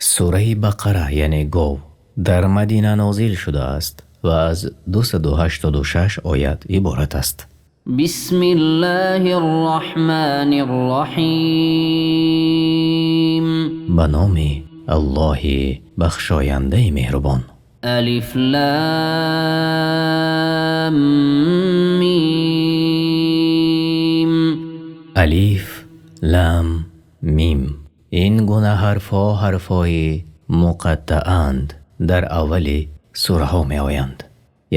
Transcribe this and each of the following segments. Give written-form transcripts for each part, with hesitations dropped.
Сураи Бақара, яъне гов, дар Мадина нозил шудааст ва аз 286 оят иборат аст. Бисмиллоҳир Раҳмонир Раҳим. Ба номи Аллоҳ бахшоянда меҳрубон. Алиф Лом Мим. Алиф Лом Мим. Ин гуна ҳарфҳо ҳарфҳои муқаттаанд, дар аввали сураҳо меоянд.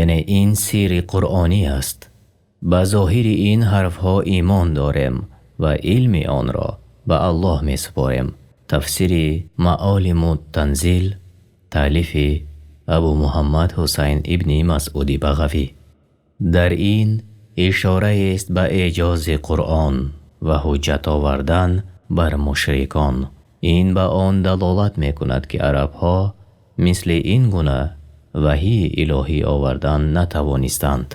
Яъне ин сирри қуръонӣ аст. Ба зоҳири ин ҳарфҳо имон дорем ва илми онро ба Аллоҳ месупорем. Тафсири Маолимут Танзил, таълифи Абӯ Муҳаммад Ҳусайн ибни Масъуд Бағавӣ. Дар ин ишора аст ба эъҷози Қуръон ва ҳуҷҷат овардан бар мушрикон. Ин ба он далолат мекунад, ки арабҳо мисли ин гуна ваҳйи илоҳӣ овардан натавонистанд.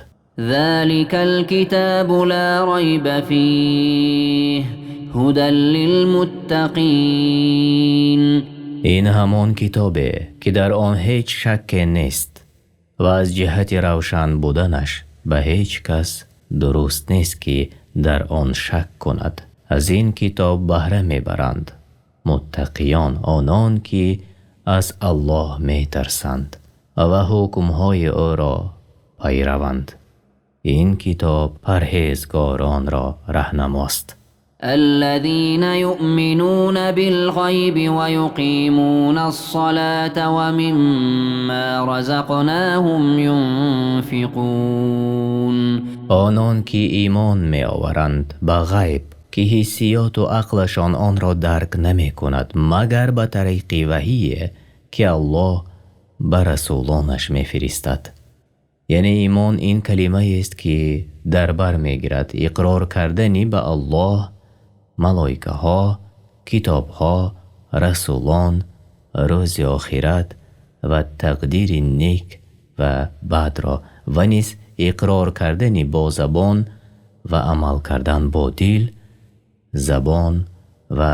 Золикал китобу ло райба фиҳи ҳудал лилмуттақин. Ин ҳамон китобест, ки дар он ҳеҷ шакке нест ва аз ҷиҳати равшан будани он ба ҳеҷ кас дуруст нест, ки дар он шак кунад. Аз ин китоб баҳра мебаранд муттақиён, онон ки аз Аллоҳ метарсанд ва ҳукмҳои ӯро пайраванд. Ин китоб парҳезгоронро роҳнамост. Аллазина юъминуна билғайби ва юқимунас-салата ва мимма разақнаҳум юнфиқун. Онон ки имон меоваранд ба ғайб, ки ҳиссиёт ва ақлашон онро дарк намекунад, магар ба тариқи ваҳй, ки Аллоҳ ба расулонаш мефиристад. Яъне имон ин калимаест, ки дар бар мегирад иқрор кардан ба Аллоҳ, малоикаҳо, китобҳо, расулон, рӯзи охират ва тақдири нек ва бадро ва низ иқрор кардан бо забон ва амал кардан бо дил, забон ва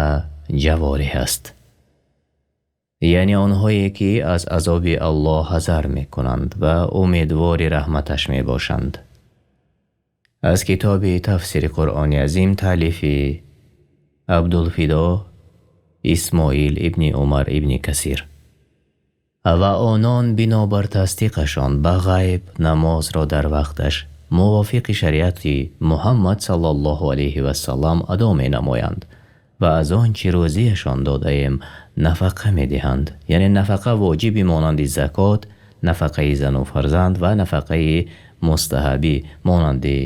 ҷавориҳ аст. Яъне онҳое ки аз азоби Аллоҳ ҳазар мекунанд ва умедвори раҳматаш мебошанд. Аз китоби тафсири Қуръони Азим, таълифи Абдулфидо Исмоил ибни Умар ибни Касир. Ва онон бинобар тасдиқашон ба ғайб намозро дар вақташ мувофиқи шариати Муҳаммад саллаллоҳу алайҳи васаллам адо менамоянд ва аз он чи рӯзияшон додаем нафақа медиҳанд. Яъне нафақаи воҷибӣ монанди закот, нафақаи зан ва фарзанд ва нафақаи мустаҳабӣ монанди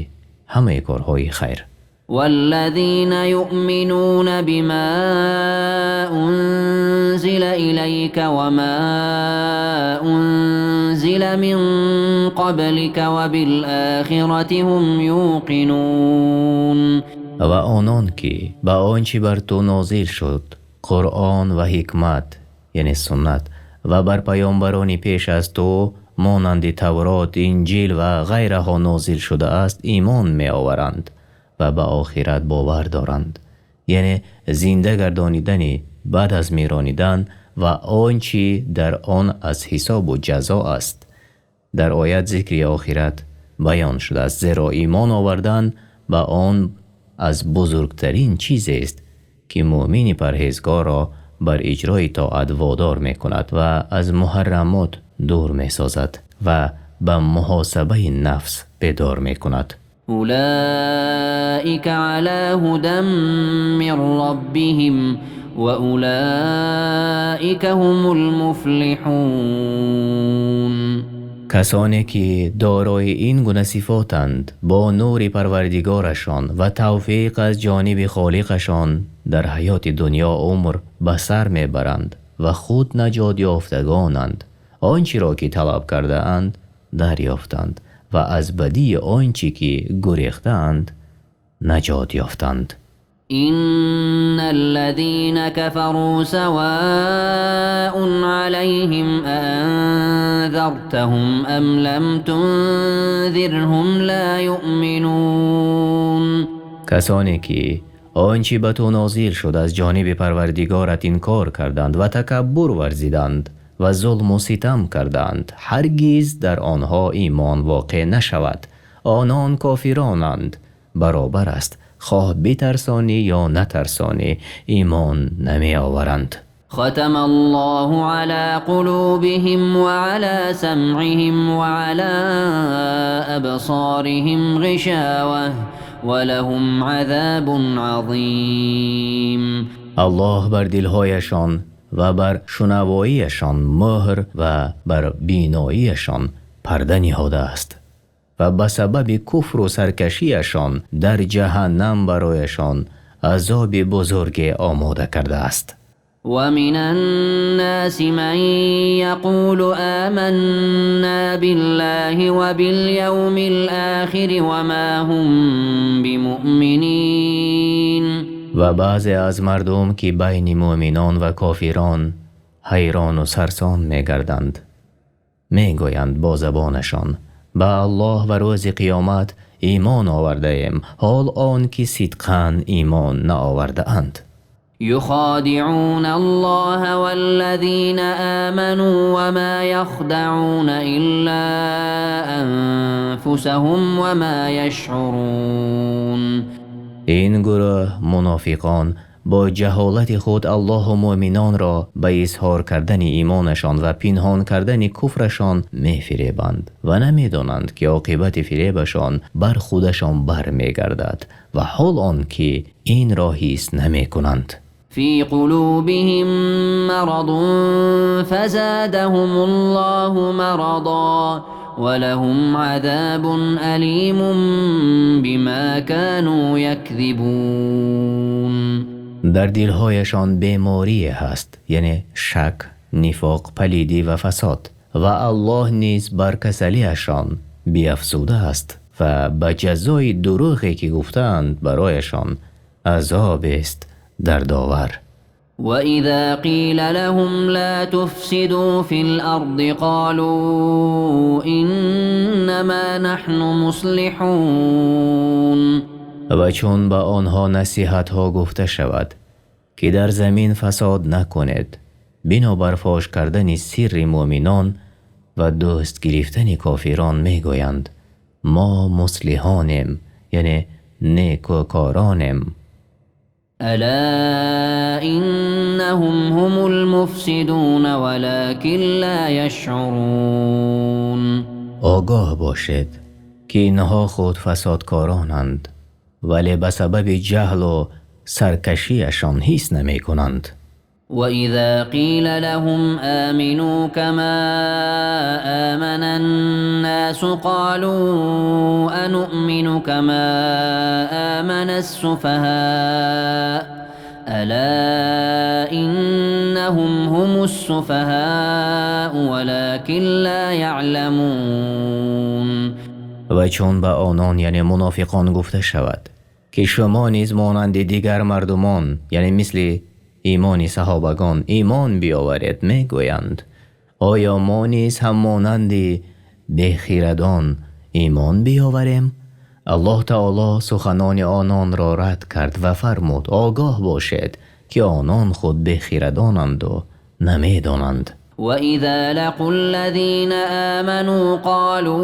ҳамаи корҳои хайр. Валлазина юъминуна бима унзила илайка ва ма унзила мин қаблика ва бил-охирати ҳум юқинун. Ва онон ки ба он чи бар ту нозил шуд, Қуръон ва ҳикмат, яъне суннат, ва бар паёмбарони пеш аз ту монанди Таврот, Инҷил ва ғайраҳо нозил шудааст, имон меоваранд ва ба охират бовар доранд. Яъне зинда гардонидан баъд аз миронидан ва он чи дар он аз ҳисоб ва ҷазо аст. Дар оят зикри охират баён шудааст, зеро имон овардан ба он аз бузургтарин чизест, ки мӯъмини парҳезгорро бар иҷрои тоат водор мекунад ва аз муҳаррамот дур месозад ва ба муҳосибаи нафс бедор мекунад. Улоика ало ҳудан мин роббиҳим ва улоика ҳумул муфлиҳун. Касоне ки дорои ин гуна сифотанд, бо нури Парвардигорашон ва тавфиқ аз ҷониби Холиқашон дар ҳаёти дунё умр ба сар мебаранд ва худ наҷот ёфтагонанд. Он чиро ки талаб кардаанд дарёфтанд ва аз бадии он чи ки гурехтаанд наҷот ёфтанд. Инналлазина кафару саваун алайҳим аанзартаҳум ам лам тунзирҳум ло юъминун. Касоне ки Он чи ба ту нозил шуд аз ҷониби Парвардигорат инкор карданд ва такаббур варзиданд ва зулму ситам карданд, ҳаргиз дар онҳо имон воқеъ нашавад. Онон кофиронанд, баробар аст хоҳ битарсонӣ ё натарсонӣ, имон намеоваранд. Хатамаллоҳу ало қулубиҳим ва ало самъиҳим ва ало абсориҳим ғишоватун ва лаҳум азобун азим. Аллоҳ бар дилҳояшон ва бар шунавоияшон мӯҳр ва бар биноияшон парда ниҳодааст ва ба сабаби куфру саркашиашон дар ҷаҳаннам барояшон азоби бузурге омода кардааст. Ва минан-носи ман яқулу оманно биллоҳи ва бил-явмил-охири ва мо ҳум бимуъминин. Ва баъзе аз мардум ки байни мӯъминон ва кофирон ҳайрон ва сарсон мегарданд, мегӯянд бо забонашон: ба Аллоҳ ва рӯзи қиёмат имон овардаем, ҳол он ки сидқан имон наовардаанд. Юходиъуналлоҳа валлазина оману ва мо яхдаъуна илло анфусаҳум ва мо яшъурун. Ин гурӯҳ мунофиқон бо ҷаҳолати худ Аллоҳ ва мӯъминонро ба изҳор кардани имонашон ва пинҳон кардани куфрашон мефиребанд ва намедонанд ки оқибати фиребашон бар худашон бармегардад ва ҳол он ки инро ҳис намекунанд. Фи қулубиҳим марадун фазодаҳумуллоҳу марадан ва лаҳум азобун алимун бимо кону якзибун. Дар дилҳояшон беморӣ ҳаст, яъне шак, нифоқ, палидӣ ва фасод, ва Аллоҳ низ бар касалиашон биафзудааст ва ба ҷазои дурӯғе ки гуфтаанд барояшон азоб аст дардовар. Ва изо қила лаҳум ло туфсиду фил-арзи қолу иннамо наҳну муслиҳун. Ва чун ба онҳо насиҳатҳо гуфта шавад ки дар замин фасод накунед, бинобар фош кардани сирри мӯъминон ва дӯст гирифтани кофирон мегӯянд: мо муслиҳонем, яъне некӯкоронем. Ало иннаҳум ҳумул-муфсидун валокин ло яшъурун. Огоҳ бошед ки инҳо худ фасодкоронанд, вале ба сабаби ҷаҳл ва саркашиашон ҳис намекунанд. Ва изо қила лаҳум омину камо оманан-носу қолу ануъмину камо оманас-суфаҳо ало иннаҳум ҳумус-суфаҳо валокин ло яъламун. Ва чун ба онон, яъне мунофиқон, гуфта шавад ки шумо низ монанди дигар мардумон, яъне мисли имони саҳобагон, имон биёваред, мегӯянд: оё мо низ ҳам монанди бехирадон имон биёварем? Аллоҳ таъоло суханони ононро рад кард ва фармуд: огоҳ бошед ки онон худ бехирадонанд ва намедонанд. Ва изо лақул-лазина оману қолу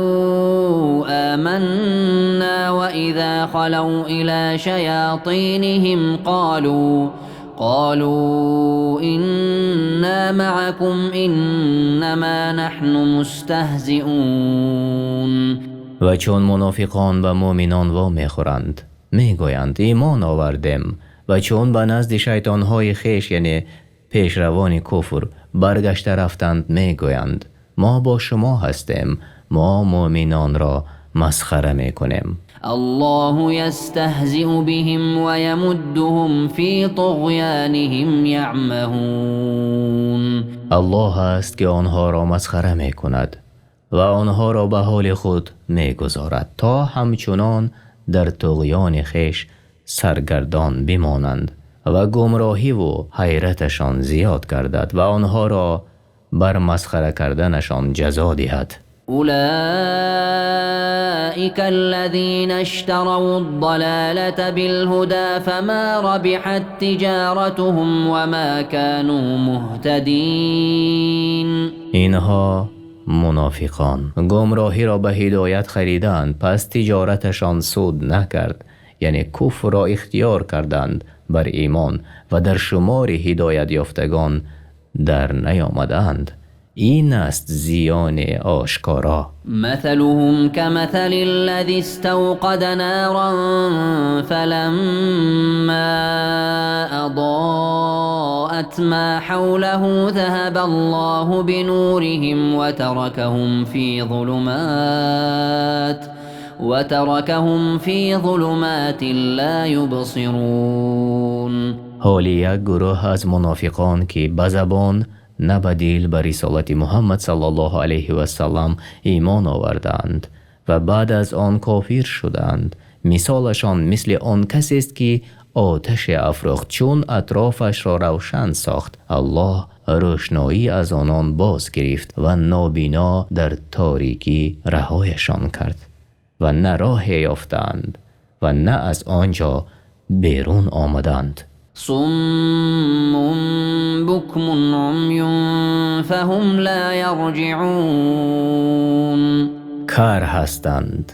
оманно ва изо халав ило шаётиниҳим қолу инно маъакум иннамо наҳну мустаҳзиун. Ва чун мунофиқон ба мӯъминон вомехӯранд, мегӯянд: имон овардем. Ва чун ба назди шайтонҳои хеш, яъне пешравони куфр, баргашта рафтанд, мегӯянд: мо бо шумо ҳастем, мо мӯъминонро масхара мекунем. Аллоҳу ястаҳзиу биҳим ва ямуддуҳум фи туғёниҳим яъмаҳун. Аллоҳ аст ки онҳоро масхара мекунад ва онҳоро ба ҳоли худ мегузорад то ҳамчунон дар туғёни хеш саргардон бимонанд ва гумроҳӣ ва ҳайраташон зиёд гардад ва онҳоро бар масхара карданашон ҷазо диҳад. أولئك الذين اشتروا الضلالة بالهدى فما ربحت تجارتهم وما كانوا مهتدين. Инҳо мунофиқон гумроҳиро ба ҳидоят харидаанд, пас тиҷоратшон суд накард, яъне куфрро ихтиёр карданд бар имон ва дар шумори ҳидоятёфтагон дар наомаданд. Ин аст зиёни ошкоро. مثلهم كمثل الذي استوقد نارا فلما أضاءت ما حوله ذهب الله بنورهم وتركهم في ظلمات لا يبصرون. Ҳол як гурӯҳ аз мунофиқон, ки ба забон на ба дил ба рисолати Муҳаммад саллаллоҳу алайҳи васаллам имон овардаанд ва баъд аз он кофир шудаанд, мисолашон мисли он касест, ки оташе афрӯхт, чун атрофашро равшан сохт, Аллоҳ равшанӣ аз онон боз гирифт ва нобино дар торикӣ раҳояшон кард ва на роҳе ёфтанд ва на аз он ҷо берун омаданд. صم بكم عمي فهم لا يرجعون. Кар ҳастанд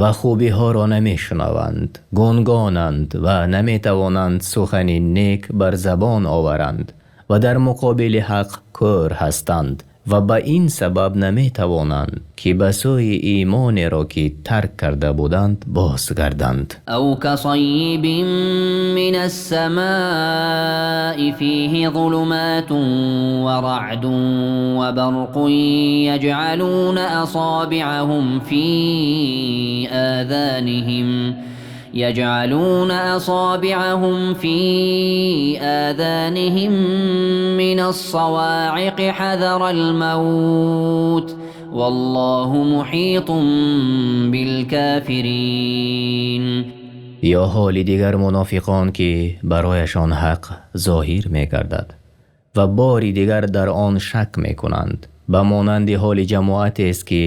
ва хубиҳоро намешунаванд, гунгонанд ва наметавонанд сухани нек бар забон оваранд ва дар муқобили ҳақ кӯр ҳастанд ва ба ин сабаб наметавонанд, ки ба сӯи имоне ки тарк карда буданд бозгарданд. أو كصيب من السماء فيه ظلمات ورعد وبرق يجعلون أصابعهم في آذانهم من الصواعق حذر الموت والله محيط بالكافرين. Ё ҳоли дигар мунофиқон, ки барояшон ҳақ зоҳир мегардад ва бори дигар дар он шак мекунанд, ба монанди ҳоли ҷамоате аст, ки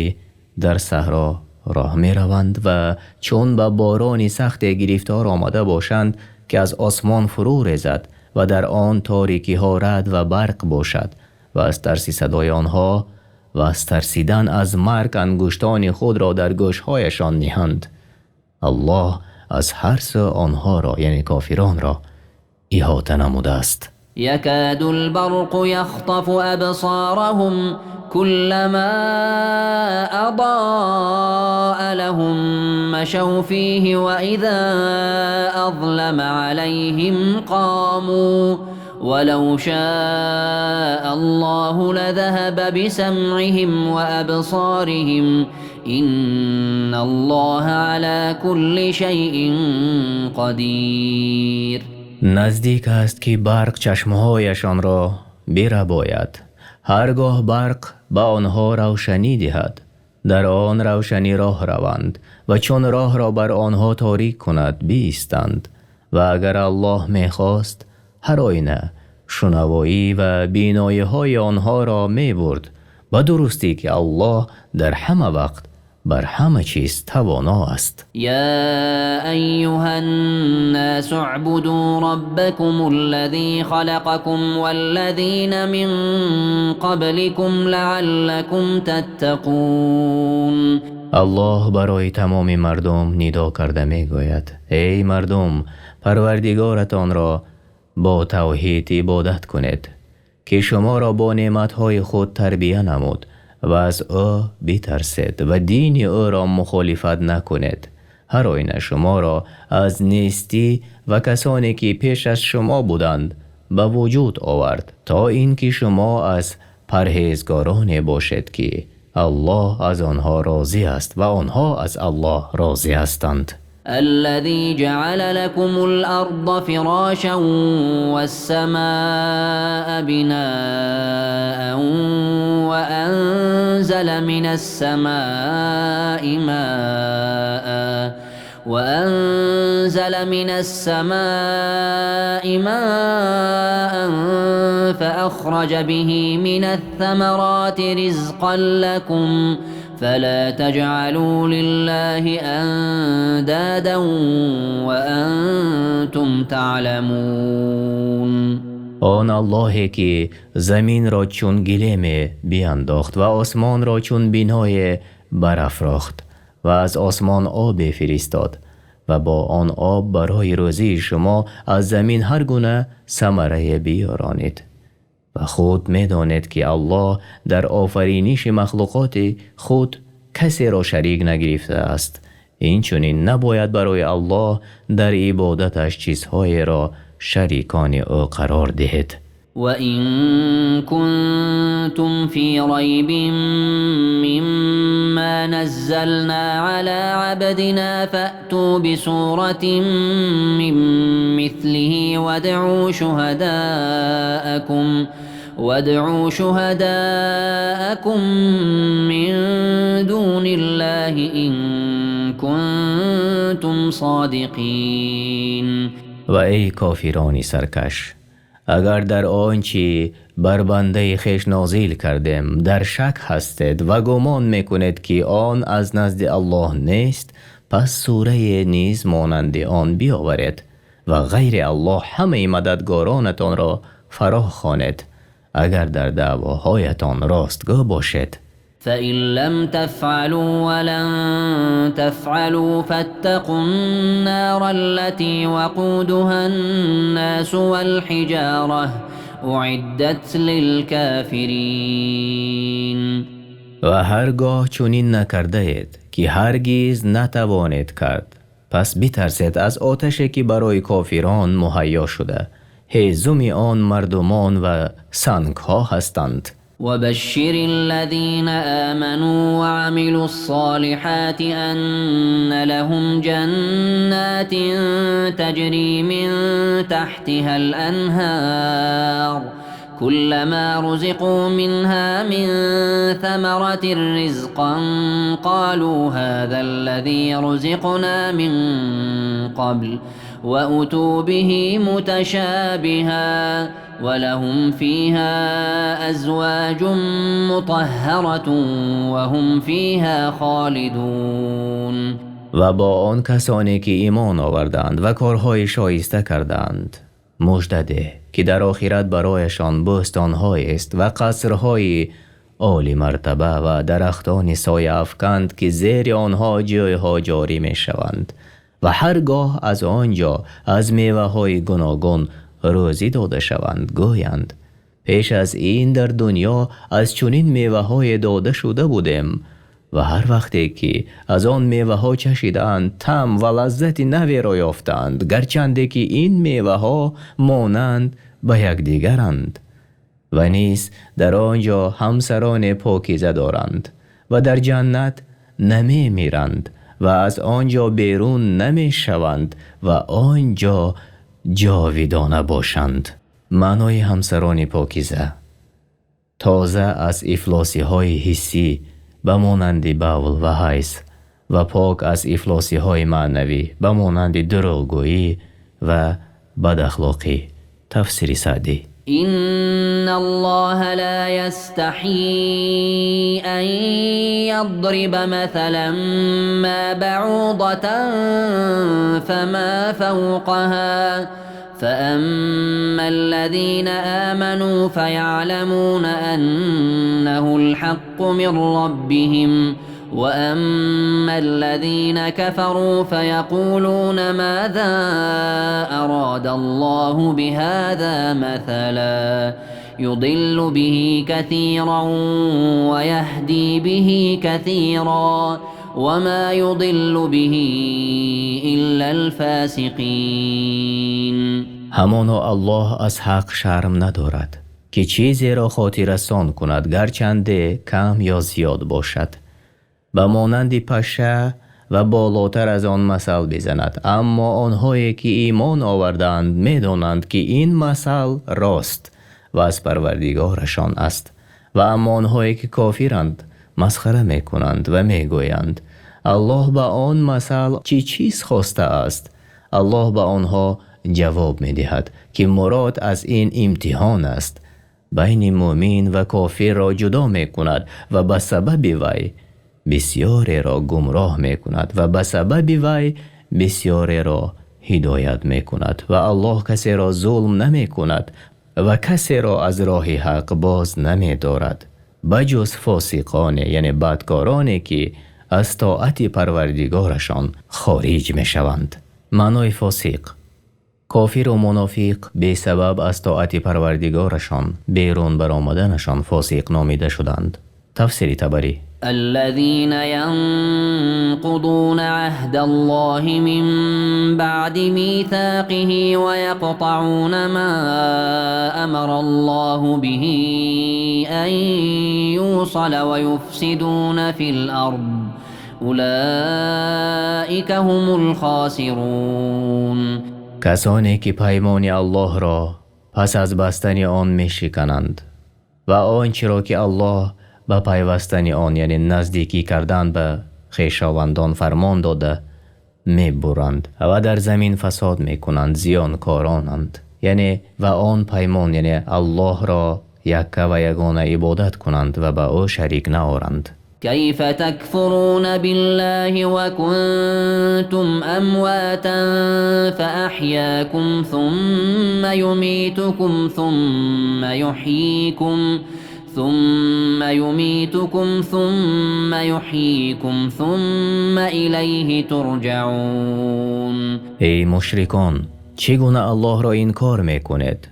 дар саҳро роҳ мераванд ва чун ба борони сахте гирифтор омада бошанд, ки аз осмон фурӯ резад ва дар он торикиҳо раъду барқ бошад ва аз тарси садои онҳо ва аз тарсидан аз марг ангуштони худро дар гӯшҳояшон ниҳанд. Аллоҳ аз ҳар сӯ онҳоро, яъне кофиронро, иҳота намудааст. يكاد البرق يخطف أبصارهم كلما أضاء لهم مشوا فيه وإذا أظلم عليهم قاموا ولو شاء الله لذهب بسمعهم وأبصارهم إن الله على كل شيء قدير. Наздик аст, ки барқ чашмҳояшонро бирабояд. Ҳаргоҳ барқ ба онҳо равшанӣ диҳад, дар он равшанӣ роҳ раванд ва чун роҳро бар онҳо торик кунад биистанд. Ва агар Аллоҳ мехост, ҳар оина шунавоӣ ва биноиҳои онҳоро мебурд. Ба дурустӣ ки Аллоҳ дар ҳама вақт бар ҳама чиз тавоно аст. يا أيها الناس اعبدوا ربكم الذي خلقكم والذين من قبلكم لعلكم تتقون. Аллоҳ барои тамоми мардум нидо карда мегӯяд: эй мардум, Парвардигоратонро бо тавҳид ибодат кунед, ки шуморо бо неъматҳои худ тарбия намуд ва аз ӯ битарсед ва дини ӯро мухолифат накунед. Ҳар оина шуморо аз нестӣ ва касоне ки пеш аз шумо буданд ба вуҷуд овард, то инки шумо аз парҳезгороне бошед, ки Аллоҳ аз онҳо розӣ аст ва онҳо аз Аллоҳ розӣ ҳастанд. الذي جعل لكم الأرض فراشا والسماء بناء وأنزل من السماء ماء فأخرج به من الثمرات رزقا لكم فلا تجعلوا لله أندادا وأنتم تعلمون. Он Аллоҳе ки заминро чун гилеме биандохт ва осмонро чун биное барафрохт ва аз осмон обе фиристод ва бо он об барои рӯзии шумо аз замин ҳар гуна самарае биёронид. Ва худ медонед ки Аллоҳ дар офариниши махлуқоти худ касеро шарик нагирифтааст. Инчунин набояд барои Аллоҳ дар ибодаташ чизҳоеро шарикони ӯ қарор диҳед. وَإِن كُنتُمْ فِي رَيْبٍ مِّمَّا نَزَّلْنَا عَلَى عَبْدِنَا فَأْتُوا بِسُورَةٍ مِّن مِّثْلِهِ وَادْعُوا شُهَدَاءَكُم مِّن دُونِ اللَّهِ إِن كُنتُمْ صَادِقِينَ. Ва эй кофирони саркаш, агар дар он чи бар бандаи хеш нозил кардем дар шак ҳастед ва гумон мекунед ки он аз назди Аллоҳ нест, пас сурае низ монанди он биёваред ва ғайри Аллоҳ ҳамаи мададгоронатонро фаро хонед, агар дар даъвоҳоятон ростгӯ бошед. فَإِن لَّمْ تَفْعَلُوا وَلَن تَفْعَلُوا فَاتَّقُوا النَّارَ الَّتِي وَقُودُهَا النَّاسُ وَالْحِجَارَةُ أُعِدَّتْ لِلْكَافِرِينَ. Ва ҳаргоҳ чунин накардаед ки ҳаргиз натавонед кард, пас битарсед аз оташе ки барои кофирон муҳайё шуда, ҳезуми он мардумон ва сангҳо ҳастанд. وبشر الذين آمنوا وعملوا الصالحات أن لهم جنات تجري من تحتها الأنهار كلما رزقوا منها من ثمرة رزقا قالوا هذا الذي رزقنا من قبل وأتوا به متشابها ولهم فيها أزواج مطهرة وهم فيها خالدون. Ва бо он касоне ки имон оварданд ва корҳои шоиста карданд мужда деҳ ки дар охират барояшон бӯстонҳоест ва қасрҳои олӣ мартаба ва дарахтони сояафканд ки зери онҳо ҷӯйҳо ҷорӣ мешаванд ва ҳаргоҳ аз он ҷо аз меваҳои гуногун рӯзӣ дода шаванд, гӯянд пеш аз ин дар дунё аз чунин меваҳое дода шуда будем. Ва ҳар вақте ки аз он меваҳо чашидаанд, таъм ва лаззати наверо ёфтаанд, гарчанде ки ин меваҳо монанд ба якдигаранд. Ва низ дар он ҷо ҳамсароне покиза доранд ва дар ҷаннат намемиранд ва аз он ҷо берун намешаванд ва он ҷо ҷовидона бошанд. Маънои ҳамсарони покиза тоза аз ифлосиҳои ҳиссӣ ба монанди бавл ва ҳайз ва пок аз ифлосиҳои маънавӣ ба монанди дурӯғгӯӣ ва бадахлоқӣ. Тафсири Саъдӣ. إن الله لا يستحيي أن يضرب مثلا ما بعوضة فما فوقها فأما الذين آمنوا فيعلمون أنه الحق من ربهم وأما الذين كفروا فيقولون ماذا أراد الله بهذا مثلا يضل به كثيرا ويهدي به كثيرا وما يضل به إلا الفاسقين. Ҳамоно Аллоҳ аз ҳақ шарм надорад ки чизеро хотиррасон кунад, гарчанде кам ё зиёд бошад, ба монанди паша ва болотар аз он масал бизанад. Аммо онҳое ки имон овардаанд медонанд ки ин масал рост ва аз парвардигорашон аст. Ва аммо онҳое ки кофиранд масхара мекунанд ва мегӯянд Аллоҳ ба он масал чӣ чиз хостааст? Аллоҳ ба онҳо ҷавоб медиҳад ки мурод аз ин имтиҳон аст, байни мӯмин ва кофирро ҷудо мекунад ва ба сабаби вай Бисёреро гумроҳ мекунад ва ба сабаби вай бисёреро ҳидоят мекунад ва Аллоҳ касеро зулм намекунад ва касеро аз роҳи ҳақ боз намедорад ба ҷуз фосиқон, яъне бадкороне ки аз тоати Парвардигорашон хориҷ мешаванд. Маънои фосиқ: кофир ва мунофиқ бесабаб аз тоати Парвардигорашон берун баромаданашон фосиқ номида шуданд. Тафсири Табарӣ. الذين ينقضون عهد الله من بعد ميثاقه ويقطعون ما أمر الله به أن يوصل ويفسدون في الأرض أولئك هم الخاسرون. Касоне ки паймони Аллоҳро пас аз бастани он мешикананд ва он чиро ки Аллоҳ ба пайвастани он, яъне наздикӣ кардан ба хешовандон фармон дода, мебуранд ва дар замин фасод мекунанд, зиёнкоронанд. Яъне ва он паймон, яъне Аллоҳро якка ва ягона ибодат кунанд ва ба ӯ шарик наоранд. كيف تكفرون بالله وكنتم أمواتا فأحياكم ثم يميتكم ثم يحييكم ثم إليه ترجعون. Эй мушрикон, чӣ гуна Аллоҳро инкор мекунед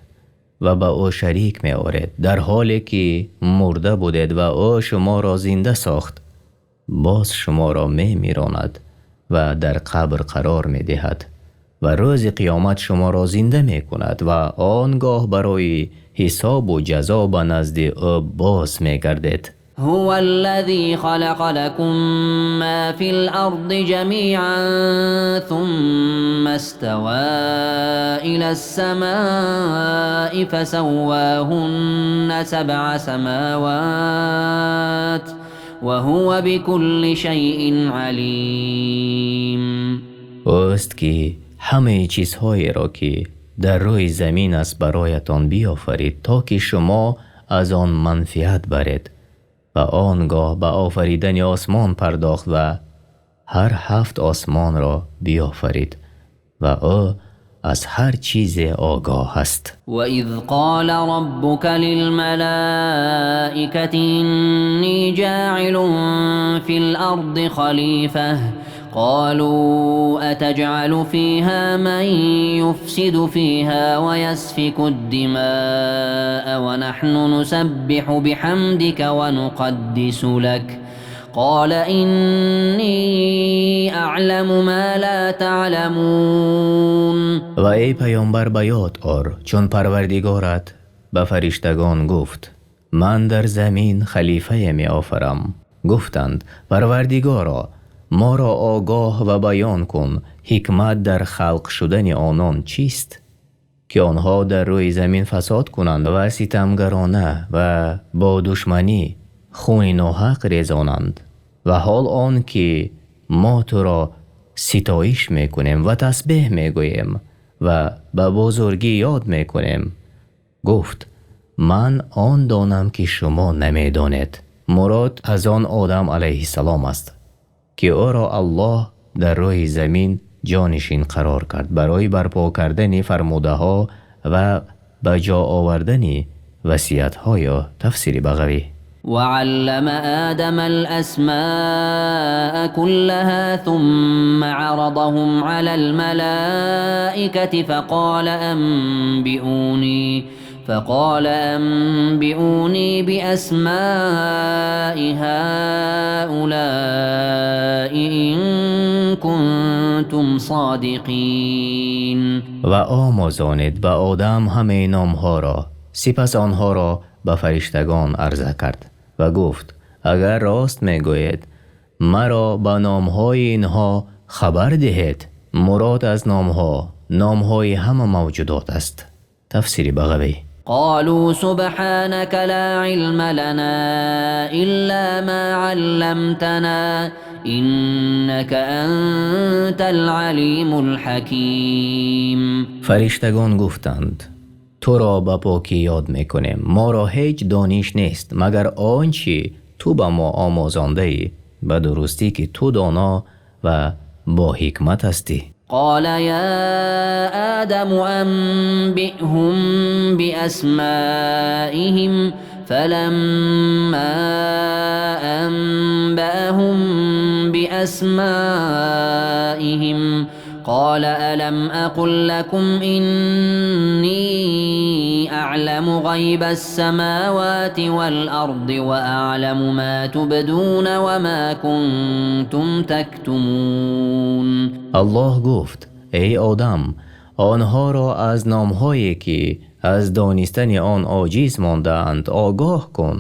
ва ба ӯ шарик меоред, дар ҳоле ки мурда будед ва ӯ шуморо зинда сохт, боз шуморо мемиронад ва дар қабр қарор медиҳад ва рӯзи қиёмат шуморо зинда мекунад ва он гоҳ барои ҳисоб ва ҷазо ба назди ӯ боз мегардед. هو الذي خلق لكم ما في الأرض جميعا ثم استوى إلى السماء فسواهن 7 سماوات وهو بكل شيء عليم. Ӯст ки ҳамаи чизҳоеро ки дар рӯи замин аст бароятон биёфарид, то ки шумо аз он манфиат баред, ва он гоҳ ба офаридани осмон пардохт ва ҳар 7 осмонро биёфарид ва ӯ аз ҳар чизе огоҳ аст. وإذ قال ربك للملائكة إني جاعل في الأرض خليفة قالوا أتجعل فيها من يفسد فيها ويسفك الدماء ونحن نسبح بحمدك ونقدس لك قال إني أعلم ما لا تعلمون. Ва эй паёмбар, ба ёд ор, чун Парвардигорат ба фариштагон гуфт: ман дар замин халифае меофарам. Гуфтанд: Парвардигоро, моро огоҳ ва баён кун, ҳикмат дар халқ шудани онон чист, ки онҳо дар рӯи замин фасод кунанд ва ситамгарона ва бо душманӣ хуни ноҳақ резонанд, ва ҳол он ки мо туро ситоиш мекунем ва тасбеҳ мегӯем ва ба бузургӣ ёд мекунем. Гуфт: ман он донам ки шумо намедонед. Мурод аз он Одам алайҳиссалом аст, ки ӯро Аллоҳ дар рӯи замин ҷонишин қарор кард барои барпо кардани фармудаҳо ва ба ҷо овардани васиятҳои ӯ. Тафсири Бағавӣ. وعلم آدم الأسماء كلها ثم عرضهم على الملائكة فقال أنبئوني بأسماء هؤلاء إن كنتم صادقين. Ва омӯзонид ба Одам ҳамаи номҳоро, сипас онҳоро ба фариштагон арза кард ва гуфт: агар рост мегӯед, маро ба номҳои инҳо хабар диҳед. Мурод аз номҳо номҳои ҳама мавҷудот аст. Тафсири Бағавӣ. قالوا سبحانك لا علم لنا إلا ما علمتنا إنك أنت العليم الحكيم. Фариштагон гуфтанд: туро ба покӣ ёд мекунем, моро ҳеҷ дониш нест магар он чи ту ба мо омӯзондаӣ. Ба дурустӣ ки ту доно ва бо ҳикмат ҳастӣ. قال يا آدم أنبئهم بأسمائهم فلما أنبأهم بأسمائهم قال ألم أقل لكم إني أعلم غيب السماوات والأرض وأعلم ما تبدون وما كنتم تكتمون. Аллоҳ гуфт: эй Одам, онҳоро аз номҳое ки аз донистани он оҷиз мондаанд огоҳ кун.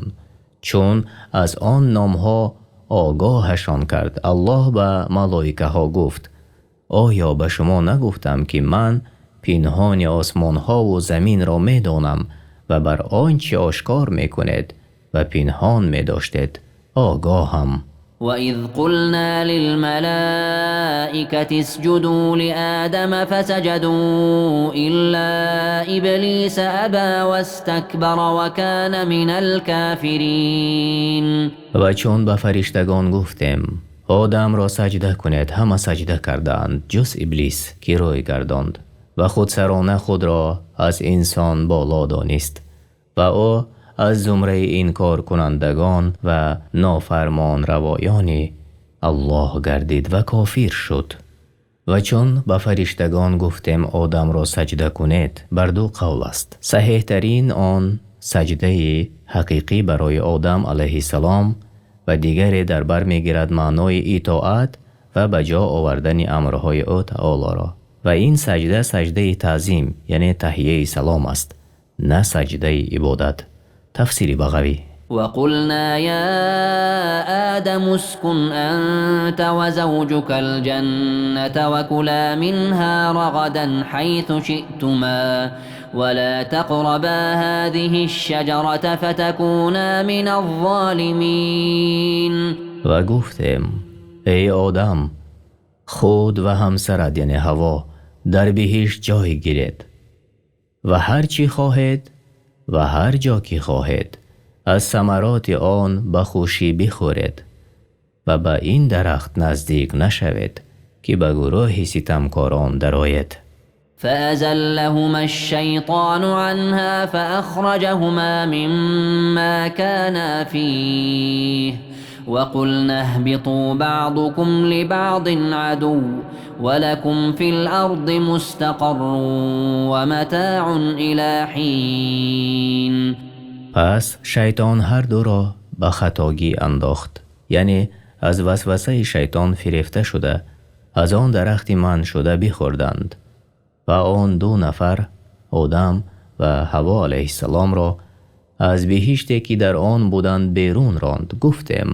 Чун аз он номҳо огоҳашон кард, Аллоҳ ба малоикаҳо гуфт: оё ба шумо нагуфтам ки ман пинҳони осмонҳо ва заминро медонам ва бар он чи ошкор мекунед ва пинҳон медоштед огоҳам. وإذ قلنا للملائكة اسجدوا لآدم فسجدوا إلا إبليس أبى واستكبر وكان من الكافرين. Ва чун ба фариштагон гуфтем: Одамро саҷда кунед, ҳама саҷда карданд ҷуз Иблис ки рӯй гардонд ва худсарона худро аз инсон боло донист ва ӯ аз зумраи инкоркунандагон ва нофармонравоёни Аллоҳ гардид ва кофир шуд. Ва чун ба фариштагон гуфтем Одамро саҷда кунед, бар ду қавл аст. Саҳеҳтарин он саҷдаи ҳақиқӣ барои Одам алайҳиссалом ва дигаре дар бар мегирад маънои итоат ва ба ҷо овардани амрҳои ӯ таолоро. Ва ин саҷда саҷдаи таъзим, яъне таҳияи салом аст, на саҷдаи ибодат. Тафсири Бағавӣ. وقلنا يا آدم اسكن أنت وزوجك الجنة وكلا منها رغدا حيث شئتما ولا تقربا هذه الشجرة فتكونا من الظالمين. Ва гуфтем: эй Одам, худ ва ҳамсарат, яъне Ҳаво, дар биҳишт ҷой гиред ва ҳар чӣ хоҳед ва ҳар ҷо ки хоҳед аз самароти он ба хушӣ бихӯред ва ба ин дарахт наздик нашавед ки ба гурӯҳи ситамкорон дароед. فأزلهما الشيطان عنها فأخرجهما مما كانا فيه وقلنا اهبطوا بعضكم لبعض عدو ولكم في الأرض مستقر ومتاع إلى حين. Пас шайтон ҳар дуро ба хатогӣ андохт, яъне аз васвасаи шайтон фирефта шуда аз он дарахти манъшуда бихӯрданд ва он ду нафар, Одам ва Ҳаво алайҳиссаломро аз биҳиште ки дар он буданд берун ронд. Гуфтем: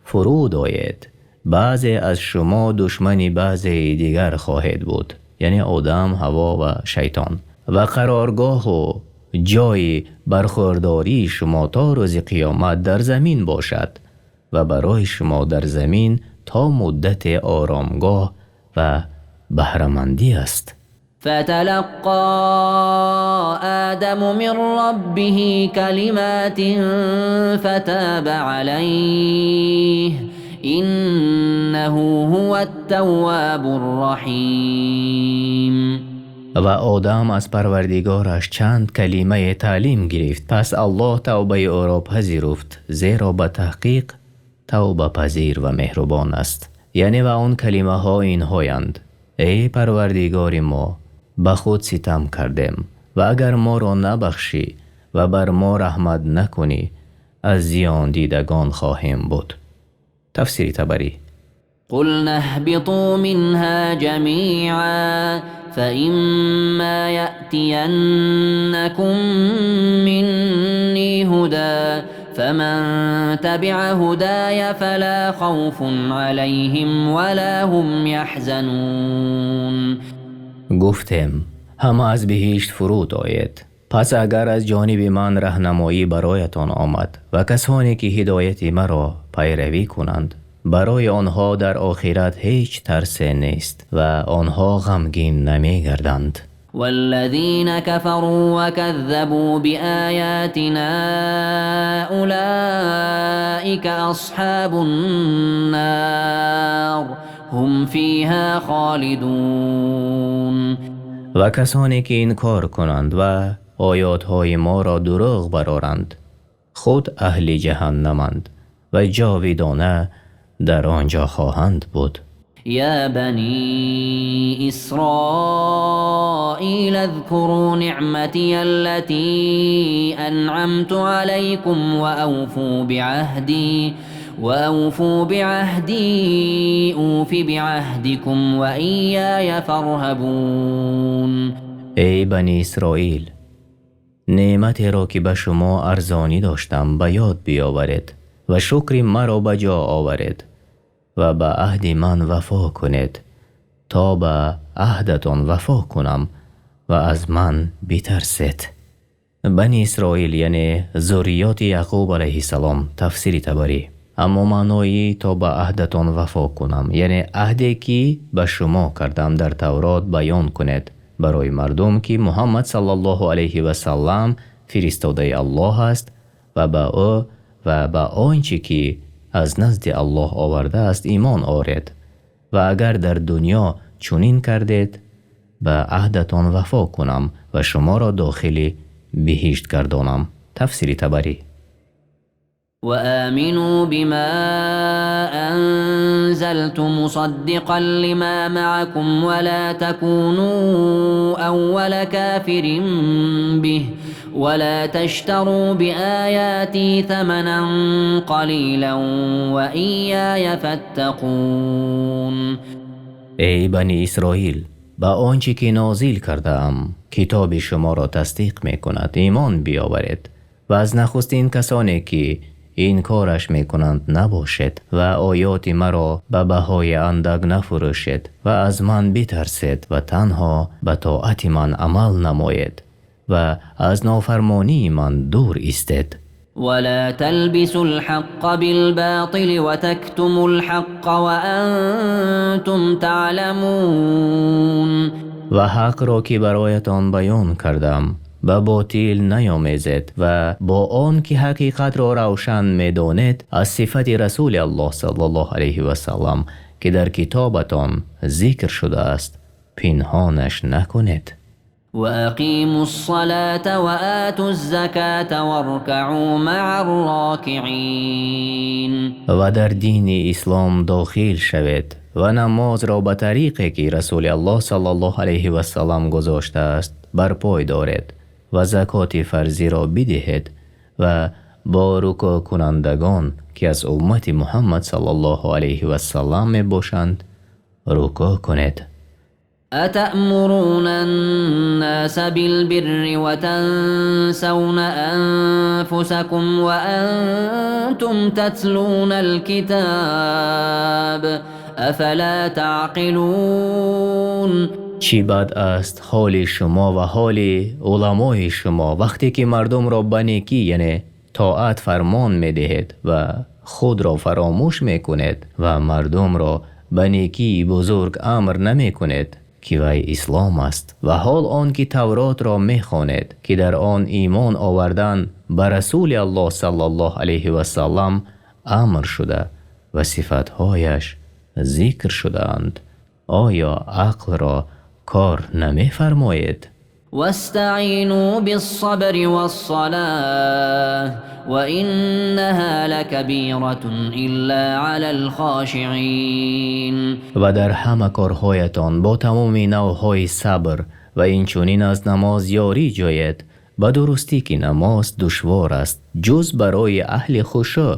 фуруд оед, баъзе аз шумо душмани баъзеи дигар хоҳед буд, яъне Одам, Ҳаво ва шайтон, ва қароргоҳу ҷойи бархӯрдории шумо то рӯзи қиёмат дар замин бошад ва барои шумо дар замин то муддате оромгоҳ ва баҳрамандӣ аст. فتلقى آدم من ربه كلمات فتاب عليه إنه هو التواب الرحيم. Ва Одам аз Парвардигораш чанд калимае таълим гирифт, пас Аллоҳ тавбаи ӯро пазируфт, зеро ба таҳқиқ тавбапазир ва меҳрубон аст. Яъне ва он калимаҳо инҳоянд: эй Парвардигори мо, ба худ ситам кардем ва агар моро набахшӣ ва бар мо раҳмат накунӣ, аз зиёндидагон хоҳем буд. Тафсири Табарӣ. قلنا اهبطوا منها جميعا فإما يأتينكم مني هدى فمن تبع هداي فلا خوف عليهم ولا هم يحزنون. Гуфтем: ҳама аз биҳишт фуруд оед. Пас агар аз ҷониби ман раҳнамоӣ бароятон омад ва касоне ки ҳидояти маро пайравӣ кунанд, барои онҳо дар охират ҳеҷ тарсе нест ва онҳо ғамгин намегарданд. والذين كفروا وكذبوا بآياتنا أولئك أصحاب النار هم فيها خالدون. Ва касоне ки инкор кунанд ва оятҳои моро дурӯғ бароранд, худ аҳли ҷаҳаннаманд ва ҷовидона дар он ҷо хоҳанд буд. يا بني إسرائيل اذكروا نعمتي التي أنعمت عليكم وأوفوا بعهدي أوف بعهدكم وإياي فارهبون. Эй Бани Исроил, неъматеро ки ба шумо арзонӣ доштам ба ёд биёваред ва шукри маро ба ҷо оваред ва ба аҳди ман вафо кунед, то ба аҳдатон вафо кунам ва аз ман битарсед. Бани Исроил яъне зурриёти Яъқуб алайҳиссалом, тафсири Табарӣ. Аммо маънои то ба аҳдатон вафо кунам, яъне аҳде ки ба шумо кардам дар Таврот баён кунед барои мардум, ки Муҳаммад саллаллоҳу алайҳи васаллам фиристодаи Аллоҳ аст ва ба ӯ ва ба он чи ки аз назди Аллоҳ овардааст имон оред, ва агар дар дунё чунин кардед, ба аҳдатон вафо кунам ва шуморо дохили биҳишт гардонам. Тафсири Табарӣ. وآمنوا بما أنزلت مصدقا لما معكم ولا تكونوا أول كافر به ولا تشتروا بآياتي ثمنا قليلا وإياي فاتقون. Эй Бани Исроил, ба он чи ки нозил кардаам, китоби шуморо тасдиқ мекунад, имон биёваред ва аз нахустин касоне ки инкораш мекунанд набошед ва оёти маро ба баҳои андак нафурӯшед ва аз ман битарсед ва танҳо ба тоати ман амал намоед ва аз нофармонии ман дур истед. ولا تلبسوا الحق بالباطل وتكتموا الحق وأنتم تعلمون. Ва ҳақро ки бароятон баён кардам ба ботил наёмезед ва бо он ки ҳақиқатро равшан медонед аз сифати Расули Аллоҳ саллаллоҳу алайҳи васаллам ки дар китобатон зикр шудааст пинҳонаш накунед. وأقيموا الصلاة وآتوا الزكاة واركعوا مع الراكعين. Ва дар дини ислом дохил шавед ва намозро ба тариқе ки Расули Аллоҳ саллаллоҳу алайҳи васаллам гузоштааст барпой доред ва закоти фарзиро бидиҳед ва бо рукӯъкунандагон ки аз уммати Муҳаммад саллаллоҳу алайҳи васаллам мебошанд рукӯъ кунед. أتأمرون الناس بالبر وتنسون أنفسكم وأنتم تتلون الكتاب أفلا تعقلون. Чӣ бад аст ҳоли шумо ва ҳоли уламои шумо вақте ки мардумро ба некӣ, яъне тоат фармон медиҳед ва худро фаромӯш мекунед ва мардумро ба некии бузург амр намекунед ки вай ислом аст, ва ҳол он ки Тавротро мехонед ки дар он имон овардан ба Расули Аллоҳ саллаллоҳу алайҳи васаллам амр шуда ва сифатҳояш зикр шудаанд. Оё ақлро кор намефармоед? واستعينوا بالصبر والصلاة وإنها لكبيرة إلا على الخاشعين. Ва дар ҳама корҳоятон бо тамоми навъҳои сабр ва инчунин аз намоз ёрӣ ҷӯед. Ба дурустӣ ки намоз душвор аст ҷуз барои аҳли хушӯъ,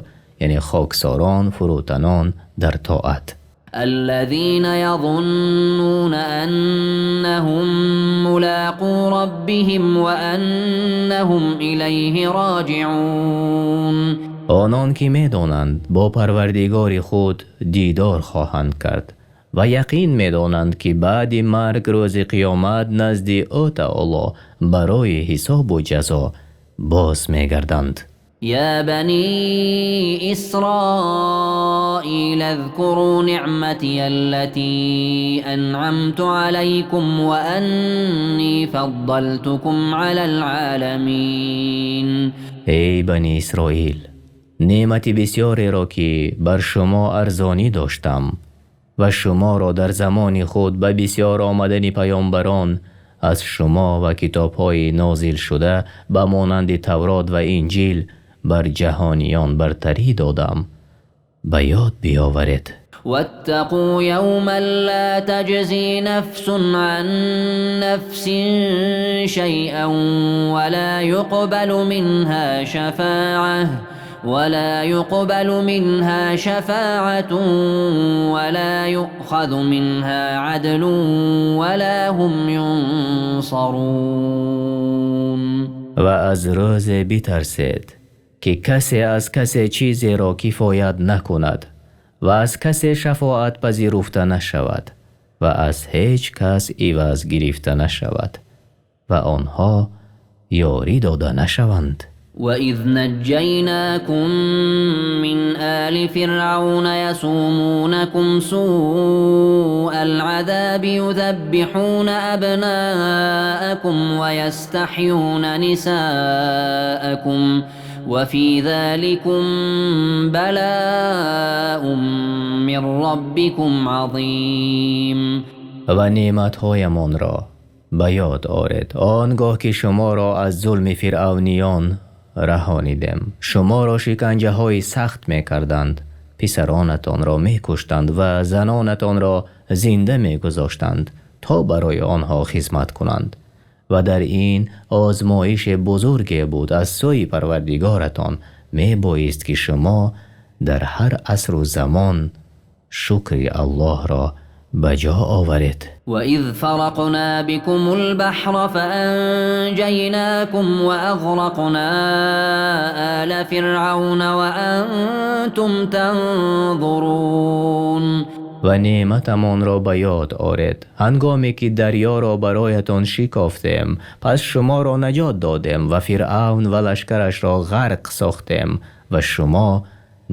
яъне хоксорон, фурӯтанон дар тоат. الذين يظنون أنهم ملاقو ربهم وأنهم إليه راجعون. Онон ки медонанд бо Парвардигори худ дидор хоҳанд кард ва яқин медонанд ки баъди марг рӯзи қиёмат назди ӯ таоло барои ҳисобу ҷазо боз мегарданд. يا بني إسرائيل اذكروا نعمتي التي أنعمت عليكم وأني فضلتكم على العالمين. Эй Бани Исроил, Неъмати бисёреро, ки бар шумо арзонӣ доштам ва шуморо дар замони худ ба бисёр омадани паёмбарон аз шумо ва китобҳои нозилшуда ба монанди Тавроту Инҷил бар ҷаҳониён бартарӣ додам, ба ёд биёваред. واتقوا يوما لا تجزي نفس عن نفس شيئا ولا يقبل منها شفاعة ولا يؤخذ منها عدل ولا هم ينصرون. Ва аз рӯзе битарсед, ки касе аз касе чизеро кифоят накунад ва аз касе шафоат пазируфта нашавад ва аз ҳеҷ кас иваз гирифта нашавад ва онҳо ёрӣ дода нашаванд. وإذ نجيناكم من آل فرعون يسومونكم سوء العذاب يذبحون أبناءكم ويستحيون نساءكم وفي ذلكم بلاء من ربكم عظيم. Ва неъматҳоямонро ба ёд оред, он гоҳ ки шуморо аз зулми фиръавниён раҳонидем. Шуморо шиканҷаҳои сахт мекарданд, писаронатонро мекуштанд ва занонатонро зинда мегузоштанд, то барои онҳо хизмат кунанд. Ва дар ин озмоиши бузурге буд аз сӯи Парвардигоратон. Мебоист ки шумо дар ҳар асру замон шукри Аллоҳро ба ҷо оваред. وإذ فرقنا بكم البحر فأنجيناكم وأغرقنا آل فرعون وأنتم تنظرون. Ва неъматамонро ба ёд оред, ҳангоме ки дарёро бароятон шикофтем, пас шуморо наҷот додем ва Фиръавн ва лашкарашро ғарқ сохтем ва шумо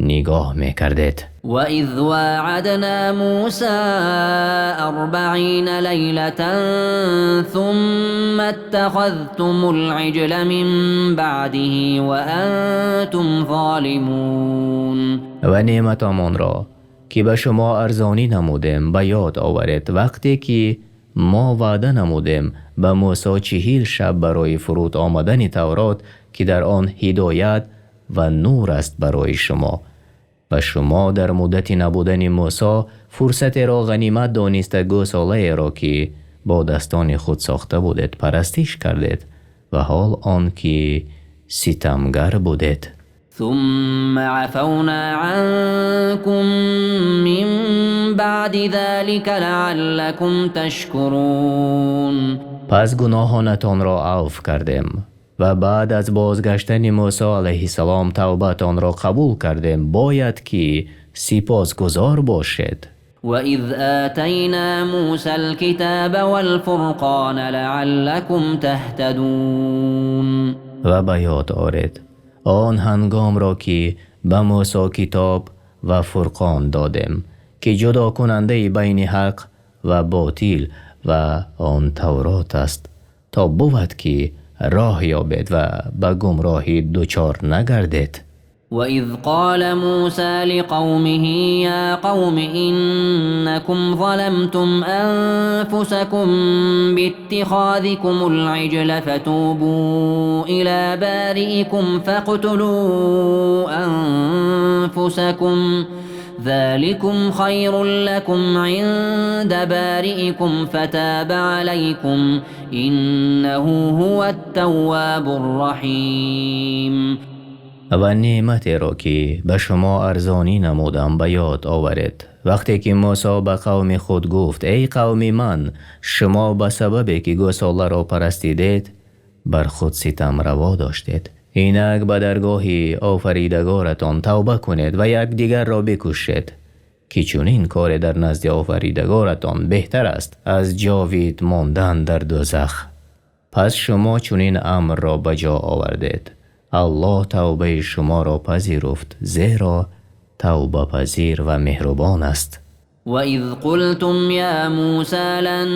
нигоҳ мекардед. وإذ واعدنا موسى 40 ليلة ثم اتخذتم العجل من بعده وأنتم ظالمون. Ва неъматамонро, ки ба шумо арзонӣ намудем, ба ёд оваред, вақте ки мо ваъда намудем ба Мусо 40 шаб барои фуруд омадани Таврот, ки дар он ҳидоят ва нур аст барои шумо. Ва шумо дар муддати набудани Мусо фурсатеро ғанимат дониста гӯсолаеро, ки бо дастони худ сохта будед, парастиш кардед ва ҳол он ки ситамгар будед. ثم عفونا عنكم من بعد ذلك لعلكم تشكرون. Пас гуноҳонатонро авф кардем ва баъд аз бозгаштани Мусо алайҳиссалом тавбатонро қабул кардем, бояд ки сипосгузор бошед. وإذ آتينا موسى الكتاب والفرقان لعلكم تهتدون. Ва ба ёд оред он ҳангомро, ки ба Мусо китоб ва фурқон додем, ки ҷудокунандаи байни ҳақ ва ботил ва он Таврот аст, то бувад ки роҳ ёбед ва ба гумроҳӣ дучор нагардед. وإذ قال موسى لقومه يا قوم إنكم ظلمتم أنفسكم باتخاذكم العجل فتوبوا إلى بارئكم فاقتلوا أنفسكم ذلكم خير لكم عند بارئكم فتاب عليكم إنه هو التواب الرحيم. Ва неъматеро, ки ба шумо арзонӣ намудам, ба ёд оваред, вақте ки Мусо ба қавми худ гуфт: эй қавми ман, шумо ба сабабе ки гӯсоларо парастидед, бар худ ситам раво доштед. Инак ба даргоҳи офаридагоратон тавба кунед ва якдигарро бикушед, ки чунин коре дар назди офаридагоратон беҳтар аст аз ҷовид мондан дар дӯзах. Пас шумо чунин амрро ба ҷо овардед. Аллоҳ тавбаи шуморо пазируфт, зеро тавбапазир ва меҳрубон аст. وإذ قلتم يا موسى لن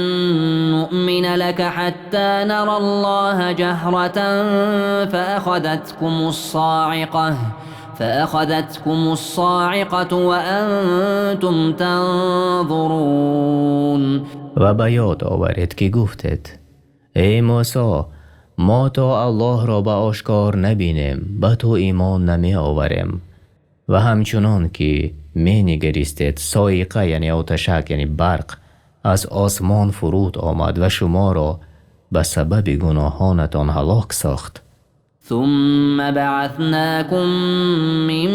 نؤمن لك حتى نرى الله جهرة فأخذتكم الصاعقة وأنتم تنظرون. Ва ба ёд оваред, ки гуфтед: эй Мусо, мо то Аллоҳро ба ошкор набинем, ба ту имон намеоварем. Ва ҳамчунон ки менигаристед, соиқа, яъне оташак, яъне барқ аз осмон фуруд омад ва шуморо ба сабаби гуноҳонатон ҳалок сохт. ثم بعثناكم من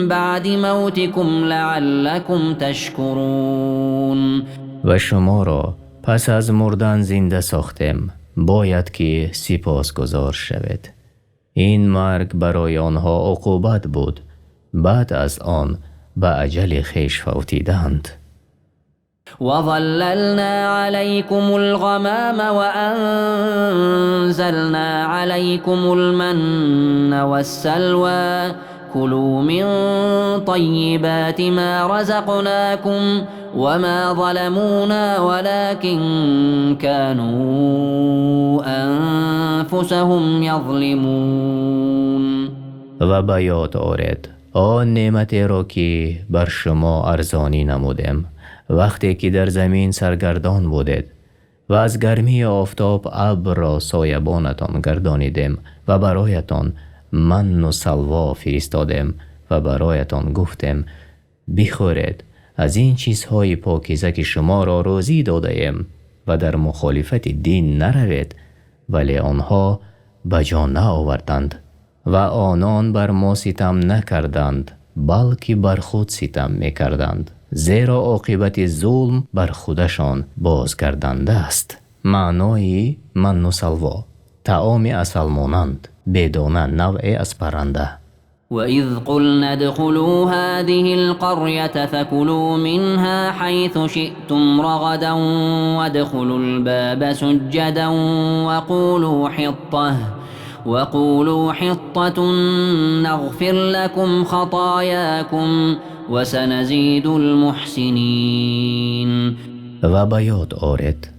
بعد موتكم لعلكم تشكرون. Ва шуморо пас аз мурдан зинда сохтем, бояд ки сипосгузор шавед. Ин марг барои онҳо уқубат буд, баъд аз он ба аҷали хеш фавтиданд. وظللنا عليكم الغمام وأنزلنا عليكم المن والسلوى كلوا من طيبات ما رزقناكم وما ظلمونا ولكن كانوا أنفسهم يظلمون. Ва ба ёд оред он неъматеро, ки бар шумо арзонӣ намудем, вақте ки дар замин саргардон будед ва аз гармии офтоб абрро соябонатон гардонидем ва бароятон манну салво фиристодем ва бароятон гуфтем: бихӯред аз ин чизҳои покиза, ки шуморо рӯзӣ додаем, ва дар мухолифати дин наравед. Вале онҳо ба ҷо наоварданд ва онон бар мо ситам накарданд, балки бар худ ситам мекарданд, зеро оқибати зулм бар худашон бозгарданда аст. Маънои манну салво: таоми асалмонанд, бедона, навъе аз парранда. وإذ قلنا ادخلوا هذه القرية فكلوا منها حيث شئتم رغدا وادخلوا الباب سجدا وقولوا حطة نغفر لكم خطاياكم وسنزيد المحسنين. Ва ба ёд оред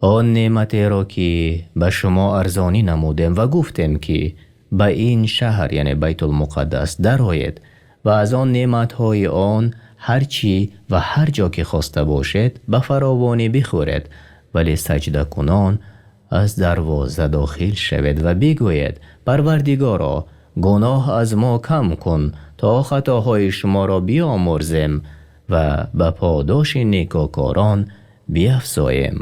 он неъматеро, ки ба шумо арзонӣ намудем ва гуфтем, ки ба ин шаҳр, яъне Байтулмуқаддас, дароед ва аз он неъматҳои он ҳар чӣ ва ҳар ҷо ки хоста бошед ба фаровонӣ бихӯред, вале саҷдакунон аз дарвоза дохил шавед ва бигӯед: Парвардигоро, гуноҳ аз мо кам кун, то хатоҳои шуморо биомӯрзем ва ба подоши некӯкорон биафзоем.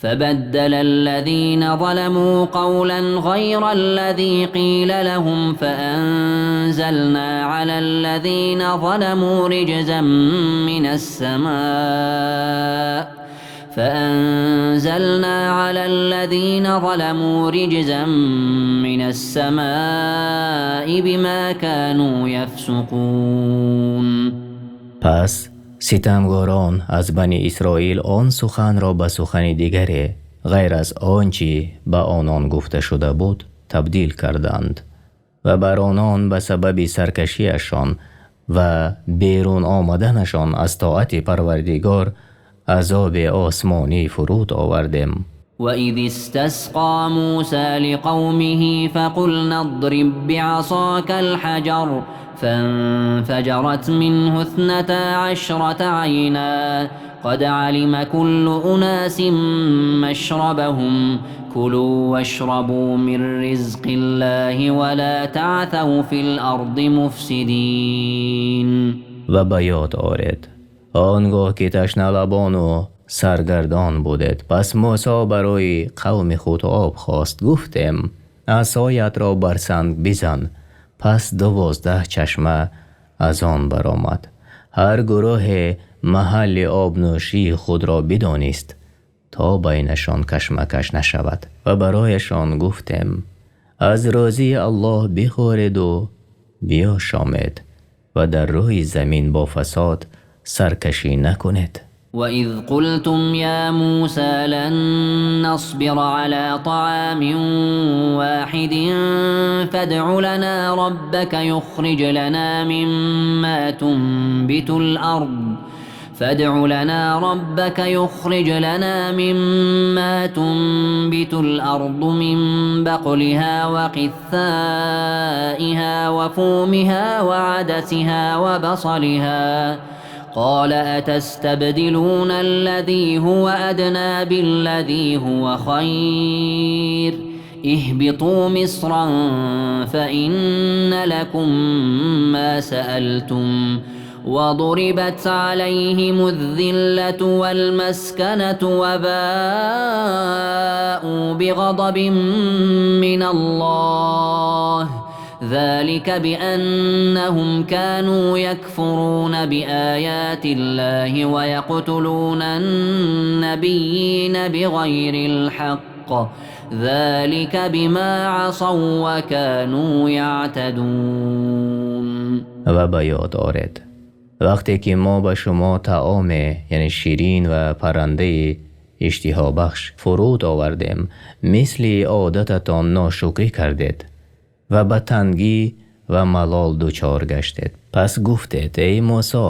فبدل الذين ظلموا قولا غير الذي قيل لهم فأنزلنا على الذين ظلموا رجزا من السماء فأنزلنا على الذين ظلموا رجزا من السماء بما كانوا يفسقون. Пас ситамгорон аз Бани Исроил он суханро ба сухани дигаре ғайр аз он чӣ ба онон гуфта шуда буд табдил карданд ва бар онон ба сабаби саркашиашон ва берун омаданашон аз тоати Парвардигор азоби осмонӣ фуруд овардем. وإذ استسقى موسى لقومه فقلنا اضرب بعصاك الحجر فانفجرت منه 12 عينا قد علم كل أناس مشربهم كلوا واشربوا من رزق الله ولا تعثوا في الأرض مفسدين. Ва ба ёд оред он гоҳ ки ташналабону саргардон будед, пас Мусо барои қавми худ об хост. Гуфтем: асоятро бар санг бизан. Пас 12 чашма аз он баромад. Ҳар гурӯҳе маҳалли обнӯшии худро бидонист, то байнашон кашмакаш нашавад. Ва барояшон гуфтем: аз рӯзии Аллоҳ бихӯреду биёшомед ва дар рӯи замин бо фасод саркашӣ накунед. وإذ قلتم يا موسى لن نصبر على طعام واحد فادع لنا ربك يخرج لنا مما تنبت الأرض فادع لنا ربك يخرج لنا مما تنبت الأرض من بقلها وقثائها وفومها وعدسها وبصلها. قال أتستبدلون الذي هو أدنى بالذي هو خير؟ اهبطوا مصرا فإن لكم ما سألتم. وضربت عليهم الذلة والمسكنة وباءوا بغضب من الله، ذلك بأنهم كانوا يكفرون بآيات الله ويقتلون النبيين بغير الحق، ذلك بما عصوا وكانوا يعتدون. Ва ба ёд оред вақте ки мо ба шумо таоме, яъне ширин ва парандаи иштиҳобахш фуруд овардем, мисли одататон ношукрӣ кардед ва ба тангӣ ва малол дучор гаштед. Пас гуфтед: эй Мусо,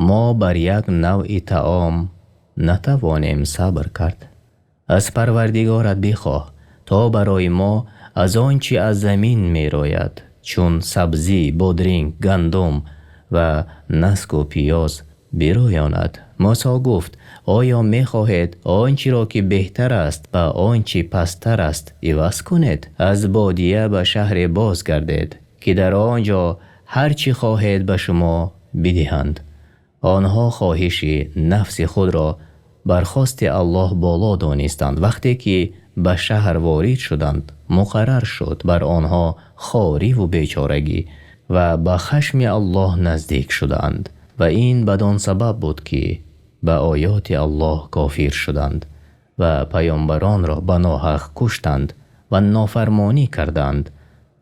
мо бар як навъи таом натавонем сабр кард. Аз Парвардигорат бихоҳ, то барои мо аз он чи аз замин мерояд, чун сабзӣ, бодринг, гандум ва наску пиёз бироёнад. Мусо гуфт: оё мехоҳед он чиро ки беҳтар аст ба он чи пасттар аст иваз кунед? Аз бодия ба шаҳре бозгардед, ки дар он ҷо ҳар чӣ хоҳед ба шумо бидиҳанд. Онҳо хоҳиши нафси худро бар хости Аллоҳ боло донистанд. Вақте ки ба шаҳр ворид шуданд, муқаррар шуд бар онҳо хорӣ ва бечорагӣ ва ба хашми Аллоҳ наздик шуданд. Ва ин бад-он сабаб буд, ки ба оёти Аллоҳ кофир шуданд ва паёмбаронро ба ноҳақ куштанд ва нофармонӣ карданд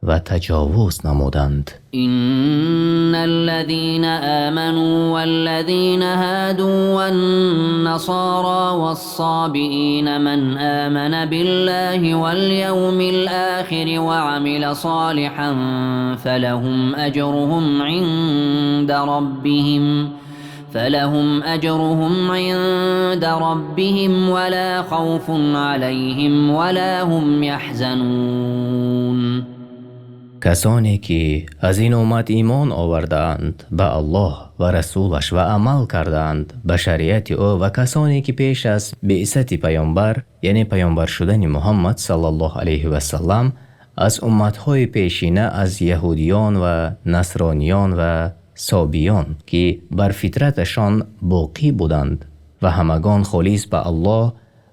ва таҷовуз намуданд. إن الذين آمنوا والذين هادوا والنصارى والصابئين من آمن بالله واليوم الآخر وعمل صالحا فلهم أجرهم عند ربهم ولا خوف عليهم ولا هم يحزنون. Касоне ки аз ин уммат имон овардаанд ба Аллоҳ ва расулаш ва амал кардаанд ба шариати ӯ, ва касоне ки пеш аз биъсати паёмбар, яъне паёмбар шудани Муҳаммад саллаллоҳу алайҳи васаллам, аз умматҳои пешина, аз яҳудиён ва насрониён ва собиён, ки бар фитраташон боқӣ буданд ва ҳамагон холис ба Аллоҳ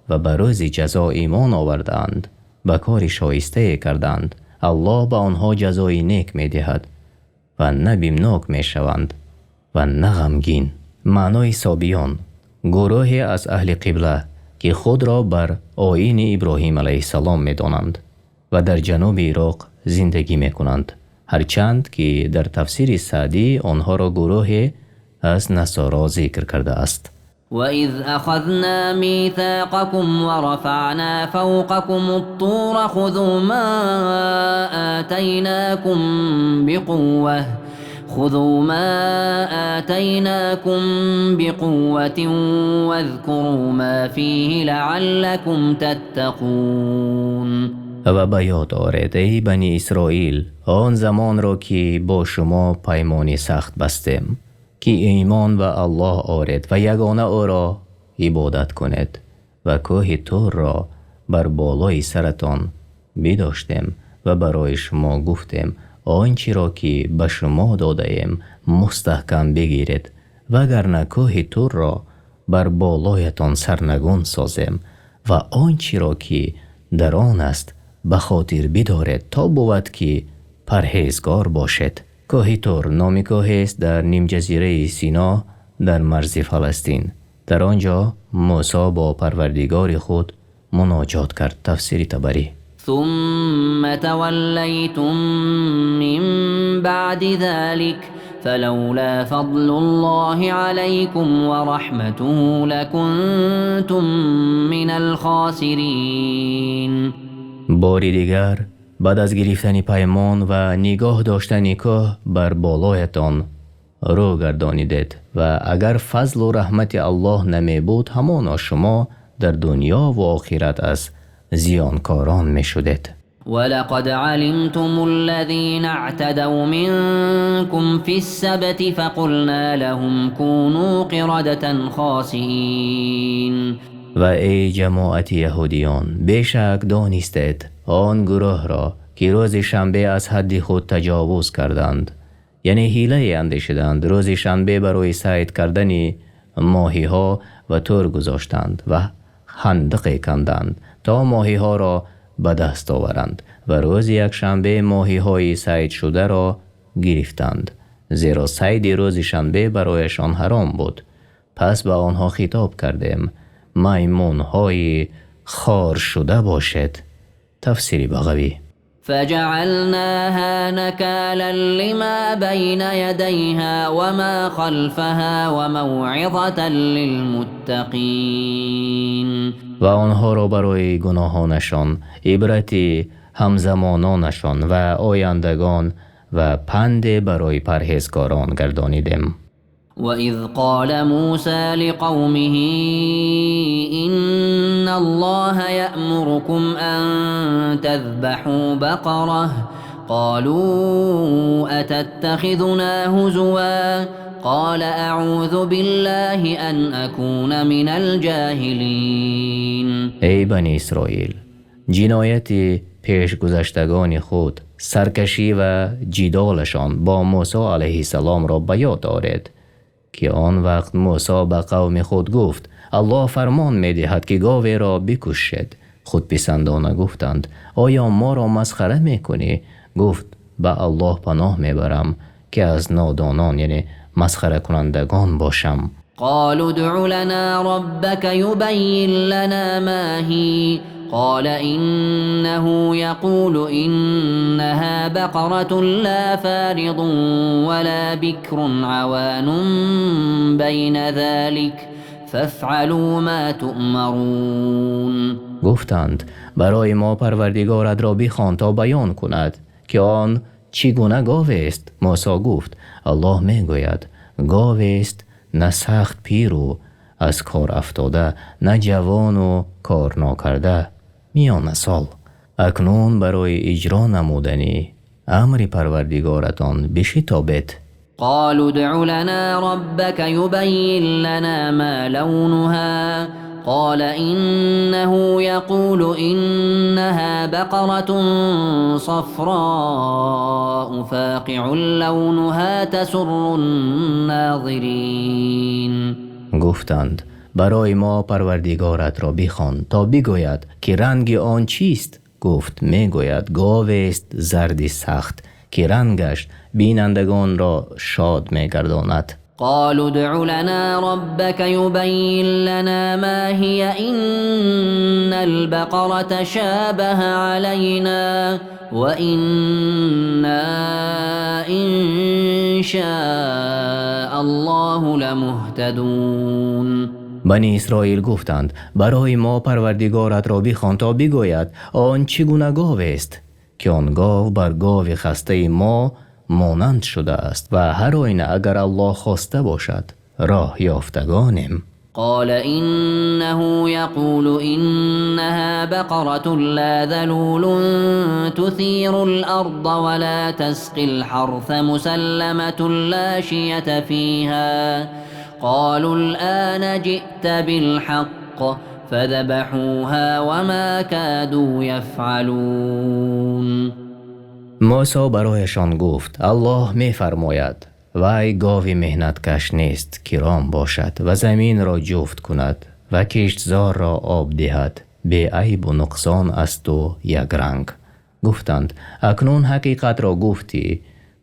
ва ба рӯзи ҷазо имон овардаанд, ба кори шоистае карданд, Аллоҳ ба онҳо ҷазои нек медиҳад ва на бимнок мешаванд ва на ғамгин. Маънои собиён: гурӯҳе аз аҳли қибла, ки худро бар оини Иброҳим алайҳиссалом медонанд ва дар ҷануби Ироқ зиндагӣ мекунанд, ҳарчанд ки дар тафсири Саъдӣ онҳоро гурӯҳе аз насоро зикр кардааст. وإذ أخذنا ميثاقكم ورفعنا فوقكم الطور خذوا ما آتيناكم بقوة واذكروا ما فيه لعلكم تتقون. Ва ба ёд оред, эй Бани Исроил, он замонро, ки бо шумо паймони сахт бастем, ки имон ба Аллоҳ оред ва ягона ӯро ибодат кунед, ва кӯҳи Турро бар болои саратон бидоштем ва барои шумо гуфтем: он чиро ки ба шумо додаем мустаҳкам бигиред, вагарна кӯҳи Турро бар болоятон сарнагун созем, ва он чиро ки дар он аст ба хотир бидоред, то бувад ки парҳезгор бошед. Кӯҳи Тур номи кӯҳест дар нимҷазираи Сино дар марзи Фаластин. Дар он ҷо Мусо бо Парвардигори худ муноҷот кард. Тафсири Табарӣ. ثم توليتم من بعد ذلك فلولا فضل الله عليكم ورحمته لكنتم من الخاسرين. Бори дигар баъд аз гирифтани паймон ва нигоҳ доштани кӯҳ бар болоятон рӯ гардонидед ва агар фазлу раҳмати Аллоҳ намебуд, ҳамоно шумо дар дунё ва охират аз зиёнкорон мешудед. ولقد علمتم الذين اعتدوا منكم في السبت فقلنا لهم كونوا قردة خاسئين. Ва эй ҷамоати яҳудиён, бешак донистед он гурӯҳро, ки рӯзи шанбе аз ҳадди худ таҷовуз карданд, яъне ҳилае андешиданд рӯзи шанбе барои сайд кардани моҳиҳо ва тӯр гузоштанд ва хандақе канданд то моҳиҳоро ба даст оваранд ва рӯзи якшанбе моҳиҳои сайдшударо гирифтанд, зеро сайди рӯзи шанбе барояшон ҳаром буд. Пас ба онҳо хитоб кардем: маймунҳои хоршуда бошед. Тафсири Бағавӣ. فجعلناها نكالا لما بين يديها وما خلفها وموعظة للمتقين. Ва онҳоро барои гуноҳонашон ибрати ҳамзамононашон ва ояндагон ва панде барои парҳезгорон гардонидем. وإذ قال موسى لقومه إن الله يأمركم أن تذبحوا بقرة قالوا أتتخذنا هزوا قال أعوذ بالله أن أكون من الجاهلين. Эй Бани Исроил, ҷинояти пешгузаштагони худ, саркашӣ ва ҷидолашон бо Мусо алайҳиссаломро ба ёд оред, ки он вақт Мусо ба қавми худ гуфт: Аллоҳ фармон медиҳад, ки говеро бикушед. Худписандона гуфтанд: оё моро масхара мекунӣ? Гуфт: ба Аллоҳ паноҳ мебарам, ки аз нодонон, яъне масхаракунандагон бошам. قالوا ادع لنا ربك يبين لنا ما هي قال إنه يقول إنها بقرة لا فارض ولا بكر عوان بين ذلك فافعلوا ما تؤمرون. Гуфтанд: барои мо Парвардигоратро бихон, то баён кунад, ки он чӣ гуна говест. Мусо гуфт: Аллоҳ мегӯяд: говест на сахт пиру аз кор афтода, на ҷавону кор нокарда, миёнасол. Акнун барои иҷро намудани амри Парвардигоратон бишитобед. قالوا ادع لنا ربك يبين لنا ما لونها قال إنه يقول إنها بقرة صفراء فاقع لونها تسر الناظرين. Гуфтанд: барои мо Парвардигоратро бихон, то бигӯяд, ки ранги он чист. Гуфт: мегӯяд, говест зарди сахт, ки рангаш бинандагонро шод мегардонад. قالوا ادع لنا ربك يبين لنا ما هي إن البقرة تشابه علينا وإنا إن شاء الله لمهتدون. Бани Исроил гуфтанд: барои мо Парвардигоратро бихон, то бигӯяд, он чӣ гуна говест, ки он гов бар гови хастаи мо монанд шудааст ва ҳар оина агар Аллоҳ хоста бошад, роҳ ёфтагонем. قال إنه يقول إنها بقرة لا ذلول تثير الأرض ولا تسقي الحرث مسلمة لا شية فيها قالوا الآن جئت بالحق فذبحوها وما كادوا يفعلون. Мусо барояшон гуфт: Аллоҳ мефармояд: вай гови меҳнаткаш нест, ки ром бошад ва заминро ҷуфт кунад ва киштзорро об диҳад, беайбу нуқсон асту якранг. Гуфтанд: акнун ҳақиқатро гуфтӣ.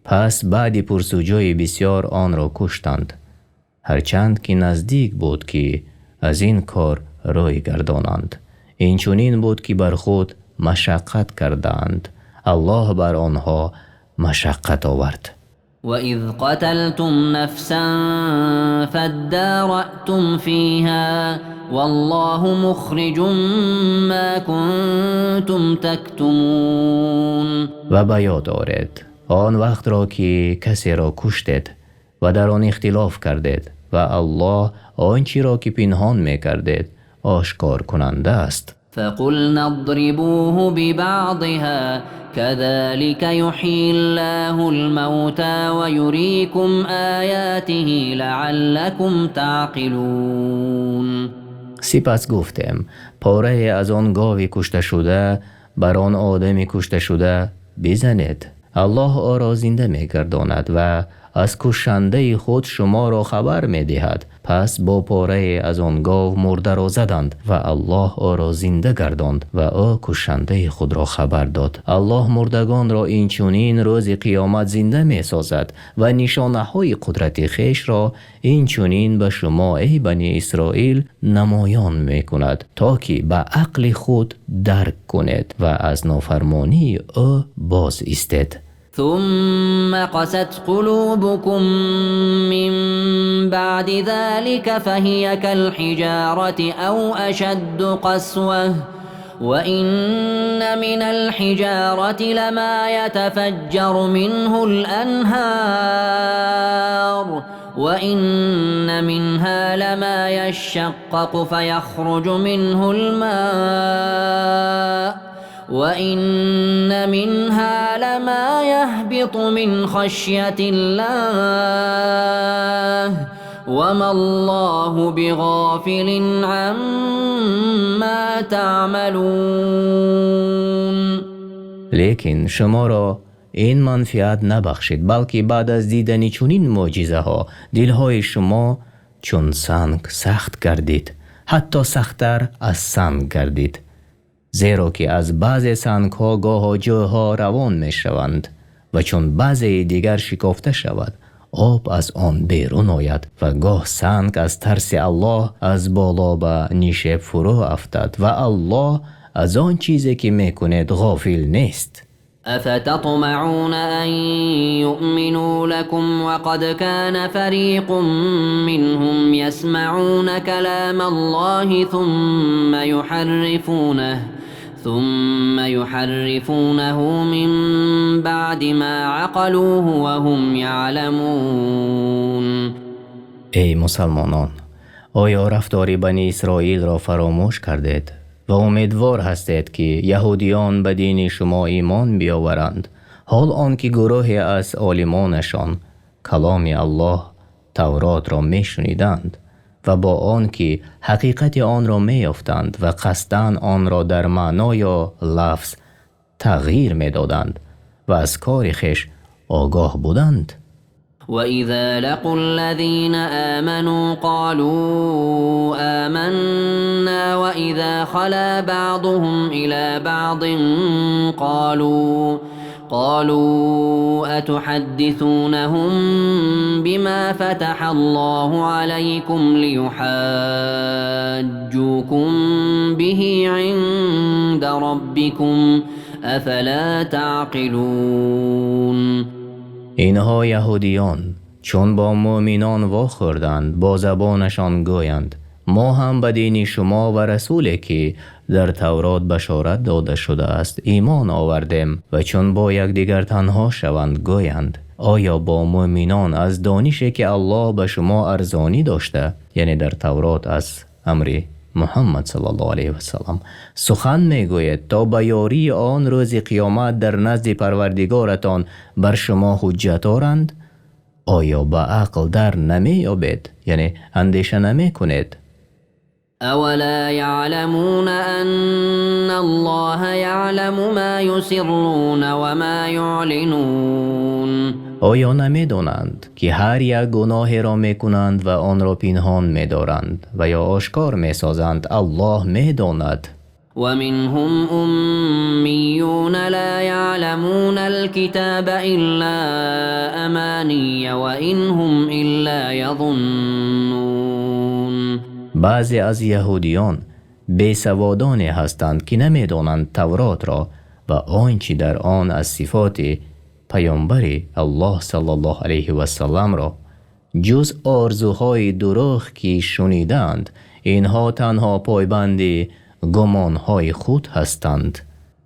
Пас баъди пурсуҷӯи бисёр онро куштанд, ҳарчанд ки наздик буд, ки аз ин кор рӯй гардонанд. Инчунин буд, ки бар худ машаққат кардаанд. Аллоҳ бар онҳо машаққат овард. وَإِذْ قَتَلْتُمْ نَفْسًا فَادَّارَأْتُمْ فِيهَا وَاللَّهُ مُخْرِجٌ مَا كُنْتُمْ تَكْتُمُونَ. Ва ба ёд оред он вақтро, ки касеро куштед Ва дар он ихтилоф кардед ва Аллоҳ он чиро ки пинҳон мекардед ошкор кунанда аст. فقلنا اضربوه ببعضها كذلك يحيي الله الموتى ويريكم آياته لعلكم تعقلون. Сипас гуфтем: порае аз он гови кушташуда бар он одами кушташуда бизанед. Аллоҳ ӯро зинда мегардонад ва аз кушандаи худ шуморо хабар медиҳад. Пас бо порае аз он гов мурдаро заданд ва Аллоҳ ӯро зинда гардонд ва ӯ кушандаи худро хабар дод. Аллоҳ мурдагонро инчунин рӯзи қиёмат зинда месозад ва нишонаҳои қудрати хешро инчунин ба шумо, эй Бани Исроил, намоён мекунад, то ки ба ақли худ дарк кунед ва аз нофармонии ӯ боз истед. ثم قست قلوبكم من بعد ذلك فهي كالحجارة أو أشد قسوة وإن من الحجارة لما يتفجر منه الأنهار وإن منها لما يشقق فيخرج منه الماء وإن منها لما يهبط من خشية الله وما الله بغافل عما تعملون. Лекин шуморо ин манфиат набахшид, балки баъд аз дидани чунин мӯъҷизаҳо дилҳои шумо чун санг сахт гардид, ҳатто сахттар аз санг гардид, зеро ки аз баъзе сангҳо гоҳо ҷӯйҳо равон мешаванд ва чун баъзеи дигар шикофта шавад, об аз он берун ояд ва гоҳ санг аз тарси Аллоҳ аз боло ба нишеб фурӯ афтад ва Аллоҳ аз он чизе ки мекунед ғофил нест. أفتطمعون أن يؤمنوا لكم وقد كان فريق منهم يسمعون كلام الله ثم يحرفونه من بعد ما عقلوه وهم يعلمون. Эй мусалмонон, оё рафтори Бани Исроилро фаромӯш кардед ва умедвор ҳастед, ки яҳудиён ба дини шумо имон биёваранд, ҳол он ки гурӯҳе аз олимонашон каломи Аллоҳ Тавротро мешуниданд ва бо он ки ҳақиқати онро меёфтанд ва қасдан онро дар маъно ё лафз тағйир медоданд ва аз кори хеш огоҳ буданд? وإذا لقوا الذين آمنوا قالوا آمنا وإذا خلا بعضهم إلى بعض قالوا أتحدثونهم بما فتح الله عليكم ليحاجوكم به عند ربكم أفلا تعقلون. Инҳо яҳудиён чун бо мӯъминон вохӯрданд, бо забонашон гӯянд: мо ҳам ба дини шумо ва расуле ки дар Таврот башорат дода шудааст имон овардем, ва чун бо якдигар танҳо шаванд, гӯянд: оё бо мӯъминон аз донише ки Аллоҳ ба шумо арзонӣ дошта, яъне дар Таврот аз амри Муҳаммад саллаллоҳу алайҳи васаллам сухан мегӯед, то ба ёрии он рӯзи қиёмат дар назди Парвардигоратон бар шумо ҳуҷҷат оранд? Оё ба ақл дар намеёбед, яъне андеша намекунед? أولا يعلمون أن الله يعلم ما يسرون وما يعلنون. Оё намедонанд, ки ҳар як гуноҳеро мекунанд ва онро пинҳон медоранд ва ё ошкор месозанд, Аллоҳ медонад? ومنهم أميون لا يعلمون الكتاب إلا أماني وإن هم إلا يظنون. Баъзе аз яҳудиён бесаводоне ҳастанд, ки намедонанд Тавротро ва он чи дар он аз сифоти паёмбари Аллоҳ саллаллоҳу алайҳи васалламро ҷуз орзуҳои дурӯғ ки шунидаанд. Инҳо танҳо пойбанди гумонҳои худ ҳастанд.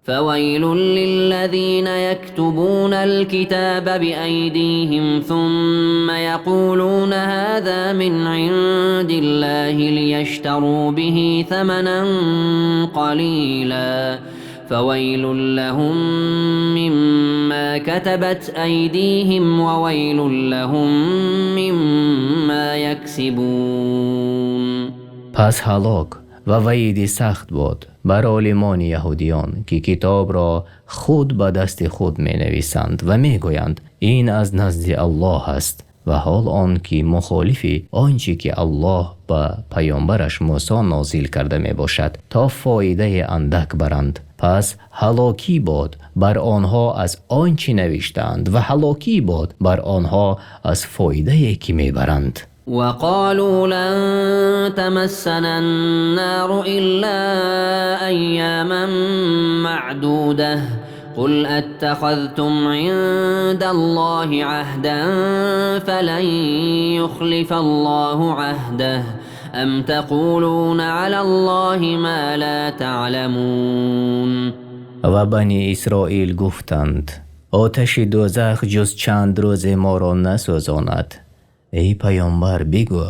فويل للذين يكتبون الكتاب بأيديهم ثم يقولون هذا من عند الله ليشتروا به ثمنا قليلا فويل لهم مما كتبت أيديهم وويل لهم مما يكسبون. Пас ҳалок ва ваъиди сахт буд бар олимони яҳудиён, ки китобро худ ба дасти худ менависанд ва мегӯянд: ин аз назди Аллоҳ аст, ва ҳол он ки мухолифи он чи ки Аллоҳ ба паёмбараш Мусо нозил карда мебошад, то фоидаи андак баранд. Пас ҳалокӣ бод бар онҳо аз он чи навиштаанд ва ҳалокӣ бод бар онҳо аз фоидае ки мебаранд. وقالوا لن تمسنا النار إلا أياما معدودة قل أتخذتم عند الله عهدا فلن يخلف الله عهده أم تقولون على الله ما لا تعلمون. Ва Бани Исроил гуфтанд: оташи дӯзах ҷуз чанд рӯзе моро насӯзонад. Эй паёмбар, бигӯ: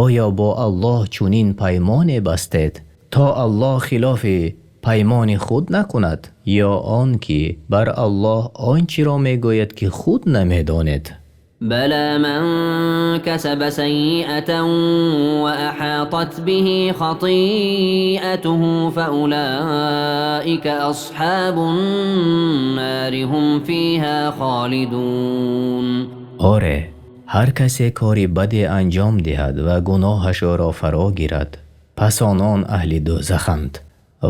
оё бо Аллоҳ чунин паймоне бастед, то Аллоҳ хилофи паймони худ накунад, ё он ки бар Аллоҳ он чиро мегӯяд, ки худ намедонед? بلى من كسب سيئة وأحاطت به خطيئته فأولئك أصحاب النار هم فيها خالدون. Оре, ҳар касе кори баде анҷом диҳад ва гуноҳаш ӯро фаро гирад, пас онон аҳли дӯзаханд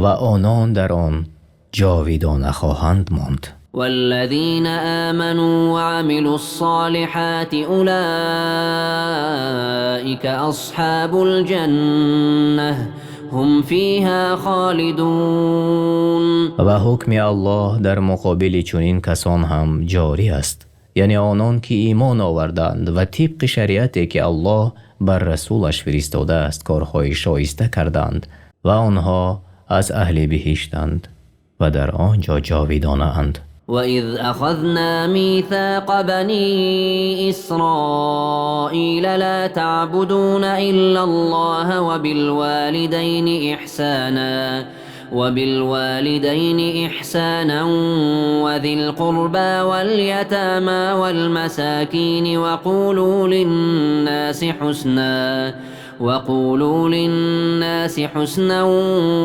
ва онон дар он ҷовидона хоҳанд монд. والذين آمنوا وعملوا الصالحات أولئك أصحاب الجنة هم فيها خالدون. Ва ҳукми Аллоҳ дар муқобили чунин касон ҳам ҷорӣ аст, яъне онон ки имон оварданд ва тибқи шариате ки Аллоҳ бар расулаш фиристодааст корҳои шоиста карданд, ва онҳо аз аҳли биҳиштанд ва дар он ҷо ҷовидонаанд. وإذ أخذنا ميثاق بني إسرائيل لا تعبدون إلا الله وبالوالدين إحسانا وذي القربى واليتامى والمساكين وقولوا للناس حسنا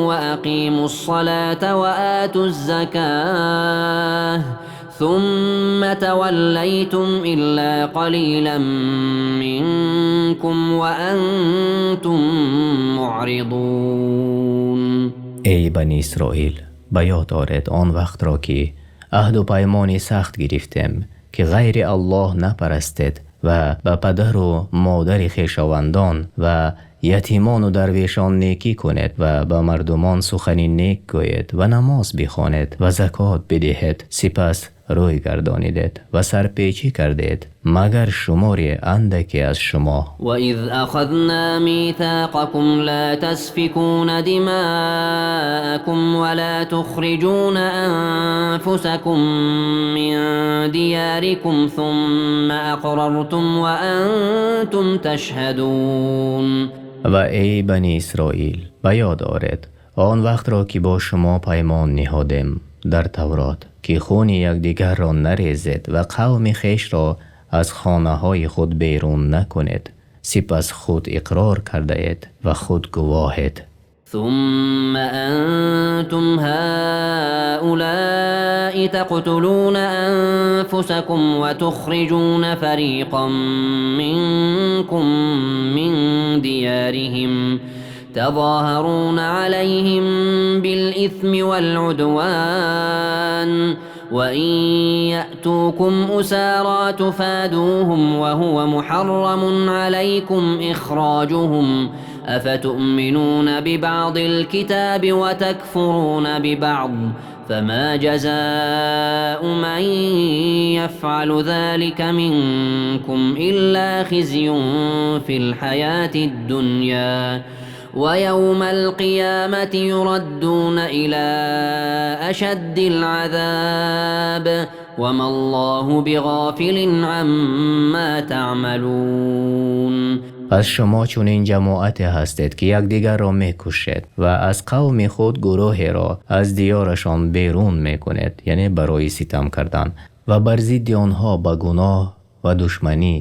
وأقيموا الصلاة وآتوا الزكاة ثم توليتم إلا قليلا منكم وأنتم معرضون. Эй Бани Исроил, ба ёд оред он вақтро, ки аҳду паймони сахт гирифтем, ки ғайри Аллоҳ напарастед ва ба падару модари хешовандон ва ятимону дарвешон некӣ кунед ва ба мардумон сухани нек гӯед ва намоз бихонед ва закот бидиҳед. Сипас рӯй гардонидед ва сарпечӣ кардед, магар шумори андаке аз шумо. وإذ أخذنا ميثاقكم لا تسفكون دماءكم ولا تخرجون أنفسكم من دياركم ثم أقررتم وأنتم تشهدون. Ва эй Бани Исроил, ба ёд оред он вақтро, ки бо шумо паймон ниҳодем дар Таврот, ки хуни якдигарро нарезед ва қавми хешро аз хонаҳои худ берун накунед. Сипас худ иқрор кардаед ва худ гувоҳед. ثم أنتم هؤلاء تقتلون أنفسكم وتخرجون فريقا منكم من ديارهم تظاهرون عليهم بالإثم والعدوان وإن يأتوكم أسارى تفادوهم وهو محرم عليكم إخراجهم أفتؤمنون ببعض الكتاب وتكفرون ببعض فما جزاء من يفعل ذلك منكم إلا خزي في الحياة الدنيا ويوم القيامة يردون إلى أشد العذاب وما الله بغافل عما تعملون. Пас шумо чунин ҷамоате ҳастед, ки якдигарро мекушед ва аз қавми худ гурӯҳеро аз диёрашон берун мекунед, яъне барои ситам кардан ва бар зидди онҳо ба гуноҳ ва душманӣ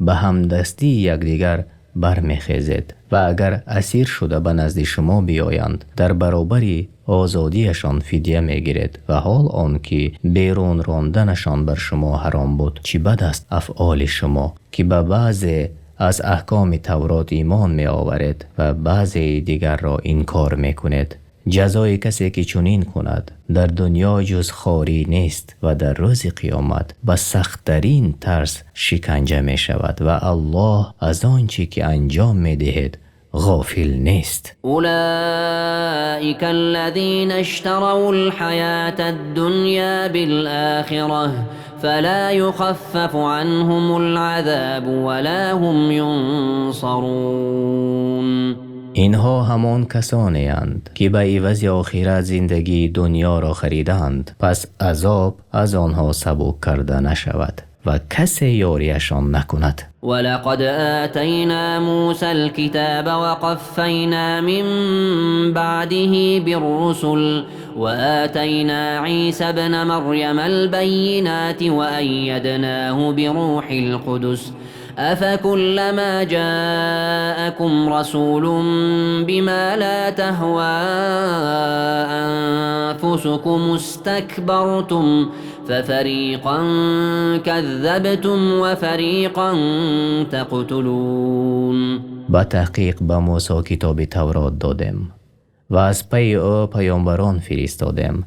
ба ҳамдастии якдигар бармехезед ва агар асир шуда ба назди шумо биёянд, дар баробари озодиашон фидя мегиред ва ҳол он ки берун ронданашон бар шумо ҳаром буд. Чӣ бад аст афъоли шумо, ки ба баъзе аз аҳкоми Таврот имон меоваред ва баъзе дигарро инкор мекунед. Ҷазои касе ки чунин кунад дар дунё ҷуз хорӣ нест ва дар рӯзи қиёмат ба сахттарин тарз шиканҷа мешавад ва Аллоҳ аз он чи ки анҷом медиҳед ғофил нест. أولئك الذين اشتروا الحياة الدنيا بالآخرة فلا يخفف عنهم العذاب ولا هم ينصرون. Инҳо ҳамон касонеанд, ки ба ивази охират зиндагии дунёро харидаанд, пас азоб аз онҳо сабук карда нашавад ва касе ёриашон накунад. ولقد آتينا موسى الكتاب وقفينا من بعده بالرسل وآتينا عيسى ابن مريم البينات وأيدناه بروح القدس أفكلما جاءكم رسول بما لا تهوى أنفسكم استكبرتم ففريقا كذبتم وفريقا تقتلون. Ба таҳқиқ ба Мусо китоби Таврот додем ва аз пайи ӯ паёмбарон фиристодем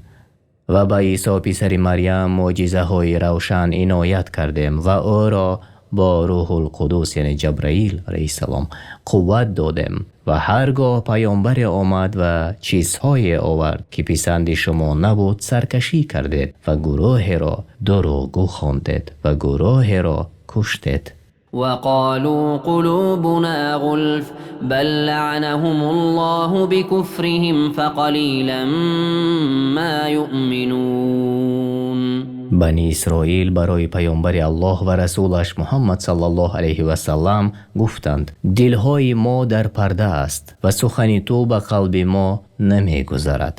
ва ба Исо писари Марям мӯъҷизаҳои равшан иноят кардем ва ӯро бо Рӯҳулқудус, яъне Ҷабраил алайҳиссалом, қувват додем ва ҳаргоҳ паёмбаре омад ва чизҳое овард, ки писанди шумо набуд, саркашӣ кардед ва гурӯҳеро дурӯғгӯ хондед ва гурӯҳеро куштед. وقالوا قلوبنا غلف بل لعنهم الله بكفرهم فقليلا ما يؤمنون. Бани Исроил барои паёмбари Аллоҳ ва расулаш Муҳаммад саллаллоҳу алайҳи васаллам гуфтанд: дилҳои мо дар парда аст ва сухани ту ба қалби мо намегузарад.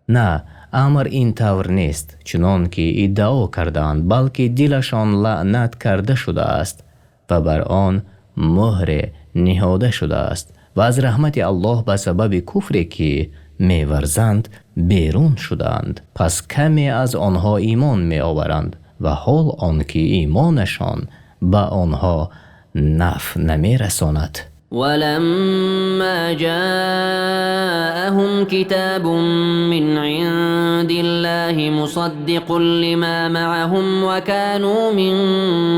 На, амр ин тавр нест, чунон ки иддао кардаанд, балки дилашон лаънат карда шудааст ва бар он муҳре ниҳода шудааст ва аз раҳмати Аллоҳ ба сабаби куфре ки меварзанд берун шудаанд. Пас каме аз онҳо имон меоваранд ва ҳол он ки имонашон ба онҳо нафъ намерасонад. ولما جاءهم كتاب من عند الله مصدق لما معهم وكانوا من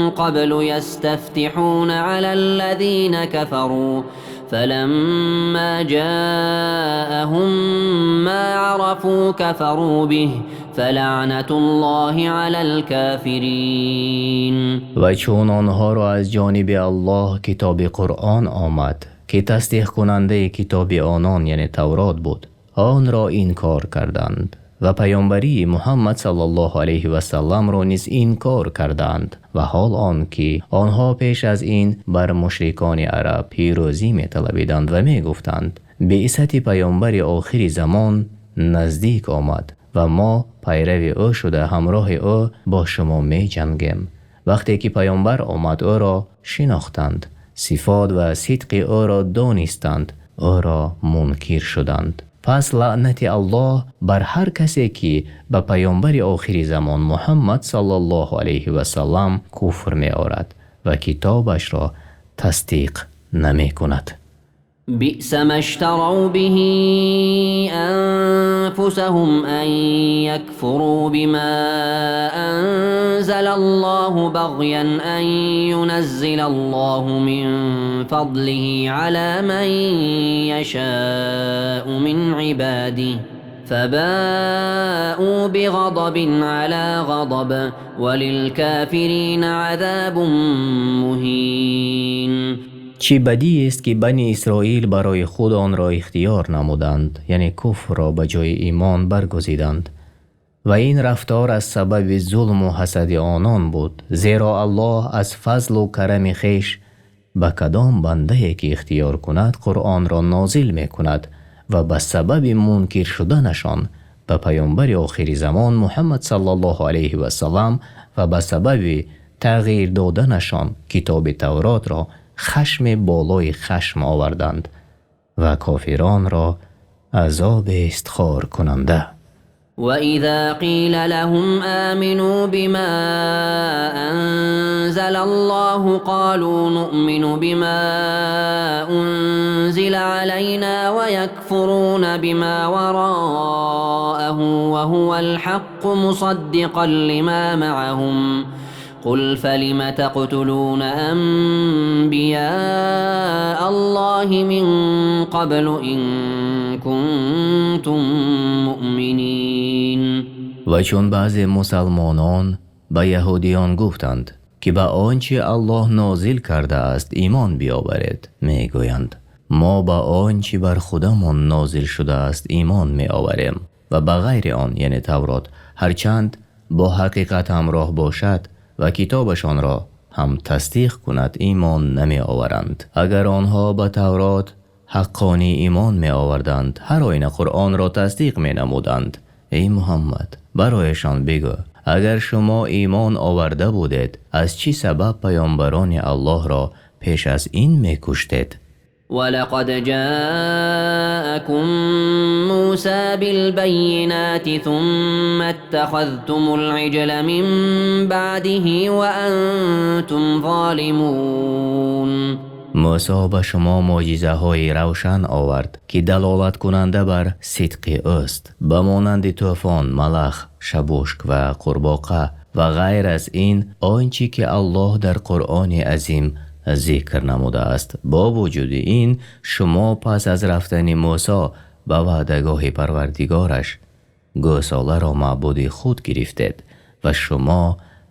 قبل يستفتحون على الذين كفروا فلما جاءهم ما عرفوا كفروا به فلعنة الله على الكافرين. Ва чун онҳоро аз ҷониби Аллоҳ китоби Қуръон омад, ки тасдиқкунандаи китоби онон, яъне Таврот буд, онро инкор карданд ва паёмбарии Муҳаммад саллаллоҳу алайҳи васалламро низ инкор карданд ва ҳол он ки онҳо пеш аз ин бар мушрикони араб пирӯзӣ металабиданд ва мегуфтанд: биъсати паёмбари охири замон наздик омад ва мо пайрави ӯ шуда ҳамроҳи ӯ бо шумо меҷангем. Вақте ки паёмбар омад, ӯро шинохтанд, сифот ва сидқи ӯро донистанд, ӯро мункир шуданд. Пас лаънати Аллоҳ бар ҳар касе ки ба паёмбари охири замон Муҳаммад саллаллоҳу алайҳи васаллам куфр меорад ва китобашро тасдиқ намекунад. بئس ما اشتروا به أنفسهم أن يكفروا بما أنزل الله بغيا أن ينزل الله من فضله على من يشاء من عباده فباءوا بغضب على غضب وللكافرين عذاب مهين. Чӣ бадист ки Бани Исроил барои худ онро ихтиёр намуданд, яъне куфрро ба ҷои имон баргузиданд ва ин рафтор аз сабаби зулм ва ҳасади онон буд, зеро Аллоҳ аз фазлу карами хеш ба кадом бандае ки ихтиёр кунад Қуръонро нозил мекунад ва ба сабаби мункир шуданашон ба паёмбари охири замон Муҳаммад саллаллоҳу алайҳи васаллам ва ба сабаби тағйир додашони китоби Тавротро хашм болои хашм оварданд ва кофиронро азоби хоркунанда. Ва иза қила лаҳум омину бима анзалаллоҳу қолу нуъмину бима унзила алайна ва якфуруна бима вароаҳу ва ҳувал ҳаққу мусаддиқан лима маъаҳум қул фалима тақтулуна анбияаллоҳи мин қаблу ин кунтум муъминин. Ва чун баъзе мусулмонон ба яҳудиён гуфтанд, ки ба он чи Аллоҳ нозил кардааст имон биёваред, мегӯянд: мо ба он чи бар худамон нозил шудааст имон меоварем ва ба ғайри он, яъне Таврот, ҳарчанд бо ҳақиқат ҳамроҳ бошад ва китобашонро ҳам тасдиқ кунад, имон намеоваранд. Агар онҳо ба Таврот ҳаққонӣ имон меоварданд, ҳар оина Қуръонро тасдиқ менамуданд. Эй Муҳаммад, барояшон бигӯ: агар шумо имон оварда будед, аз чӣ сабаб паёмбарони Аллоҳро пеш аз ин мекуштед? Ва лақад ҷаакум Мусо билбаййиноти сумматтахазтумул иҷла мин баъдиҳи ва антум золимун. Мусо ба шумо мӯъҷизаҳои равшан овард, ки далолаткунанда бар сидқи ӯст, ба монанди тӯфон, малах, шабошк ва қурбоқа ва ғайр аз ин он чи ки Аллоҳ дар Қуръони азим зикр намудааст. Бо вуҷуди ин шумо пас аз рафтани Мусо ба ваъдагоҳи Парвардигораш гӯсоларо маъбуди худ гирифтед ва шумо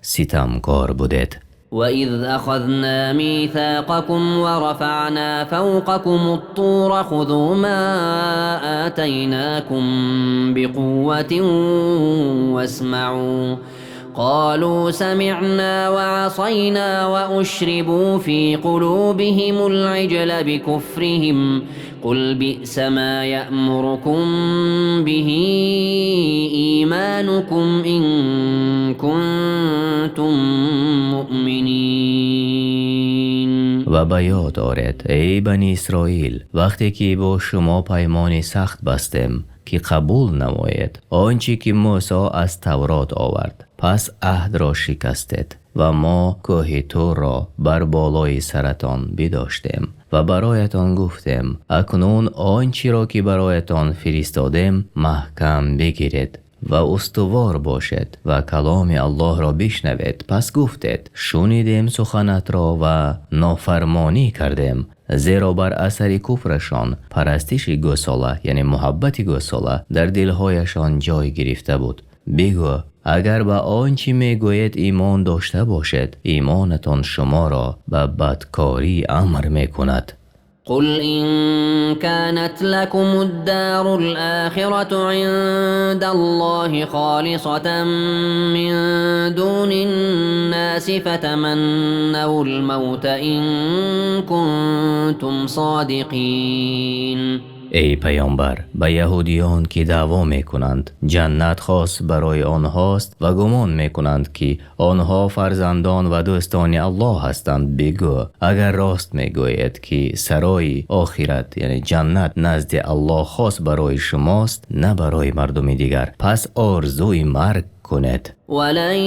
ситамкор будед. Ва из ахазна мисоқакум ва рафаъна фавқакумут тура хузу ма отайнакум биқувватин васмаъу қолу самиъна ва асайна ва ушрибу фи қулубиҳимул иҷла бикуфриҳим қул биъса ма яъмурукум биҳи иманукум ин кунтум муъминин. Ва ба ёд оред, эй Бани Исроил, вақте ки бо шумо паймони сахт бастем, ки қабул намоед он чи ки Мусо аз Таврот овард, пас аҳдро шикастед ва мо кӯҳи Турро бар болои саратон бидоштем ва бароятон гуфтем: акнун он чиро ки бароятон фиристодем маҳкам бигиред ва устувор бошед ва каломи Аллоҳро бишнавед. Пас гуфтед: шунидем суханатро ва нофармонӣ кардем, зеро бар асари куфрашон парастиши гӯсола, яъне муҳаббати гӯсола, дар дилҳояшон ҷой гирифта буд. Бигӯ: агар ба он чи мегӯед имон дошта бошед, имонатон шуморо ба бадкорӣ амр мекунад. Қул ин канат лакумуд дарул охирату индаллоҳи холисатан мин дунин носи фатаманнавул мавта ин кунтум содиқин. Эй паёмбар, ба яҳудиён ки даъво мекунанд ҷаннат хос барои онҳост ва гумон мекунанд ки онҳо фарзандон ва дӯстони Аллоҳ ҳастанд, бигӯ: агар рост мегӯед ки сарои охират, яъне ҷаннат, назди Аллоҳ хос барои шумост, на барои мардуми дигар, пас орзуи марг кунед. Ва лан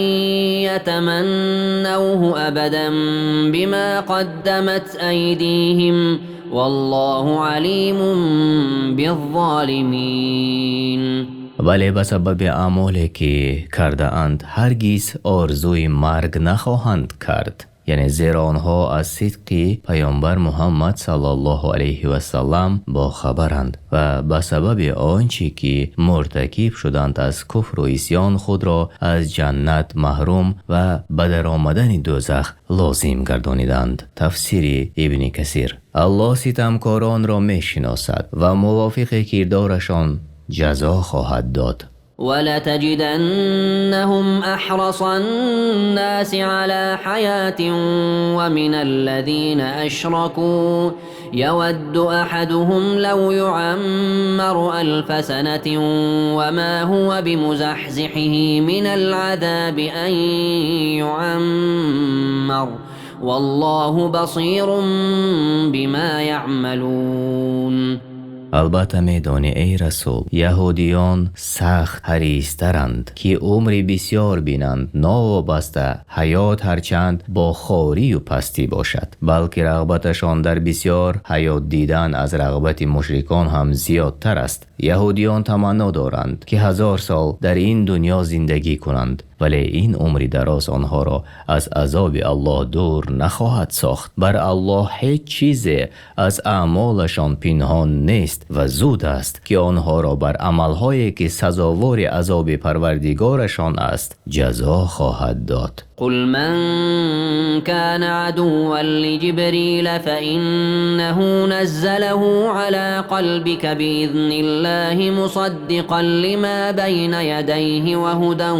ятаманнавҳу абадан бима қаддамат айдиҳим валлоҳу алимун биззолимин. Вале ба сабаби аъмоле ки кардаанд ҳаргиз орзуи марг нахоҳанд кард, Яъне зеро онҳо аз сидқи паёмбар Муҳаммад саллаллоҳу алайҳи васаллам бохабаранд ва ба сабаби он чи ки муртакиб шуданд аз куфру исён худро аз ҷаннат маҳрум ва ба даромадани дӯзах лозим гардониданд. Тафсири Ибни Касир. Аллоҳ ситамкоронро мешиносад ва мувофиқи кирдорашон ҷазо хоҳад дод. ولتجدنهم أحرص الناس على حياة ومن الذين أشركوا يود أحدهم لو يعمر 1000 سنة وما هو بمزحزحه من العذاب أن يعمر والله بصير بما يعملون. Албатта медонӣ, эй расул, яҳудиён сахт ҳаристаранд, ки умри бисёр бинанд, новобаста ҳаёт ҳарчанд бо хорию пастӣ бошад, балки рағбаташон дар бисёр ҳаёт дидан аз рағбати мушрикон ҳам зиёдтар аст. Яҳудиён таманно доранд, ки 1000 сол дар ин дунё зиндагӣ кунанд, вале ин умри дароз онҳоро аз азоби Аллоҳ дур нахоҳад сохт. Бар Аллоҳ ҳеҷ чизе аз аъмолашон пинҳон нест ва зуд аст, ки онҳоро бар амалҳое ки сазовори азоби парвардигорашон аст ҷазо хоҳад дод. قل من كان عدوا لجبريل فإنه نزله على قلبك بإذن الله مصدقا لما بين يديه وهدى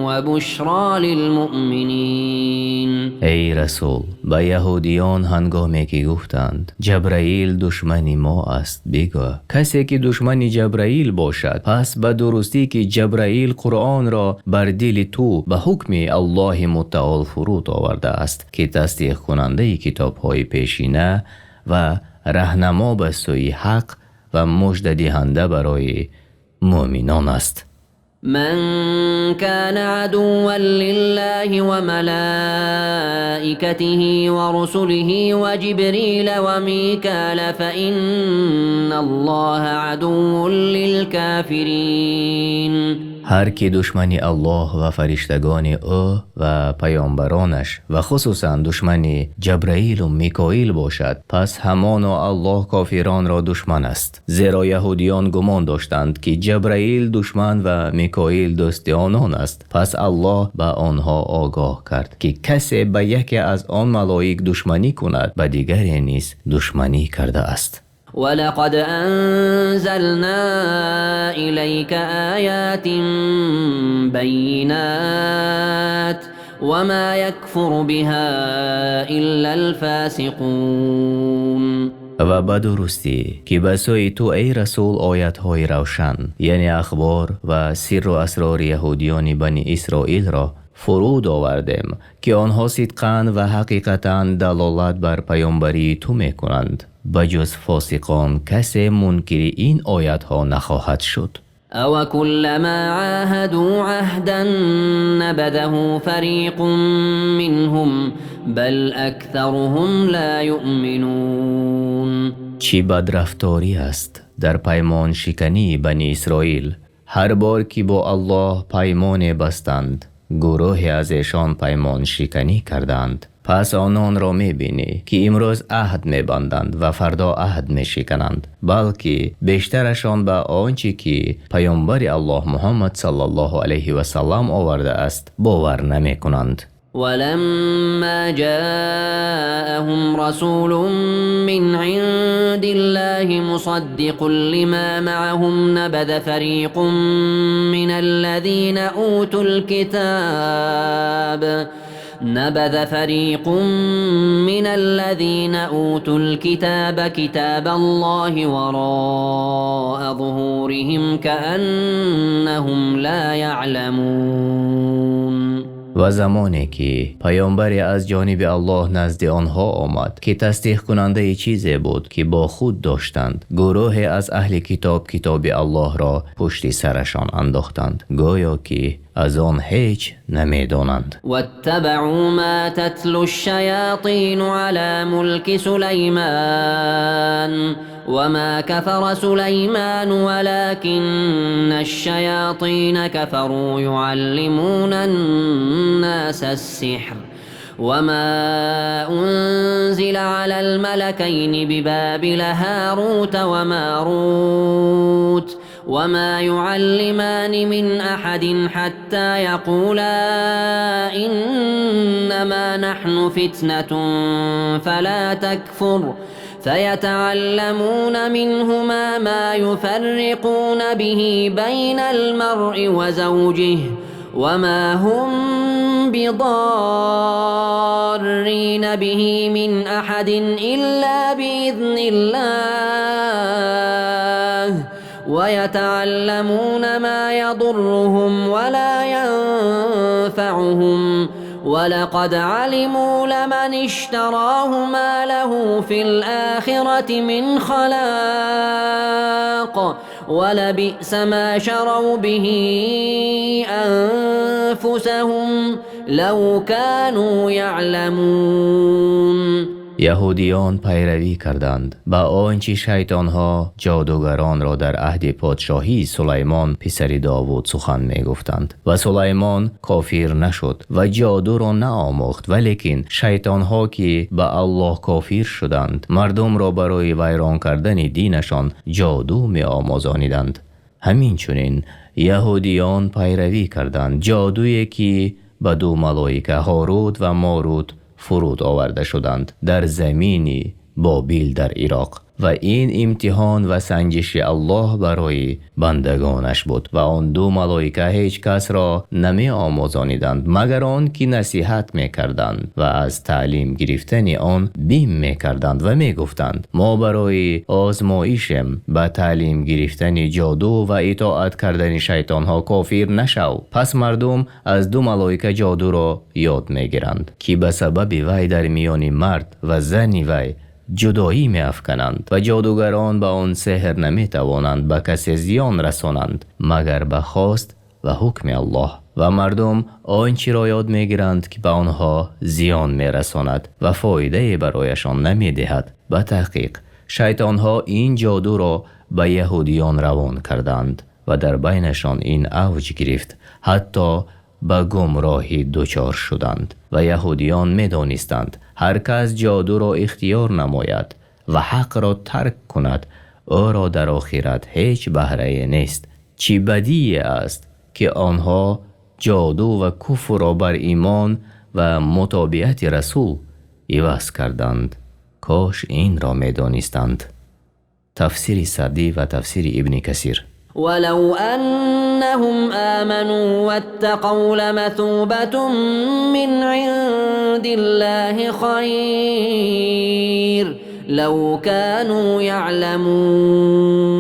وبشرى للمؤمنين. Эй расул, ба яҳудиён ҳангоме ки гуфтанд Ҷабраил душмани мо аст, бигӯ: касе ки душмани Ҷабраил бошад, пас ба дурустӣ ки Ҷабраил Қуръонро бар дили ту ба ҳукми Аллоҳи мутаол фуруд овардааст, ки тасдиқкунандаи китобҳои пешина ва раҳнамо ба сӯи ҳақ ва муждадиҳанда барои муъминон аст. من كان عدوا لله وملائكته ورسله وجبريل وميكال فإن الله عدو للكافرين. Ҳар ки душмани Аллоҳ ва фариштагони ӯ ва паёмбаронаш ва хусусан душмани Ҷабраилу Микоил бошад, пас ҳамоно Аллоҳ кофиронро душман аст. Зеро яҳудиён гумон доштанд, ки Ҷабраил душман ва Микоил дӯсти онон аст. Пас Аллоҳ ба онҳо огоҳ кард, ки касе ба яке аз он малоик душманӣ кунад, ба дигаре низ душманӣ кардааст. ولقد أنزلنا إليك آيات بينات وما يكفر بها إلا الفاسقون. Ва ба дурустӣ ки ба сӯи ту, эй расул, оятҳои равшан, яъне ахбор ва сирру асрори яҳудиёни бани Исроилро фуруд овардем, ки онҳо сидқан ва ҳақиқатан далолат бар паёмбарии ту мекунанд. Ба ҷуз фосиқон касе мункири ин оятҳо нахоҳад шуд. أوكلما عاهدوا عهدا نبذه فريق منهم بل أكثرهم لا يؤمنون. Чӣ бадрафторӣ аст дар паймоншикании бани Исроил! Ҳар бор ки бо Аллоҳ паймоне бастанд, гурӯҳе аз эшон паймоншиканӣ карданд. Пас ононро мебинӣ, ки имрӯз аҳд мебанданд ва фардо аҳд мешикананд, балки бештарашон ба он чӣ ки паёмбари Аллоҳ Муҳаммад саллаллоҳу алайҳи васаллам овардааст бовар намекунанд. ولما جاءهم رسول من عند الله مصدق لما معهم نبذ فريق من الذين أوتوا الكتاب نبذ فريق من الذين أوتوا الكتاب كتاب الله وراء ظهورهم كأنهم لا يعلمون. Ва замоне ки паёмбаре аз ҷониби Аллоҳ назди онҳо омад, ки тасдиқкунандаи чизе буд, ки бо худ доштанд, гурӯҳе аз аҳли китоб китоби Аллоҳро пушти сарашон андохтанд, гӯё ки аз он ҳеҷ намедонанд. واتبعوا ما تتلو الشياطين على ملك سليمان وما كفر سليمان ولكن الشياطين كفروا يعلمون الناس السحر وما أنزل على الملكين ببابل هاروت وماروت وما يعلمان من أحد حتى يقولا إنما نحن فتنة فلا تكفر فيتعلمون منهما ما يفرقون به بين المرء وزوجه وما هم بضارين به من أحد إلا بإذن الله ويتعلمون ما يضرهم ولا ينفعهم ولقد علموا لمن اشتراه ما له في الآخرة من خلاق ولبئس ما شروا به أنفسهم لو كانوا يعلمون. Яҳудиён пайравӣ карданд ба он чи шайтонҳо ҷодугаронро дар аҳди подшоҳии Сулаймон писари Довуд сухан мегуфтанд ва Сулаймон кофир нашуд ва ҷодуро наомӯхт, валекин шайтонҳо ки ба Аллоҳ кофир шуданд мардумро барои вайрон кардани динашон ҷоду меомӯзониданд. Ҳамин чунин яҳудиён пайравӣ карданд ҷодуе ки ба ду малоика Ҳорут ва Морут фуруд оварда шуданд дар замини Бобил дар Ироқ, ва ин имтиҳон ва санҷиши Аллоҳ барои бандагонаш буд ва он ду малоика ҳеҷ касро намеомӯзониданд магар он ки насиҳат мекарданд ва аз таълим гирифтани он бим мекарданд ва мегуфтанд мо барои озмоишем ба таълим гирифтани ҷоду ва итоат кардани шайтонҳо кофир нашав. Пас мардум аз ду малоика ҷодуро ёд мегиранд ки ба сабаби вай дар миёни мард ва зани вай ҷудоӣ меафкананд ва ҷодугарон ба он сеҳр наметавонанд ба касе зиён расонанд магар ба хост ва ҳукми Аллоҳ, ва мардум он чиро ёд мегиранд ки ба онҳо зиён мерасонад ва фоидае барояшон намедиҳад. Ба таҳқиқ шайтонҳо ин ҷодуро ба яҳудиён равон карданд ва дар байнашон ин авҷ гирифт ҳатто ба гумроҳӣ дучор шуданд ва яҳудиён медонистанд ҳар кас ҷодуро ихтиёр намояд ва ҳақро тарк кунад ӯро дар охират ҳеҷ баҳрае нест. Чӣ бадие аст ки онҳо ҷоду ва куфрро бар имон ва мутобиати расул иваз карданд. Кош инро медонистанд. Тафсири Саъдӣ ва тафсири Ибни Касир. ولو أنهم آمنوا واتقوا لمثوبة من عند الله خير لو كانوا يعلمون.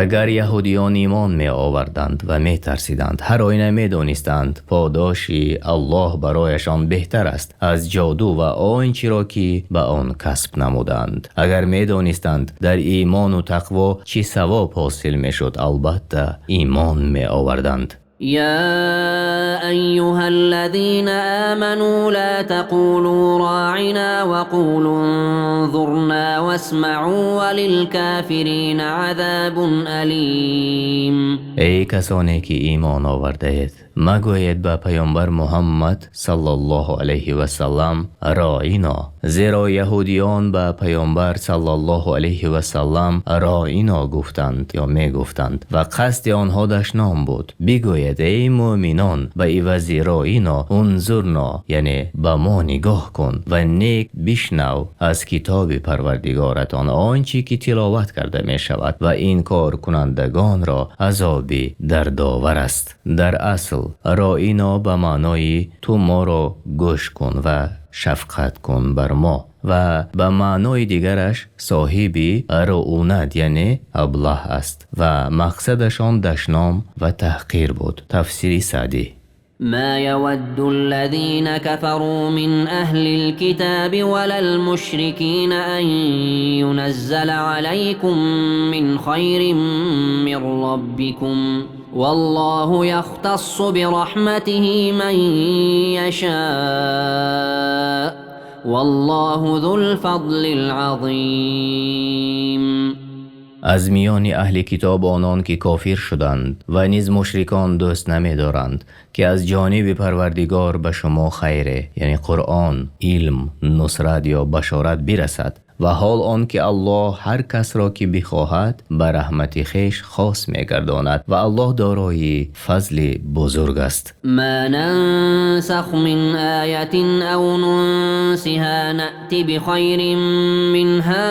Агар яҳудиён имон меоварданд ва метарсиданд, ҳар оина медонистанд подоши Аллоҳ барояшон беҳтар аст аз ҷоду ва он чиро ки ба он касб намуданд. Агар медонистанд дар имону тақво чӣ савоб ҳосил мешуд, албатта имон меоварданд. يا أيها الذين آمنوا لا تقولوا راعنا وقولوا انظرنا واسمعوا وللكافرين عذاب أليم. Эй касоне ки имон овардаед, магӯед ба паёмбар Муҳаммад саллаллоҳу алайҳи васаллам роино, зеро яҳудиён ба паёмбар саллаллоҳу алайҳи васаллам роино гуфтанд ё мегуфтанд ва қасди онҳо дашном буд. Бигӯед эй мӯъминон ба ивази роино унзурно, яъне ба мо нигоҳ кун ва нек бишнав аз китоби парвардигоратон он чӣ ки тиловат карда мешавад ва инкоркунандагонро азоби дардовар аст. Дар асл роино ба маънои ту моро гӯш кун ва шафқат кун бар мо ва ба маънои дигараш соҳиби руунат яъне аблаҳ аст ва мақсадашон дашном ва таҳқир буд. Тафсири Саъдӣ. ما يود الذين كفروا من أهل الكتاب ولا المشركين أن ينزل عليكم من خير من ربكم والله يختص برحمته من يشاء والله ذو الفضل العظيم. Аз миёни аҳли китоб онон ки кофир шуданд ва низ мушрикон дӯст намедоранд, ки аз ҷониби Парвардигор ба шумо хайре, яъне Қуръон, илм, нусрат ё башорат бирасад. Ва ҳол он ки Аллоҳ ҳар касро ки бихоҳад ба раҳмати хеш хос мегардонад ва Аллоҳ дорои фазли бузург аст. Ма нансах мин оятин ав нунсиҳо наъти бихайрин минҳо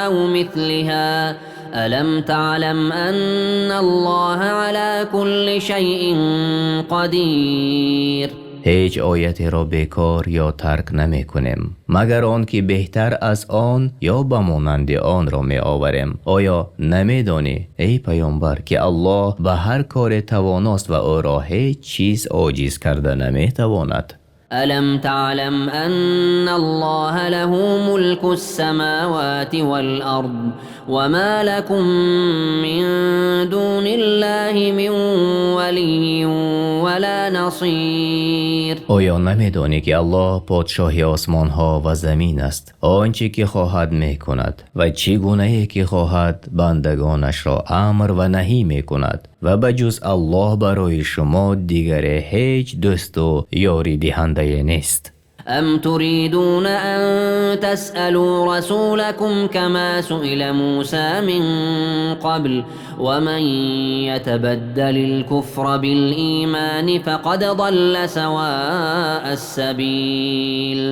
ав мислиҳо алам таълам анналлоҳа ало кулли шайъин қадир. Ҳеҷ оятеро бекор ё тарк намекунем, магар он ки беҳтар аз он ё ба монанди онро меоварем. Оё намедонӣ, эй паёмбар, ки Аллоҳ ба ҳар кор тавоност ва ӯро ҳеҷ чиз оҷиз карда наметавонад? Алам таълам анналлоҳа лаҳу мулкус-самовоти вал-арз ва мо лакум мин дуниллоҳи мин валиййин ва ло насир. Оё намедонӣ, ки Аллоҳ подшоҳи осмонҳо ва замин аст? Он чи ки хоҳад мекунад ва чӣ гуна ки хоҳад бандагонашро амр ва наҳй мекунад ва ба ҷуз Аллоҳ барои шумо дигар ҳеҷ дӯст ва ёридиҳандае нест. Ам туридуна ан тасъалу расулакум камо суила Мусо мин қабл ва ман ятабаддалил куфра бил-имони фақад залла савоас-сабил.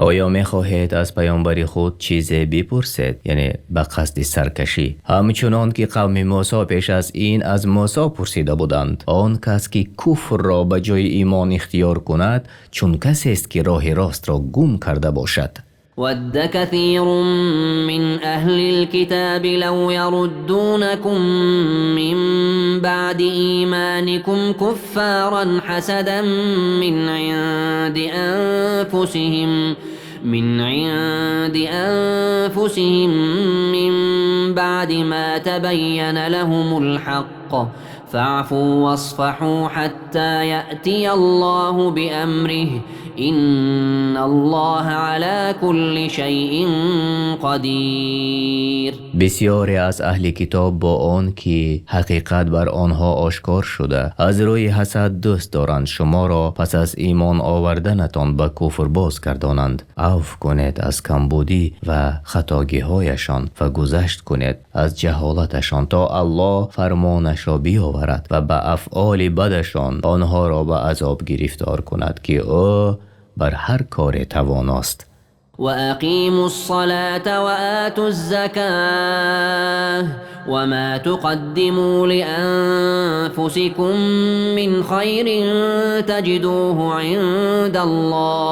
Оё мехоҳед аз паёмбари худ чизе бипурсед, яъне ба қасди саркашӣ, ҳамчунон ки қавми Мусо пеш аз ин аз Мусо пурсида буданд? Он кас ки куфрро ба ҷои имон ихтиёр кунад, чун касест ки роҳи ростро гум карда бошад. Вадда касирун мин аҳлил-китоби лав яруддунакум мин баъди имоникум куффоран ҳасадан мин ъинди анфусиҳим мин баъди мо табаййана лаҳумул ҳаққ фаъфу васфаҳу ҳатто яътияллоҳу биамриҳи инналлоҳа ало кулли шайъин қадир. Бисёре аз аҳли китоб бо он ки ҳақиқат бар онҳо ошкор шуда, аз рӯи ҳасад дӯст доранд шуморо пас аз имон оварданатон ба куфр бозгардонанд. Афв кунед аз камбудӣ ва хатоҳояшон ва гузашт кунед аз ҷаҳолаташон, то Аллоҳ фармонашро биёварад ва ба афъоли бадашон онҳоро ба азоб гирифтор кунад, ки ӯ бар ҳар кор тавоност. Ва ақимус-салота ва отуз-закота ва мо туқаддиму лианфусикум мин хайрин таҷидуҳу ъиндаллоҳ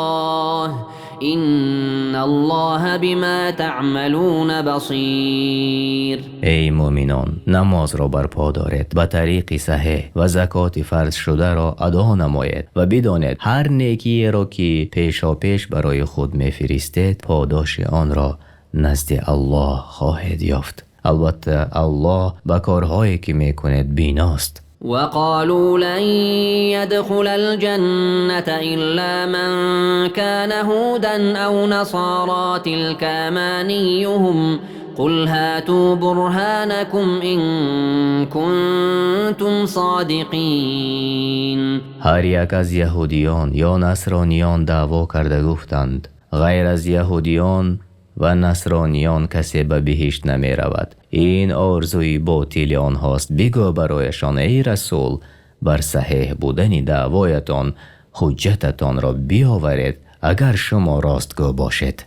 инналлоҳа бимо таъмалуна басир. Эй мӯъминон, намозро барпо доред ба тариқи саҳеҳ ва закоти фарз шударо адо намоед ва бидонед ҳар некиеро ки пешопеш барои худ мефиристед, подоши онро назди Аллоҳ хоҳед ёфт. Албатта Аллоҳ ба корҳое ки мекунед биност. Ва қолу лан ядхулал ҷанната илло ман кона ҳудан ав насоро тилка амониюҳум қул ҳоту бурҳонакум ин кунтум содиқин. Ҳар як аз яҳудиён ё насрониён даъво карда гуфтанд: ғайр аз яҳудиён ва насрониён касе ба биҳишт намеравад. Ин орзуи ботили онҳост. Бигӯ барояшон, эй расул, бар саҳеҳ будани даъвоятон ҳуҷҷататонро биёваред, агар шумо ростгӯ бошед.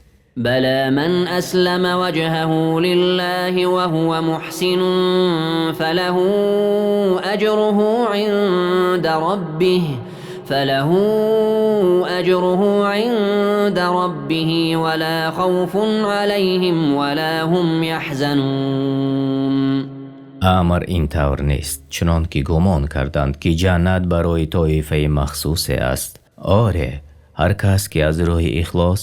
Бало ман аслама ваҷҳаҳу лиллоҳи ва ҳува муҳсинун фалаҳу аҷруҳу ъинда раббиҳи ва ло хавфун ъалайҳим ва ло ҳум яҳзанун. Амр ин тавр нест, чунон ки гумон карданд, ки ҷаннат барои тоифаи махсусе аст. Оре, ҳар кас ки аз рӯи ихлос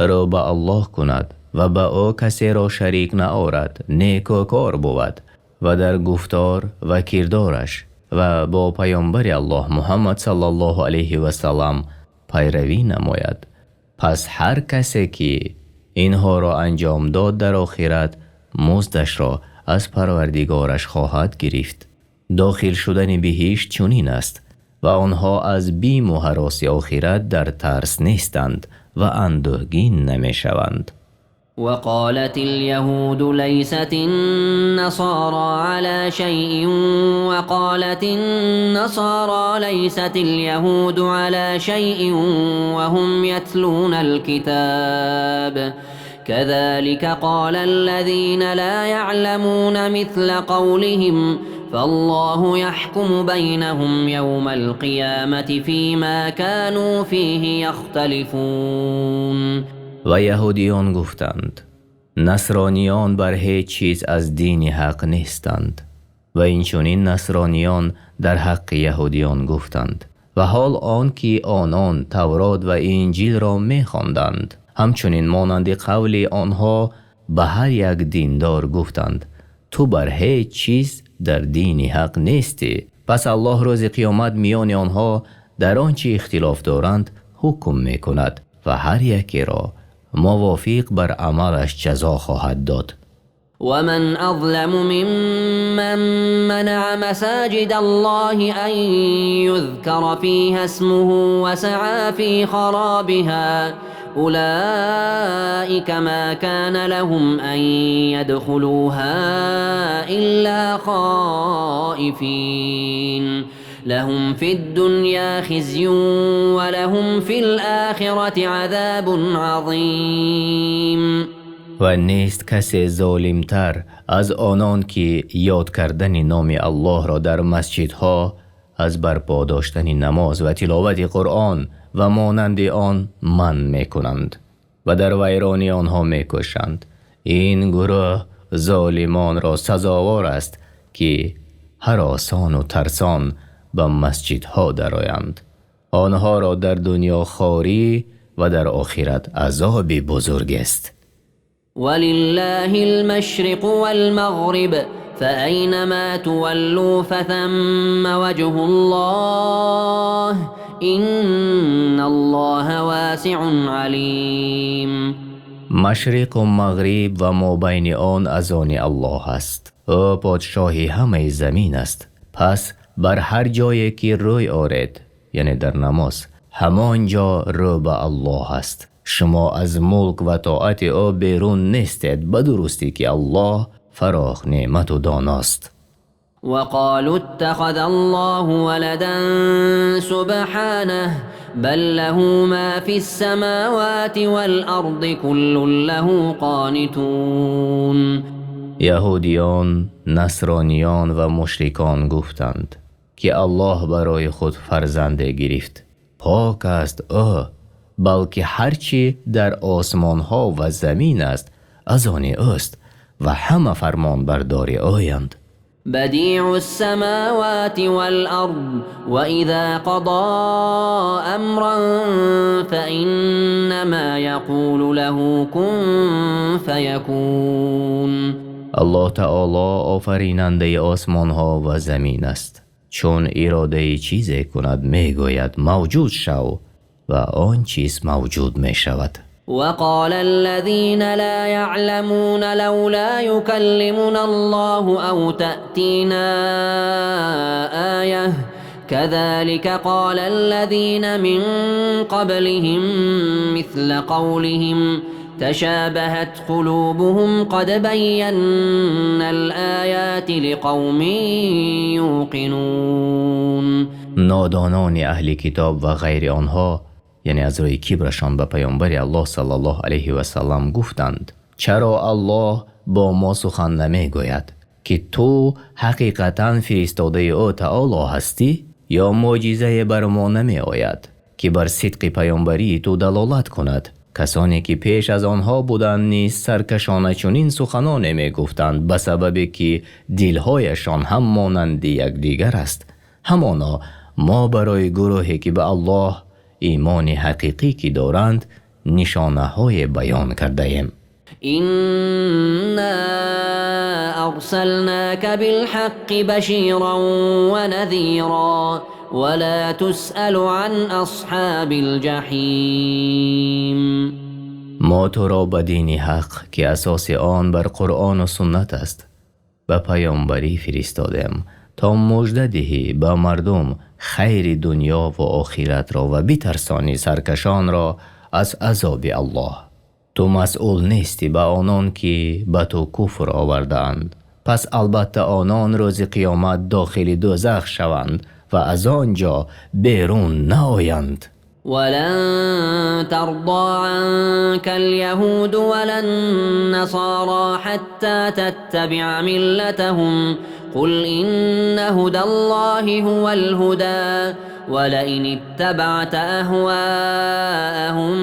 рӯ ба Аллоҳ кунад ва ба ӯ касеро шарик наорад, некӯкор бувад ва дар гуфтор ва кирдораш ва бо паёмбари Аллоҳ Муҳаммад саллаллоҳу алайҳи васаллам пайравӣ намояд, пас ҳар касе ки инҳоро анҷом дод, дар охират муздашро аз Парвардигораш хоҳад гирифт. Дохил шудани биҳишт чунин аст ва онҳо аз бим ва ҳароси охират дар тарс нестанд ва андӯҳгин намешаванд. وقالت اليهود ليست النصارى على شيء وقالت النصارى ليست اليهود على شيء وهم يتلون الكتاب كذلك قال الذين لا يعلمون مثل قولهم فالله يحكم بينهم يوم القيامة فيما كانوا فيه يختلفون. Ва яҳудиён гуфтанд: Насрониён бар ҳеҷ чиз аз дини ҳақ нестанд ва инчунин насрониён дар ҳаққи яҳудиён гуфтанд ва ҳол он ки онон Таврот ва Инҷилро мехонданд. Ҳамчунин монанди қавли онҳо ба ҳар як диндор гуфтанд: Ту бар ҳеҷ чиз дар дини ҳақ нестӣ. Пас Аллоҳ рӯзи қиёмат миёни онҳо дар он чи ихтилоф доранд ҳукм мекунад ва ҳар якеро мувофиқ бар амалаш ҷазо хоҳад дод. ومن أظلم ممن منع مساجد الله أن يذكر فيها اسمه وسعى في خرابها أولئك ما كان لهم أن يدخلوها إلا خائفين لهم في الدنيا خزي ولهم في الآخرة عذاب عظيم. Ва нест касе золимтар аз онон ки ёд кардани номи Аллоҳро дар масҷидҳо аз барпо доштани намоз ва тиловати Қуръон ва монанди он манъ мекунанд ва дар вайронии онҳо мекӯшанд. Ин гурӯҳ золимонро сазовор аст ки ҳаросону тарсон ба масҷидҳо дароянд. Онҳоро дар дунё хорӣ ва дар охират азоби бузург аст. ولله المشرق والمغرب فأينما تولوا فثم وجه الله إن الله واسع عليم. Машриқу мағриб ва мобайни он аз они Аллоҳ аст. Ӯ подшоҳи ҳамаи замин аст. Пас бар ҳар ҷое ки рӯй оред, яъне дар намоз, ҳамон ҷо рӯ ба Аллоҳ аст. Шумо аз мулк ва тоати ӯ берун нестед, ба дурустӣ ки Аллоҳ фароғ неъмату доност. وقالوا اتخذ الله ولدا سبحانه بل له ما في السماوات والأرض كل له قانتون. Яҳудиён, насрониён ва мушрикон гуфтанд, ки Аллоҳ барои худ фарзанде гирифт. Пок аст ӯ, балки ҳар чӣ дар осмонҳо ва замин аст аз они ӯст ва ҳама фармонбардори ӯянд. بديع السماوات والأرض وإذا قضى أمرا فإنما يقول له كن فيكون. Аллоҳ таоло офаринандаи осмонҳо ва замин аст. Чун иродаи чизе кунад, мегӯяд: мавҷуд шав, ва он чиз мавҷуд мешавад. وقال الذين لا يعلمون لولا يكلمنا الله أو تأتينا آية كذلك قال الذين من قبلهم مثل قولهم تشابهت قلوبهم قد بينا الآيات لقوم يوقنون. Нодонони аҳли китоб ва ғайри онҳо, яъне аз рӯи кибрашон ба паёмбари Аллоҳ саллаллоҳу алайҳи васаллам гуфтанд: чаро Аллоҳ бо мо сухан намегӯяд, ки ту ҳақиқатан фиристодаи ӯ таоло ҳастӣ, ё мӯъҷизае бар мо намеояд, ки бар сидқи паёмбарии ту далолат кунад? Касоне ки пеш аз онҳо буданд низ саркашона чунин суханоне мегуфтанд, ба сабабе ки дилҳояшон ҳам монанди якдигар аст. Ҳамоно мо барои гурӯҳе ки ба Аллоҳ имони ҳақиқӣ ки доранд нишонаҳое баён кардаем. إنا أرسلناك بالحق بشيرا ونذيرا ولا تسأل عن أصحاب الجحيم. Мо туро ба дини ҳақ, ки асоси он бар Қуръону суннат аст, ба паёмбарӣ фиристодем, то мужда диҳӣ ба мардум хайри дунё ва охиратро ва битарсонӣ саркашонро аз азоби Аллоҳ. Ту масъул нестӣ ба онон ки ба ту куфр овардаанд. Пас албатта онон рӯзи қиёмат дохили дӯзах шаванд ва аз он ҷо берун наоянд. ولن ترضى عنك اليهود ولا النصارى حتى تتبع ملتهم قل إن هدى الله هو الهدى ولئن اتبعت أهواءهم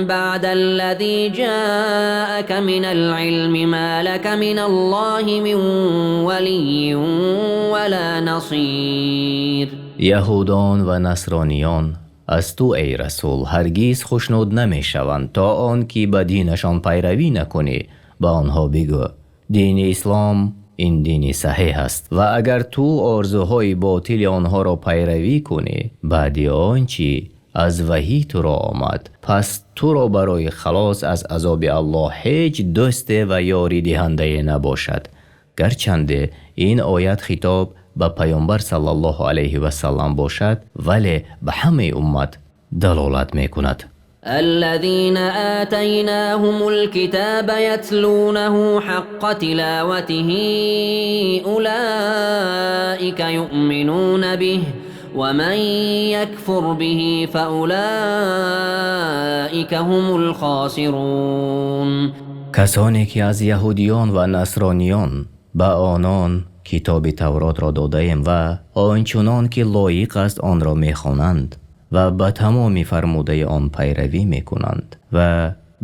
بعد الذي جاءك من العلم ما لك من الله من ولي ولا نصير. Яҳудон ва насрониён аз ту, эй расул, ҳаргиз хушнуд намешаванд, то он ки ба динашон пайравӣ накунӣ. Ба онҳо бигӯ: дини ислом ин дини саҳеҳ аст, ва агар ту орзуҳои ботили онҳоро пайравӣ кунӣ баъди он чи аз ваҳй туро омад, пас туро барои халос аз азоби Аллоҳ ҳеҷ дӯсте ва ёридиҳандае набошад. Гарчанде ин оят хитоб ба паёмбар саллаллоҳу алайҳи васаллам бошад, вале ба ҳамаи уммат далолат мекунад. الذين آتيناهم الكتاب يتلونه حق تلاوته أولئك يؤمنون به ومن يكفر به فأولئك هم الخاسرون. Касоне ки аз яҳудиён ва насрониён, ба онон китоби Тавротро додаем ва он чунон ки лоиқ аст онро мехонанд ва ба тамоми фармудаи он пайравӣ мекунанд ва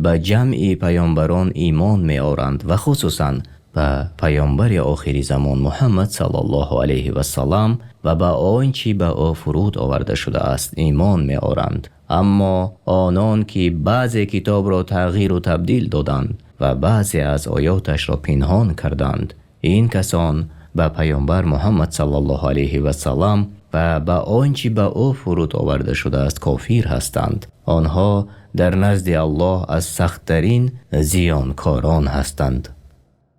ба ҷамъи паёмбарон имон меоранд ва хусусан ба паёмбари охири замон Муҳаммад саллаллоҳу алайҳи васаллам ва ба он чи ба ӯ фуруд оварда шудааст имон меоранд. Аммо онон ки баъзе китобро тағйиру табдил доданд ва баъзе аз оёташро пинҳон карданд, ин касон ба паёмбар Муҳаммад саллаллоҳу алайҳи васаллам ва ба он чи ба ӯ фуруд оварда шудааст кофир ҳастанд. Онҳо дар назди Аллоҳ аз сахттарин зиёнкорон ҳастанд.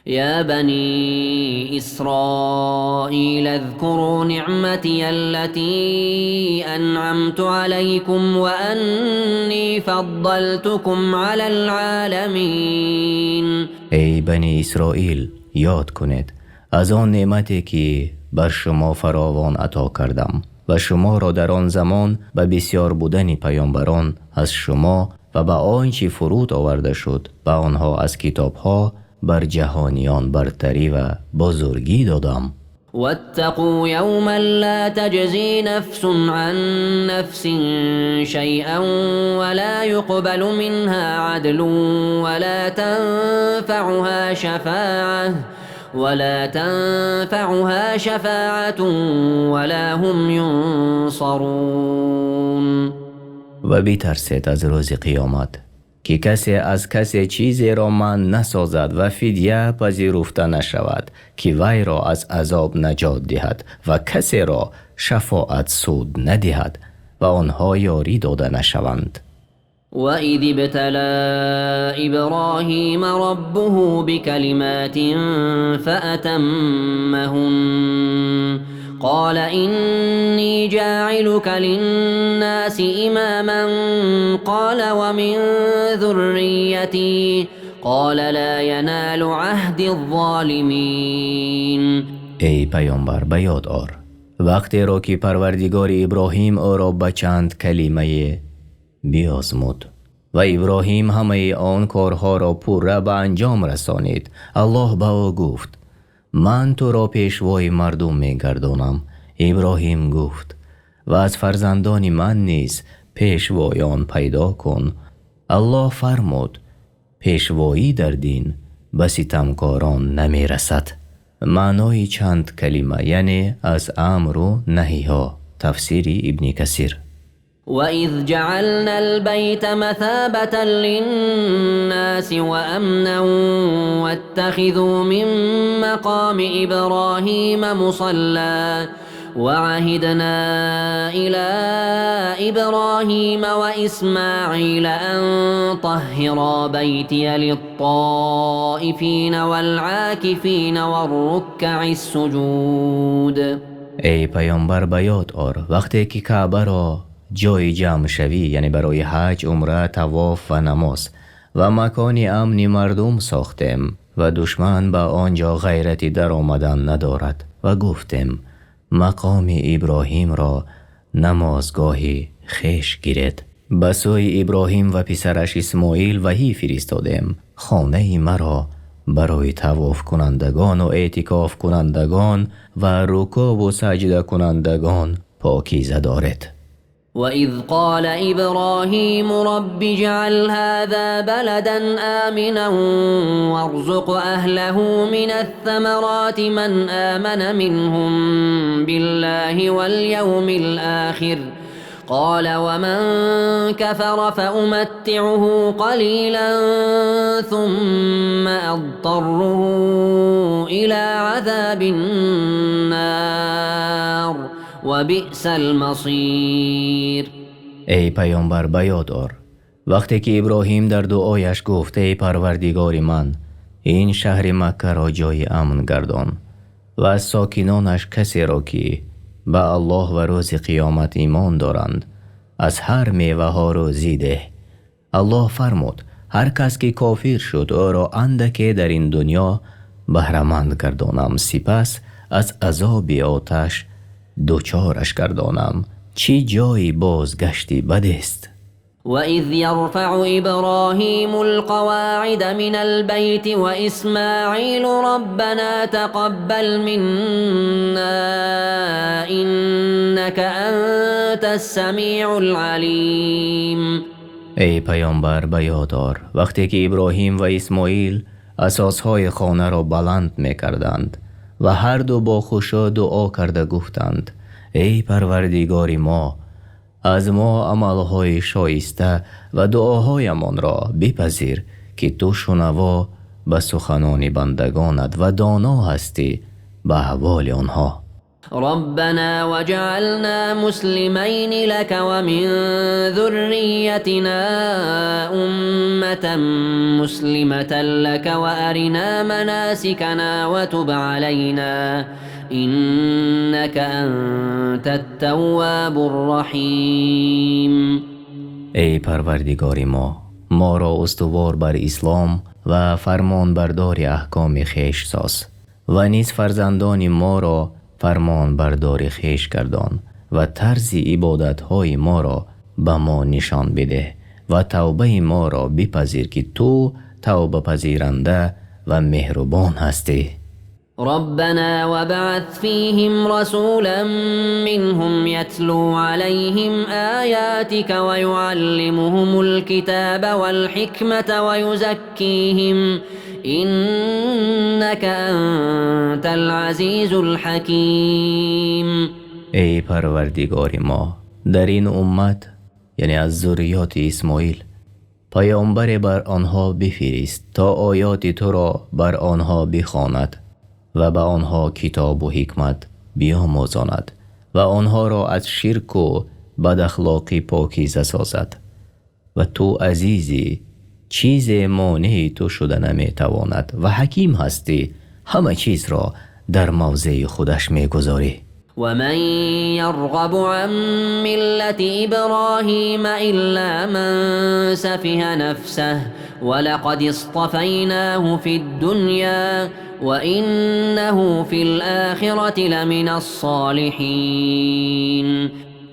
يا بني إسرائيل اذكروا نعمتي التي أنعمت عليكم وأني فضلتكم على العالمين. Эй бани Исроил, ёд кунед аз он неъмате ки бар шумо фаровон ато кардам ва шуморо дар он замон ба бисёр будани паёмбарон аз шумо ва ба он чи фуруд оварда шуд ба онҳо аз китобҳо бар ҷаҳониён бартарӣ ва бузургӣ додам. واتقوا يوما لا تجزي نفس عن نفس شيئا ولا يقبل منها عدل ولا تنفعها شفاعة ولا هم ينصرون. Ва битарсед аз рӯзи қиёмат, ки касе аз касе чизеро манъ насозад ва фидя пазируфта нашавад, ки вайро аз азоб наҷот диҳад, ва касеро шафоат суд надиҳад ва онҳо ёрӣ дода нашаванд. وإذ ابتلى إبراهيم ربه بكلمات فأتمهن قال إني جاعلك للناس إماما قال ومن ذريتي قال لا ينال عهدي الظالمين. Эй паёмбар, ба ёд ор вақтеро ки Парвардигори Иброҳим ӯро ба чанд калимае биозмуд ва Иброҳим ҳамаи он корҳоро пурра ба анҷом расонид. Аллоҳ ба ӯ гуфт: ман туро пешвои мардум мегардонам. Иброҳим гуфт: ва аз фарзандони ман низ пешвоён пайдо кун. Аллоҳ фармуд: пешвоӣ дар дин ба ситамкорон намерасад. Маънои чанд калима, яъне аз амру наҳиҳо. Тафсири Ибни Касир. وإذ جعلنا البيت مثابة للناس وأمنا واتخذوا من مقام إبراهيم مصلى. وعهدنا إلى إبراهيم وإسماعيل أن طهرا بيتي للطائفين والعاكفين والركع السجود. Эй паёмбар, ба ёд ор вақте ки Каъбаро ҷои ҷамъшавӣ, яъне барои ҳаҷ, умра, тавоф ва намоз ва макони амни мардум сохтем ва душман ба он ҷо ғайрати даромадан надорад ва гуфтем: мақоми Иброҳимро намозгоҳи хеш гиред. Ба сӯи Иброҳим ва писараш Исмоил ваҳй фиристодем: хонаи маро барои тавофкунандагон ва эътикофкунандагон ва рукӯъ ва саҷдакунандагон покиза доред. وإذ قال إبراهيم رب اجعل هذا بلدا آمنا وارزق أهله من الثمرات من آمن منهم بالله واليوم الآخر قال ومن كفر فأمتعه قليلا ثم أضطره إلى عذاب النار وبئس المصير. Эй паёмбар, ба ёд ор вақте ки Иброҳим дар дуояш гуфт: эй Парвардигори ман, ин шаҳри Маккаро ҷои амн гардон ва аз сокинонаш касеро ки ба Аллоҳ ва рӯзи қиёмат имон доранд, аз ҳар меваҳо рӯзӣ деҳ. Аллоҳ фармуд: ҳар кас ки кофир шуд, ӯро андаке дар ин дунё баҳраманд гардонам, сипас аз азоби оташ дучораш гардонам. Чӣ ҷои бозгашти бадест! وإذ يرفع إبراهيم القواعد من البيت وإسماعيل ربنا تقبل منا إنك أنت السميع العليم. Эй паёмбар, ба ёд ор вақте ки Иброҳим ва Исмоил асосҳои хонаро баланд мекарданд ва ҳар ду бо хушӯъ дуо карда гуфтанд: эй Парвардигори мо, аз мо амалҳои шоиста ва дуоҳоямонро бипазир, ки ту шунаво ба суханони бандагонат ва доно ҳастӣ ба аҳволи онҳо. ربنا وجعلنا مسلمين لك ومن ذريتنا أمة مسلمة لك وأرنا مناسكنا وتب علينا إنك أنت التواب الرحيم. Эй Парвардигори мо, моро устувор бар ислом ва фармонбардори аҳкоми хеш соз ва низ фарзандони моро фармонбардори хеш гардон ва тарзи ибодатҳои моро ба мо нишон бидеҳ ва тавбаи моро бипазир, ки ту тавбапазиранда ва меҳрубон ҳастӣ. ربنا وابعث فيهم رسولا منهم يتلو عليهم آياتك ويعلمهم الكتاب والحكمة ويزكيهم إنك أنت العزيز الحكيم. Эй Парвардигори мо, дар ин уммат, яъне аз зурриёти Исмоил, паёмбаре бар онҳо бифирист то оёти туро бар онҳо бихонад ва ба онҳо китобу ҳикмат биомӯзонад ва онҳоро аз ширку бадахлоқӣ покиза созад. Ва ту азизӣ, чизе монеи ту шуда наметавонад ва ҳаким ҳастӣ, ҳама чизро дар мавзеи худаш мегузорӣ. ومن يرغب عن ملة إبراهيم إلا من سفه نفسه ولقد اصطفيناه في الدنيا وإنه في الآخرة لمن الصالحين.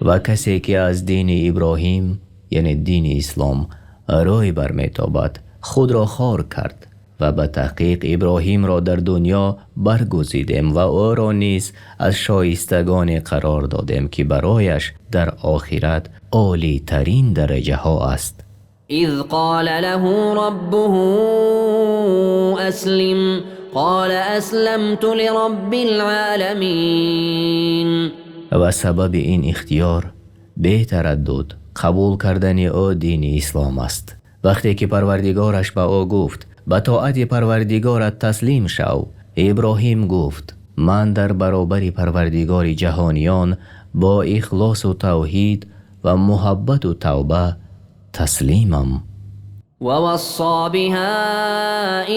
Ва касе ки аз дини Иброҳим, яъне дини ислом, рӯй барметобад, худро хор кард ва ба таҳқиқ Иброҳимро дар дунё баргузидем ва ӯро низ аз шоистагоне қарор додем, ки барояш дар охират олитарин дараҷаҳо аст. إذ قال له ربه أسلم قال أسلمت لرب العالمين. Ва сабаби ин ихтиёр бетараддуд қабул кардани ӯ дини ислом аст. Вақте ки Парвардигораш ба ӯ гуфт: ба тоати Парвардигорат таслим шав, Иброҳим гуфт: Ман дар баробари Парвардигори ҷаҳониён бо ихлос ва тавҳид ва муҳаббат ва тавба таслимам. Ва вассо биҳо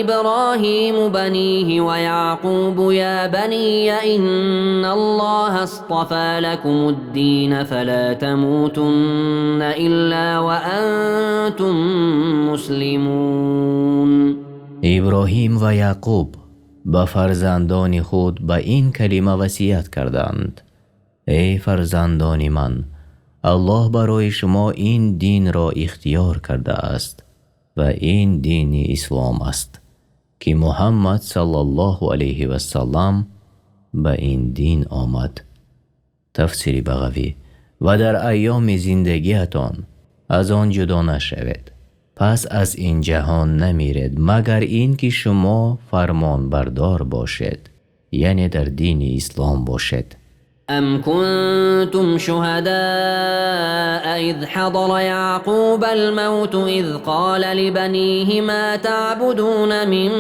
Иброҳиму банийҳи ва Яъқубу ё банийя инналлоҳа астафо лакумуд-дина фало тамутунна илло ва антум муслимун. Иброҳим ва Яъқуб ба фарзандони худ ба ин калима васият карданд: Эй фарзандони ман, Аллоҳ барои шумо ин динро ихтиёр кардааст ва ин дини ислом аст, ки Муҳаммад саллаллоҳу алайҳи васаллам ба ин дин омад. Тафсири Бағавӣ. Ва дар айёми зиндагиатон аз он ҷудо нашавед. Пас аз ин ҷаҳон намиред, магар инки шумо фармонбардор бошед, яъне дар дини ислом бошед. Ам кунтум шуҳадоа из ҳазара Яъқубал мавту из қола либанийҳи мо таъбудуна мин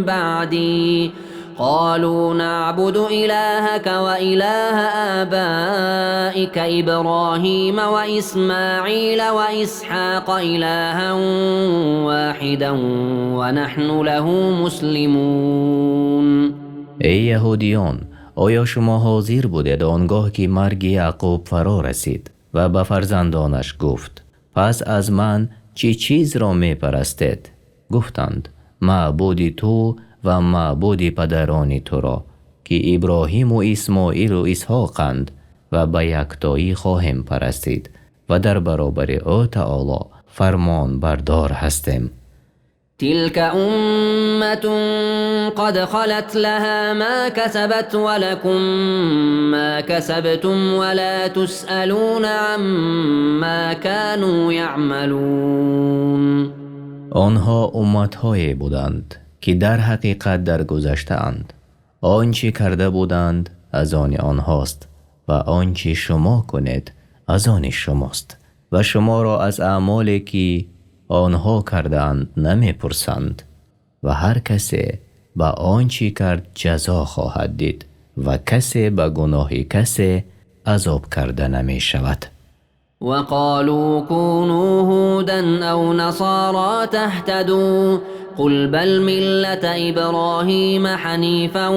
баъдӣ қолӯ наъбуду илоҳака ва илоҳа обоика Иброҳима ва Исмоъила ва Исҳоқа илоҳан воҳидан ва наҳну лаҳу муслимун. Эй яҳудиён, оё шумо ҳозир будед он гоҳ ки марги Яъқуб фаро расид ва ба фарзандонаш гуфт: пас аз ман чӣ чизро мепарастед? Гуфтанд: маъбуди ту ва маъбуди падарони туро, ки Иброҳим ва Исмоил ва Исҳоқанд, ва ба яктоӣ хоҳем парастид ва дар баробари ӯ таъоло фармонбардор ҳастем. Тилка умматун қад халат лаҳо мо касабат ва лакум мо касабтум ва ло тусъалуна аммо канӯ яъмалун. Онҳо умматҳое буданд, ки дар ҳақиқат дар гузаштаанд. Он чи карда буданд аз они онҳост ва он чи шумо кунед аз они шумост ва шуморо аз аъмоле ки онҳо кардаанд намепурсанд ва ҳар касе ба он чи кард ҷазо хоҳад дид ва касе ба гуноҳи касе азоб карда намешавад. Ва қолӯ кӯнӯ ҳудан ав насоро таҳтадӯ қул бал миллата Иброҳима ҳанифан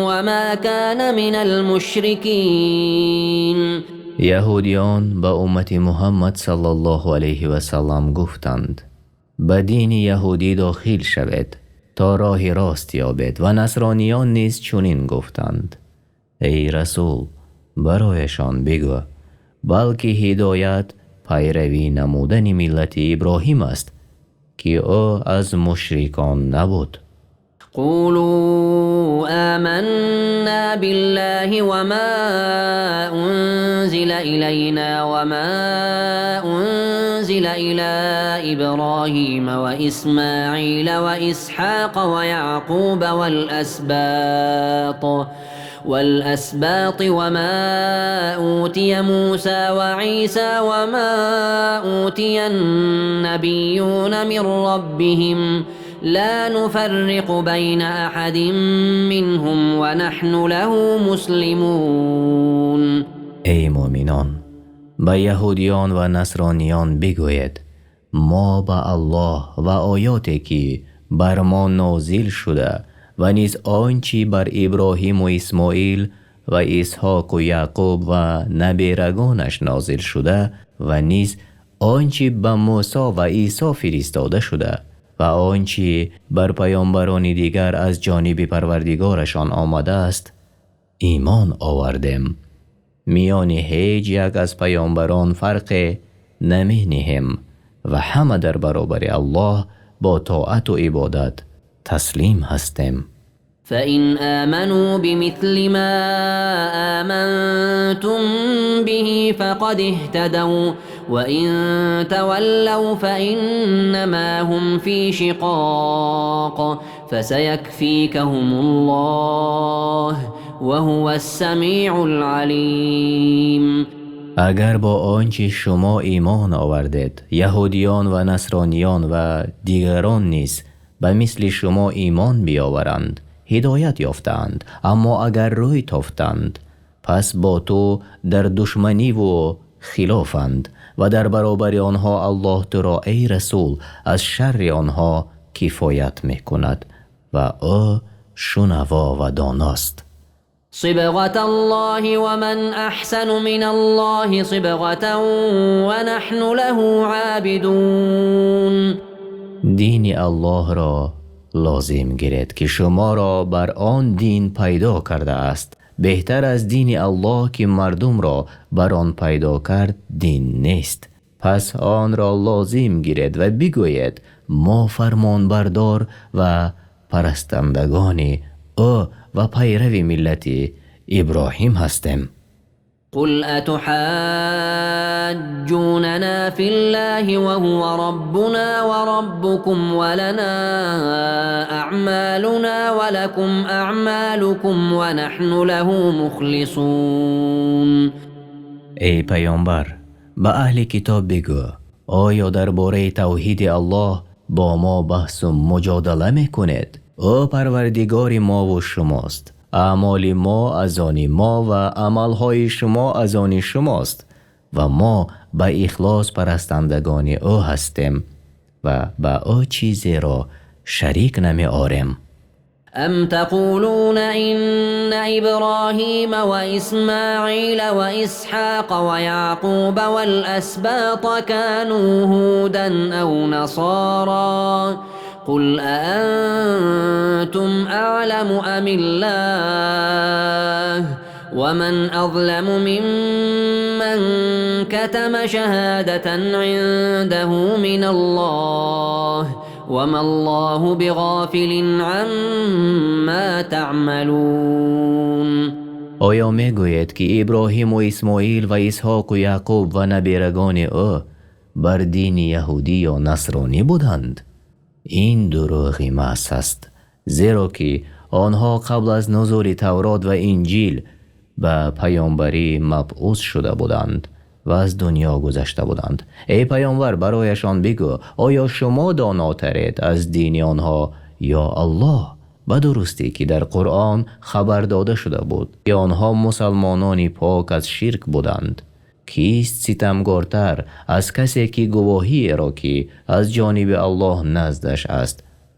ва мо кона минал мушрикин. Яҳудиён ба уммати Муҳаммад саллаллоҳу алайҳи васаллам гуфтанд: ба дини яҳудӣ дохил шавед то роҳи рост ёбед, ва насрониён низ чунин гуфтанд: эй расул, барояшон бигӯ, балки ҳидоят пайравӣ намудани миллати Иброҳим аст, ки ӯ аз мушрикон набуд. Қулӯ оманно биллоҳи ва мо унзила илайно ва мо унзила ило Иброҳима ва Исмоъила ва Исҳоқа ва Яъқуба вал-асботи ва мо утия Мусо ва Исо ва мо утиян-набийюна мин роббиҳим ло нуфарриқу байна аҳадин минҳум ва наҳну лаҳу муслимун. Эй мӯъминон, ба яҳудиён ва насрониён бигӯед: мо ба Аллоҳ ва оёте ки бар мо нозил шуда ва низ он чи бар Иброҳим ва Исмоил ва Исҳоқ ва Яъқуб ва наберагонаш нозил шуда ва низ он чи ба Мусо ва Исо фиристода шуда ва он чи бар паёмбарони дигар аз ҷониби Парвардигорашон омадааст имон овардем. Миёни ҳеҷ як аз паёмбарон фарқе намениҳем ва ҳама дар баробари Аллоҳ бо тоат ва ибодат таслим ҳастем. فَإِنْ آمَنُوا بِمِثْلِ مَا آمَنْتُمْ بِهِ فَقَدِ اهْتَدَوْا وَإِنْ تَوَلَّوْا فَإِنَّمَا هُمْ فِي شِقَاقٍ فَسَيَكْفِيكَهُمُ اللَّهُ وَهُوَ السَّمِيعُ الْعَلِيمُ. Агар бо он чи шумо имон овардед, яҳудиён ва насрониён ва дигарон низ ба мисли шумо имон биёваранд, ҳидоят ёфтаанд. Аммо агар рӯй тофтанд, пас бо ту дар душманӣ ва хилофанд ва дар баробари онҳо Аллоҳ туро эй расул аз шарри онҳо кифоят мекунад ва ӯ шунаво ва доност. Сибғаталлоҳ ва ман аҳсану миналлоҳи сибғатан ва наҳну лаҳу обидун. Дини Аллоҳро лозим гиред, ки шуморо бар он дин пайдо кардааст. Беҳтар аз дини Аллоҳ, ки мардумро бар он пайдо кард, дин нест. Пас онро лозим гиред ва бигӯед: мо фармонбардор ва парастандагони ӯ ва пайрави миллати Иброҳим ҳастем. Қул атуҳоҷҷунано филлоҳи ва ҳува роббуно ва роббукум ва лано аъмолуно ва лакум аъмолукум ва наҳну лаҳу мухлисун. Эй паёмбар, ба аҳли китоб бигӯ: оё дар бораи тавҳиди Аллоҳ бо мо баҳсу муҷодала мекунед? Ӯ парвардигори мо ва шумост. Аъмоли мо аз они мо ва аъмолҳои шумо аз они шумост ва мо ба ихлос парастандагони ӯ ҳастем ва ба ӯ чизеро шарик намеорем. Ам тақулуна инна Иброҳима ва Исмоила ва Исҳоқа ва Яъқуба вал асбота кану ҳудан ав насоро қул аантум аъламу амиллоҳ ва ман азламу мимман катама шаҳодатан ъиндаҳу миналлоҳ ва маллоҳу биғофилин ъаммо таъмалун. Оё мегӯед, ки Иброҳим ва Исмоил ва Исҳоқ ва Яъқуб ва наберагони ӯ бар дини яҳудӣ ё насронӣ буданд? Ин дурӯғи маҳз аст, зеро ки онҳо қабл аз нузули Таврот ва Инҷил ба паёмбарӣ мабъус шуда буданд ва аз дунё гузашта буданд. Эй паёмбар, барояшон бигӯ: оё шумо донотаред аз дини онҳо ё Аллоҳ? Ба дурустӣ ки дар Қуръон хабар дода шуда буд, ки онҳо мусулмонони пок аз ширк буданд. Кист ситамгортар аз касе ки гувоҳиеро, ки аз ҷониби Аллоҳ назди ӯ аст,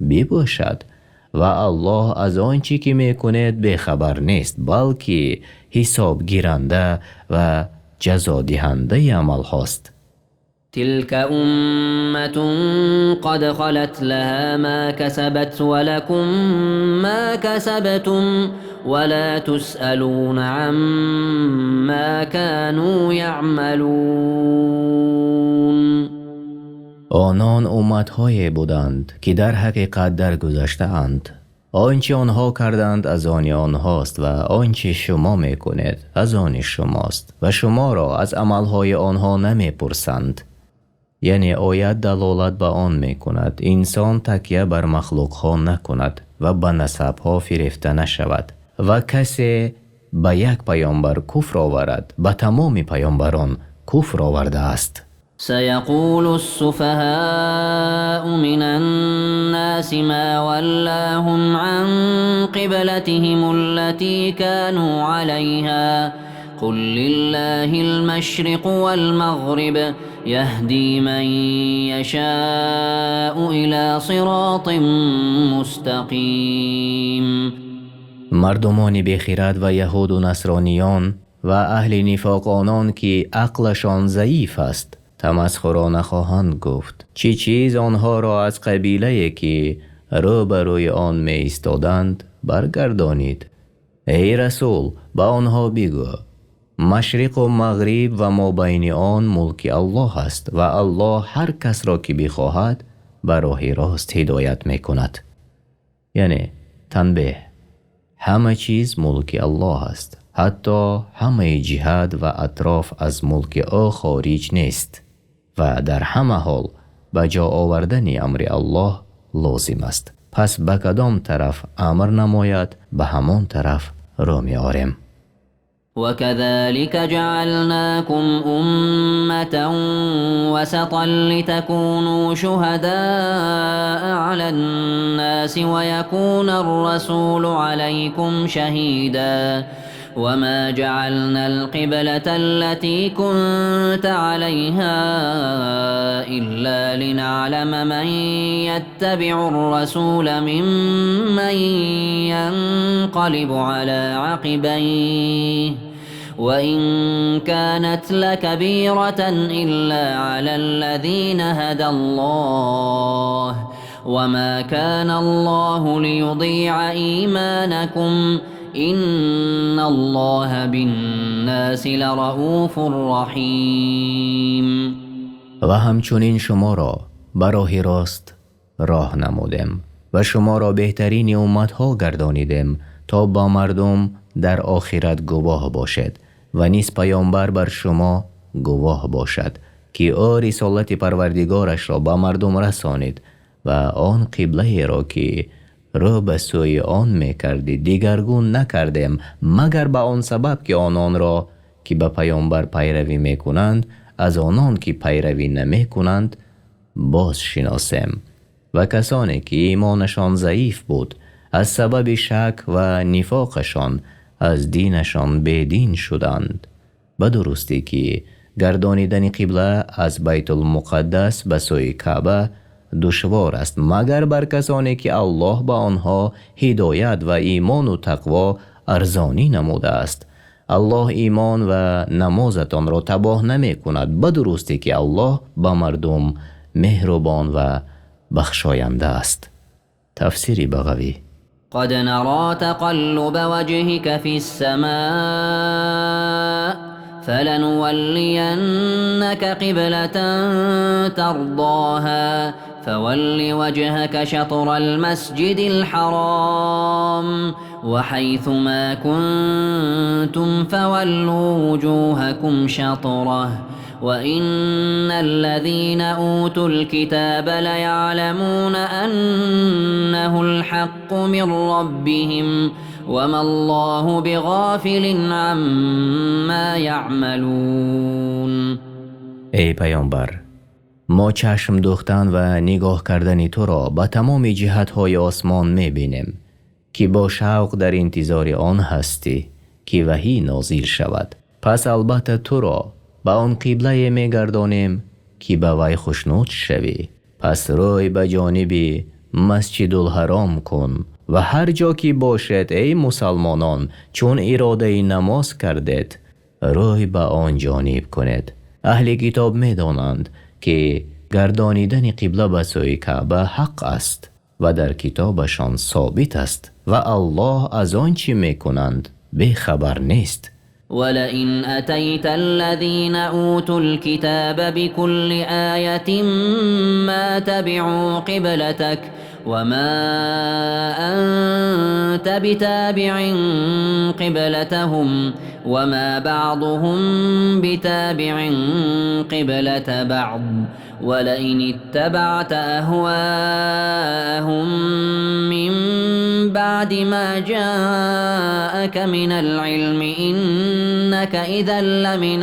бипӯшад ва Аллоҳ аз он чи ки мекунед бехабар нест, балки ҳисобгиранда ва ҷазодиҳандаи аъмолҳост. Тилка умматун қад халат лаҳо мо касабат ва лакум мо касабтум ва ло тусъалуна аммо кану яъмалун. Онон умматҳое буданд, ки дар ҳақиқат даргузаштаанд. Он чи онҳо карданд аз они онҳост ва он чи шумо мекунед аз они шумост ва шуморо аз аъмолҳои онҳо намепурсанд. Яъне оят далолат ба он мекунад инсон такя бар махлуқҳо накунад ва ба насабҳо фирефта нашавад ва касе ба як паёмбар куфр оварад ба тамоми паёмбарон куфр овардааст. سيقول السفهاء من الناس ما ولاهم عن قبلتهم التي كانوا عليها قل لله المشرق والمغرب يهدي من يشاء إلى صراط مستقيم. Мардумони бехирад ва яҳуд ва насрониён ва аҳли нифоқ, онон ки ақлашон заиф аст, тамасхурона хоҳанд гуфт: чӣ чиз онҳоро аз қиблае ки рӯ ба рӯи он меистоданд баргардонид? Эй расул, ба онҳо бигӯ: машриқ ва мағриб ва мобайни он мулки Аллоҳ аст ва Аллоҳ ҳар касро ки бихоҳад ба роҳи рост ҳидоят мекунад. Яъне танбеҳ: ҳама чиз мулки Аллоҳ аст, ҳатто ҳама ҷиҳат ва атроф аз мулки ӯ хориҷ нест ва дар ҳама ҳол ба ҷо овардани амри Аллоҳ лозим аст. Пас ба кадом тараф амр намояд, ба ҳамон тараф рӯ меорем. وكذلك جعلناكم أمة وسطا لتكونوا شهداء على الناس ويكون الرسول عليكم شهيدا وما جعلنا القبلة التي كنت عليها إلا لنعلم من يتبع الرسول ممن ينقلب على عقبيه وإن كانت لكبيرة إلا على الذين هدى الله وما كان الله ليضيع إيمانكم إن الله بالناس لرؤوف رحيم. Ва ҳамчунин шуморо ба роҳи рост роҳ намудем ва шуморо беҳтарини умматҳо гардонидем, то ба мардум дар охират гувоҳ бошед ва низ паёмбар бар шумо гувоҳ бошад, ки ӯ рисолати парвардигорашро ба мардум расонид ва он қиблаеро ки рӯ ба сӯи он мекардӣ дигаргун накардем, магар ба он сабаб ки ононро ки ба паёмбар пайравӣ мекунанд аз онон ки пайравӣ намекунанд боз шиносем. Ва касоне ки имонашон заиф буд аз сабаби шак ва нифоқашон аз динашон бедин шуданд. Ба дурустӣ ки гардонидани қибла аз Байтулмуқаддас ба сӯи Каъба душвор аст, магар бар касоне ки Аллоҳ ба онҳо ҳидоят ва имону тақво арзонӣ намудааст. Аллоҳ имон ва намозатонро табоҳ намекунад, ба дурустӣ ки Аллоҳ ба мардум меҳрубон ва бахшоянда аст. Тафсири Бағавӣ. قد نرى تقلب وجهك في السماء فلنولينك قبلة ترضاها فول وجهك شطر المسجد الحرام وحيث ما كنتم فولوا وجوهكم شطره وإن الذين أوتوا الكتاب ليعلمون أنه الحق من ربهم وما الله بغافل عما يعملون. Эй паёмбар, мо чашм дӯхтан ва нигоҳ кардани туро ба тамоми ҷиҳатҳои осмон мебинем, ки бо шавқ дар интизори он ҳастӣ ки ваҳӣ нозил шавад. Пас албатта туро ба он қиблае мегардонем ки ба вай хушнуд шавӣ. Пас рӯй ба ҷониби Масҷидулҳаром кун ва ҳар ҷо ки бошед, эй мусалмонон, чун иродаи намоз кардед, рӯй ба он ҷониб кунед. Аҳли китоб медонанд ки гардонидани қибла ба сӯи Каъба ҳақ аст ва дар китобашон собит аст ва Аллоҳ аз он чӣ мекунанд бехабар нест. ولئن أتيت الذين أوتوا الكتاب بكل آية ما تبعوا قبلتك وما أنت بتابع قبلتهم وما بعضهم بتابع قبلة بعض ولئن اتبعت أهواءهم من بعد ما جاءك من العلم إنك إذا لمن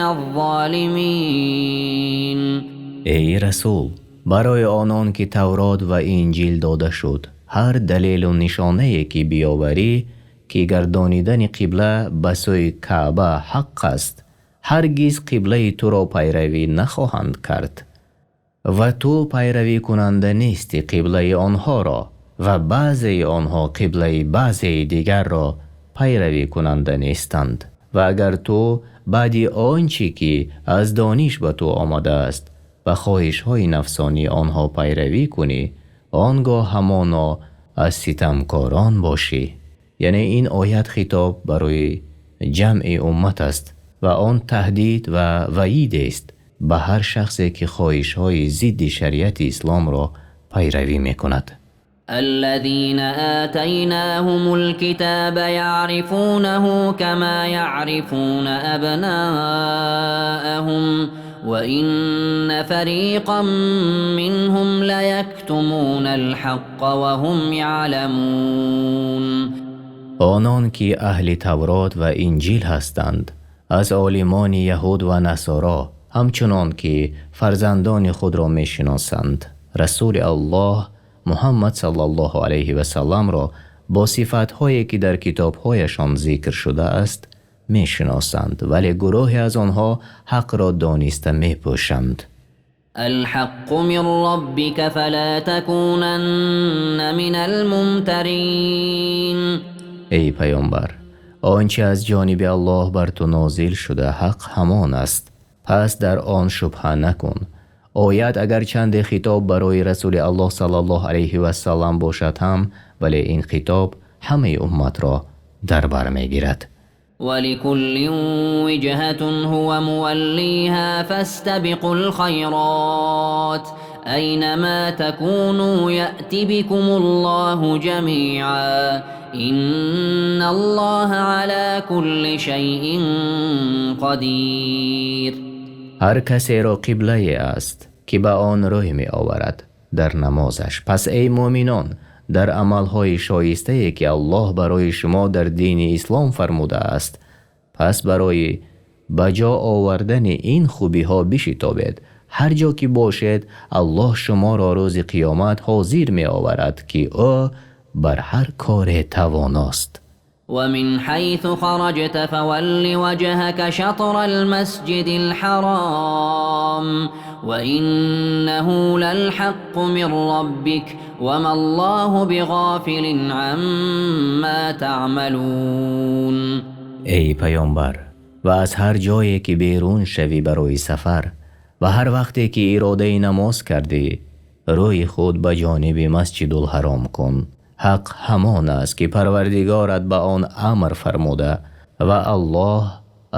الظالمين. Эй расул, барои онон ки Таврот ва Инҷил дода шуд, ҳар далелу нишонае ки биёварӣ ки гардонидани қибла ба сӯи Каъба ҳақ аст, ҳаргиз қиблаи туро пайравӣ нахоҳанд кард ва ту пайравикунанда нестӣ қиблаи онҳоро ва баъзеи онҳо қиблаи баъзеи дигарро пайравикунанда нестанд. Ва агар ту баъди он чӣ ки аз дониш ба ту омадааст ба хоҳишҳои нафсонии онҳо пайравӣ кунӣ, он гоҳ ҳамоно аз ситамкорон бошӣ. Яъне ин оят хитоб барои ҷамъи уммат аст ва он таҳдид ва ваъидест ба ҳар шахсе ки хоҳишҳои зидди шариати исломро пайравӣ мекунад. الذين آتيناهم الكتاب يعرفونه كما يعرفون أبناءهم وإن فريقا منهم ليكتمون الحق وهم يعلمون. Онон ки аҳли Таврот ва Инҷил ҳастанд Аз олимони яҳуд ва насоро, ҳамчунон ки фарзандони худро мешиносанд. Расулуллоҳ Муҳаммад саллаллоҳу алайҳи васаллам-ро бо сифатҳое ки дар китобҳояшон зикр шудааст мешиносанд, вале гурӯҳе аз онҳо ҳақро дониста мепӯшанд. Алҳаққу мин роббика фала такунанна минал мумтарин. Эй паёмбар, он чи аз ҷониби Аллоҳ бар ту нозил шуда ҳақ ҳамон аст, пас дар он шубҳа макун. Оят агарчи хитоб барои Расулуллоҳ саллаллоҳу алайҳи васаллам бошад ҳам, вале ин хитоб ҳамаи уммат ро дар бар мегирад. Валикуллин виҷҳатун ҳува муваллиҳа фастабиқул хайрот айнамо такуну яъти бикумуллоҳу ҷамиъан инналлоҳа ала кулли шайъин қадир. Ҳар касеро қиблае аст ки ба он рӯй меоварад дар намозаш. Пас эй мӯъминон, дар аъмолҳои шоистае ки Аллоҳ барои шумо дар дини ислом фармудааст, пас барои ба ҷо овардани ин хубиҳо бишторед. Ҳар ҷо ки бошед, Аллоҳ шуморо рӯзи қиёмат ҳозир меоварад, ки ӯ бар ҳар кор тавоност. Ва мин ҳайсу хараҷта фавалли ваҷҳака шатрал масҷидил ҳаром ва иннаҳу лалҳаққу мин роббика ва маллоҳу биғофилин аммо таъмалун. Эй паёмбар, ва аз ҳар ҷое ки берун шавӣ барои сафар ва ҳар вақте ки иродаи намоз кардӣ, рӯи худро ба ҷониби Масҷидулҳаром кун. Ҳақ ҳамон аст ки Парвардигорат ба он амр фармудааст ва Аллоҳ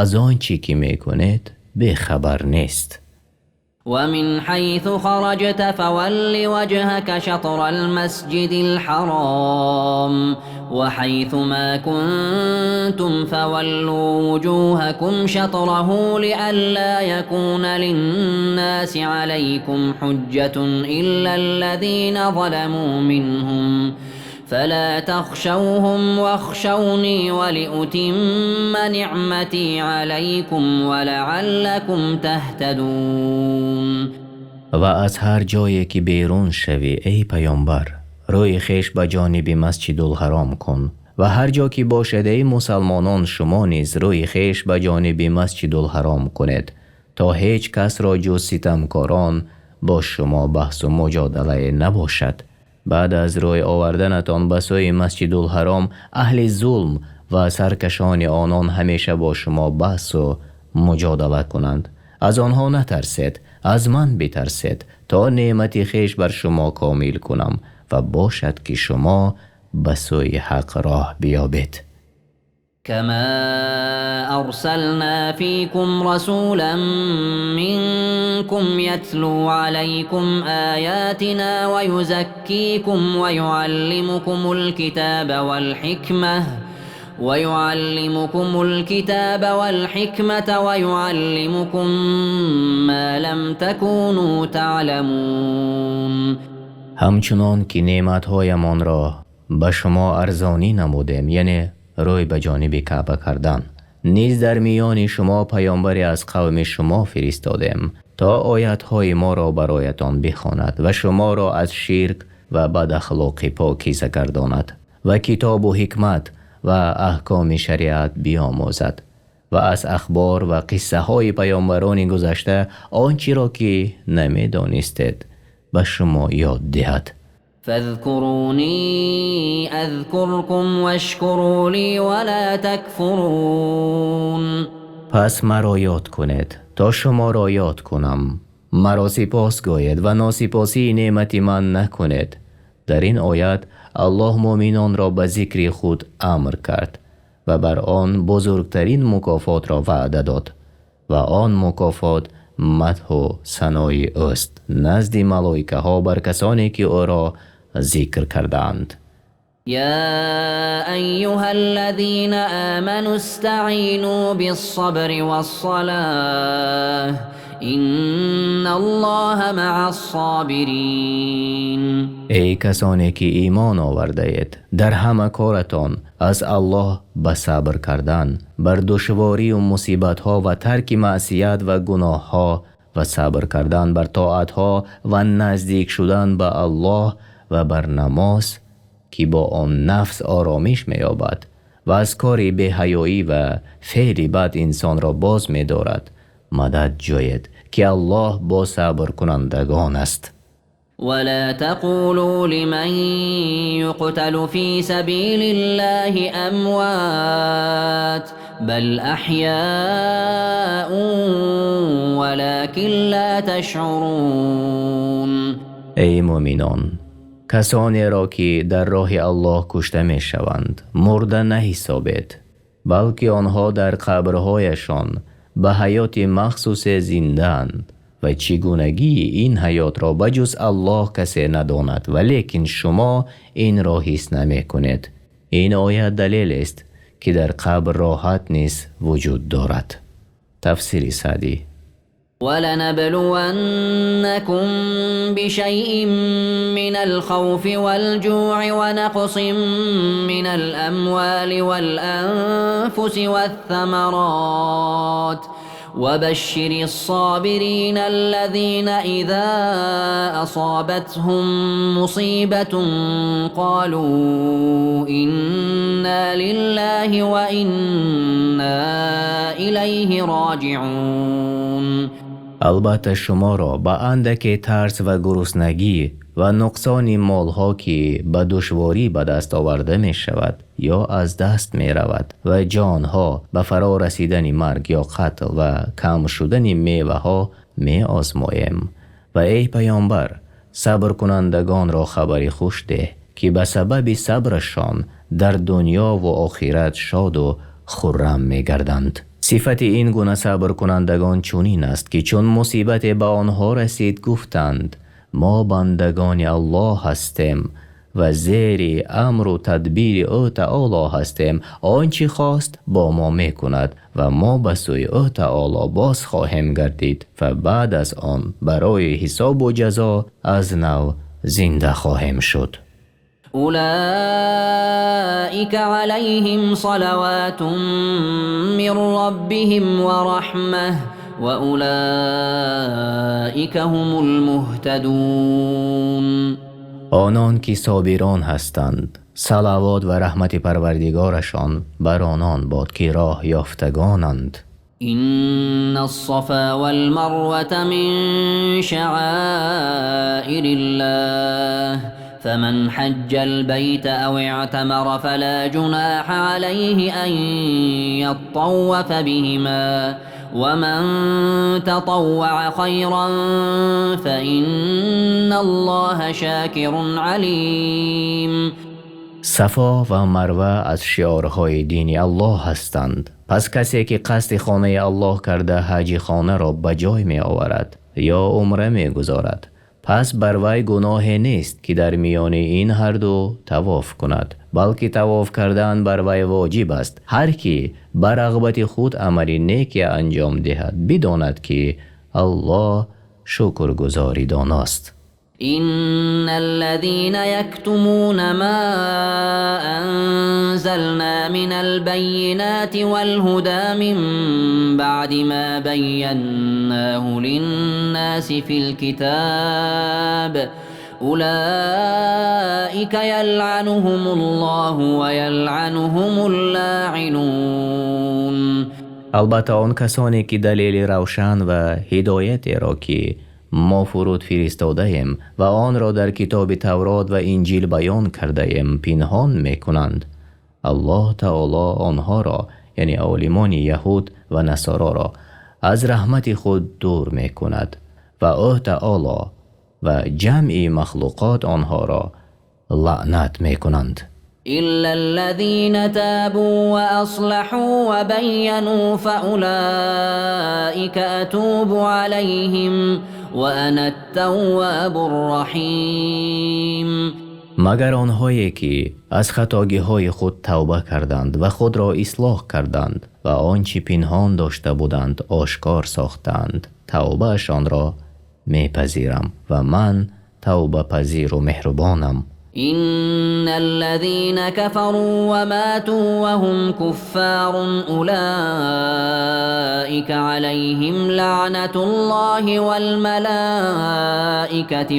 аз он чи ки мекунед бехабар нест. Ва мин ҳайсу хараҷта фавалли ваҷҳака шатрал масҷидил ҳаром ва ҳайсу мо кунтум фаваллу вуҷуҳакум шатраҳу лиалло якуна линнаси алайкум ҳуҷҷатун иллаллазина заламу минҳум фала тахшавҳум вахшавни ва лиутимма ниъмати алайкум ва лааллакум таҳтадун. Ва аз ҳар ҷое ки берун шавӣ эй паёмбар, рӯи хешро ба ҷониби Масҷидулҳаром кун ва ҳар ҷо ки бошед эй мусулмонон, шумо низ рӯи хешро ба ҷониби Масҷидулҳаром кунед, то ҳеҷ касро ҷуз ситамкорон бо шумо баҳсу муҷодала набошад. Баъд аз рӯй овардантон ба сӯи Масҷидулҳаром, аҳли зулм ва саркашони онон ҳамеша бо шумо баҳсу муҷодала кунанд. Аз онҳо натарсед, аз ман битарсед, то неъмати хешро бар шумо комил кунам ва бошад ки шумо ба сӯи ҳақ роҳ биёбед. Камо арсално фикум расулан минкум ятлу алайкум оятино ва юзаккикум ва юаллимукумул китаба вал ҳикмата ва юаллимукум мо лам такуну таъламун. Ҳамчунон ки неъматҳоямонро ба шумо арзонӣ намудем, яъне рӯй ба ҷониби Каъба кардан, низ дар миёни шумо паёмбаре аз қавми шумо фиристодем, то оятҳои моро барояттон бихонад ва шуморо аз ширк ва бадахлоқӣ покиза гардонад ва китоб ва ҳикмат ва аҳкоми шариат биёмӯзад ва аз ахбор ва қиссаҳои паёмбарони гузашта он чиро ки намедонистед ба шумо ёд диҳад. Фазкуруни азкуркум вашкуру ли ва ло такфурун. Пас маро ёд кунед то шуморо ёд кунам. Маро сипос гӯед ва носипосии неъмати ман накунед. Дар ин оят Аллоҳ мӯъминонро ба зикри худ амр кард ва бар он бузургтарин мукофотро ваъда дод ва он мукофот мадҳу санои ӯст назди малоикаҳо бар касоне ки ӯро зикр кардаанд. Ё айюҳаллазина оману истаъину биссабри вассалоти إن الله مع الصابرين. Эй касоне ки имон овардаед, дар ҳама коратон аз Аллоҳ ба сабр кардан бар душворӣ ва мусибатҳо ва тарки маъсият ва гуноҳҳо ва сабр кардан бар тоатҳо ва наздик шудан ба Аллоҳ ва бар намоз, ки бо он нафс оромиш меёбад ва аз кори беҳаёӣ ва феъли бад инсонро боз медорад, мадад ҷӯед, ки Аллоҳ бо сабркунандагон аст. ولا تقولوا لمن يقتل في سبيل الله أموات بل أحياء ولكن لا تشعرون. Эй мӯъминон, касонеро ки дар роҳи Аллоҳ кушта мешаванд, мурда наҳисобед, балки онҳо дар қабрҳояшон ба ҳаёти махсусе зиндаанд ва чигунагии ин ҳаётро ба ҷуз Аллоҳ касе надонад, валекин шумо инро ҳис намекунед. Ин оят далел аст, ки дар қабр роҳат низ вуҷуд дорад. Тафсири Саъдӣ. ولنبلونكم بشيء من الخوف والجوع ونقص من الأموال والأنفس والثمرات وبشر الصابرين الذين إذا أصابتهم مصيبة قالوا إنا لله وإنا إليه راجعون. Албатта шуморо ба андаке тарс ва гуруснагӣ ва нуқсони молҳо, ки ба душворӣ ба даст оварда мешавад ё аз даст меравад, ва ҷонҳо ба фаро расидани марг ё қатл ва кам шудани меваҳо меозмоем. Ва эй паёмбар, сабркунандагонро хабари хуш деҳ, ки ба сабаби сабрашон дар дунё ва охират шоду хуррам мегарданд. Сифати ин гуна сабркунандагон чунин аст, ки чун мусибате ба онҳо расид, гуфтанд: мо бандагони Аллоҳ ҳастем ва зери амру тадбири ӯ таоло ҳастем. Он чӣ хост, бо мо мекунад ва мо ба сӯи ӯ таоло боз хоҳем гардид ва баъд аз он барои ҳисобу ҷазо аз нав зинда хоҳем шуд. أولئك عليهم صلوات من ربهم ورحمة وأولئك هم المهتدون. Онон ки собирон ҳастанд, салавот ва раҳмати Парвардигорашон бар онон бод, ки роҳ ёфтагонанд. إن الصفا والمروة من شعائر الله فمن حج البيت أو اعتمر فلا جناح عليه أن يطوف بهما ومن تطوع خيرا فإن الله شاكر عليم. Сафо ва Марва аз шиорҳои дини Аллоҳ ҳастанд. Пас касе ки қасди хонаи Аллоҳ карда, ҳаҷи хонаро ба ҷой меоварад ё умра мегузорад, пас бар вай гуноҳе нест, ки дар миёни ин ҳарду тавоф кунад, балки тавоф кардан бар вай воҷиб аст. Ҳар ки ба рағбати худ амали неке анҷом диҳад, бидонад, ки Аллоҳ шукргузори доност. إن الذين يكتمون ما أنزلنا من البينات والهدى من بعد ما بيناه للناس في الكتاب أولئك يلعنهم الله ويلعنهم اللاعنون. Албатта, он касоне ки далели равшан ва ҳидоятеро, ки мо фуруд фиристодаем ва онро дар китоби Таврот ва Инҷил баён кардаем, пинҳон мекунанд, Аллоҳ таоло онҳоро, яъне олимони яҳуд ва насороро, аз раҳмати худ дур мекунад ва ӯ таоло ва ҷамъи махлуқот онҳоро лаънат мекунанд. إلا الذين تابوا وأصلحوا وبينوا فأولئك أتوب عليهم وأنا التواب الرحيم. Магар онҳое ки аз хатогиҳои худ тавба карданд ва худро ислоҳ карданд ва он чӣ пинҳон дошта буданд, ошкор сохтанд. тавбаашонро мепазирам ва ман тавбапазир ва меҳрубонам. إن الذين كفروا وماتوا وهم كفار أولئك عليهم لعنة الله والملائكة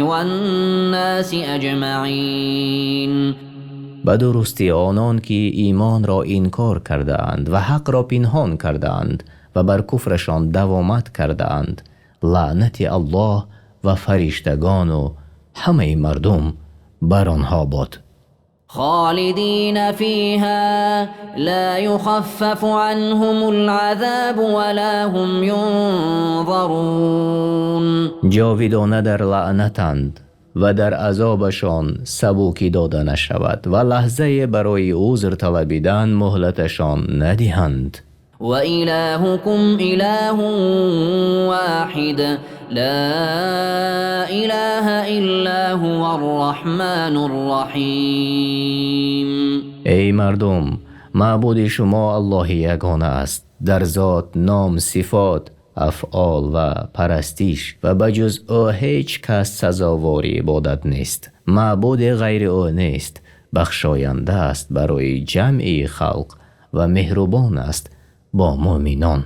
والناس أجمعين. Ба дурустӣ онон ки имонро инкор кардаанд ва ҳақро пинҳон кардаанд ва бар куфрашон давомат кардаанд, лаънати Аллоҳ ва фариштагон ва ҳамаи мардум бар онҳо бод. خالدين فيها لا يخفف عنهم العذاب ولا هم ينظرون. Ҷовидона дар лаънатанд ва дар азобашон сабукӣ дода нашавад ва лаҳзае барои узр талабидан муҳлаташон надиҳанд. وإلهكم إله واحد لا إله إلا هو الرحمن الرحيم. Эй мардум, маъбуди шумо Аллоҳи ягона аст дар зот, ном, сифот, афъол ва парастиш ва ба ҷуз ӯ ҳеҷ кас сазовори ибодат нест. Маъбуде ғайри ӯ нест. Бахшоянда аст барои ҷамъи халқ ва меҳрубон аст бо мӯъминон.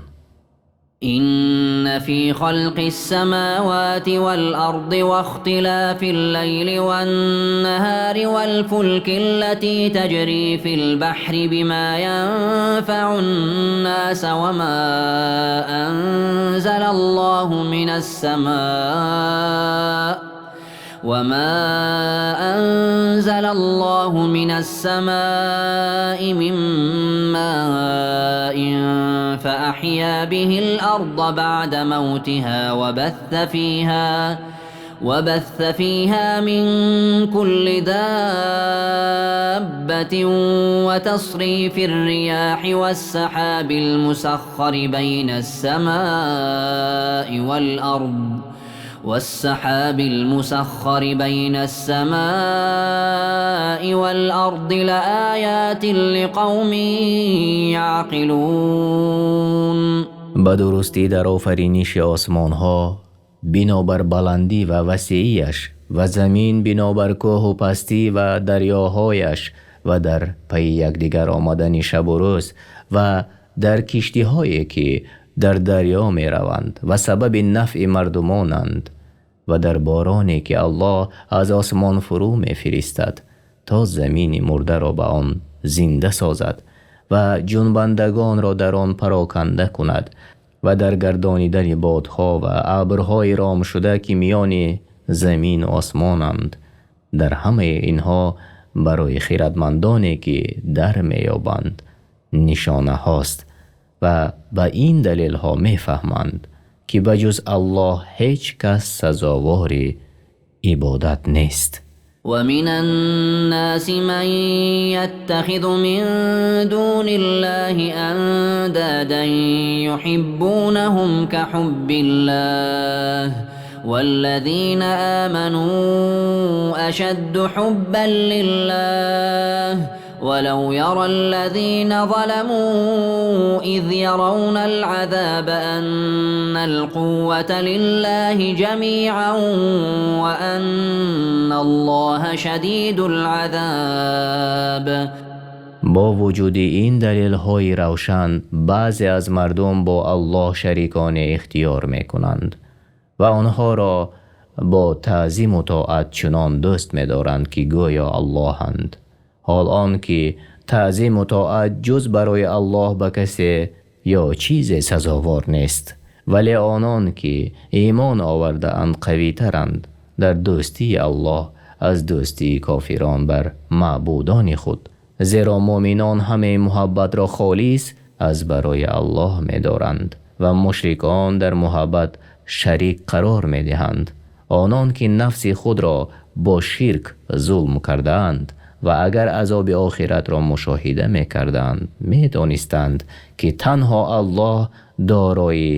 إن في خلق السماوات والأرض واختلاف الليل والنهار والفلك التي تجري في البحر بما ينفع الناس وما أنزل الله من السماء من ماء فأحيا به الأرض بعد موتها وبث فيها من كل دابة وتصريف الرياح والسحاب المسخر بين السماء والأرض لآيات لقوم يعقلون. Ба дурустӣ дар офариниши осмонҳо бинобар баландӣ ва васеияш ва замин бинобар кӯҳу пастӣ ва дарёҳояш ва дар пайи якдигар омадани шабу рӯз ва дар киштиҳое ки дар дарё мераванд ва сабаби нафъи мардумонанд ва дар бороне ки Аллоҳ аз осмон фурӯ мефиристад то замини мурдаро ба он зинда созад ва ҷунбандагонро дар он пароканда кунад ва дар гардонидани бодҳо ва абрҳои ром шуда ки миёни замину осмонанд, дар ҳамаи инҳо барои хирадмандоне ки дар меёбанд нишонаҳост ва ба ин далелҳо мефаҳманд ки ба ҷуз Аллоҳ ҳеҷ кас сазовори ибодат нест. ومن الناس من يتخذ من دون الله أندادا يحبونهم كحب الله والذين آمنوا أشد حبا لله ولو يرى الذين ظلموا إذ يرون العذاب أن القوة لله جميعا وأن الله شديد العذاب. Бо вуҷуди ин далелҳои равшан баъзе аз мардум бо Аллоҳ шариконе ихтиёр мекунанд ва онҳоро бо таъзиму тоат чунон дӯст медоранд ки гӯё Аллоҳанд, ҳол он ки таъзиму тоат ҷуз барои Аллоҳ ба касе ё чизе сазовор нест. Вале онон ки имон овардаанд қавитаранд дар дӯстии Аллоҳ аз дӯстии кофирон бар маъбудони худ, зеро мӯъминон ҳамаи муҳаббатро холис аз барои Аллоҳ медоранд ва мушрикон дар муҳаббат шарик қарор медиҳанд. Онон ки нафси худро бо ширк зулм кардаанд ва агар азоби охиратро мушоҳида мекарданд, медонистанд ки танҳо Аллоҳ дорои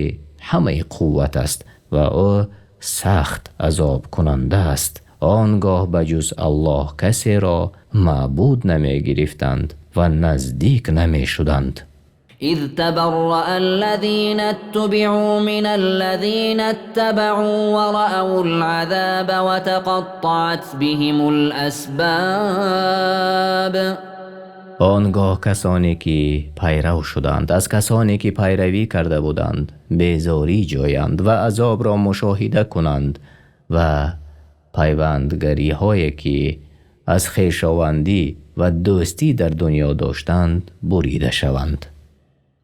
ҳамаи қувват аст ва ӯ сахт азобкунанда аст. Он гоҳ ба ҷуз Аллоҳ касеро маъбуд намегирифтанд ва наздик намешуданд. إذ تبرأ الذين اتبعوا من الذين اتبعوا ورأوا العذاب وتقطعت بهم الأسباب. Он гоҳ касоне ки пайрав шуданд аз касоне ки пайравӣ карда буданд безорӣ ҷӯянд ва азобро мушоҳида кунанд ва пайвандгариҳое ки аз хешовандӣ ва дӯстӣ дар дунё доштанд бурида шаванд.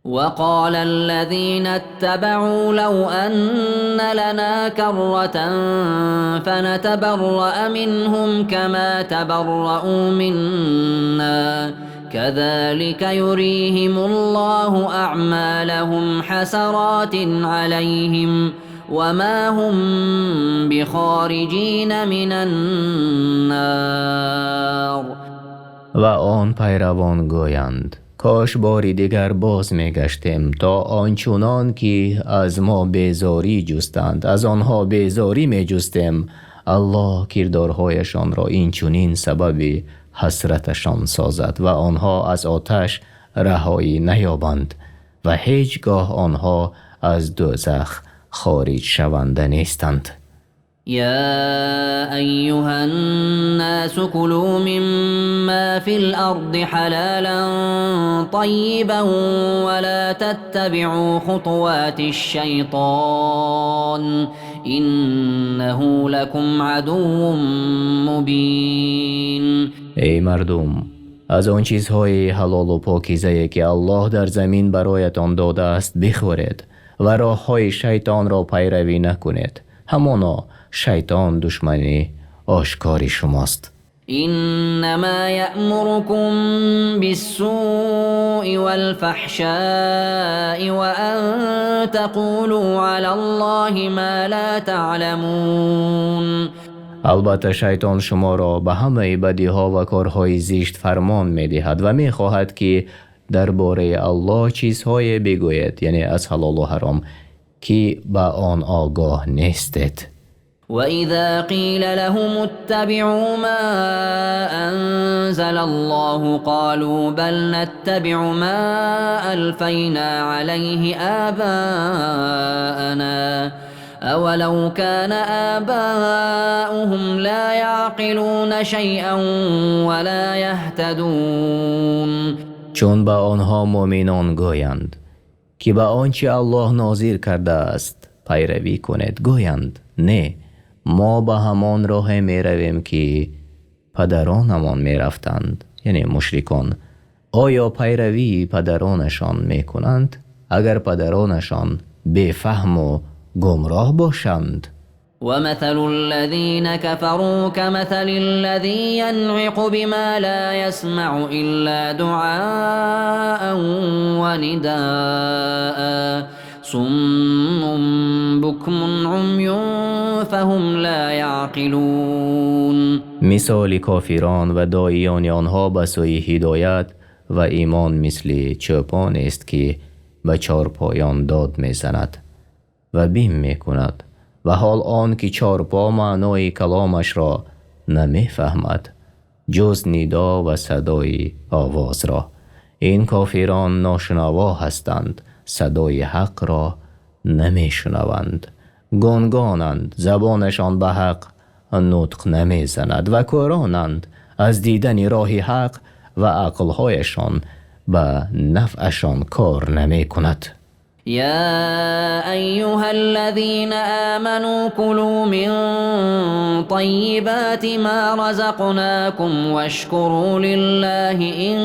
وقال الذين اتبعوا لو أن لنا كرة فنتبرأ منهم كما تبرؤوا منا كذلك يريهم الله أعمالهم حسرات عليهم وما هم بخارجين من النار. Ва он пайравон гӯянд: кош бори дигар боз мегаштем, то ончунон ки аз мо безорӣ ҷустанд аз онҳо безорӣ меҷустем. Аллоҳ кирдорҳояшонро инчунин сабаби ҳасраташон созад ва онҳо аз оташ раҳоӣ наёбанд ва ҳеҷ гоҳ онҳо аз дӯзах хориҷ шаванда нестанд. يا أيها الناس كلوا مما في الأرض حلالا طيبا ولا تتبعوا خطوات الشيطان إنه لكم عدو مبين. Эй мардум, аз он чизҳои ҳалолу покизае ки Аллоҳ дар замин бароятон додааст бихӯред ва роҳҳои шайтонро пайравӣ накунед. Ҳамоно шайтон душмани ошкори шумост. إنما يأمركم بالسوء والفحشاء وأن تقولوا على الله ما لا تعلمون. Албатта шайтон шуморо ба ҳамаи бадиҳо ва корҳои зишт фармон медиҳад ва мехоҳад ки дар бораи Аллоҳ чизҳое бигӯед, яъне аз ҳалолу ҳаром, ки ба он огоҳ нестед. وإذا قيل لهم اتبعوا ما أنزل الله قالوا بل نتبع ما ألفينا عليه آباءنا أولو كان آباؤهم لا يعقلون شيئا ولا يهتدون. Чун ба онҳо муъминон гӯянд ки ба он чи Аллоҳ нозил кардааст пайравӣ кунед, гӯянд: не, мо ба ҳамон роҳе меравем ки падаронамон мерафтанд, яъне мушрикон. Оё пайравии падаронашон мекунанд, агар падаронашон бефаҳму гумроҳ бошанд? ومثل الذين كفروا كمثل الذي ينعق بما لا يسمع إلا دعاء ونداء صم بكم عمي فهم لا يعقلون. Мисоли кофирон ва доиёни онҳо ба сӯи ҳидоят ва имон мисли чӯпонест ки ба чорпоён дод мезанад ва бим мекунад, ва ҳол он ки чорпо маънои каломашро намефаҳмад ҷуз нидо ва садои овозро. Ин кофирон ношунаво ҳастанд, садои ҳақро намешунаванд, гунгонанд, забонашон ба ҳақ нутқ намезанад ва кӯронанд аз дидани роҳи ҳақ ва ақлҳояшон ба нафъашон кор намекунад. يا أيها الذين آمنوا كلوا من طيبات ما رزقناكم واشكروا لله إن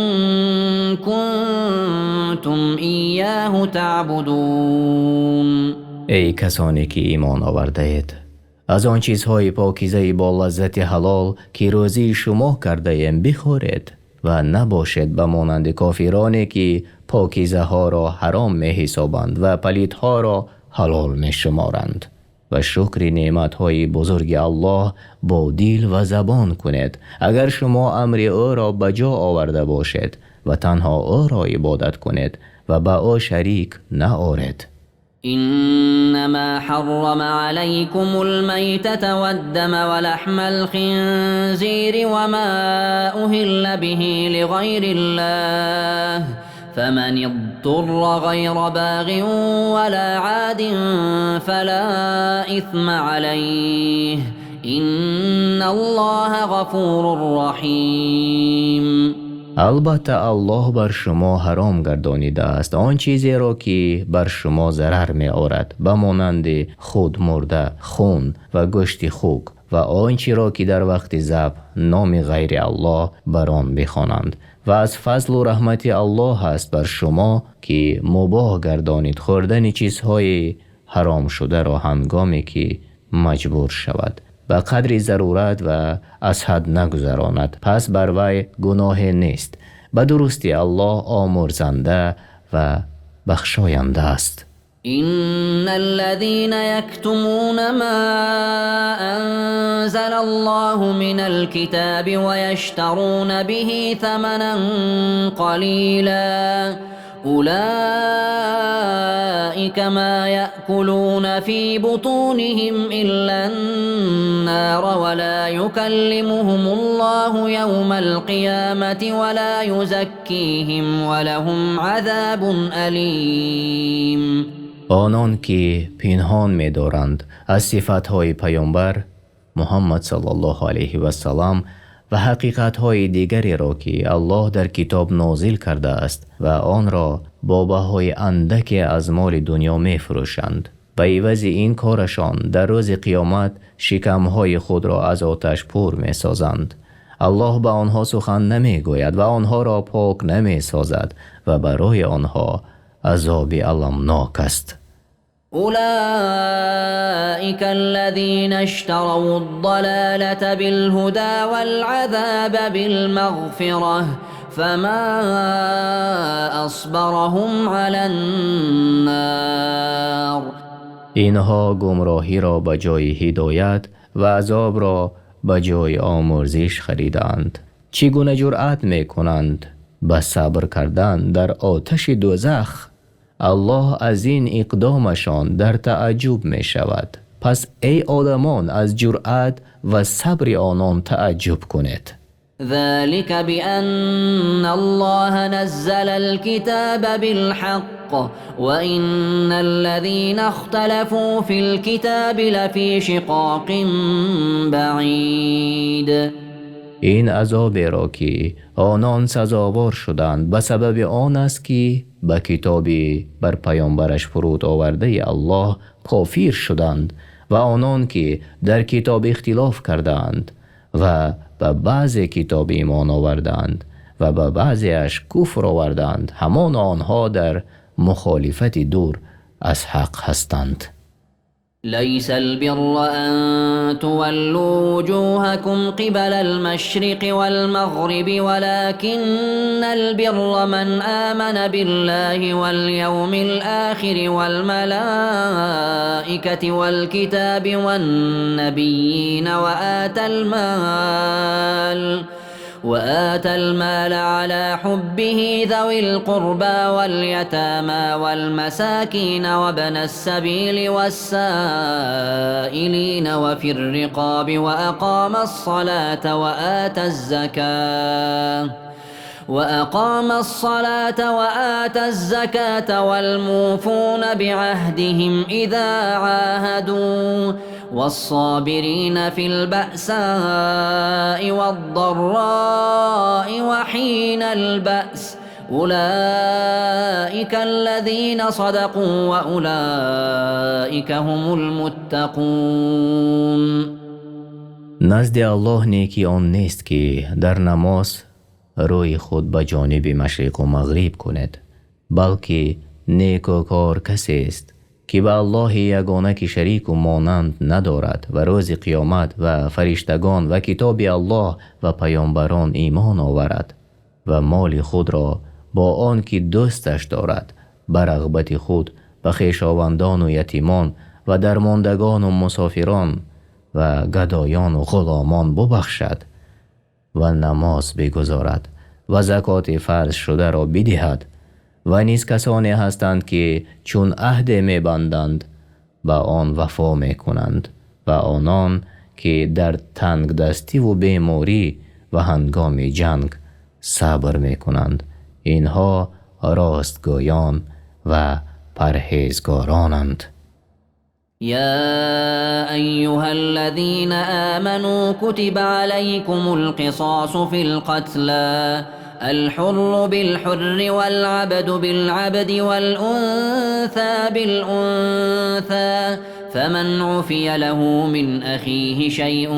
كنتم إياه تعبدون. Эй касоне ки имон овардаед, аз он чизҳои покизаи бо лаззати ҳалол ки рӯзии шумо кардаем бихӯред ва набошед ба монанди кофироне ки покизаҳоро ҳаром меҳисобанд ва палидҳоро ҳалол мешуморанд. Ва шукри неъматҳои бузурги Аллоҳ бо дил ва забон кунед, агар шумо амри ӯро ба ҷо оварда бошед ва танҳо ӯро ибодат кунед ва ба ӯ шарик наоред. إنما حرم عليكم الميتة والدم ولحم الخنزير وما أهل به لغير الله فمن اضطر غير باغ ولا عاد فلا إثم عليه إن الله غفور رحيم. Албатта, Аллоҳ бар шумо ҳаром гардонидааст он чизеро, ки бар шумо зарар меорад, ба монанди худ мурда, хун ва гӯшти хук ва он чиро, ки дар вақти забҳ номи ғайри Аллоҳ бар он бихонанд. Ва аз фазлу раҳмати Аллоҳ аст бар шумо, ки мубоҳ гардонид хӯрдани чизҳои ҳаром шударо, ҳангоме ки маҷбур шавад ба қадри зарурат ва аз ҳад нагузаронад, пас бар вай гуноҳе нест. Ба дурустӣ, Аллоҳ омурзанда ва бахшоянда аст. إن الذين يكتمون ما أنزل الله من الكتاب ويشترون به ثمنا قليلا أولئك ما يأكلون في بطونهم إلا النار ولا يكلمهم الله يوم القيامة ولا يزكيهم ولهم عذاب أليم. Онон ки пинҳон медоранд аз сифатҳои паёмбар Муҳаммад саллаллоҳу алайҳи васалам ва ҳақиқатҳои дигареро, ки Аллоҳ дар китоб нозил кардааст, ва онро бо баҳои андаке аз моли дунё мефурӯшанд, ба ивази ин корашон дар рӯзи қиёмат шикамҳои худро аз оташ пур месозанд. Аллоҳ ба онҳо сухан намегӯяд ва онҳоро пок намесозад ва барои онҳо азоби аламнок аст. أولئك الذين اشتروا الضلالة بالهدى والعذاب بالمغفرة فما أصبرهم على النار. Инҳо гумроҳиро ба ҷои ҳидоят ва азобро ба ҷои омурзиш харидаанд. Чӣ гуна ҷуръат мекунанд ба сабр кардан дар оташи дӯзах? Аллоҳ аз ин иқдомашон дар тааҷҷуб мешавад. Пас, эй одамон, аз ҷуръат ва сабри онон тааҷҷуб кунед. ذلك بأن الله نزل الكتاب بالحق وإن الذين اختلفوا في الكتاب لفي شقاق بعيد. Ин азоберо, ки онон сазовор шуданд, ба сабаби он аст, ки ба китоби бар паёмбараш фуруд овардаи Аллоҳ кофир шуданд ва онон ки дар китоб ихтилоф кардаанд ва ба баъзе китоб имон овардаанд ва ба баъзеаш куфр овардаанд, ҳамон онҳо дар мухолифати дур аз ҳақ ҳастанд. ليس البر أن تولوا وجوهكم قبل المشرق والمغرب، ولكن البر من آمن بالله واليوم الآخر والملائكة والكتاب والنبيين وآتى المال على حبه ذوي القربى واليتامى والمساكين وابن السبيل والسائلين وفي الرقاب وأقام الصلاة وآتى الزكاة والموفون بعهدهم إذا عاهدوا والصابرين في البأساء والضراء وحين البأس أولئك الذين صدقوا وأولئك هم المتقون. Назди Аллоҳ некӣ он нест, ки дар намоз рӯи худ ба ҷониби машриқу мағриб кунед, балки некӯкор касест, ки ба Аллоҳи ягона, ки шарику монанд надорад, ва рӯзи қиёмат ва фариштагон ва китоби Аллоҳ ва паёмбарон имон оварад ва моли худро бо он ки дӯсташ дорад ба рағбати худ ба хешовандону ятимон ва дармондагону мусофирон ва гадоёну ғуломон бубахшад ва намоз бигузорад ва закоти фарзшударо бидиҳад. Ва низ касоне ҳастанд, ки чун аҳде мебанданд, ба он вафо мекунанд, ва онон ки дар тангдастиву беморӣ ва ҳангоми ҷанг сабр мекунанд, инҳо ростгӯён ва парҳезгоронанд. يا أيها الذين آمنوا كتب عليكم القصاص في القتلى الحر بالحر والعبد بالعبد والأنثى بالأنثى فمن عفي له من أخيه شيء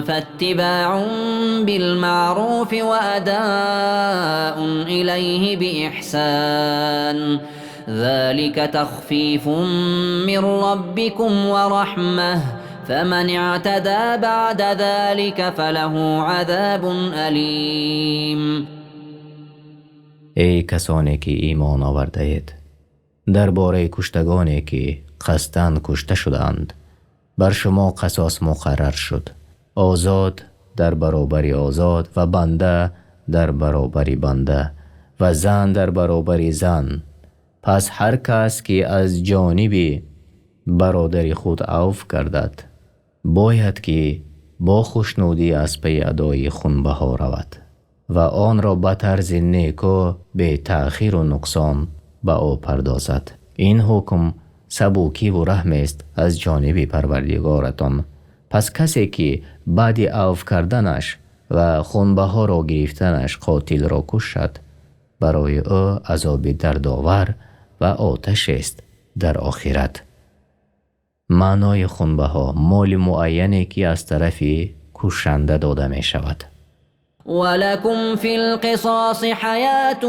فاتباع بالمعروف وأداء إليه بإحسان ذلك تخفيف من ربكم ورحمة فمن اعتدى بعد ذلك فله عذاب أليم. Эй касоне ки имон овардаед, дар бораи куштагоне ки қасдан кушта шудаанд, бар шумо қасос муқаррар шуд: озод дар баробари озод ва банда дар баробари банда ва зан дар баробари зан. Пас ҳар кас ки аз ҷониби бародари худ авф гардад, бояд ки бо хушнудӣ аз пайи адои хунбаҳо равад ва онро ба тарзи некӯ бетаъхиру нуқсон ба ӯ пардозад. Ин ҳукм сабукиву раҳмест аз ҷониби Парвардигоратон. Пас касе ки баъди авф карданаш ва хунбаҳоро гирифтанаш қотилро кушад, барои ӯ азоби дардовар ва оташест дар охират. Маънои хунбаҳо моли муайяне ки аз тарафи кушанда дода мешавад. ولكم في القصاص حياة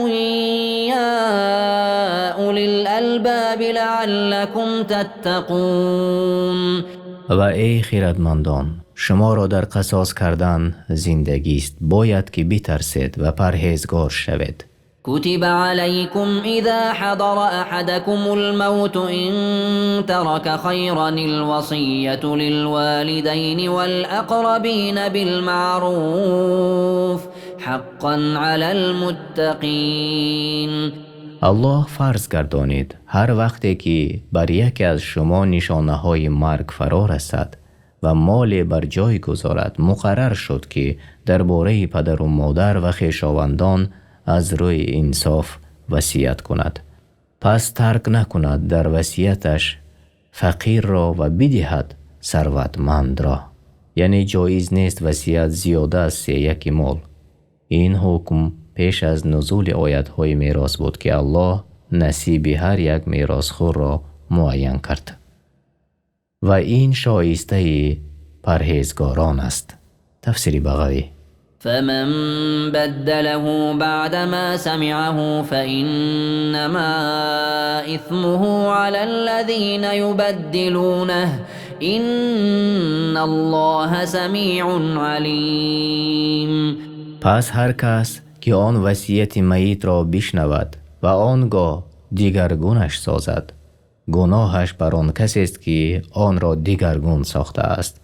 يا أولي الألباب لعلكم تتقون. Ва эй хирадмандон, шуморо дар қасос кардан зиндагист, бояд ки битарсед ва парҳезгор шавед. كتب عليكم إذا حضر أحدكم الموت إن ترك خيرا الوصية للوالدين والأقربين بالمعروف حقا على المتقين. Аллоҳ фарз гардонид, ҳар вақте ки бар яке аз шумо нишонаҳои марг фаро расад ва моле бар ҷой гузорад, муқаррар шуд ки дар бораи падару модар ва хешовандон аз рӯи инсоф васият кунад. Пас тарк накунад дар васияташ фақирро ва бидиҳад сарватмандро. Яъне ҷоиз нест васият зиёда аз сеяки мол. Ин ҳукм пеш аз нузули оятҳои мерос буд, ки Аллоҳ насиби ҳар як меросхӯрро муайян кард. Ва ин шоистаи парҳезгорон аст. Тафсири Бағавӣ. فمن بدله بعدما سمعه فإنما إثمه على الذين يبدلونه إن الله سميع عليم. Пас ҳар кас ки он васияти майитро бишнавад ва он гоҳ дигаргунаш созад, гуноҳаш бар он касест ки онро дигаргун сохтааст.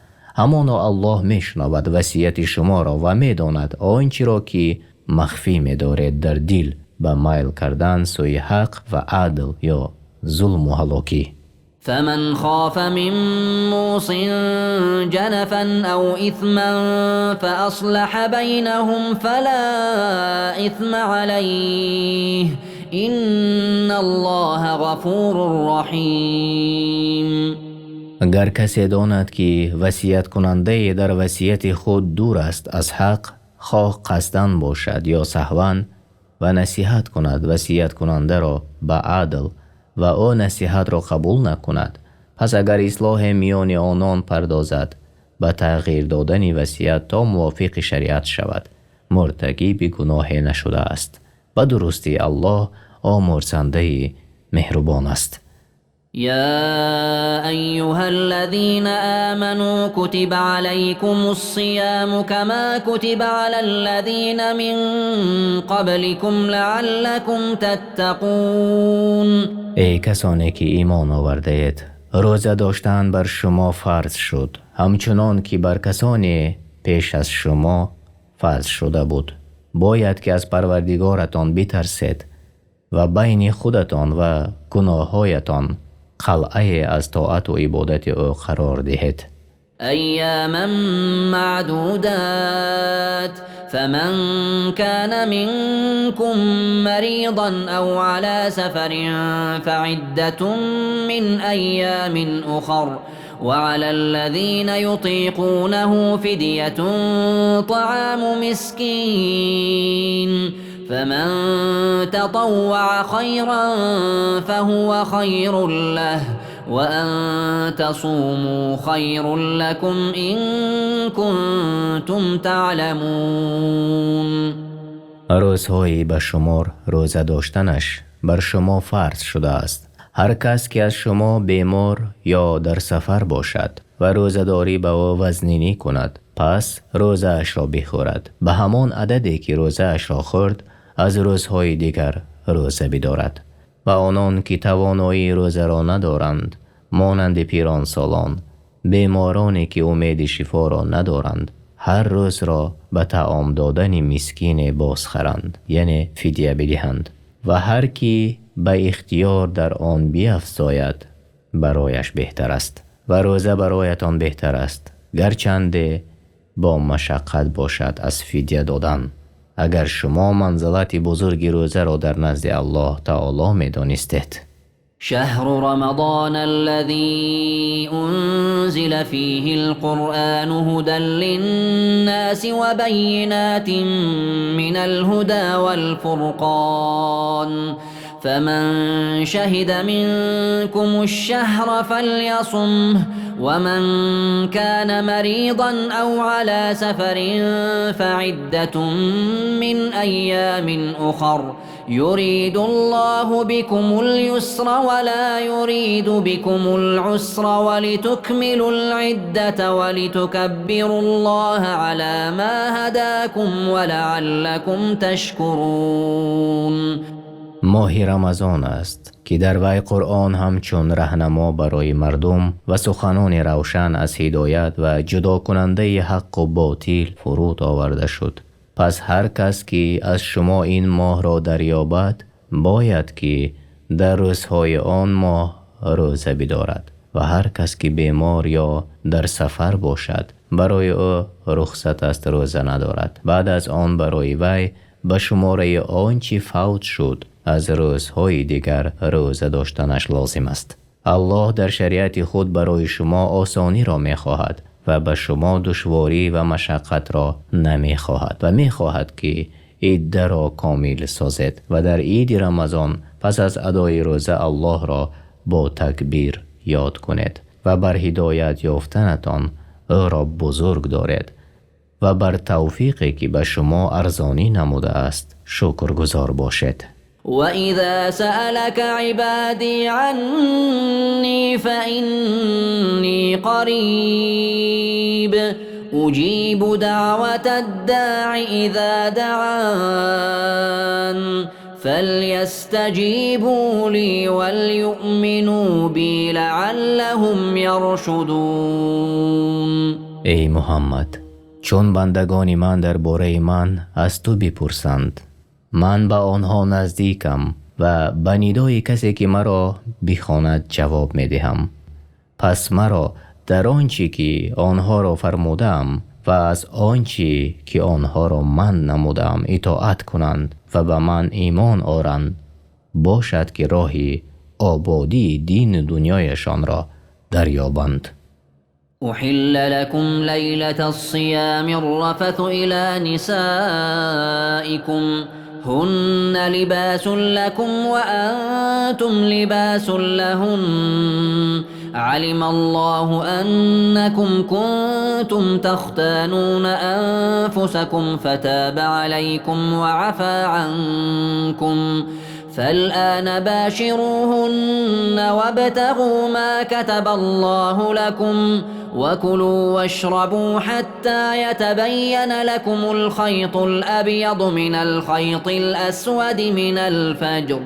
Ҳамоно Аллоҳ мешунавад васияти шуморо ва медонад он чиро ки махфӣ медоред дар дил ба майл кардан сӯи ҳақ ва адл ё зулму ҳалокӣ. فمن خاف من موص جنفا أو إثما فأصلح بينهم فلا إثم عليه إن الله غفور رحيم. Агар касе донад ки васияткунандае дар васияти худ дур аст аз ҳақ, хоҳ қасдан бошад ё саҳван, ва насиҳат кунад васияткунандаро ба адл ва ӯ насиҳатро қабул накунад, пас агар ислоҳе миёни онон пардозад ба тағйир додани васият то мувофиқи шариат шавад, муртакиби гуноҳе нашудааст. Ба дурустӣ Аллоҳ омӯрзандаи меҳрубон аст. يا أيها الذين آمنوا كتب عليكم الصيام كما كتب على الذين من قبلكم لعلكم تتقون. Эй касоне ки имон овардаед, рӯза доштан бар шумо фарз шуд, ҳамчунон ки бар касоне пеш аз шумо фарз шуда буд. Бояд ки аз Парвардигоратон битарсед ва байни худатон ва гуноҳҳоятон қалъае аз тоату ибодати ӯ қарор диҳед. أياما معدودات. فمن كان منكم مريضا أو على سفر فعدة من أيام أخر وعلى الذين يطيقونه فدية طعام مسكين فمن تطوع خيرا فهو خير له وأن تصوموا خير لكم إن كنتم تعلمون. Рӯзҳои ба шумор рӯза доштанаш бар шумо фарз шудааст. Ҳар кас ки аз шумо бемор ё дар сафар бошад ва рӯзадорӣ ба ӯ вазнинӣ кунад, пас рӯзаашро бихӯрад. Ба ҳамон ададе ки рӯзаашро хӯрд, аз рӯзҳои дигар рӯза бидорад. Ва онон ки тавоноии рӯзаро надоранд, монанди пиронсолон, бемороне ки умеди шифоро надоранд, ҳар рӯзро ба таом додани мискине бозхаранд, яъне фидя бидиҳанд. Ва ҳар ки ба ихтиёр дар он биафзояд, барояш беҳтар аст ва рӯза бароятон беҳтар аст, гарчанде бо машаққат бошад аз фидя додан. Агар шумо манзилати бузурги рӯзаро дар назди Аллоҳ таоло медонистед. شهر رمضان الذي أنزل فيه القرآن هدى للناس وبينات من الهدى والفرقان فمن شهد منكم الشهر فليصمه ومن كان مريضا أو على سفر فعدة من أيام أخر يريد الله بكم اليسر ولا يريد بكم العسر ولتكملوا العدة ولتكبروا الله على ما هداكم ولعلكم تشكرون. Моҳи Рамазон аст, ки дар вай Қуръон ҳамчун раҳнамо барои мардум ва суханони равшан аз ҳидоят ва ҷудокунандаи ҳаққу ботил фуруд оварда шуд. Пас ҳар кас ки аз шумо ин моҳро дарёбад, бояд ки дар рӯзҳои он моҳ рӯза бидорад ва ҳар кас ки бемор ё дар сафар бошад, барои ӯ рухсат аст рӯза надорад. Баъд аз он барои вай ба шумораи он чи фавт шуд аз рӯзҳои дигар рӯза доштанаш лозим аст. Аллоҳ дар шариати худ барои шумо осониро мехоҳад ва ба шумо душворӣ ва машаққатро намехоҳад ва мехоҳад ки иддаро комил созед ва дар иди Рамазон пас аз адои рӯза Аллоҳро бо такбир ёд кунед ва бар ҳидоят ёфтанатон ӯро бузург доред ва бар тавфиқе ки ба шумо арзонӣ намудааст шукргузор бошед. وإذا سألك عبادي عني فإني قريب أجيب دعوة الداع إذا دعان فليستجيبوا لي وليؤمنوا بي لعلهم يرشدون. Эй Муҳаммад, чун бандагони ман дар бораи ман аз ту бипурсанд, ман ба онҳо наздикам ва ба нидои касе ки маро бихонад ҷавоб медиҳам. Пас маро дар он чӣ ки онҳоро фармудаам ва аз он чӣ ки онҳоро манъ намудаам итоат кунанд ва ба ман имон оранд, бошад ки роҳи ободии дину дунёяшонро дарёбанд. أحل لكم ليلة الصيام الرفث إلى نسائكم هن لباس لكم وأنتم لباس لهن علم الله أنكم كنتم تختانون أنفسكم فتاب عليكم وعفى عنكم فالآن باشروهن وابتغوا ما كتب الله لكم وكلوا واشربوا حتى يتبين لكم الخيط الأبيض من الخيط الأسود من الفجر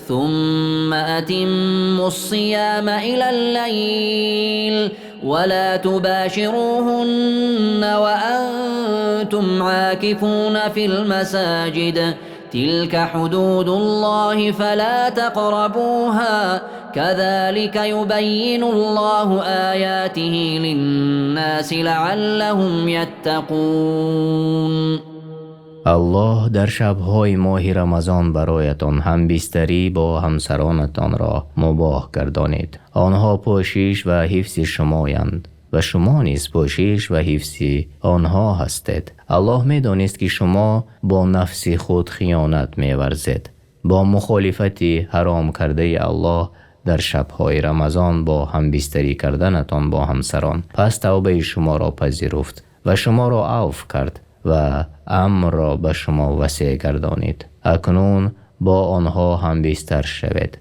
ثم أتموا الصيام إلى الليل ولا تباشروهن وأنتم عاكفون في المساجد تلك حدود الله فلا تقربوها كذلك يبين الله آياته للناس لعلهم يتقون. Аллоҳ дар шабҳои моҳи Рамазон барояттон ҳамбистарӣ бо ҳамсаронатонро мубоҳ гардонид. Онҳо пӯшиш ва ҳифзи шумоянд ва шумо низ пӯшиш ва ҳифзи онҳо ҳастед. Аллоҳ медонист, ки шумо бо нафси худ хиёнат меварзидед. Бо мухолифати ҳаром кардаи Аллоҳ дар шабҳои Рамазон бо ҳамбистарӣ карданатон бо ҳамсарон. Пас тавбаи шуморо пазируфт ва шуморо афв кард ва амрро ба шумо васеъ гардонид. Акнун бо онҳо ҳамбистар шавед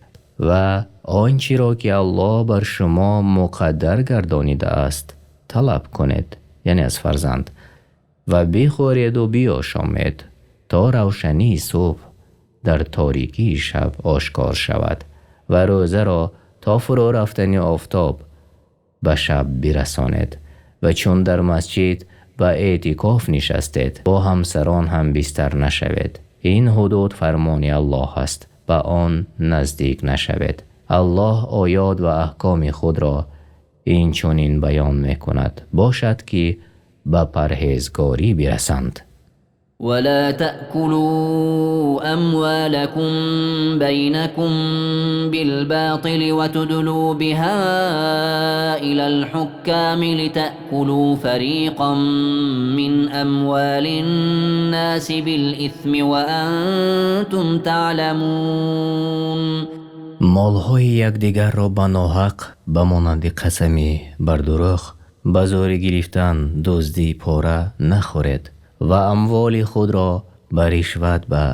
ва он чиро ки Аллоҳ бар шумо муқаддар гардонидааст талаб кунед, яъне аз фарзанд, ва бихӯред ва биошомед то равшании субҳ дар торикии шаб ошкор шавад ва рӯзаро то фурӯ рафтани офтоб ба шаб расонед ва чун дар масҷид ба эътикоф нишастед бо ҳамсарон ҳамбистар нашавед. Ин ҳудуд фармони Аллоҳ аст, ба он наздик нашавед. Аллоҳ оёт ва аҳкоми худро ин чунин баён мекунад, бошад ки ба парҳезгорӣ бирасанд. ولا تأكلوا أموالكم بينكم بالباطل وتدلوا بها إلى الحكام لتأكلوا فريقا من أموال الناس بالإثم وأنتم تعلمون. Молҳои якдигарро ба ноҳақ ба монанди қасами бар дурӯғ, ба зӯрӣ гирифтан, дуздӣ, пора нахӯред ва амволи худро ба ришват ба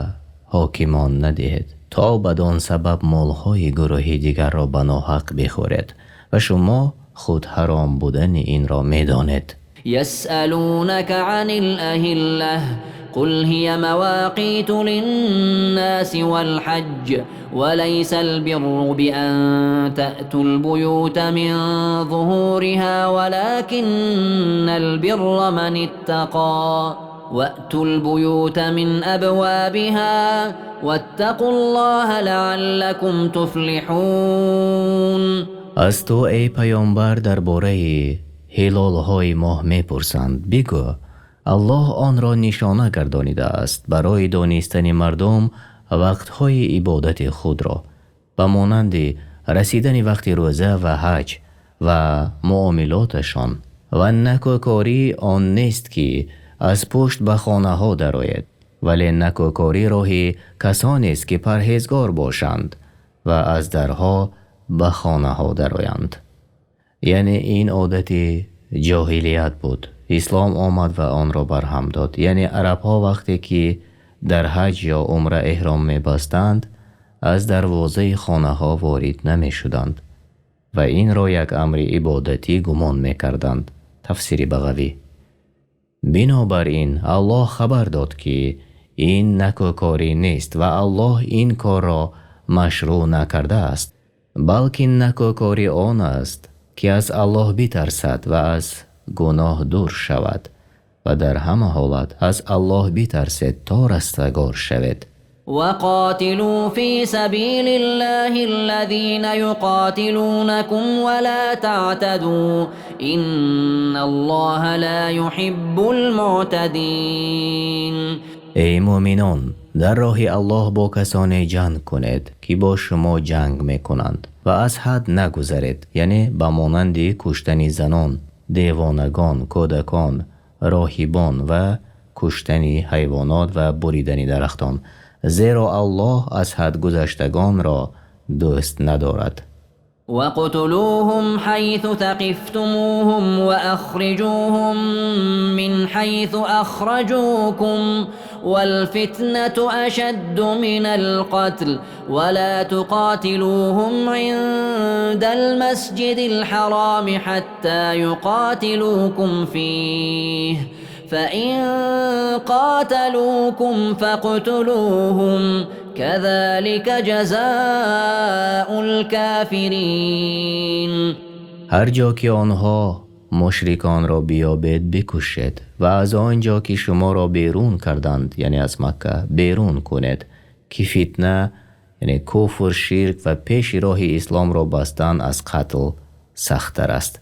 ҳокимон надиҳед, то бад-он сабаб молҳои гурӯҳи дигарро ба ноҳақ бихӯред ва шумо худ ҳаром будани инро медонед. يسألونك عن الأهلة قل هي مواقيت للناس والحج وليس البر بأن تأتوا البيوت من ظهورها ولكن البر من اتقى وأتوا البيوت من أبوابها واتقوا الله لعلكم تفلحون. Аз ту эй паёмбар дар бораи ҳилолҳои моҳ мепурсанд. Бигӯ: Аллоҳ онро нишона гардонидааст барои донистани мардум вақтҳои ибодати худро, ба монанди расидани вақти рӯза ва ҳаҷ ва муомилоташон. Ва некӯкорӣ он нест ки аз пушт ба хонаҳо дарояд, вале некӯкорӣ роҳи касонест ки парҳезгор бошанд ва аз дарҳо ба хонаҳо дароянд. Яъне ин одати ҷоҳилият буд. Ислом омад ва онро барҳам дод. Яъне арабҳо вақте ки дар ҳаҷ ё умра эҳром мебастанд, аз дарвозаи хонаҳо ворид намешуданд ва инро як амри ибодатӣ гумон мекарданд. Тафсири Бағавӣ. Бинобар ин Аллоҳ хабар дод, ки ин некӯкорӣ нест ва Аллоҳ ин корро машрӯъ накардааст, балки некӯкорӣ он аст ки аз Аллоҳ битарсад ва аз гуноҳ дур шавад ва дар ҳама ҳолат аз Аллоҳ битарсед то растагор шавед. وقاتلوا في سبيل الله الذين يقاتلونكم ولا تعتدوا إن الله لا يحب المعتدين. Эй мӯъминон, дар роҳи Аллоҳ бо касоне ҷанг кунед, ки бо шумо ҷанг мекунанд ва аз ҳад нагузаред, яъне ба монанди куштани занон, девонагон, кӯдакон, роҳибон ва куштани ҳайвонот ва буридани дарахтон, зеро Аллоҳ аз ҳад гузаштагонро дӯст надорад. وقتلوهم حيث ثقفتموهم وأخرجوهم من حيث أخرجوكم والفتنة أشد من القتل ولا تقاتلوهم عند المسجد الحرام حتى يقاتلوكم فيه فإن قاتلوكم فاقتلوهم كذلك جزاء الكافرين. Ҳар ҷо ки онҳо мушриконро биёбед бикушед ва аз он ҷо ки шуморо берун карданд, яъне аз Макка берун кунед, ки фитна, яъне куфр, ширк ва пеши роҳи исломро бастан аз қатл сахттар аст.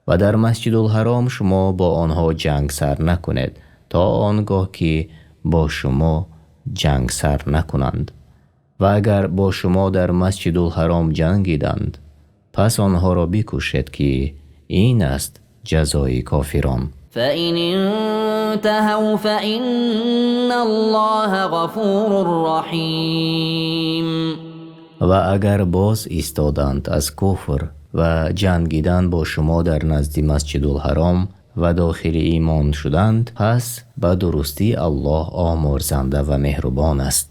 Ва дар Масҷидулҳаром шумо бо онҳо ҷанг сар накунед то он гоҳ ки бо шумо ҷанг сар накунанд. Ва агар бо шумо дар Масҷидулҳаром ҷангиданд, пас онҳоро бикушед, ки ин аст ҷазои кофирон. فإن انتهوا فإن الله غفور رحيم. Ва агар боз истоданд аз куфр ва ҷангидан бо шумо дар назди Масҷидулҳаром ва дохили имон шуданд, пас ба дурустӣ Аллоҳ омурзанда ва меҳрубон аст.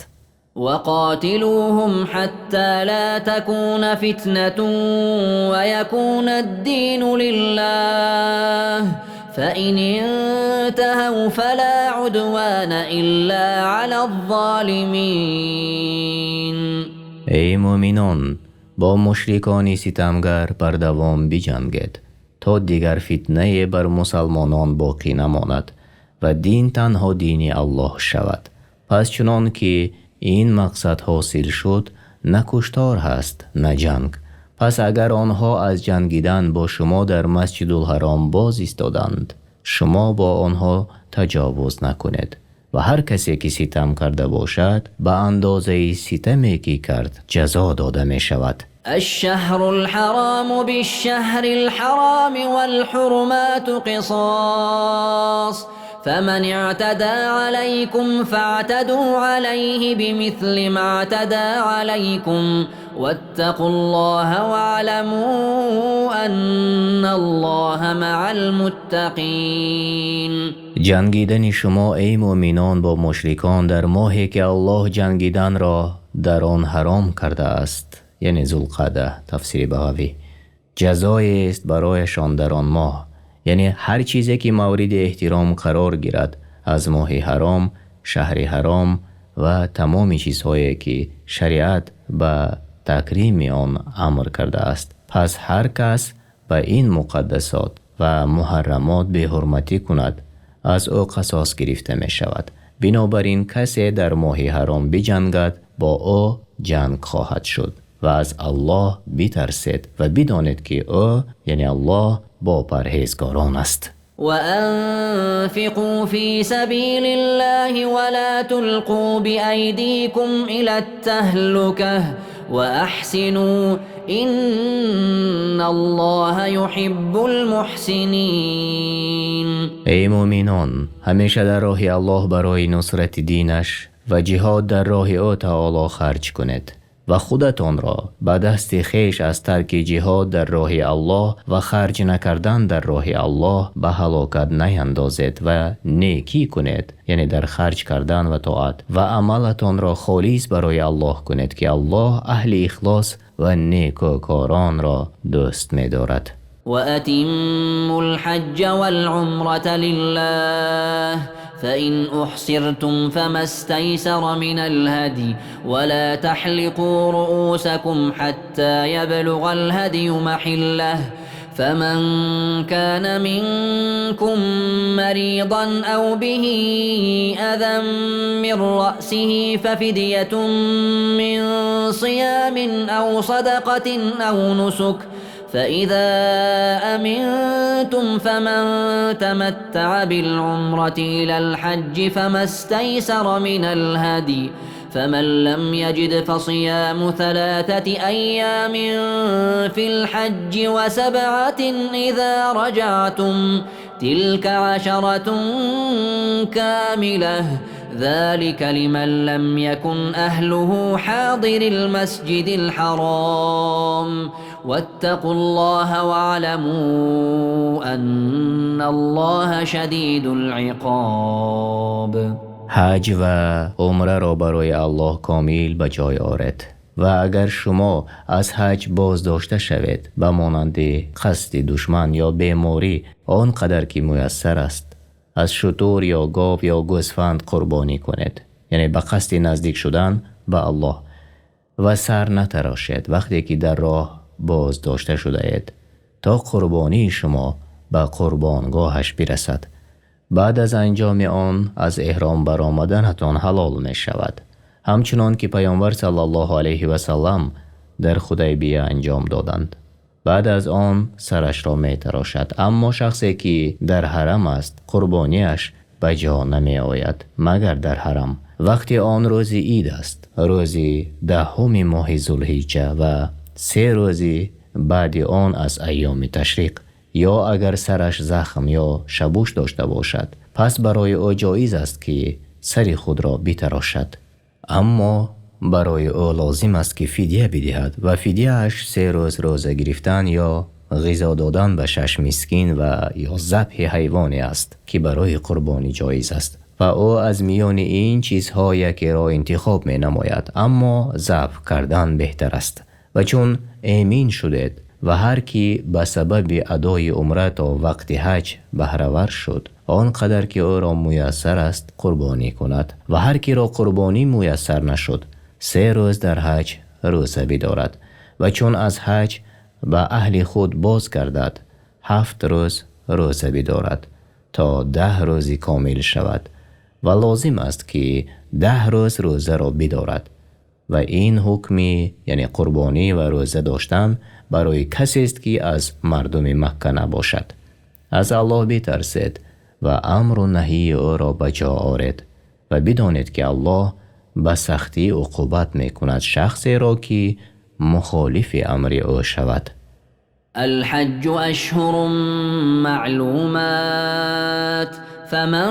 وقاتلوهم حتى لا تكون فتنة ويكون الدين لله فإن انتهوا فلا عدوان إلا على الظالمين. Эй мӯъминон, бо мушрикони ситамгар бардавом биҷангед, то дигар фитнае бар мусалмонон боқӣ намонад ва дин танҳо дини Аллоҳ шавад. Пас чунон ки ин мақсад ҳосил шуд, на куштор ҳаст, на ҷанг. Пас агар онҳо аз ҷангидан бо шумо дар Масҷидулҳаром боз истоданд, шумо бо онҳо таҷовуз накунед ва ҳар касе ки ситам карда бошад, ба андозаи ситаме ки кард ҷазо дода мешавад. الشهر الحرام بالشهر الحرام والحرمات قصاص فمن اعتدى عليكم فاعتدوا عليه بمثل ما اعتدى عليكم واتقوا الله واعلموا أن الله مع المتقين. Ҷангидани шумо, эй мӯъминон, бо мушрикон дар моҳе ки Аллоҳ ҷангиданро дар он ҳаром кардааст, яъне Зулқаъда, тафсири Бағавӣ, ҷазоест барояшон дар он моҳ, яъне ҳар чизе ки мавриди эҳтиром қарор гирад аз моҳи ҳаром, шаҳри ҳаром ва тамоми чизҳое ки шариат ба такрими он амр кардааст. Пас ҳар кас ба ин муқаддасот ва муҳаррамот беҳурматӣ кунад, аз ӯ қасос гирифта мешавад. Бинобар ин касе дар моҳи ҳаром биҷангад, бо ӯ ҷанг хоҳад шуд ва аз Аллоҳ битарсед ва бидонед, ки ӯ, яъне Аллоҳ, бо парҳезгорон аст. وأنفقوا في سبيل الله ولا تلقوا بأيديكم إلى التهلكة وأحسنوا إن الله يحب المحسنين. Эй мӯъминон, ҳамеша дар роҳи Аллоҳ барои нусрати динаш ва ҷиҳод дар роҳи ӯ таоло харҷ кунед ва худатонро ба дасти хеш аз тарки ҷиҳод дар роҳи Аллоҳ ва харҷ накардан дар роҳи Аллоҳ ба ҳалокат наяндозед ва некӣ кунед, яъне дар харҷ кардан ва тоат, ва амалатонро холис барои Аллоҳ кунед, ки Аллоҳ аҳли ихлос ва некӯкоронро дӯст медорад. وأتموا الحج والعمرة لله فإن أحصرتم فما استيسر من الهدي ولا تحلقوا رؤوسكم حتى يبلغ الهدي محله فمن كان منكم مريضا أو به أذى من رأسه ففدية من صيام أو صدقة أو نسك فإذا أمنتم فمن تمتع بالعمرة إلى الحج فما استيسر من الهدي فمن لم يجد فصيام 3 أيام في الحج و7 إذا رجعتم تلك 10 كاملة ذلك لمن لم يكن أهله حاضر المسجد الحرام واتقوا الله واعلموا أن الله شديد العقاب. Ҳаҷ ва умраро барои Аллоҳ комил ба ҷой оред ва агар шумо аз ҳаҷ боздошта шавед, ба монанди қасди душман ё беморӣ, он қадар ки муяссар аст, аз шутур ё гов ё гӯсфанд қурбонӣ кунед, яъне ба қасди наздик шудан ба Аллоҳ, ва сар натарошед вақте ки дар роҳ боздошта шудаед, то қурбонии шумо ба қурбонгоҳаш бирасад. Баъд аз анҷоми он аз эҳром баромаданатон ҳалол мешавад, ҳамчунон ки Паёмбар саллаллоҳу алайҳи васаллам дар Худайбия анҷом доданд. Баъд аз он сарашро метарошад, аммо шахсе ки дар ҳарам аст, қурбониаш ба ҷо намеояд, магар дар ҳарам. Вақти он рӯзи ид аст, рӯзи даҳуми моҳи зулҳиҷҷа ва се рӯзи баъди он аз айёми ташриқ. Ё агар сараш захм ё шабуш дошта бошад, пас барои ӯ ҷоиз аст, ки сари худро битарошад. Аммо барои ӯ лозим аст, ки фидя бидиҳад ва фидяаш се рӯз рӯза гирифтан ё ғизо додан ба шаш мискин ва ё забҳи ҳайвоне аст, ки барои қурбонӣ ҷоиз аст. Ва ӯ аз миёни ин чизҳо якеро интихоб менамояд, аммо забҳ кардан беҳтар аст. Ва чун эмин шудед ва ҳар ки ба сабаби адои умра то вақти ҳаҷ баҳравар шуд, он қадар ки ӯро муяссар аст қурбонӣ кунад. Ва ҳар киро қурбонӣ муяссар нашуд, се рӯз дар ҳаҷ рӯза бидорад ва чун аз ҳаҷ ба аҳли худ боз гардад, ҳафт рӯз рӯза бидорад то 10 рӯзи комил шавад. Ва лозим аст, ки 10 рӯз рӯзаро бидорад. Ва ин ҳукми, яъне қурбонӣ ва рӯза доштан, барои касест, ки аз мардуми Макка набошад. Аз Аллоҳ битарсед ва амру наҳии ӯро ба ҷо оред ва бидонед, ки Аллоҳ ба сахтӣ уқубат мекунад шахсеро, ки мухолифи амри ӯ шавад. الحج أشهر معلومات فمن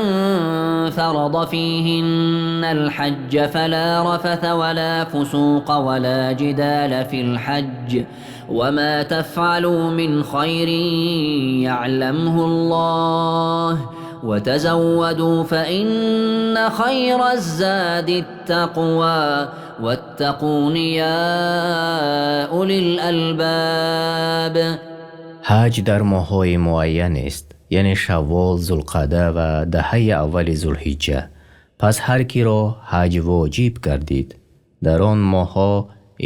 فرض فيهن الحج فلا رفث ولا فسوق ولا جدال في الحج وما تفعلوا من خير يعلمه الله وتزودوا فإن خير الزاد التقوى واتقون يا أولي الألباب. ҳаҷ дар моҳҳои муайян аст, яъне Шаввол, Зулқаъда ва даҳаи аввали Зулҳиҷҷа. Пас ҳар киро ҳаҷ воҷиб гардид, дар он моҳҳо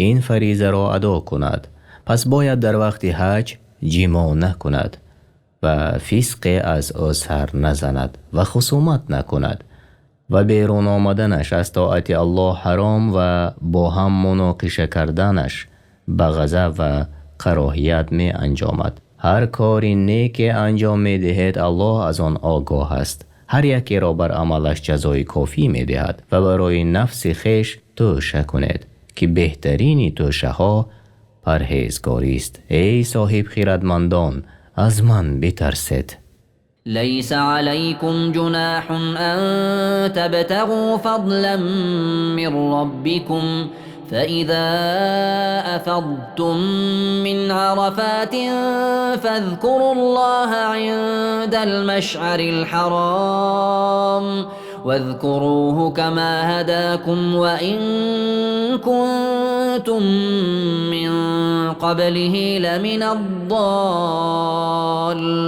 ин фаризаро адо кунад. Пас бояд дар вақти ҳаҷ ҷимоъ накунад ва фисқе аз ӯ сар назанад ва хусумат накунад ва берун омаданаш аз тоати Аллоҳ ҳаром ва бо ҳам муноқиша карданаш ба ғазаб ва кароҳият меанҷомад. Ҳар кори неке анҷом медиҳед, Аллоҳ аз он огоҳ аст. Ҳар якеро бар амалаш ҷазои кофӣ медиҳад ва барои нафси хеш тӯша кунед, ки беҳтарини тӯшаҳо парҳезгорист. Эй соҳибхирадмандон, аз ман битарсед. ليس عليكم جناح أن تبتغوا فضلا من ربكم فإذا أفضتم من عرفات فاذكروا الله عند المشعر الحرام واذكروه كما هداكم وإن كنتم من قبله لمن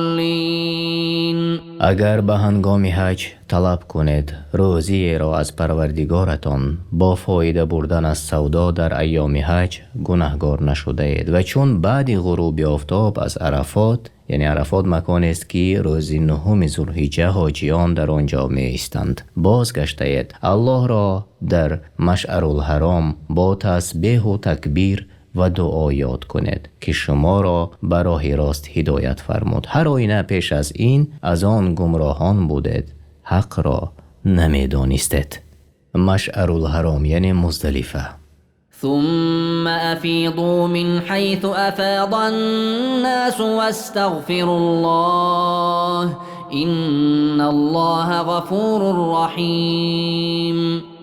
الضالين. Агар ба ҳангоми ҳаҷ талаб кунед рӯзиеро аз Парвардигоратон бо фоида бурдан аз савдо дар айёми ҳаҷ, гунаҳгор нашудаед. Ва чун баъди ғуруби офтоб аз Арафот, яъне Арафот маконест, ки рӯзи нуҳуми Зулҳиҷҷа ҳоҷиён дар он ҷо меистанд, бозгаштаед, Аллоҳро дар Машъарулҳаром бо тасбеҳу такбир ва дуо ёд кунед, ки шуморо ба роҳи рост ҳидоят фармуд. Ҳар оина пеш аз ин аз он гумроҳон будед, ҳақро намедонистед. Машъарулҳаром яъне Муздалифа. ثم أفيضوا من حيث أفاض الناس واستغفروا الله إن الله غفور رحيم.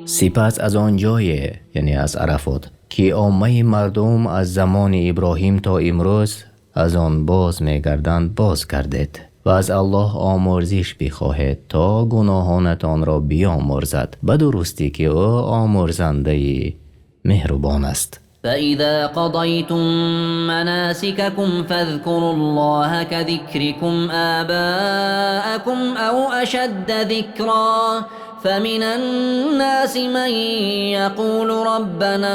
Сипас аз он ҷое, яъне аз Арафот, ки оммаи мардум аз замони Иброҳим то имрӯз аз он боз мегарданд, боз гардед ва аз Аллоҳ омӯрзиш бихоҳед, то гуноҳонатонро биомӯрзад, ба дурустӣ ки ӯ омӯрзандаи меҳрубон аст. فإذا قضيتم مناسككم فاذكروا الله كذكركم آباءكم أو أشد ذكرا فمن الناس من يقول ربنا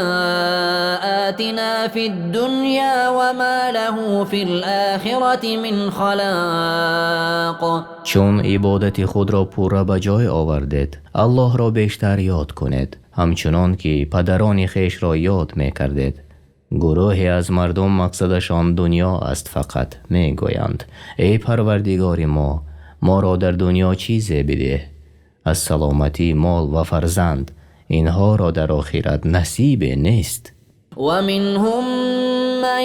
آتنا في الدنيا وما له في الآخرة من خلاق. Чун ибодати худро пурра ба ҷой овардед, Аллоҳро бештар ёд кунед, ҳамчунон ки падарони хешро ёд мекардед. Гурӯҳе аз мардум мақсадашон дунё аст фақат, мегӯянд: эй Парвардигори мо, моро дар дунё чизе бидеҳ Аз саломатӣ, мол ва фарзанд, инҳоро дар охират насибе нест. Ва минҳум ман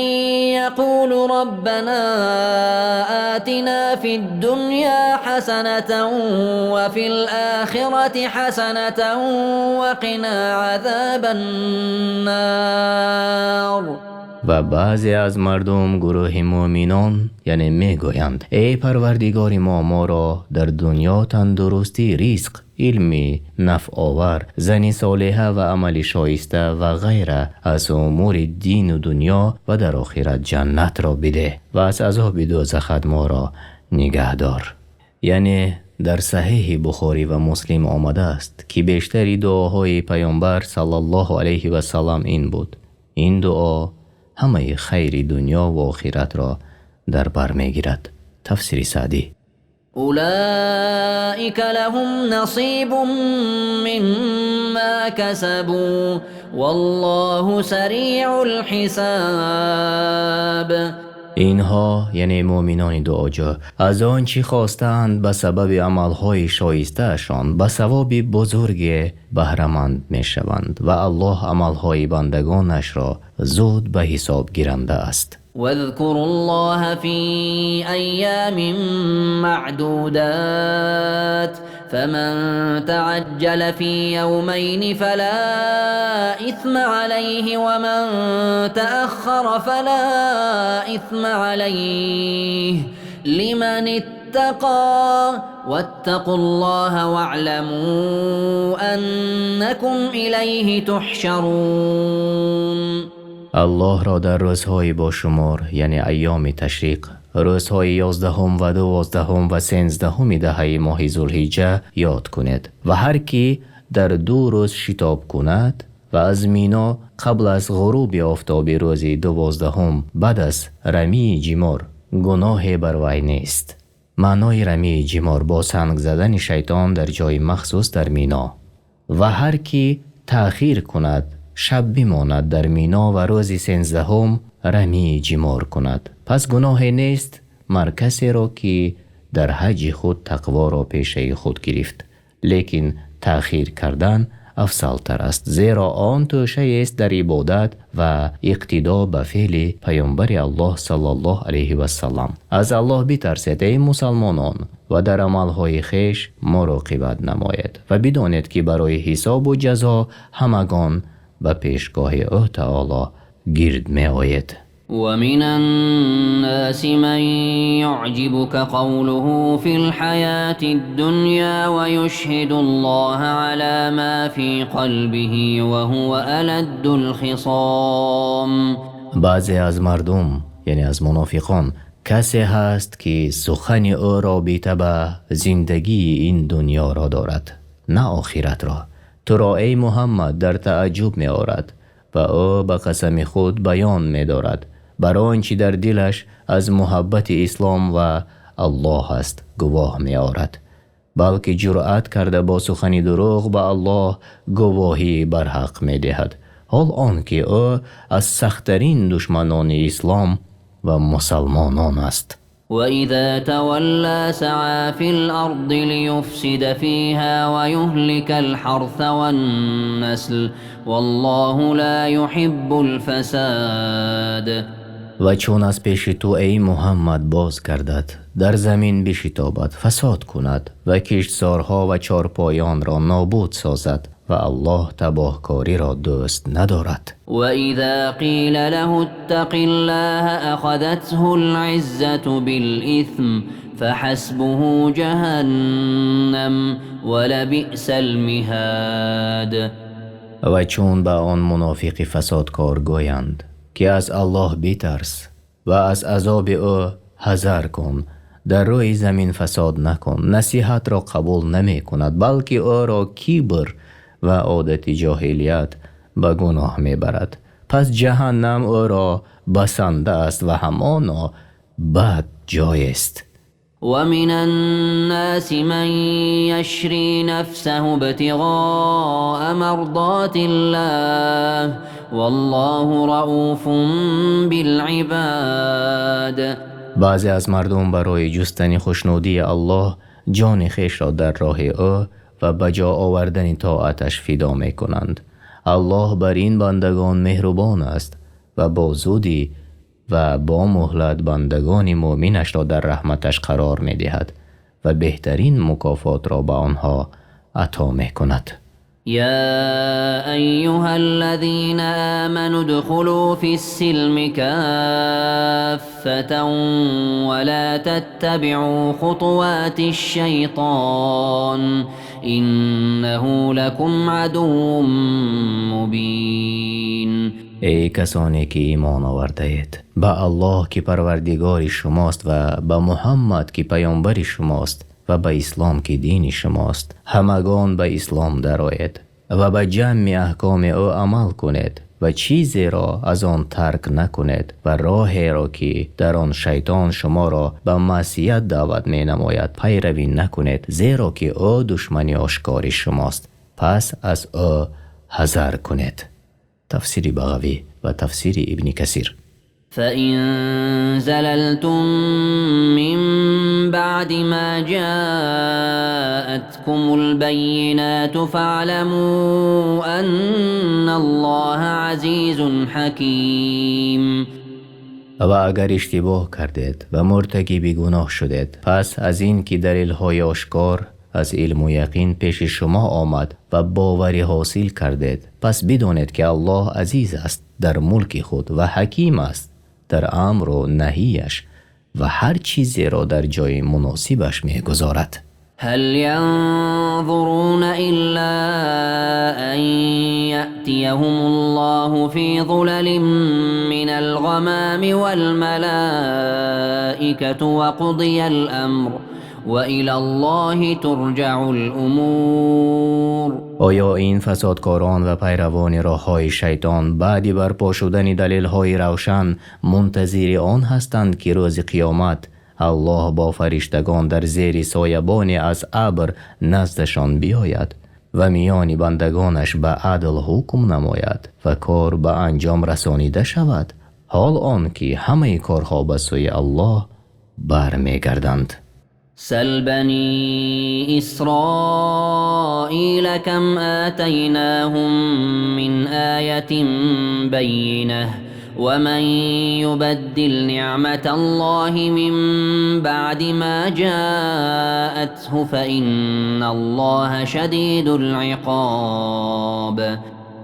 яқулу роббано отино фид-дунё ҳасанатан ва фил-охирати ҳасанатан ва қино азобан-нор. Ва баъзе аз мардум гурӯҳи мӯъминон, яъне мегӯянд: эй Парвардигори мо, моро дар дунё тандурустӣ, ризқ, илми нофеъ, зани солеҳа ва амали шоиста ва ғайра аз умури дин ва дунё ва дар охират ҷаннатро бидеҳ ва аз азоби дӯзах моро нигаҳ дор. Яъне дар Саҳеҳи Бухорӣ ва Муслим омадааст, ки бештари дуоҳои Паёмбар саллаллоҳу алайҳи васаллам ин буд. Ин дуо ҳамаи хайри дунё ва охиратро дар бар мегирад. Тафсири Саъдӣ. Улоика лаҳум насибун мимма касабу валлоҳу сариъул-ҳисоб. Инҳо яъне мӯъминони дуоҷӯ аз он чи хостаанд ба сабаби аъмоли шоистаашон ба савоби бузурге баҳраманд мешаванд ва Аллоҳ аъмоли бандагонашро зуд ба ҳисоб гиранда аст. Вазкуруллоҳа фи айёмин маъдудот, фаман таъаҷҷала фи явмайни фало исма алайҳи ва ман тааххара фало исма алайҳи лиманиттақо, ваттақуллоҳа ваъламу аннакум илайҳи туҳшарун. Аллоҳро дар рӯзҳои бошумор, яъне айёми ташриқ, рӯзҳои 11 ва 12 ва 13 даҳаи моҳи Зулҳиҷҷа ёд кунед ва ҳар ки дар ду рӯз шитоб кунад ва аз Мино қабл аз ғуруби офтоби рӯзи 12 баъд аз рамйи ҷимор гуноҳе бар вай нест. Маънои рамйи ҷимор бо санг задани шайтон дар ҷои махсус дар Мино. Ва ҳар ки таъхир кунад, шаб бимонад дар Мино ва рӯзи 13 рамйи ҷимор кунад, пас гуноҳе нест мар касеро ки дар ҳаҷҷи худ тақворо пешаи худ гирифт. Лекин таъхир кардан афзалтар аст, зеро он тӯшаест дар ибодат ва иқтидо ба феъли Паёмбари Аллоҳ саллаллоҳу алайҳи васаллам. Аз Аллоҳ битарсед эй мусулмонон ва дар аъмоли хеш мароқибат намоед ва бидонед ки барои ҳисоб ва ҷазо ҳамагон ба пешгоҳи ӯ таъоло гирд меояд. Ва минан-носи ман юъҷибука қавлуҳу фил-ҳаётид-дунё ва юшҳидуллоҳа ало мо фи қалбиҳи ва ҳува аладдул-хисом. Баъзе аз мардум, яъне аз мунофиқон, касе ҳаст ки сухани ӯ робита ба зиндагии ин дунёро дорад, на охиратро. Туро эй Муҳаммад дар таъаҷҷуб меорад ва ӯ ба қасами худ баён медорад бар он чи дар дилаш аз муҳаббати ислом ва Аллоҳ аст гувоҳ меорад, балки ҷуръат карда бо сухани дурӯғ ба Аллоҳ гувоҳии барҳақ медиҳад, ҳол он ки ӯ аз сахттарин душманони ислом ва мусулмонон аст. Ва изо тавалло саъо фил-арзи лиюфсида фиҳо ва юҳликал-ҳарса ван-насла валлоҳу ло юҳиббул-фасод. Ва чун аз пеши ту эй Муҳаммад боз гардад, дар замин биштобад, фасод кунад ва киштзорҳо ва чорпоёнро нобуд созад ва Аллоҳ табоҳкориро дӯст надорад. Ва изо қила лаҳу-ттақиллоҳа ахазатҳул-иззату бил-исми фаҳасбуҳу ҷаҳаннаму ва лабиъсал-миҳод. Ва чун ба он мунофиқи фасодкор гӯянд ки аз Аллоҳ битарс ва аз азоби ӯ ҳазар кун, дар рӯи замин фасод накун, насиҳатро қабул намекунад, балки ӯро кибр ва одати ҷоҳилият ба гуноҳ мебарад. Пас ҷаҳаннам ӯро басанда аст ва ҳамоно бад ҷой аст. Ва минан-носи ман яшри нафсаҳу ибтиғоа марзотиллоҳ валлоҳу рауфун бил-ибод. Баъзе аз мардум барои ҷустани хушнудии Аллоҳ ҷони хешро дар роҳи ӯ ва ба ҷо овардани тоаташ фидо мекунанд. Аллоҳ бар ин бандагон меҳрубон аст ва бо зудӣ ва бо муҳлат бандагони мӯъминашро дар раҳматаш қарор медиҳад ва беҳтарин мукофотро ба онҳо ато мекунад. يا أيها الذين آمنوا ادخلوا في السلم كافة ولا تتبعوا خطوات الشيطان إنه لكم عدو مبين. Эй касоне ки имон овардаед, ба Аллоҳ ки парвардигори шумост ва ба Муҳаммад ки паёмбари шумост ва ба ислом ки дини шумост, ҳамагон ба ислом дароед ва ба ҷамъи аҳкоми ӯ амал кунед ва чизеро аз он тарк накунед ва роҳеро ки дар он шайтон шуморо ба маъсият даъват менамояд пайравӣ накунед, зеро ки ӯ душмани ошкори шумост, пас аз ӯ ҳазар кунед. Тафсири Бағавӣ ва тафсири Ибни Касир. فإن زللتم من بعد ما جاءتكم البينات فاعلموا أن الله عزيز حكيم. Ва агар иштибоҳ кардед ва муртакиби гуноҳ шудед, пас аз ин ки далелҳои ошкор аз илму яқин пеши шумо омад ва боварӣ ҳосил кардед, пас бидонед ки Аллоҳ азиз аст дар мулки худ ва ҳаким аст дар амру наҳияш ва ҳар чизеро дар ҷои муносибаш мегузорад. هل ينظرون إلا أن يأتيهم الله في ظلل من الغمام والملائكة وقضي الأمر وإلى الله ترجع الأمور. Оё ин фасодкорон ва пайравони роҳҳои шайтон баъди барпо шудани далелҳои равшан мунтазири он ҳастанд, ки рӯзи қиёмат Аллоҳ бо фариштагон дар зери соябоне аз абр наздашон биёяд ва миёни бандагонаш ба адл ҳукм намояд ва кор ба анҷом расонида шавад, ҳол он ки ҳамаи корҳо ба сӯи Аллоҳ бармегарданд. سل بني إسرائيل كم آتيناهم من آية بينة ومن يبدل نعمة الله من بعد ما جاءته فإن الله شديد العقاب.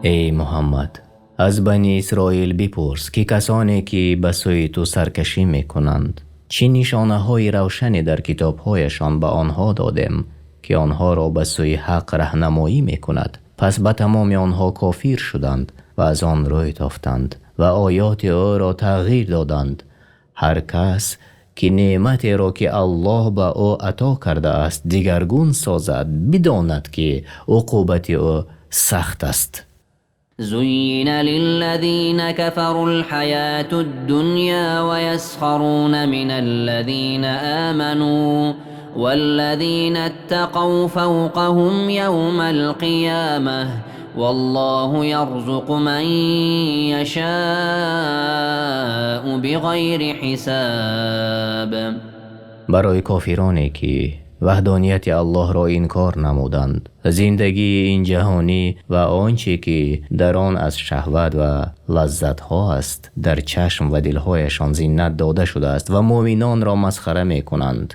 Эй Муҳаммад, аз Бани Исроил бипурс, ки касоне ки ба сӯи ту саркашӣ мекунанд, чӣ нишонаҳои равшане дар китобҳояшон ба онҳо додем, ки онҳоро ба сӯи ҳақ раҳнамоӣ мекунад. Пас ба тамоми онҳо кофир шуданд ва аз он рӯй тофтанд ва оёти ӯро тағйир доданд. Ҳар кас ки неъматеро ки Аллоҳ ба ӯ ато кардааст дигаргун созад, бидонад ки уқубати ӯ сахт аст. زين للذين كفروا الحياة الدنيا ويسخرون من الذين آمنوا والذين اتقوا فوقهم يوم القيامة والله يرزق من يشاء بغير حساب. Барои кофироне ки ваҳдонияти Аллоҳро инкор намуданд, зиндагии ин ҷаҳонӣ ва он чӣ ки дар он аз шаҳват ва лаззатҳо аст дар чашм ва дилҳояшон зинат дода шудааст ва мӯъминонро масхара мекунанд.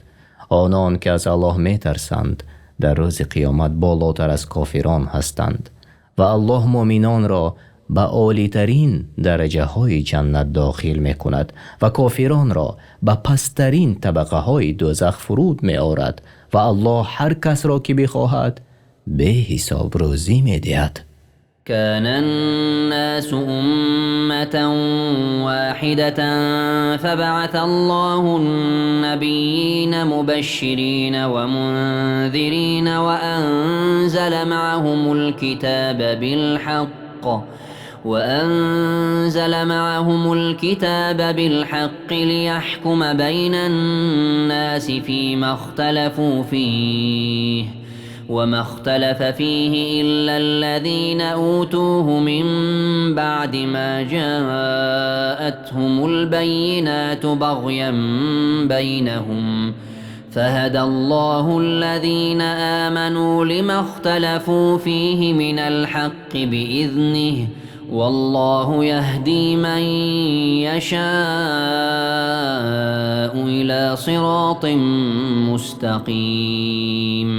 Онон ки аз Аллоҳ метарсанд дар рӯзи қиёмат болотар аз кофирон ҳастанд ва Аллоҳ мӯъминонро ба олитарин дараҷаҳои ҷаннат дохил мекунад ва кофиронро ба пасттарин табақаҳои дӯзах фуруд меорад ва Аллоҳ ҳар касро ки бихоҳад беҳисоб рӯзӣ медиҳад. كان الناس أمة واحدة فبعث الله النبيين مبشرين ومنذرين وأنزل معهم الكتاب بالحق ليحكم بين الناس فيما اختلفوا فيه وما اختلف فيه إلا الذين أوتوه من بعد ما جاءتهم البينات بغيا بينهم فهدى الله الذين آمنوا لما اختلفوا فيه من الحق بإذنه والله يهدي من يشاء إلى صراط مستقيم.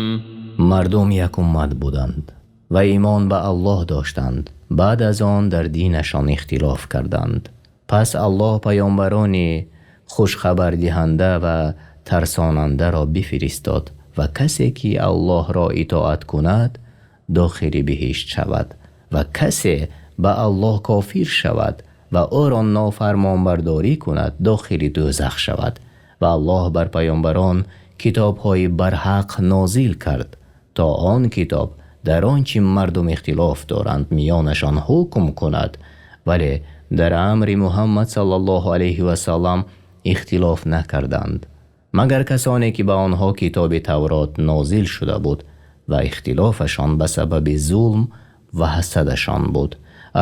Мардум як уммат буданд ва имон ба Аллоҳ доштанд. Баъд аз он дар динашон ихтилоф карданд. Пас Аллоҳ паёмбарони хушхабардиҳанда ва тарсонандаро бифиристод ва касе ки Аллоҳро итоат кунад дохили биҳишт шавад ва касе ба Аллоҳ кофир шавад ва ӯро нофармонбардорӣ кунад дохили дӯзах шавад. Ва Аллоҳ бар паёмбарон китобҳои барҳақ нозил кард то он китоб дар он чи мардум ихтилоф доранд миёнашон ҳукм кунад, вале дар амри Муҳаммад саллаллоҳу алайҳи васаллам ихтилоф накарданд, магар касоне ки ба онҳо китоби Таврот нозил шуда буд ва ихтилофашон ба сабаби зулм ва ҳасадашон буд.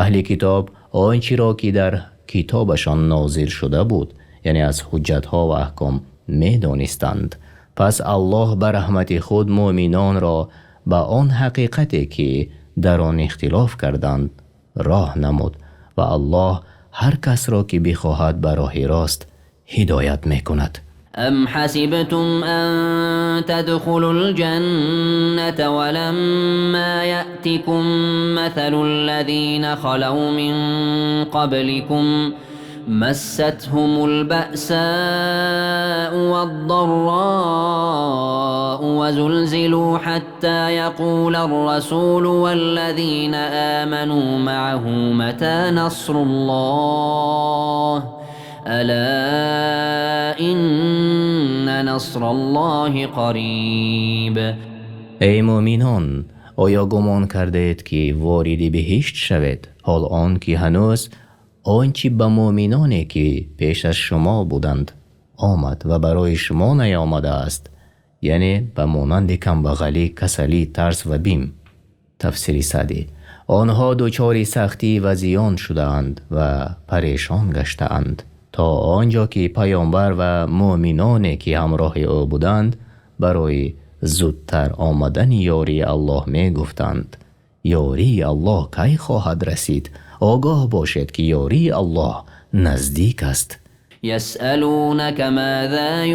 Аҳли китоб он чиро ки дар китобашон нозил шуда буд, яъне аз ҳуҷҷатҳо ва аҳком, медонистанд. Пас Аллоҳ ба раҳмати худ мӯъминонро ба он ҳақиқате ки дар он ихтилоф карданд роҳ намуд ва Аллоҳ ҳар касро ки бихоҳад ба роҳи рост ҳидоят мекунад. أم حسبتم أن تدخلوا الجنة ولما يأتكم مثل الذين خلوا من قبلكم مستهم البأساء والضراء وزلزلوا حتى يقول الرسول والذين آمنوا معه متى نصر الله ألا إن نصر الله قريب. Эй мӯъминон, оё гумон кардаед ки вориди биҳишт шавед, ҳол он ки ҳанӯз он чи ба мӯъминоне ки пеш аз шумо буданд омад ва барои шумо наомадааст, яъне ба монанди камбағалӣ, касалӣ, тарс ва бим. Тафсири Саъдӣ. Онҳо дучори сахтӣ ва зиён шудаанд ва парешон гаштаанд то он ҷо ки паёмбар ва мӯъминоне ки ҳамроҳи ӯ буданд барои зудтар омадани ёрии Аллоҳ мегуфтанд: ёрии Аллоҳ кай хоҳад расид? Огоҳ бошед ки ёрии Аллоҳ наздик аст. يسألونك ماذا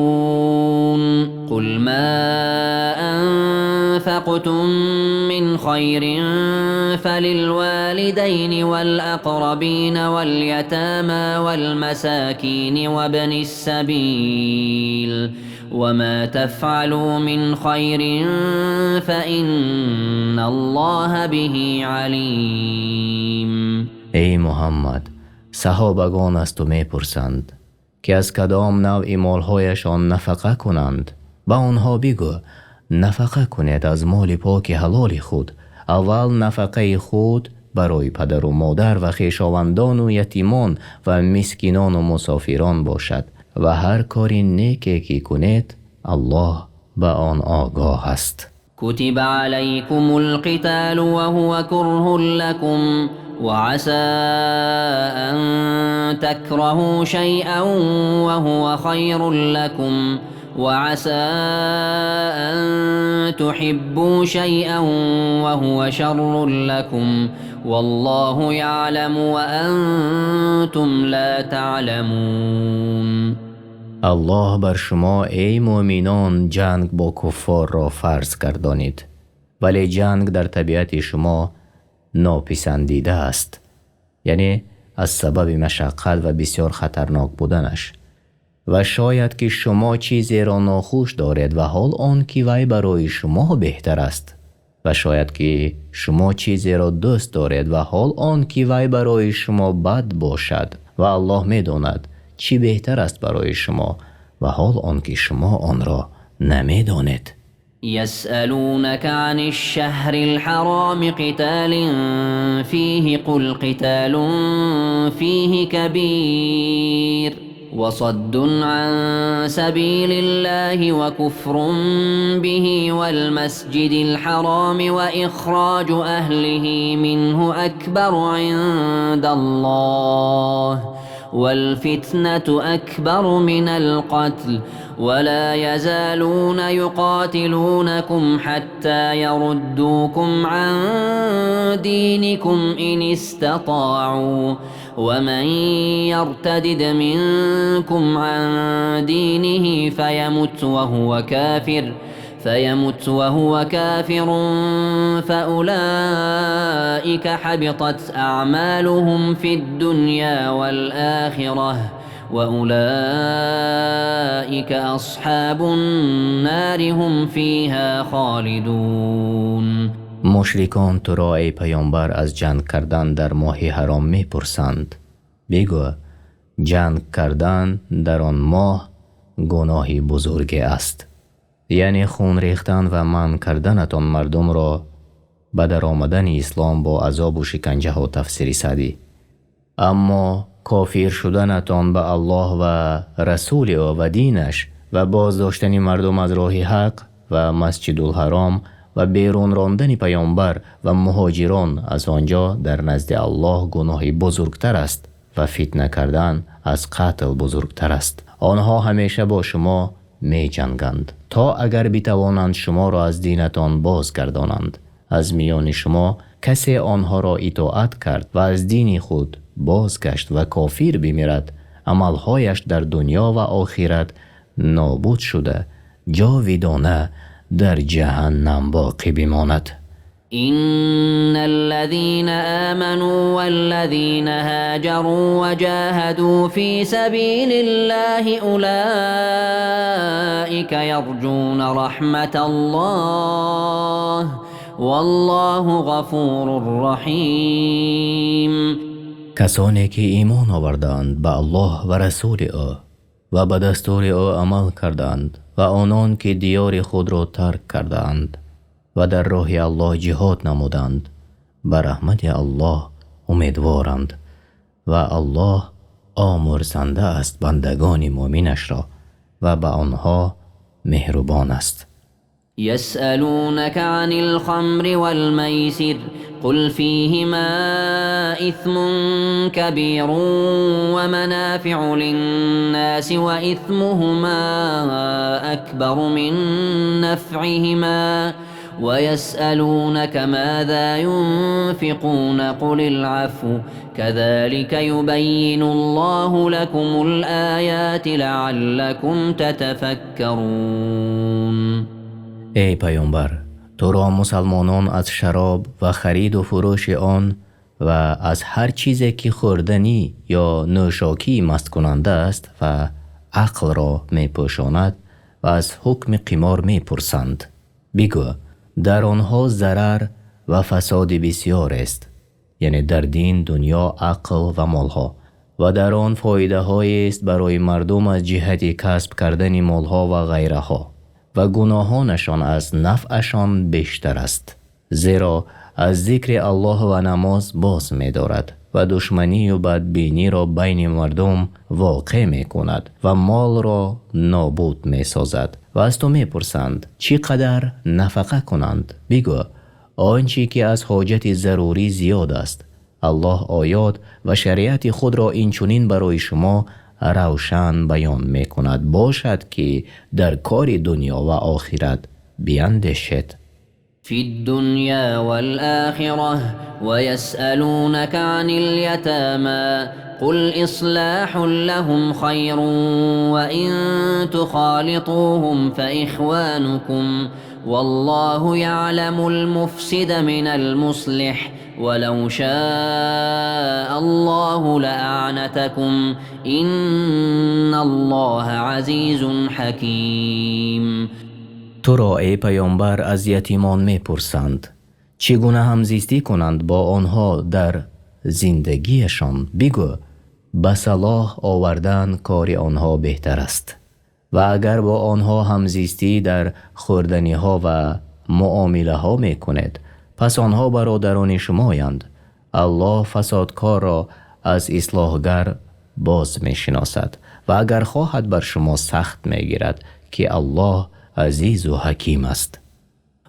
ينفقون قل ما أنفقتم من خير فللوالدين والأقربين واليتامى والمساكين وابن السبيل وما تفعلوا من خير فإن الله به عليم. Эй Муҳаммад, саҳобагон аз ту мепурсанд ки аз кадом навъи молҳояшон нафақа кунанд. Ба онҳо бигӯ: нафақа кунед аз моли поки ҳалоли худ. Аввал нафақаи худ барои падару модар ва хешовандону ятимон ва мискинону мусофирон бошад ва ҳар кори неке ки кунед Аллоҳ ба он огоҳ аст. كتب عليكم القتال وهو كره لكم وعسى أن تكرهوا شيئا وهو خير لكم وعسى أن تحبوا شيئا وهو شر لكم والله يعلم وأنتم لا تعلمون. Аллоҳ бар шумо эй мӯъминон ҷанг бо куффорро фарз гардонид, вале ҷанг дар табиати шумо нописандида аст, яъне аз сабаби машаққат ва бисёр хатарнок буданаш. Ва шояд ки шумо чизеро нохуш доред ва ҳол он ки вай барои шумо беҳтар аст, ва шояд ки шумо чизеро дӯст доред ва ҳол он ки вай барои шумо бад бошад, ва Аллоҳ медонад чӣ беҳтар аст барои шумо ва ҳол он ки шумо онро намедонед. يسألونك عن الشهر الحرام قتال فيه قل قتال فيه كبير وصد عن سبيل الله وكفر به والمسجد الحرام وإخراج أهله منه أكبر عند الله والفتنة أكبر من القتل ولا يزالون يقاتلونكم حتى يردوكم عن دينكم إن استطاعوا ومن يرتدد منكم عن دينه فيمت وهو كافر فأولئك حبطت أعمالهم في الدنيا والآخرة وأولئك أصحاب النار هم فيها خالدون. Мушрикон туро эй паёмбар аз ҷанг кардан дар моҳи ҳаром мепурсанд. Бигӯ: ҷанг кардан дар он моҳ гуноҳи бузурге аст, яъне хун рехтан ва манъ карданатон мардумро ба даромадани ислом бо азобу шиканҷаҳо. Тафсири Саъдӣ. Аммо кофир шуданатон ба Аллоҳ ва расули ӯ ва динаш ва боздоштани мардум аз роҳи ҳақ ва Масҷидулҳаром ва берун рондани паёмбар ва муҳоҷирон аз он ҷо дар назди Аллоҳ гуноҳи бузургтар аст ва фитна кардан аз қатл бузургтар аст. Онҳо ҳамеша бо шумо меҷанганд, то агар битавонанд шуморо аз динатон бозгардонанд. Аз миёни шумо касе онҳоро итоат кард ва аз дини худ бозгашт ва кофир бимирад, амалҳояш дар дунё ва охират нобуд шуда, ҷовидона дар ҷаҳаннам боқӣ бимонад. إن الذين آمنوا والذين هاجروا وجاهدوا في سبيل الله أولئك يرجون رحمة الله والله غفور رحيم. Касоне ки имон оварданд ба Аллоҳ ва расули ӯ ва ба дастури ӯ амал карданд ва онон ки диёри худро тарк кардаанд ва дар роҳи Аллоҳ ҷиҳод намуданд, ба раҳмати Аллоҳ умедворанд ва Аллоҳ омурзанда аст бандагони мӯминашро ва ба онҳо меҳрубон аст. يسألونك عن الخمر والميسر قل فيهما إثم كبير ومنافع للناس وإثمهما أكبر من نفعهما ويسألونك ماذا ينفقون قل العفو كذلك يبين الله لكم الآيات لعلكم تتفكرون. Эй паёмбар, туро мусалмонон аз шароб ва хариду фурӯши он ва аз ҳар чизе ки хӯрданӣ ё нӯшокии масткунанда аст ва ақлро мепӯшонад ва аз ҳукми қимор мепурсанд. Бигӯ: дар онҳо зарар ва фасоди бисёрест, яъне дар дин, дунё, ақл ва молҳо, ва дар он фоидаҳоест барои мардум аз ҷиҳати касб кардани молҳо ва ғайраҳо, ва гуноҳонашон аз нафъашон бештар аст, зеро аз зикри Аллоҳ ва намоз боз медорад ва душманию бадбиниро байни мардум воқеъ мекунад ва молро нобуд месозад. Ва аз ту мепурсанд, чӣ қадар нафақа кунанд. Бигӯ: он чӣ ки аз ҳоҷати зарурӣ зиёд аст. Аллоҳ оёт ва шариати худро инчунин барои шумо равшан баён мекунад, бошад ки дар кори дунё ва охират биандешед. في الدنيا والآخرة ويسألونك عن اليتامى قل إصلاح لهم خير وإن تخالطوهم فإخوانكم والله يعلم المفسد من المصلح ولو شاء الله لأعنتكم إن الله عزيز حكيم. Туро эй паёмбар аз ятимон мепурсанд, чӣ гуна ҳамзистӣ кунанд бо онҳо дар зиндагиашон. Бигӯ: ба салоҳ овардан кори онҳо беҳтар аст ва агар бо онҳо ҳамзистӣ дар хӯрданиҳо ва муомилаҳо мекунед, пас онҳо бародарони шумоянд. Аллоҳ фасодкорро аз ислоҳгар боз мешиносад ва агар хоҳад, бар шумо сахт мегирад, ки Аллоҳ азизу ҳаким аст.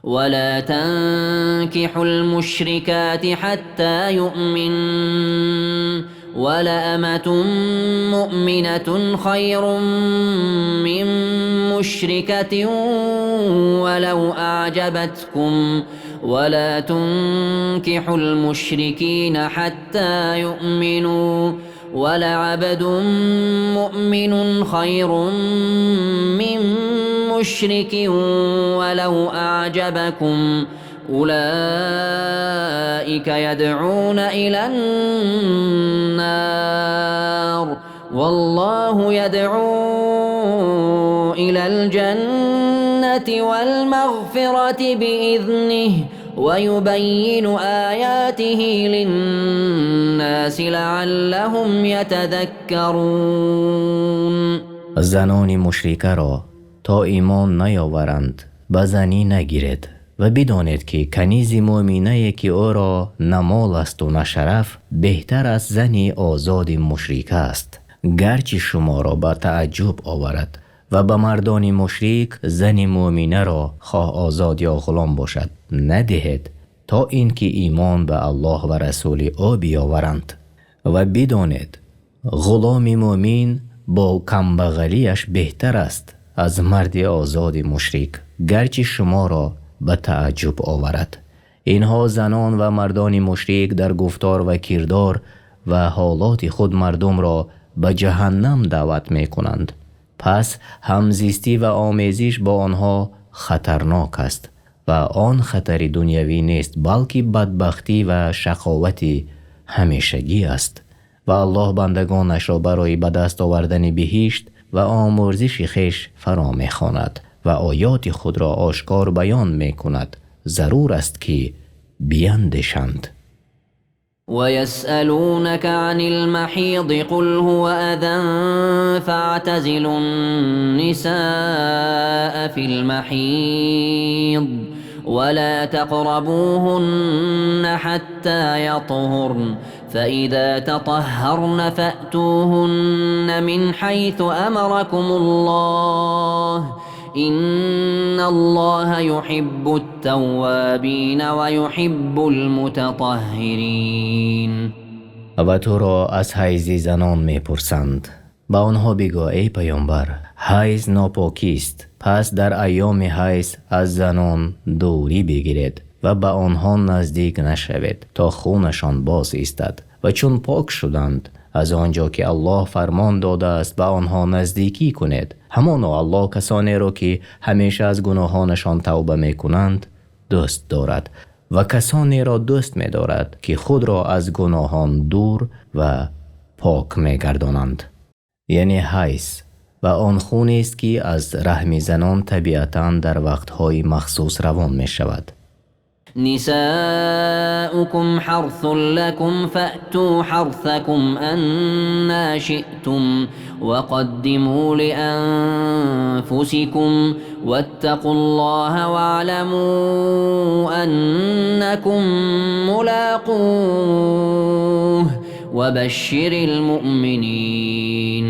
ولا تنكحوا المشركات حتى يؤمن. ولأمة مؤمنة خير من مشركة ولو أعجبتكم ولا تنكحوا المشركين حتى يؤمنوا ولعبد مؤمن خير من مشرك ولو أعجبكم أولئك يدعون إلى النار والله يدعو إلى الجنة والمغفرة بإذنه ويبين آياته للناس لعلهم يتذكرون. Занони мушрикаро то имон наёваранд ба занӣ нагиред ва бидонед, ки канизи мӯъминае, ки ӯро на мол асту на шараф, беҳтар аз зани озоди мушрика аст, гарчи шуморо ба тааҷҷуб оварад. Ва ба мардони мушрик зани мӯъминаро, хоҳ озод ё ғулом бошад, надиҳед, то ин ки имон ба Аллоҳ ва расули ӯ биёваранд. Ва бидонед, ғуломи мӯъмин бо камбағалиаш беҳтар аст аз марди озоди мушрик, гарчи шуморо ба тааҷҷуб оварад. Инҳо занон ва мардони мушрик дар гуфтор ва кирдор ва ҳолоти худ мардумро ба ҷаҳаннам даъват мекунанд. Пас ҳамзистӣ ва омезиш бо онҳо хатарнок аст ва он хатари дунявӣ нест, балки бадбахтӣ ва шақовати ҳамешагӣ аст. Ва Аллоҳ бандагонашро барои ба даст овардани биҳишт ва омӯрзиши хеш фаро мехонад ва оёти худро ошкор баён мекунад. Зарур аст, ки биандешанд. ويسألونك عن المحيض قل هو أذى فاعتزلوا النساء في المحيض ولا تقربوهن حتى يطهرن فإذا تطهرن فأتوهن من حيث أمركم الله إن الله يحب التوابين ويحب المتطهرين. Ва туро аз ҳайзи занон мепурсанд. Ба онҳо бигӯ, эй паёмбар: ҳайз нопокист, пас дар айёми ҳайз аз занон дурӣ бигиред ва ба онҳо наздик нашавед, то хунашон боз истад, ва чун пок шуданд, аз он ҷо ки Аллоҳ фармон додааст, ба онҳо наздикӣ кунед. Ҳамоно Аллоҳ касонеро, ки ҳамеша аз гуноҳонашон тавба мекунанд, дӯст дорад ва касонеро дӯст медорад, ки худро аз гуноҳон дур ва пок мегардонанд. Яъне ҳайз ва он хунест, ки аз раҳми занон табиатан дар вақтҳои махсус равон мешавад. نساؤكم حرث لكم فأتوا حرثكم أنا شئتم وقدموا لأنفسكم واتقوا الله واعلموا أنكم ملاقوه وبشر المؤمنين.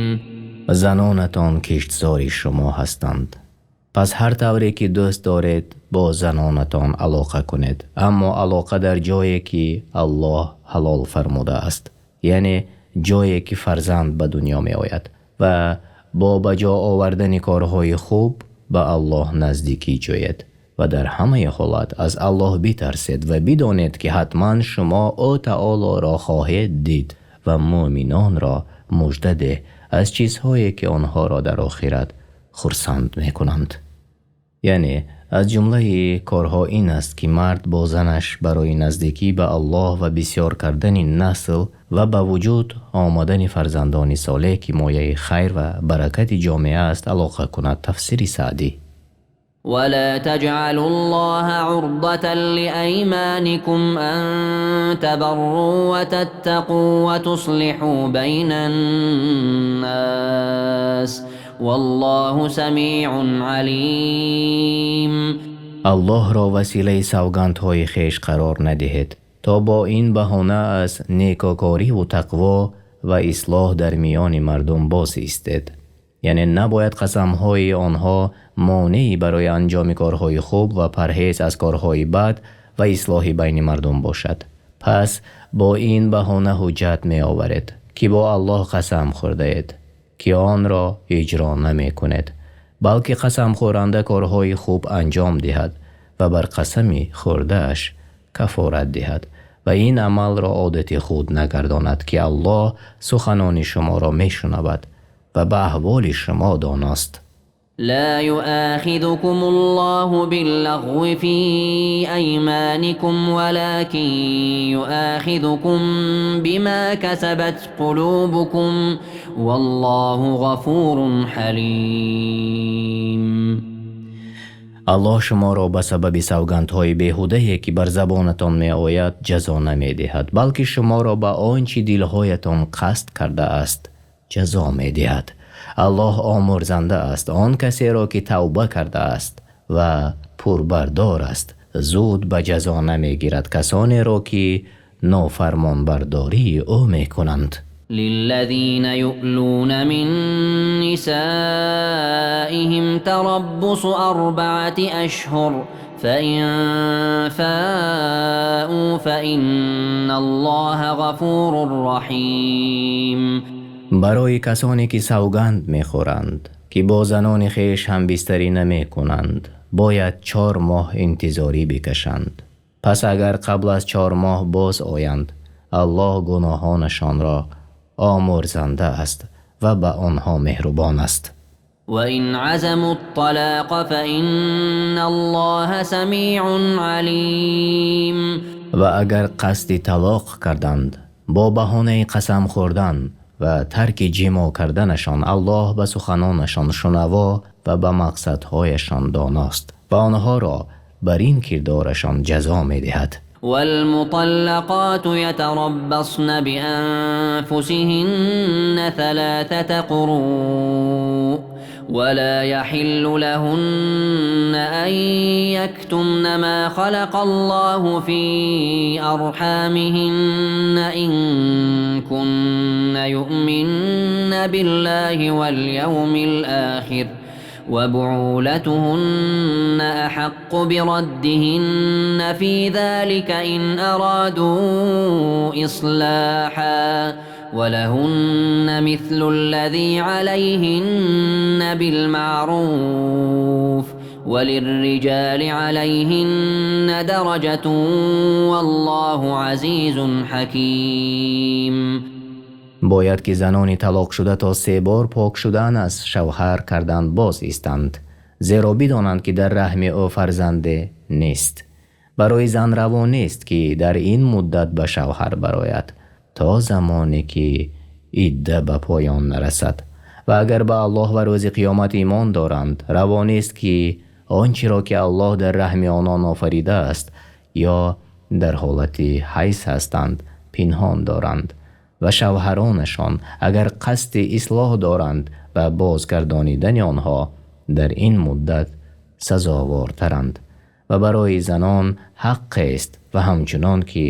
Занонатон киштзори шумо ҳастанд, пас ҳар тавре ки дӯст доред, бо занонатон алоқа кунед, аммо алоқа дар ҷое ки Аллоҳ ҳалол фармудааст, яъне ҷое ки фарзанд ба дунё меояд, ва бо ба ҷо овардани корҳои хуб ба Аллоҳ наздикӣ ҷӯед ва дар ҳамаи ҳолат аз Аллоҳ битарсед ва бидонед, ки ҳатман шумо ӯ таолоро хоҳед дид, ва мӯъминонро мужда деҳ аз чизҳое, ки онҳоро дар охират хурсанд мекунанд. Яъне аз ҷумлаи корҳо ин аст, ки мард бо занаш барои наздикӣ ба Аллоҳ ва бисёр кардани насл ва ба вуҷуд омадани фарзандони солеҳ, ки мояи хайр ва баракати ҷомеа аст, алоқа кунад. Тафсири Саъдӣ. ولا تجعلوا الله عرضة لأيمانكم أن تبروا وتتقوا وتصلحوا بين الناس والله سميع عليم. Аллоҳро василаи савгандҳои хеш қарор надиҳед, то бо ин баҳона аз некокориву тақво ва ислоҳ дар миёни мардум боз истед. Яъне набояд қасамҳои онҳо монеъе барои анҷоми корҳои хуб ва парҳез аз корҳои бад ва ислоҳи байни мардум бошад. Пас бо ин баҳона ҳуҷҷат меоваред, ки бо Аллоҳ қасам хӯрдаед, ки онро иҷро намекунед, балки қасамхӯранда корҳои хуб анҷом диҳад ва бар қасами хӯрдааш каффорат диҳад ва ин амалро одати худ нагардонад, ки Аллоҳ суханони шуморо мешунавад ва ба аҳволи шумо доност. لا يؤاخذكم الله باللغو في أيمانكم ولكن يؤاخذكم بما كسبت قلوبكم والله غفور حليم. Аллоҳ шуморо ба сабаби савгандҳои беҳудае, ки бар забонатон меояд, ҷазо намедиҳад, балки шуморо ба он чи дилҳоятон қасд кардааст ҷазо медиҳад. Аллоҳ омурзанда аст. Он касеро, ки тавба кардааст ва пурбардор аст, зуд ба ҷазо намегирад касонеро, ки нофармонбардории ӯ мекунанд. للذين يؤلون من نسائهم تربص 4 أشهر فإن فاءوا فإن الله غفور رحيم. Барои касоне ки савганд мехӯранд, ки бо занони хеш ҳамбистарӣ намекунанд, бояд 4 моҳ интизорӣ бикашанд. Пас агар қабл аз 4 моҳ боз оянд, Аллоҳ гуноҳонашонро омурзанда аст ва ба онҳо меҳрубон аст. وإن عزموا الطلاق فإن الله سميع عليم. Ва агар қасди талоқ карданд бо баҳонаи қасам хӯрдан ва тарки ҷимоъ карданашон, Аллоҳ ба суханонашон шунаво ва ба мақсадҳояшон доност ва онҳоро бар ин кирдорашон ҷазо медиҳад. والمطلقات يتربصن بأنفسهن 3 قروء ولا يحل لهن أن يكتمن ما خلق الله في أرحامهن إن كن يؤمن بالله واليوم الآخر وبعولتهن أحق بردهن في ذلك إن أرادوا إصلاحا ولهن مثل الذي عليهن بالمعروف وللرجال عليهن درجة والله عزيز حكيم. Бояд ки занони талоқ шуда то 3 бор пок шудан аз шавҳар кардан боз истанд, зеро бидонанд, ки дар раҳми ӯ фарзанде нест. Барои зан раво нест, ки дар ин муддат ба шавҳар барояд то замоне ки идда ба поён нарасад. Ва агар ба Аллоҳ ва рӯзи қиёмат имон доранд, раво нест, ки он чиро ки Аллоҳ дар раҳми онон офаридааст ё дар ҳолати ҳайз ҳастанд пинҳон доранд ва шавҳаронашон агар қасди ислоҳ доранд ва бозгардонидани онҳо дар ин муддат сазовортаранд. Ва барои занон ҳақ аст ва ҳамчунон ки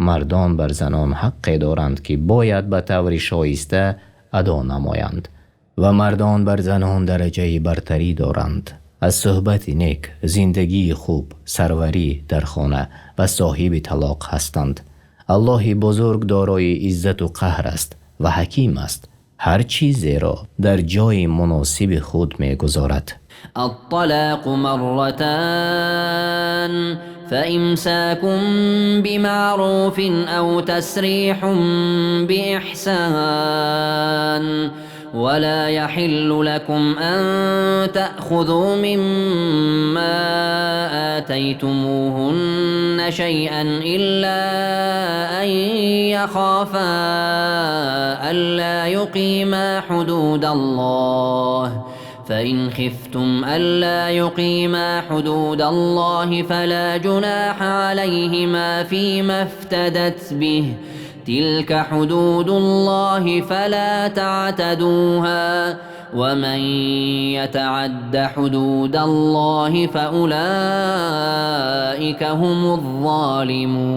мардон бар занон ҳаққе доранд, ки бояд ба таври шоиста адо намоянд ва мардон бар занон дараҷаи бартарӣ доранд. Аз суҳбати нек, зиндагии хуб, сарварӣ дар хона ва соҳиби талоқ ҳастанд. Аллоҳи бузург дорои иззату қаҳр аст ва ҳаким аст. Ҳар чизеро дар ҷои муносиби худ мегузорад. الطلاق مرتان فإمساك بمعروف أو تسريح بإحسان ولا يحل لكم أن تأخذوا مما آتيتموهن شيئا إلا أن يخافا ألا يقيما حدود الله فإن خفتم ألا يقيما حدود الله فلا جناح عليهما فيما افتدت به تلك حدود الله فلا تعتدوها ومن يتعد حدود الله فأولئك هم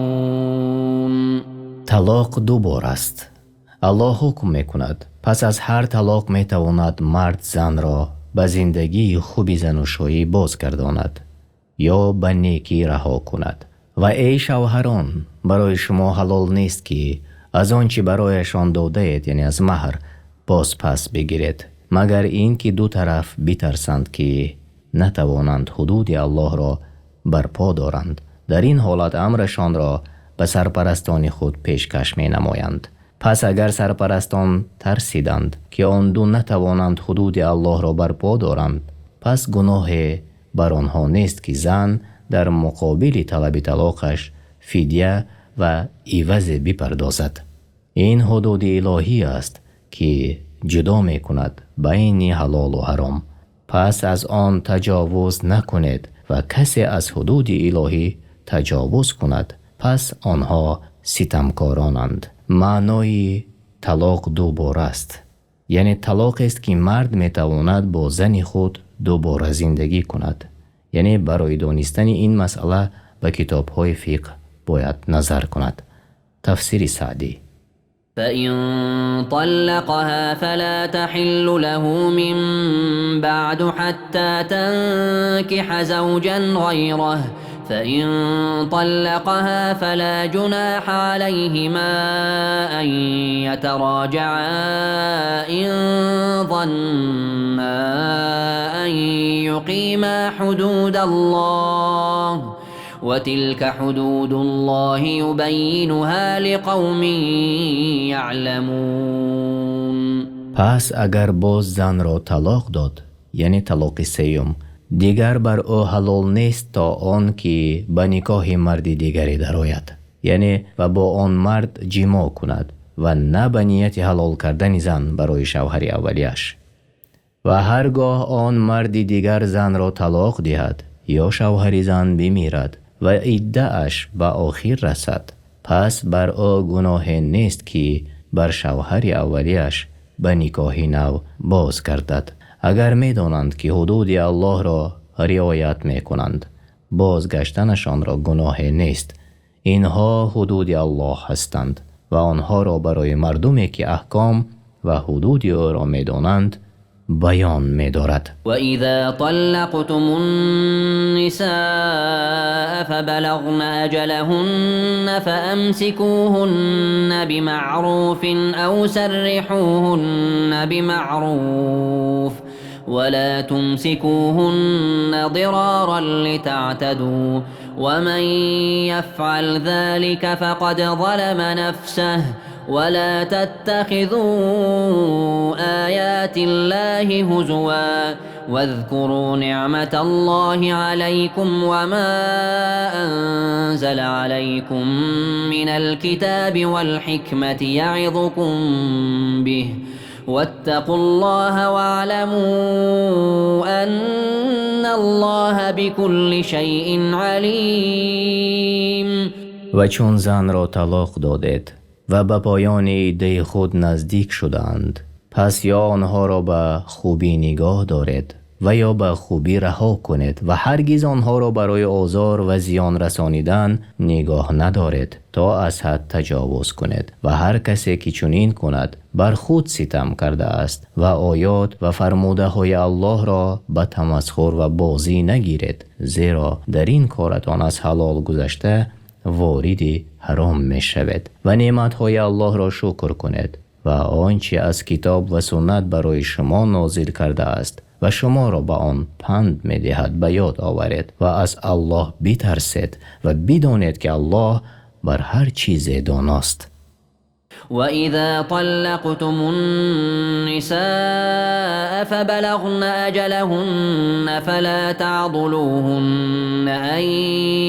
الظالمون. Талоқ ду бор аст. Аллоҳ ҳукм мекунад. Пас аз ҳар талоқ метавонад мард занро ба зиндагии хуби занушоӣ бозгардонад ё ба некӣ раҳо кунад. Ва эй шавҳарон, барои шумо ҳалол нест, ки Аз он чи барояшон додаед, яъне аз меҳр, боз пас бигиред, магар инки ду тараф битарсанд, ки натавонанд ҳудуди Аллоҳро бар по доранд. Дар ин ҳолат амрашонро ба сарпарастони худ пешкаш менамоянд. Пас агар сарпарастон тарсиданд, ки он ду натавонанд ҳудуди Аллоҳро бар по доранд, пас гуноҳе бар онҳо нест, ки зан дар муқобили талаби талоқаш фидя ва иваз бипардозад. Ин ҳудуди илоҳӣ аст, ки ҷудо мекунад байни ҳалол ва ҳаром. Пас аз он таҷовуз накунед ва касе аз ҳудуди илоҳӣ таҷовуз кунад, пас онҳо ситамкоронанд. Маънои талоқ ду бор аст. Яъне талоқест, ки мард метавонад бо зани худ дубора зиндагӣ кунад. Яъне барои донистани ин масъала ба китобҳои фиқҳ бояд назар кунад. Тафсири Саъдӣ. فإن طلقها فلا تحل له من بعد حتى تنكح زوجا غيره فإن طلقها فلا جناح عليهما أن يتراجعا إن ظنا أن يقيما حدود الله وتلك حدود الله يبينها لقوم يعلمون. Пас агар боз занро талоқ дод, яъне талоқи сеюм, дигар бар ӯ ҳалол нест то он ки ба никоҳи марди дигаре дарояд, яъне ва бо он мард ҷимоъ кунад ва на ба нияти ҳалол кардани зан барои шавҳари аввалияш. Ва ҳаргоҳ он марди дигар занро талоқ диҳад ё шавҳари зан бимирад ва иддааш ба охир расад, пас бар ӯ гуноҳе нест, ки бар шавҳари аввалияш ба никоҳи нав боз гардад. Агар медонанд, ки ҳудуди Аллоҳро риоят мекунанд, бозгаштанашонро гуноҳе нест. Инҳо ҳудуди Аллоҳ ҳастанд ва онҳоро барои мардуме, ки аҳком ва ҳудуди ӯро медонанд, баён медорад. وإذا طلقتم النساء فبلغن أجلهن فأمسكوهن بمعروف أو سرحوهن بمعروف ولا تمسكوهن ضرارا لتعتدوا ومن يفعل ذلك فقد ظلم نفسه ولا تتخذوا آيات الله هزوا واذكروا نعمة الله عليكم وما أنزل عليكم من الكتاب والحكمة يعظكم به واتقوا الله واعلموا أن الله بكل شيء عليم. Ва чун занро талоқ додед ва ба поёни иддаи худ наздик шуданд, пас ё онҳоро ба хубӣ нигоҳ доред ва ё ба хубӣ раҳо кунед ва ҳаргиз онҳоро барои озор ва зиён расонидан нигоҳ надоред, то аз ҳад таҷовуз кунед. Ва ҳар касе ки чунин кунад, бар худ ситам кардааст. Ва оёт ва фармудаҳои Аллоҳро ба тамасхур ва бозӣ нагиред, зеро дар ин коратон аз ҳалол гузашта вориди ҳаром мешавед. Ва неъматҳои Аллоҳро шукр кунед ва он чи аз китоб ва суннат барои шумо нозил кардааст ва шуморо ба он панд медиҳад, ба ёд оваред ва аз Аллоҳ битарсед ва бидонед, ки Аллоҳ бар ҳар чизе доност. وإذا طلقتم النساء فبلغن أجلهن فلا تعضلوهن أن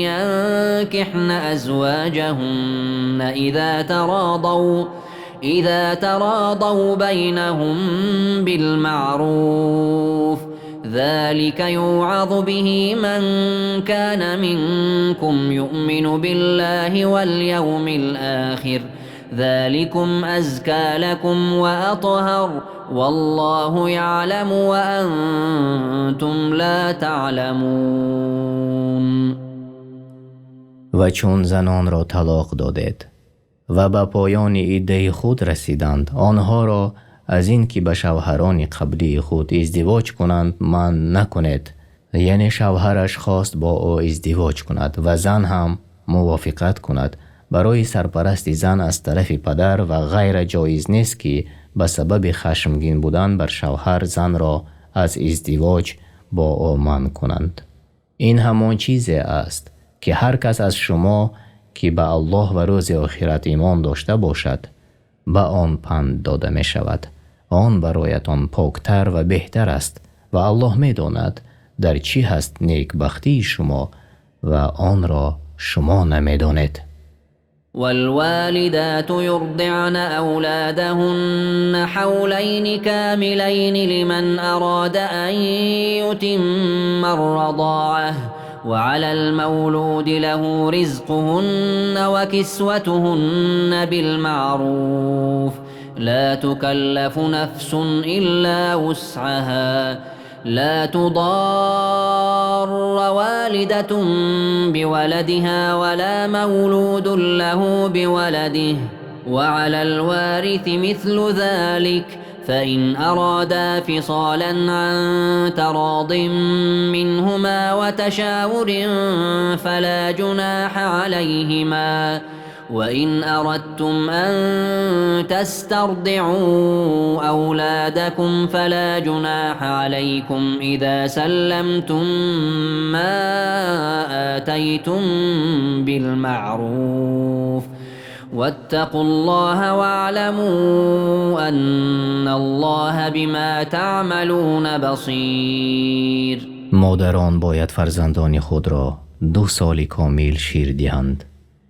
ينكحن أزواجهن إذا تراضوا بينهم بالمعروف ذلك يوعظ به من كان منكم يؤمن بالله واليوم الآخر ذلكم أزكى لكم وأطهر والله يعلم وأنتم لا تعلمون. Ва чун занонро талоқ додед ва ба поёни иддаи худ расиданд, онҳоро аз ин ки ба шавҳарони қаблии худ издивоҷ кунанд, манъ накунед. Яъне шавҳараш хост бо ӯ издивоҷ кунад ва зан ҳам мувофиқат кунад, Барои сарпарасти зан аз тарафи падар ва ғайра ҷоиз нест, ки ба сабаби хашмгин будан бар шавҳар занро аз издивоҷ бо ӯ манъ кунанд. Ин ҳамон чизест, ки ҳар кас аз шумо ки ба Аллоҳ ва рӯзи охират имон дошта бошад, ба он панд дода мешавад. Он барояттон поктар ва беҳтар аст ва Аллоҳ медонад дар чӣ ҳаст некбахтии шумо ва онро шумо намедонед. والوالدات يرضعن أولادهن حولين كاملين لمن أراد أن يتم الرضاعة وعلى المولود له رزقهن وكسوتهن بالمعروف لا تكلف نفس إلا وسعها لا تضار والدة بولدها ولا مولود له بولده وعلى الوارث مثل ذلك فإن أرادا فصالا عن تراض منهما وتشاور فلا جناح عليهما وإن أردتم أن تسترضعوا أولادكم فلا جناح عليكم إذا سلمتم ما آتيتم بالمعروف واتقوا الله واعلموا أن الله بما تعملون بصير. Модарон бояд фарзандони худро 2 соли комил шир диҳанд.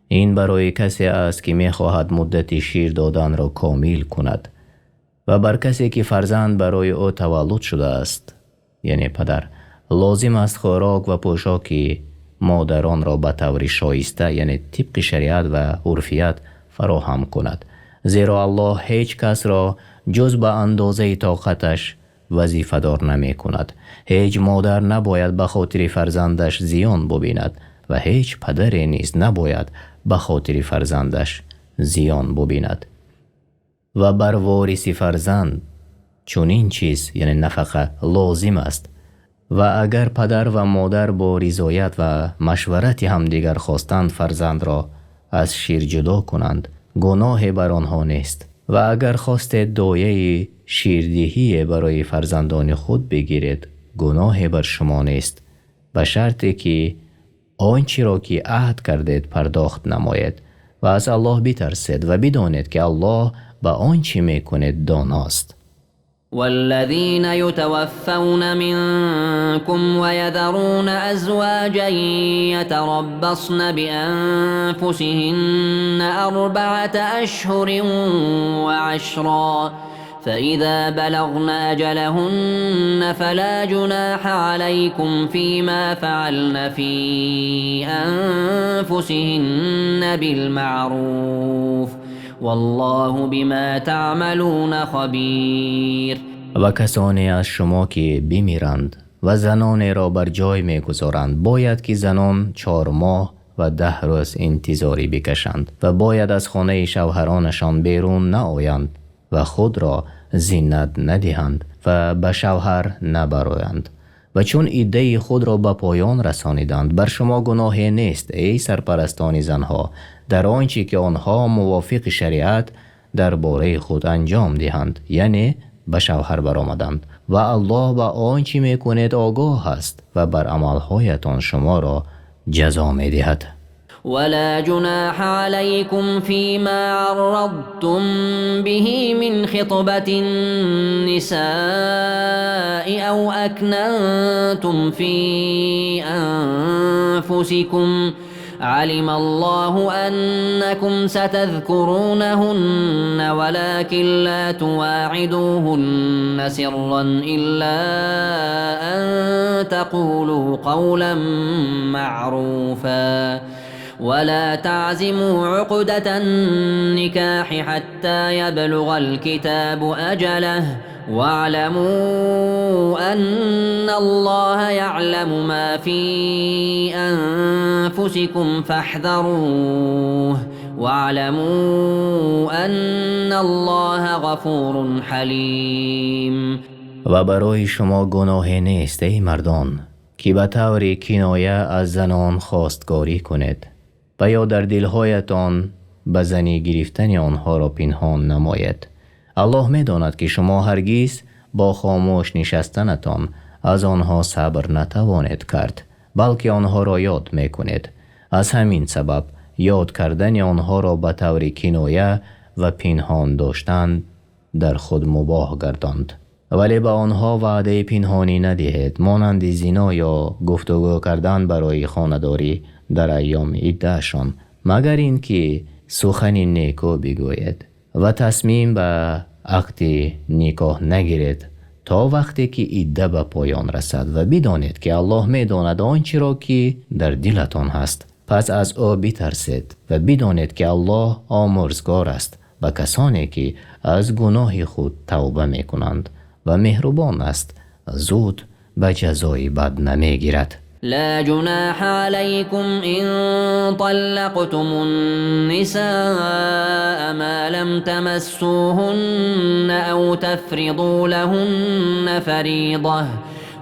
Ин барои касе аст, ки мехоҳад муддати шир доданро комил кунад ва бар касе ки фарзанд барои ӯ таваллуд шудааст, яъне падар, лозим аст хӯрок ва пӯшоки модаронро ба таври шоиста, яъне тибқи шариат ва урфият фароҳам кунад. Зеро Аллоҳ ҳеҷ касро ҷуз ба андозаи тоқаташ вазифадор намекунад. Ҳеҷ модар набояд ба хотири фарзандаш зиён бубинад ва ҳеҷ падаре низ набояд ба хотири фарзандаш зиён бубинад. Ва бар вориси фарзанд чунин чиз, яъне нафақа, лозим аст. Ва агар падар ва модар бо ризоят ва машварати ҳамдигар хостанд фарзандро аз шир ҷудо кунанд, гуноҳе бар онҳо нест. Ва агар хостед дояи ширдиҳие барои фарзандони худ бигиред, гуноҳе бар шумо нест, ба шарте ки он чиро ки аҳд кардед пардохт намоед ва аз Аллоҳ битарсед ва бидонед, ки Аллоҳ ба он чӣ мекунед доност. والذين يتوفون منكم ويذرون أزواجا يتربصن بأنفسهن 4 أشهر و10 فإذا بلغن أجلهن فلا جناح عليكم فيما فعلن في أنفسهن بالمعروف والله بما تعملون خبير. Ва касоне аз шумо ки бимиранд ва занонеро бар ҷой мегузоранд, бояд ки занон 4 моҳ ва 10 рӯз интизорӣ бикашанд ва бояд аз хонаи шавҳаронашон берун наоянд ва худро зинат надиҳанд ва ба шавҳар набароянд. Ва чун иддаи худро ба поён расониданд, бар шумо гуноҳе нест, эй сарпарастони занҳо, дар он чӣ ки онҳо мувофиқи шариат дар бораи худ анҷом диҳанд, яъне ба шавҳар баромаданд. Ва Аллоҳ ба он чӣ мекунед огоҳ аст ва бар амалҳоятон шуморо ҷазо медиҳад. ولا جناح عليكم فيما عرضتم به من خطبة النساء أو أكننتم في أنفسكم علم الله أنكم ستذكرونهن ولكن لا تواعدوهن سرا إلا أن تقولوا قولا معروفا ولا تعزموا عقدة النكاح حتى يبلغ الكتاب أجله واعلموا أن الله يعلم ما في أنفسكم فاحذروه واعلموا أن الله غفور حليم. Ва барои шумо гуноҳе нест, эй мардон, ки ба таври киноя аз занон хостгорӣ кунед. ва ё дар дилҳоятон ба занӣ гирифтани онҳоро пинҳон намоед. Аллоҳ медонад, ки шумо ҳаргиз бо хомӯш нишастанатон аз онҳо сабр натавонед кард, балки онҳоро ёд мекунед. Аз ҳамин сабаб ёд кардани онҳоро ба таври киноя ва пинҳон доштан дар худ мубоҳ гардонд. Вале ба онҳо ваъдаи пинҳонӣ надиҳед, монанди зино ё гуфтугӯ кардан барои хонадорӣ дар айёми иддаашон, магар инки сухани нику бигӯед ва тасмим ба ақди никоҳ нагиред то вақте ки идда ба поён расад ва бидонед, ки Аллоҳ медонад он чиро, ки дар дилатон ҳаст. Пас аз ӯ битарсед ва бидонед, ки Аллоҳ омурзгор аст ба касоне, ки аз гуноҳи худ тавба мекунанд ва меҳрубон аст, зуд ба ҷазои бад намегирад. لا جناح عليكم إن طلقتم النساء ما لم تمسوهن أو تفرضوا لهن فريضة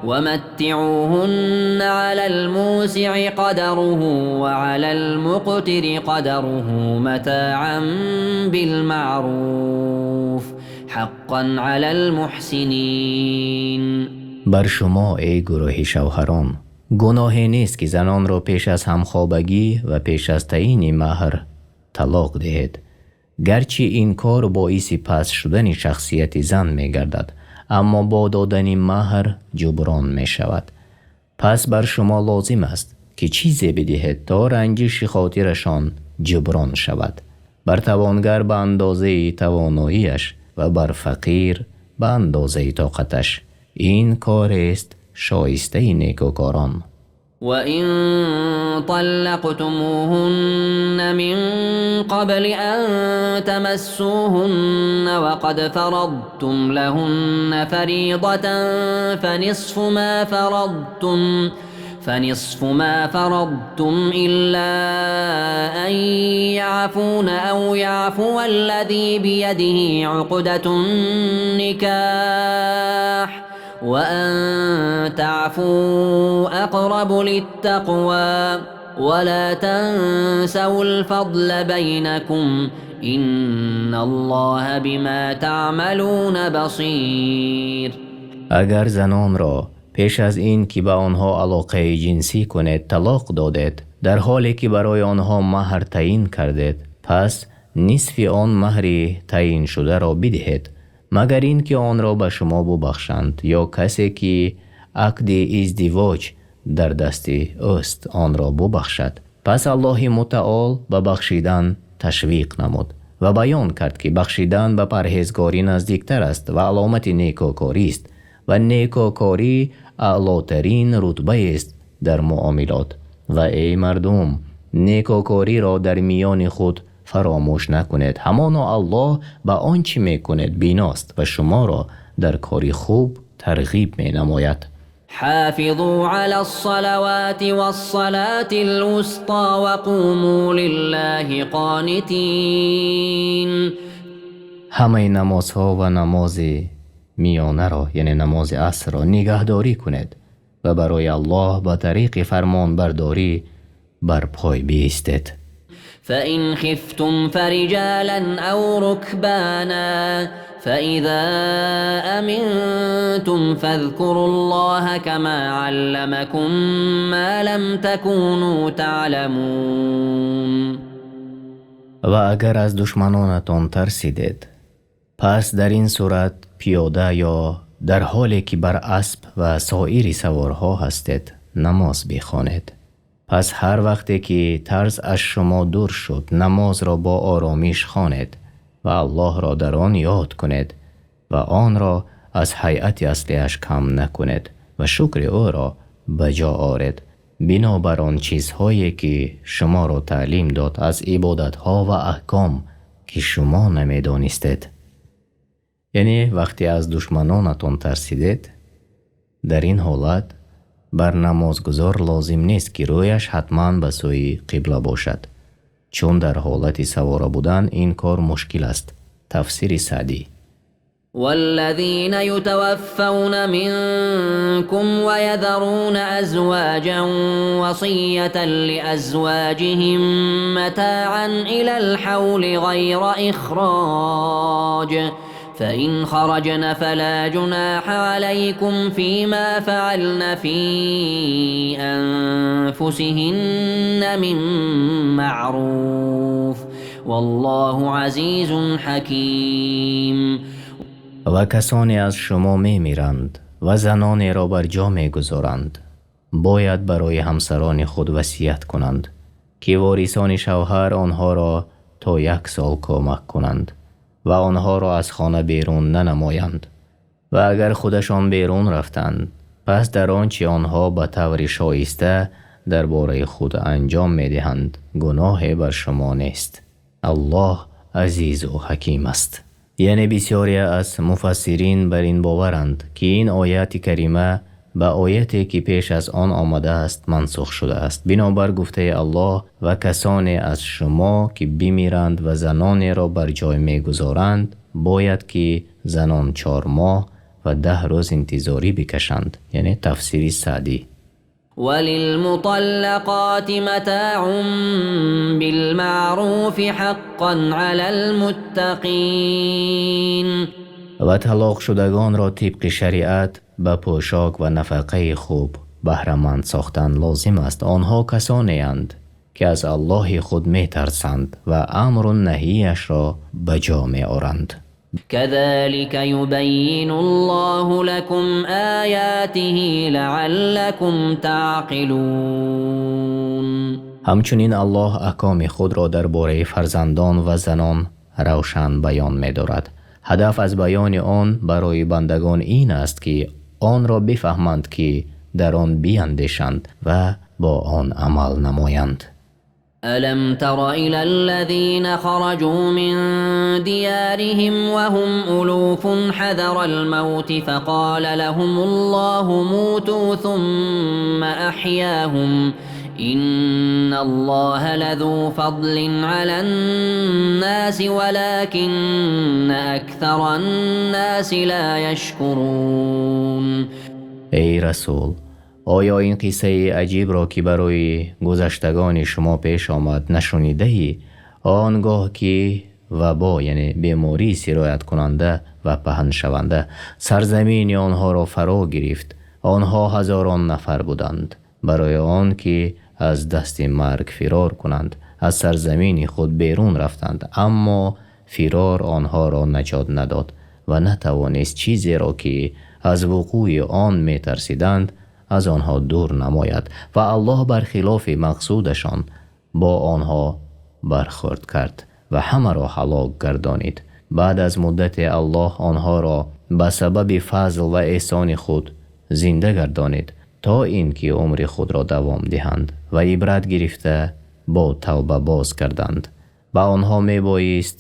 ومتعوهن على الموسع قدره وعلى المقتر قدره متاعا بالمعروف حقا على المحسنين. Бар шумо, эй гурӯҳи шавҳарон, гуноҳе нест, ки занонро пеш аз ҳамхобагӣ ва пеш аз таъйини маҳр талоқ диҳед. Гарчи ин кор боиси паст шудани шахсияти зан мегардад, аммо бо додани маҳр ҷуброн мешавад. Пас бар шумо лозим аст, ки чизе бидиҳед, то ранҷиши хотирашон ҷуброн шавад. Бар тавонгар ба андозаи тавоноияш ва бар фақир ба андозаи тоқаташ. Ин корест шоистаи некӯкорон. وإن طلقتموهن من قبل أن تمسوهن وقد فرضتم لهن فريضة فنصف ما فرضتم إلا أن يعفون أو يعفو الذي بيده عقدة النكاح وأن تعفوا أقرب للتقوى ولا تنسوا الفضل بينكم إن الله بما تعملون بصير. Агар занонро пеш аз ин ки ба онҳо алоқаи ҷинсӣ кунед талоқ додед, дар ҳоле ки барои онҳо маҳр таъйин кардед, пас нисфи он маҳри таъйиншударо бидиҳед, магар ин ки онро ба шумо бубахшанд ё касе ки ақди издивоҷ дар дасти ӯст онро бубахшад. Пас Аллоҳи мутаол ба бахшидан ташвиқ намуд ва баён кард, ки бахшидан ба парҳезгорӣ наздиктар аст ва аломати некӯкорист ва некӯкорӣ аълотарин рутбаест дар муомилот. Ва эй мардум, некӯкориро дар миёни худ фаромӯш накунед, ҳамоно Аллоҳ ба он чӣ мекунед биност ва шуморо дар кори хуб тарғиб менамояд. حافظوا على الصلوات والصلاة الوسطى وقوموا لله قانتين. Ҳамаи намозҳо ва намози миёнаро, яъне намози асрро нигаҳдорӣ кунед ва барои Аллоҳ ба тариқи фармонбардорӣ бар пой биистед. فإن خفتم فرجالا أو ركبانا فإذا أمنتم فاذكروا الله كما علمكم ما لم تكونوا تعلمون. Ва агар аз душманонатон тарсидед, пас дар ин сурат пиёда ё дар ҳоле ки бар асп ва соири саворҳо ҳастед намоз бихонед. Пас ҳар вақте ки тарс аз шумо дур шуд, намозро бо оромиш хонед ва Аллоҳро дар он ёд кунед ва онро аз ҳайати аслиаш кам накунед ва шукри ӯро ба ҷо оред бинобар он чизҳое ки шуморо таълим дод аз ибодатҳо ва аҳком, ки шумо намедонистед. Яъне вақте аз душманонатон тарсидед, дар ин ҳолат бар намозгузор лозим нест, ки рӯяш ҳатман ба сӯи қибла бошад, чун дар ҳолати савора будан ин кор мушкил аст. Тафсири Саъдӣ. والذين يتوفون منكم ويذرون أزواجا وصية لأزواجهم متاعا إلى الحول غير إخراج فإن خرجن فلا جناح عليكم فيما فعلن في أنفسهن من معروف والله عزيز حكيم. Ва касоне аз шумо мемиранд ва занонеро бар ҷо мегузоранд, бояд барои ҳамсарони худ васият кунанд, ки ворисони шавҳар онҳоро то як сол кӯмак кунанд ва онҳоро аз хона берун нанамоянд. Ва агар худашон берун рафтанд, пас дар он чи онҳо ба таври шоиста дар бораи худ анҷом медиҳанд, гуноҳе бар шумо нест. Аллоҳ азизу ҳаким аст. Яъне бисёре аз муфассирин бар ин боваранд, ки ин ояти карима ба ояте ки пеш аз он омадааст мансух шудааст. Бинобар гуфтаи Аллоҳ: ва касоне аз шумо ки бимиранд ва занонеро бар ҷой мегузоранд, бояд ки занон 4 моҳ ва 10 рӯз интизорӣ бикашанд. Яъне тафсири Саъдӣ. وللمطلقات متاع بالمعروف حقا على المتقين. Ва талоқ шудагонро тибқи шариат ба пӯшок ва нафақаи хуб баҳраманд сохтан лозим аст. Онҳо касонеанд, ки аз Аллоҳи худ метарсанд ва амру наҳияшро ба ҷо меоранд. كذلك يبين الله لكم آياته لعلكم تعقلون. Ҳамчунин Аллоҳ аҳкоми худро дар бораи фарзандон ва занон равшан баён медорад. Ҳадаф аз баёни он барои бандагон ин аст, ки онро бифаҳманд, ки дар он биандешанд ва бо он амал намоянд. ألم تر إلى الذين خرجوا من ديارهم وهم ألوف حذر الموت فقال لهم الله موتوا ثم أحياهم إن الله لذو فضل على الناس ولكن أكثر الناس لا يشكرون. Эй расул, оё ин қиссаи аҷибро, ки барои гузаштагони шумо пеш омад, нашунидаӣ? Он гоҳ ки вабо, яъне бемории сирояткунанда ва паҳншаванда, сарзамини онҳоро фаро гирифт, онҳо ҳазорон нафар буданд. Барои он ки аз дасти марг фирор кунанд, аз сарзамини худ берун рафтанд, аммо фирор онҳоро наҷот надод ва натавонист чизеро, ки аз вуқӯи он метарсиданд, аз онҳо дур намояд. Ва Аллоҳ бархилофи мақсудашон бо онҳо бархӯрд кард ва ҳамаро ҳалок гардонид. Баъд аз муддате Аллоҳ онҳоро ба сабаби фазл ва эҳсони худ зинда гардонид, то ин ки умри худро давом диҳанд ва ибрат гирифта бо тавба боз карданд. Ба онҳо мебоист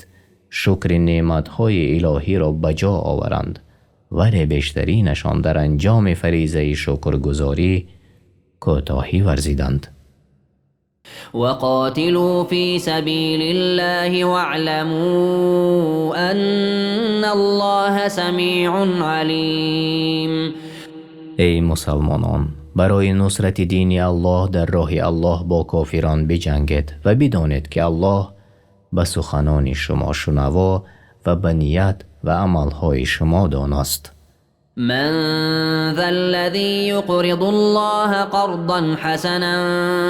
шукри неъматҳои илоҳиро ба ҷо оваранд, вале бештаринашон дар анҷоми фаризаи шукргузорӣ кӯтоҳӣ варзиданд. وقاتلوا في سبيل الله واعلموا أن الله سميع عليم. Эй мусалмонон, барои нусрати дини Аллоҳ дар роҳи Аллоҳ бо кофирон биҷангед ва бидонед, ки Аллоҳ ба суханони шумо шунаво ва ба ният ва амалҳои шумо доност. من ذا الذي يقرض الله قرضا حسنا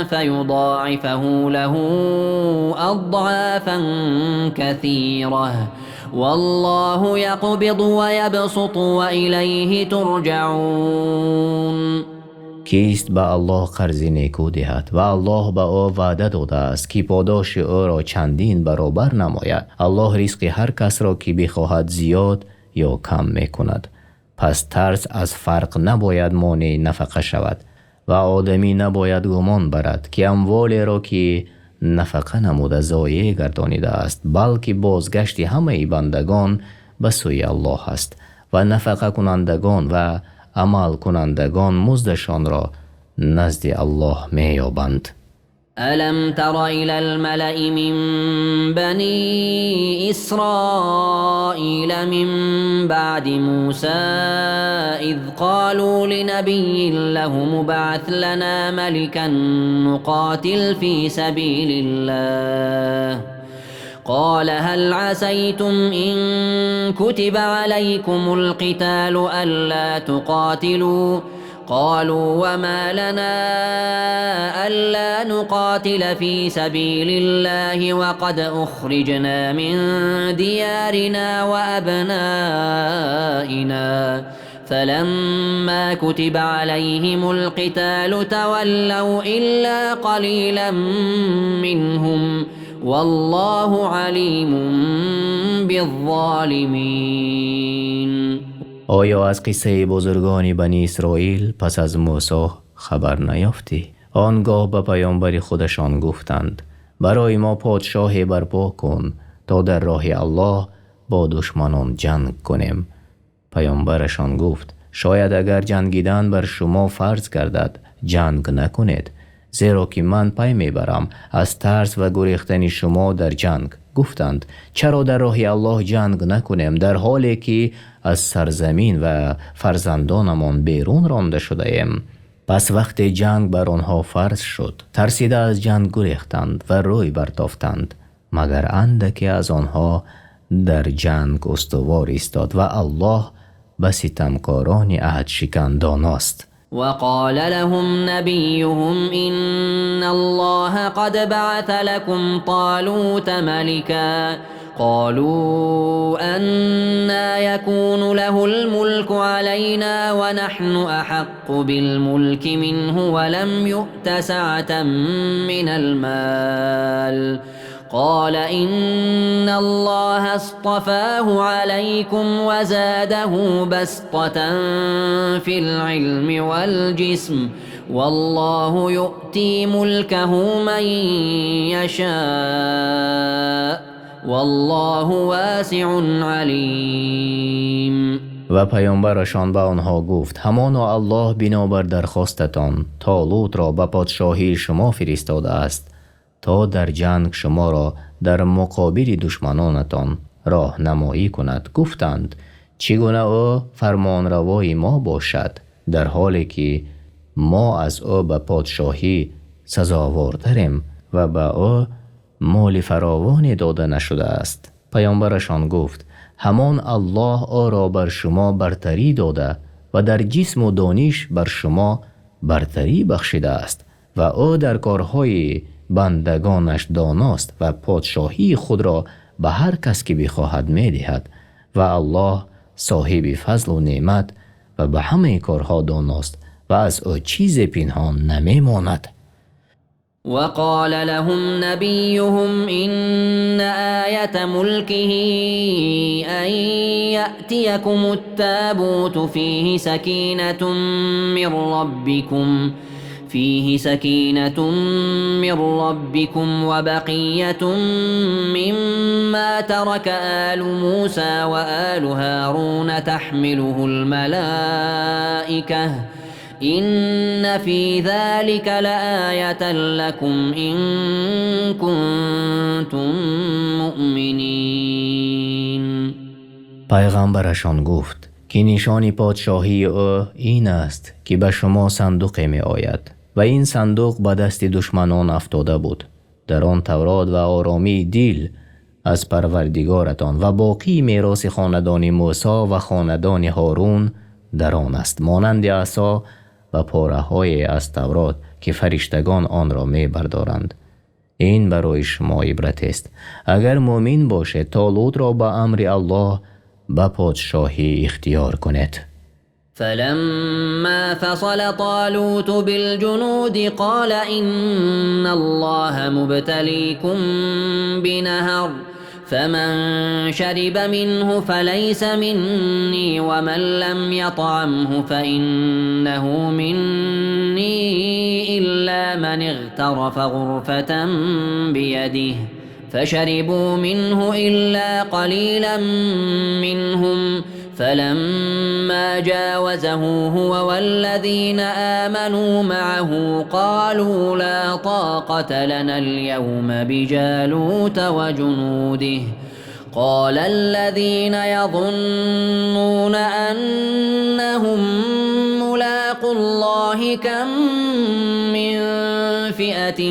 فيضاعفه له أضعافا كثيرة والله يقبض ويبسط وإليه ترجعون. Кист ба Аллоҳ қарзи некӯ диҳад ва Аллоҳ ба ӯ ваъда додааст, ки подоши ӯро чандин баробар намояд. Аллоҳ ризқи ҳар касро, ки бихоҳад, зиёд ё кам мекунад. Пас тарс аз фарқ набояд монеи нафақа шавад ва одамӣ набояд гумон барад, ки амволеро, ки нафақа намуда, зоеъ гардонидааст, балки бозгашти ҳамаи бандагон ба сӯи Аллоҳ аст ва нафақакунандагон ва амалкунандагон муздашонро назди Аллоҳ меёбанд. ألم تر إلى الملأ من بني إسرائيل من بعد موسى إذ قالوا لنبي لهم ابعث لنا ملكا نقاتل في سبيل الله قال هل عسيتم إن كتب عليكم القتال ألا تقاتلوا قالوا وما لنا ألا نقاتل في سبيل الله وقد أخرجنا من ديارنا وأبنائنا فلما كتب عليهم القتال تولوا إلا قليلا منهم والله عليم بالظالمين. Оё аз қиссаи бузургони Бани Исроил пас аз Мусо хабар наёфтӣ? Он гоҳ ба паёмбари худашон гуфтанд: барои мо подшоҳе барпо кун, то дар роҳи Аллоҳ бо душманон ҷанг кунем. Паёмбарашон гуфт: шояд агар ҷангидан бар шумо фарз гардад, ҷанг накунед, зеро ки ман пай мебарам аз тарс ва гурехтани шумо дар ҷанг. Гуфтанд: чаро дар роҳи Аллоҳ ҷанг накунем, дар ҳоле ки аз сарзамин ва фарзандонамон берун ронда шудаем? Пас вақте ҷанг бар онҳо фарз шуд, тарсида аз ҷанг гурехтанд ва рӯй бартофтанд, магар андаке аз онҳо дар ҷанг устувор истод ва Аллоҳ ба ситамкорони аҳдшикан доност. وقال لهم نبيهم إن الله قد بعث لكم طالوت ملكا قالوا أنى يكون له الملك علينا ونحن أحق بالملك منه ولم يؤت سعة من المال قال إن الله اصطفاه عليكم وزاده بسطة في العلم والجسم والله يؤتي ملكه من يشاء والله واسع عليم. Ва паёмбарашон ба онҳо гуфт: ҳамоно Аллоҳ бинобар дархостатон Толутро ба подшоҳии шумо фиристодааст, то дар ҷанг шуморо дар муқобили душманонатон роҳнамоӣ кунад. Гуфтанд: чӣ гуна ӯ фармонравои мо бошад, дар ҳоле ки мо аз ӯ ба подшоҳӣ сазовортарем ва ба ӯ моли фаровоне дода нашудааст? Паёмбарашон гуфт: ҳамон Аллоҳ ӯро бар шумо бартарӣ дода ва дар ҷисму дониш бар шумо бартарӣ бахшидааст ва ӯ дар корҳои бандагонаш доност ва подшоҳии худро ба ҳар кас ки бихоҳад медиҳад ва Аллоҳ соҳиби фазлу неъмат ва ба ҳамаи корҳо доност ва аз ӯ чизе пинҳон намемонад. وقال لهم نبيهم إن آية ملكه أن يأتيكم التابوت فيه سكينة من ربكم وبقية مما ترك آل موسى وآل هارون تحمله الملائكة إن في ذلك لآية لكم إن كنتم مؤمنين. Пайғамбарашон гуфт, ки нишони подшоҳии ӯ ин аст, ки ба шумо сандуқе меояд ва ин сандуқ ба дасти душманон афтода буд. Дар он Таврот ва оромии дил аз Парвардигоратон ва боқии мероси хонадони Мусо ва хонадони Ҳорун дар он аст, монанди асо ва пораҳое аз Таврот, ки фариштагон онро мебардоранд. Ин барои шумо ибрат аст. Агар мӯмин бошед, Толутро ба амри Аллоҳ ба подшоҳӣ ихтиёр кунед. فلما فصل طالوت بالجنود قال إن الله مبتليكم بنهر فمن شرب منه فليس مني ومن لم يطعمه فإنه مني إلا من اغترف غرفة بيده فشربوا منه إلا قليلا منهم. فلما جاوزه هو والذين آمنوا معه قالوا لا طاقة لنا اليوم بجالوت وجنوده قال الذين يظنون أنهم ملاقو الله كم من فئة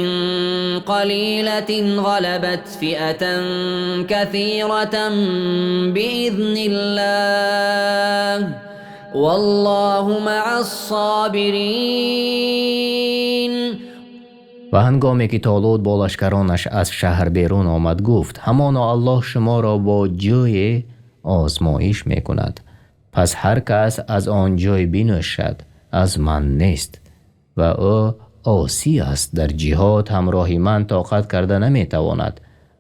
قليلة غلبت فئة كثيرة بإذن الله والله مع الصابرين. Ва ҳангоме ки Толут бо лашкаронаш аз шаҳр берун омад, гуфт: ҳамоно Аллоҳ шуморо бо ҷӯе озмоиш мекунад, пас ҳар кас аз он ҷой бинӯшад аз ман нест ва ӯ осӣ аст, дар ҷиҳод ҳамроҳи ман тоқат карда наметавонад,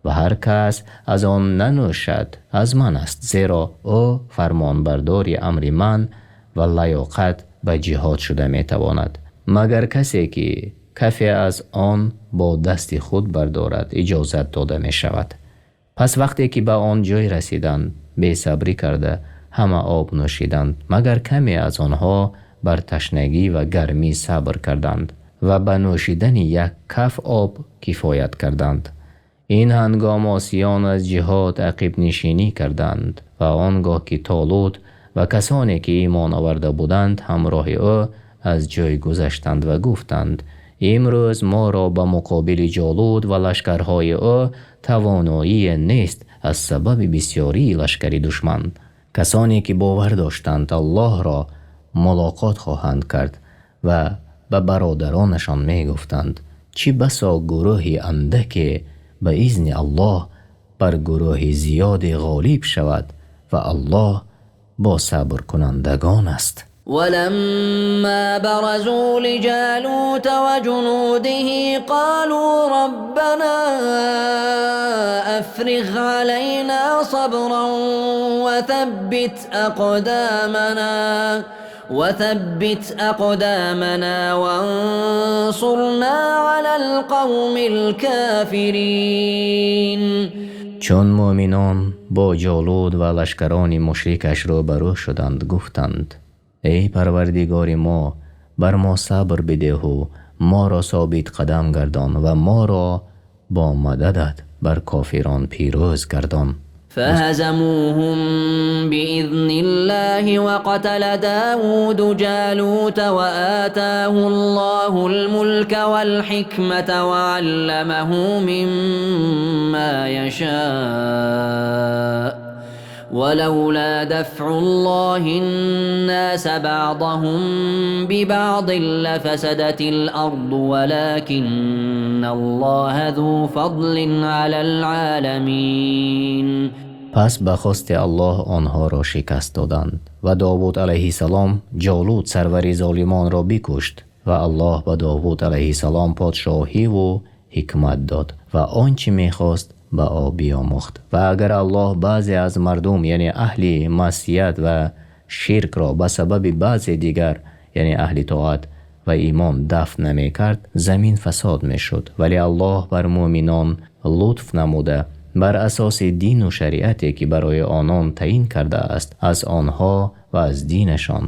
ва ҳар кас аз он нанӯшад аз ман аст, зеро ӯ фармонбардори амри ман ва лаёқат ба ҷиҳод шуда метавонад, магар касе ки кафе аз он бо дасти худ бардорад иҷозат дода мешавад. Пас вақте ки ба он ҷой расиданд, бесабрӣ карда ҳама об нӯшиданд, магар каме аз онҳо бар ташнагӣ ва гармӣ сабр карданд ва ба нӯшидани як каф об кифоят карданд. Ин ҳангом осиён аз ҷиҳод ақибнишинӣ карданд ва он гоҳ ки Толут ва касоне ки имон оварда буданд ҳамроҳи ӯ аз ҷой гузаштанд ва гуфтанд: имрӯз моро ба муқобили Ҷолут ва лашкарҳои ӯ тавоноие нест аз сабаби бисёрии лашкари душман. Касоне ки бовар доштанд Аллоҳро мулоқот хоҳанд кард ва ба бародаронашон мегуфтанд: чӣ басо гурӯҳи андаке ба изни Аллоҳ бар гурӯҳи зиёде ғолиб шавад ва Аллоҳ бо сабркунандагон аст. ولما برزوا لجالوت وجنوده قالوا ربنا أفرغ علينا صبرا وثبت أقدامنا وانصرنا على القوم الكافرين. Чун муъминон бо Ҷолут ва лашкарони мушрикаш рӯбарӯ шуданд, гуфтанд: эй Парвардигори мо, бар мо сабр бидеҳу моро собит қадам гардон ва моро бо мададат бар кофирон пирӯз гардон. فهزموهم بإذن الله وقتل داود جالوت وآتاه الله الملك والحكمة وعلمه مما يشاء ولولا دفع الله الناس بعضهم ببعض لفسدت الأرض ولكن الله ذو فضل على العالمين. Пас ба хости Аллоҳ онҳоро шикаст доданд ва Довуд алайҳиссалом Ҷолут сарвари золимонро бикушт ва Аллоҳ ба Довуд алайҳиссалом подшоҳиву ҳикмат дод ва он чӣ мехост ба ӯ биомӯхт. Ва агар Аллоҳ баъзе аз мардум, яъне аҳли маъсият ва ширкро ба сабаби баъзе дигар, яъне аҳли тоат ва имон дафн намекард, замин фасод мешуд. Вале Аллоҳ бар муъминон лутф намуда бар асоси дину шариате ки барои онон таъин кардааст аз онҳо ва аз динашон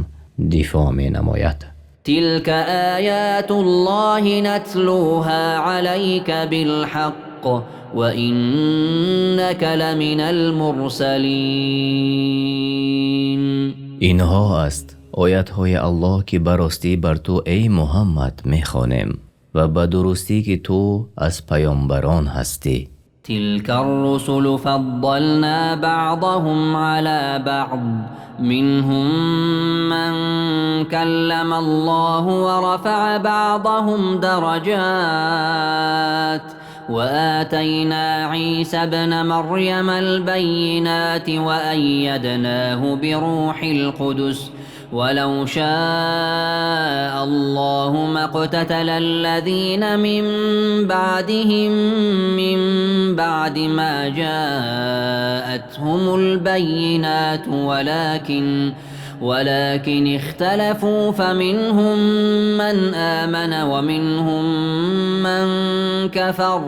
дифоъ менамояд. تلك آيات الله نتلوها عليك بالحق وإنك لمن المرسلين. Инҳо аст оятҳои Аллоҳ ки ба ростӣ бар ту эй Муҳаммад мехонем ва ба дурустӣ ки ту аз паёмбарон ҳастӣ. تلك الرسل فضلنا بعضهم على بعض منهم من كلم الله ورفع بعضهم درجات وآتينا عيسى ابن مريم البينات وأيدناه بروح القدس ولو شاء الله ما اقتتل الذين من بعدهم من بعد ما جاءتهم البينات ولكن اختلفوا فمنهم من آمن ومنهم من كفر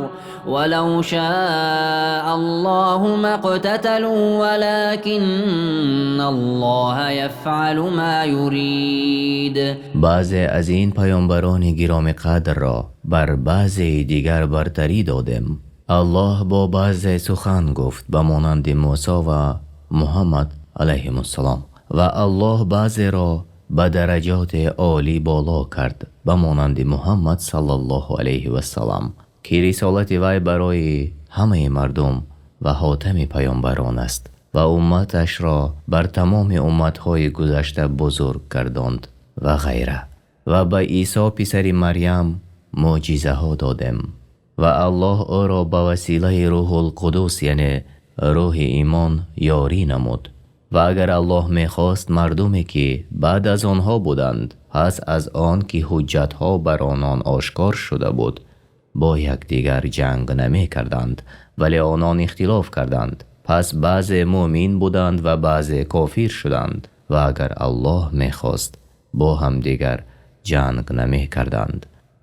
ولو شاء الله ما اقتتلوا ولكن الله يفعل ما يريد. Баъзе аз ин паёмбарони гиромиқадрро бар баъзе дигар бартарӣ додем. Аллоҳ бо баъзе сухан гуфт, ба монанди Мусо ва Муҳаммад алайҳимуссалом, ва Аллоҳ баъзеро ба дараҷоти олӣ боло кард, ба монанди Муҳаммад саллаллоҳу алайҳи васаллам, ки рисолати вай барои ҳамаи мардум ва хотами паёмбарон аст ва умматашро бар тамоми умматҳои гузашта бузург гардонд ва ғайра. Ва ба Исо писари Марям мӯъҷизаҳо додем ва Аллоҳ ӯро ба василаи Рӯҳулқудс, яъне рӯҳи имон, ёрӣ намуд. Ва агар Аллоҳ мехост, мардуме ки баъд аз онҳо буданд, пас аз он ки ҳуҷҷатҳо бар онон ошкор шуда буд, бо якдигар ҷанг намекарданд, вале онон ихтилоф карданд. Пас баъзе мӯъмин буданд ва баъзе кофир шуданд. Ва агар Аллоҳ мехост, бо ҳамдигар ҷанг намекарданд.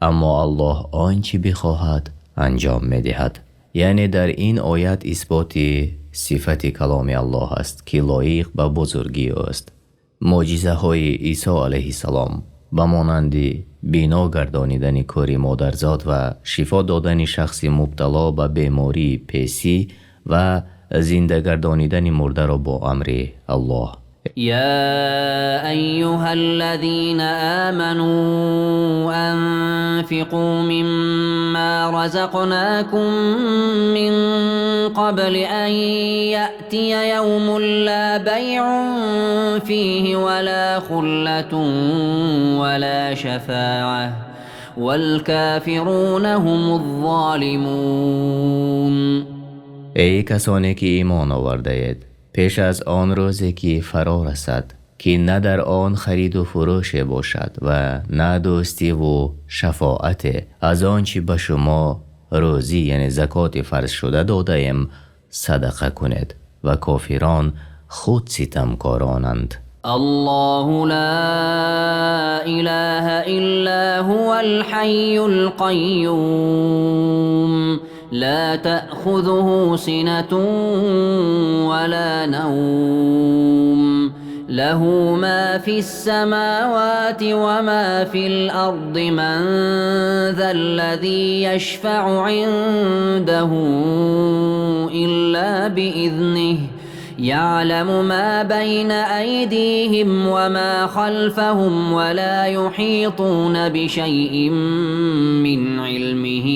Аммо Аллоҳ он чи бихоҳад анҷом медиҳад. Яъне дар ин оят исботи сифати каломи Аллоҳ аст, ки лоиқ ба бузургии ӯст. Мӯъҷизаҳои Исо алайҳиссалом ба монанди бино гардонидани кӯри модарзод ва шифо додани шахси мубтало ба бемории песӣ ва зинда гардонидани мурда бо амри Аллоҳ. يا أيها الذين آمنوا أنفقوا مما رزقناكم من قبل أن يأتي يوم لا بيع فيه ولا خلة ولا شفاعة والكافرون هم الظالمون. Эй касоне ки имон овардаед, пеш аз он рӯзе ки фаро расад, ки на дар он хариду фурӯше бошад ва на дӯстӣ ва шафоате, аз он чи ба шумо рӯзӣ, яъне закоти фарз шуда додаем, садақа кунед ва кофирон худ ситамкоронанд. الله لا إله إلا هو الحي القيوم لا تأخذه سنة ولا نوم له ما في السماوات وما في الأرض من ذا الذي يشفع عنده إلا بإذنه يعلم ما بين أيديهم وما خلفهم ولا يحيطون بشيء من علمه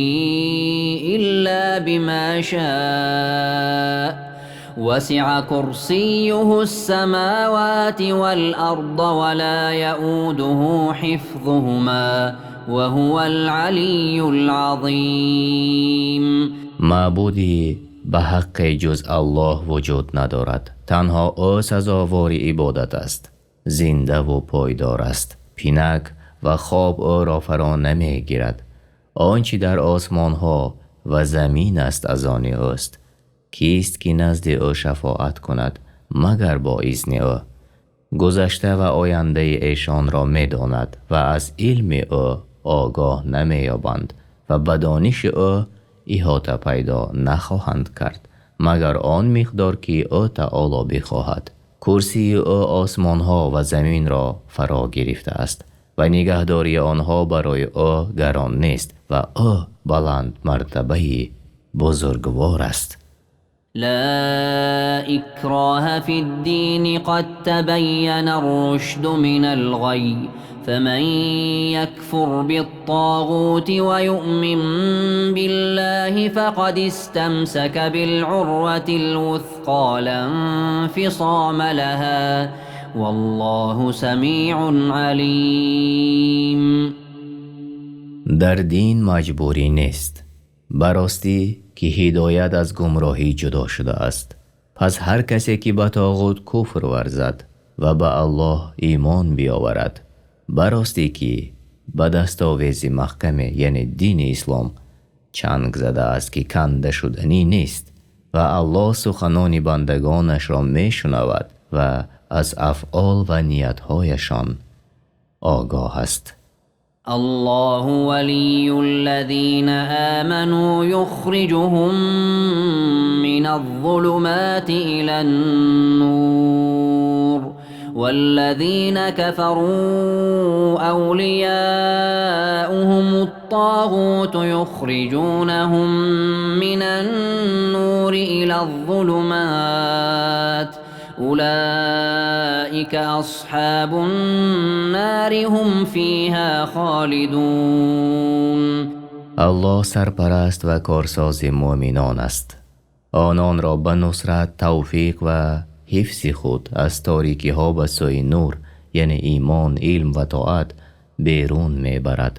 إلا بما شاء وسع كرسيه السماوات والأرض ولا يؤوده حفظهما وهو العلي العظيم. Маъбуде ба ҳақ ҷуз Аллоҳ вуҷуд надорад. Танҳо ӯ сазовори ибодат аст. Зинда ва пойдор аст. Пинак ва хоб ӯро фаро намегирад. Он чи дар осмонҳо ва замин аст аз они ӯст. Кист ки назди ӯ шафоат кунад магар бо изни ӯ? Гузашта ва оянда эшонро медонад ва аз илми ӯ огоҳ намеёбанд ва ба дониши ӯ иҳота пайдо нахоҳанд кард магар он миқдор ки ӯ таъоло бихоҳад. Курсии ӯ осмонҳо ва заминро фаро гирифтааст ва нигаҳдории онҳо барои ӯ гарон нест ва ӯ баланд мартабаи бузургвор аст. لا إكراه في الدين قد تبين الرشد من الغي فمن يكفر بالطاغوت ويؤمن بالله فقد استمسك بالعروة الوثقى لا انفصام لها والله سميع عليم. Дар дин маҷбурӣ нест. Ба ростӣ ки ҳидоят аз гумроҳӣ ҷудо шудааст. Пас ҳар касе ки ба тоғут куфр варзад ва ба Аллоҳ имон биёварад, ба ростӣ ки ба дастовези маҳкаме, яъне дини ислом, чанг задааст ки канда шуданӣ нест ва Аллоҳ суханони бандагонашро мешунавад ва Аз афъол ва ниятҳояшон огоҳ аст. Аллоҳу валиййул-лазина аману юхриҷуҳум миназ-зулумати илан-нур, валлазина кафару авлияуҳумут-тоғуту юхриҷунаҳум минан-нури илаз-зулумат, улаика асҳобун-нор ҳум фиҳо холидун. Аллоҳ сарпараст ва корсози мӯъминон аст. Ононро ба нусрат, тавфиқ ва ҳифзи худ аз торикиҳо ба сӯи нур, яъне имон, илм ва тоат берун мебарад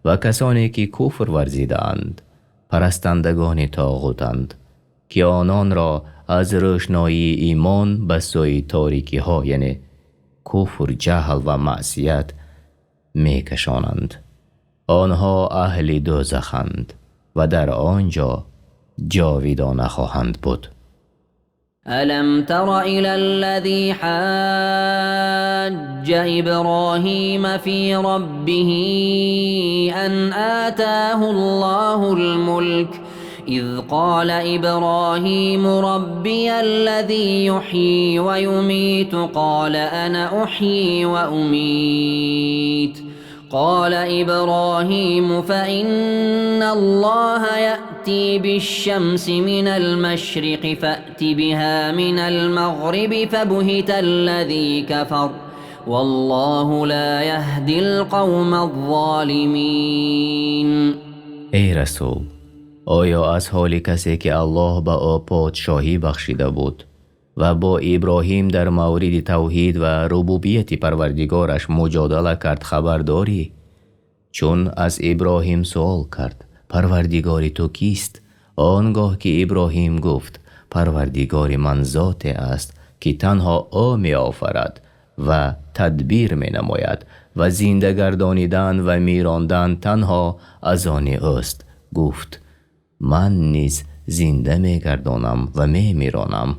ва касоне ки куфр варзидаанд парастандагони тоғутанд, ки ононро аз равшании имон ба сӯи торикиҳо, яъне куфр, ҷаҳл ва маъсият мекашонанд. Онҳо аҳли дӯзаханд ва дар он ҷо ҷовидона хоҳанд буд. Алам тара илаллази ҳоҷҷа Иброҳима фи роббиҳи ан отоҳуллоҳул мулк из қола Иброҳиму роббияллази юҳйи ва юмиту қола ана уҳйи ва умит. Қола Иброҳиму фаинналлоҳа яъти бишшамси минал машриқи фаъти биҳо минал мағриби фабуҳиталлази кафар валлоҳу ло яҳдил қавмаз-золимин. Эй расул, оё аз ҳоли касе ки Аллоҳ ба ӯ подшоҳӣ бахшида буд ва бо Иброҳим дар мавриди тавҳид ва рубубияти Парвардигораш муҷодала кард хабар дорӣ? Чун аз Иброҳим суол кард: Парвардигори ту кист? Он гоҳ ки Иброҳим гуфт: Парвардигори ман зоте аст ки танҳо ӯ меофарад ва тадбир менамояд ва зинда гардонидан ва мирондан танҳо аз они ӯст. Гуфт: ман низ зинда мегардонам ва мемиронам.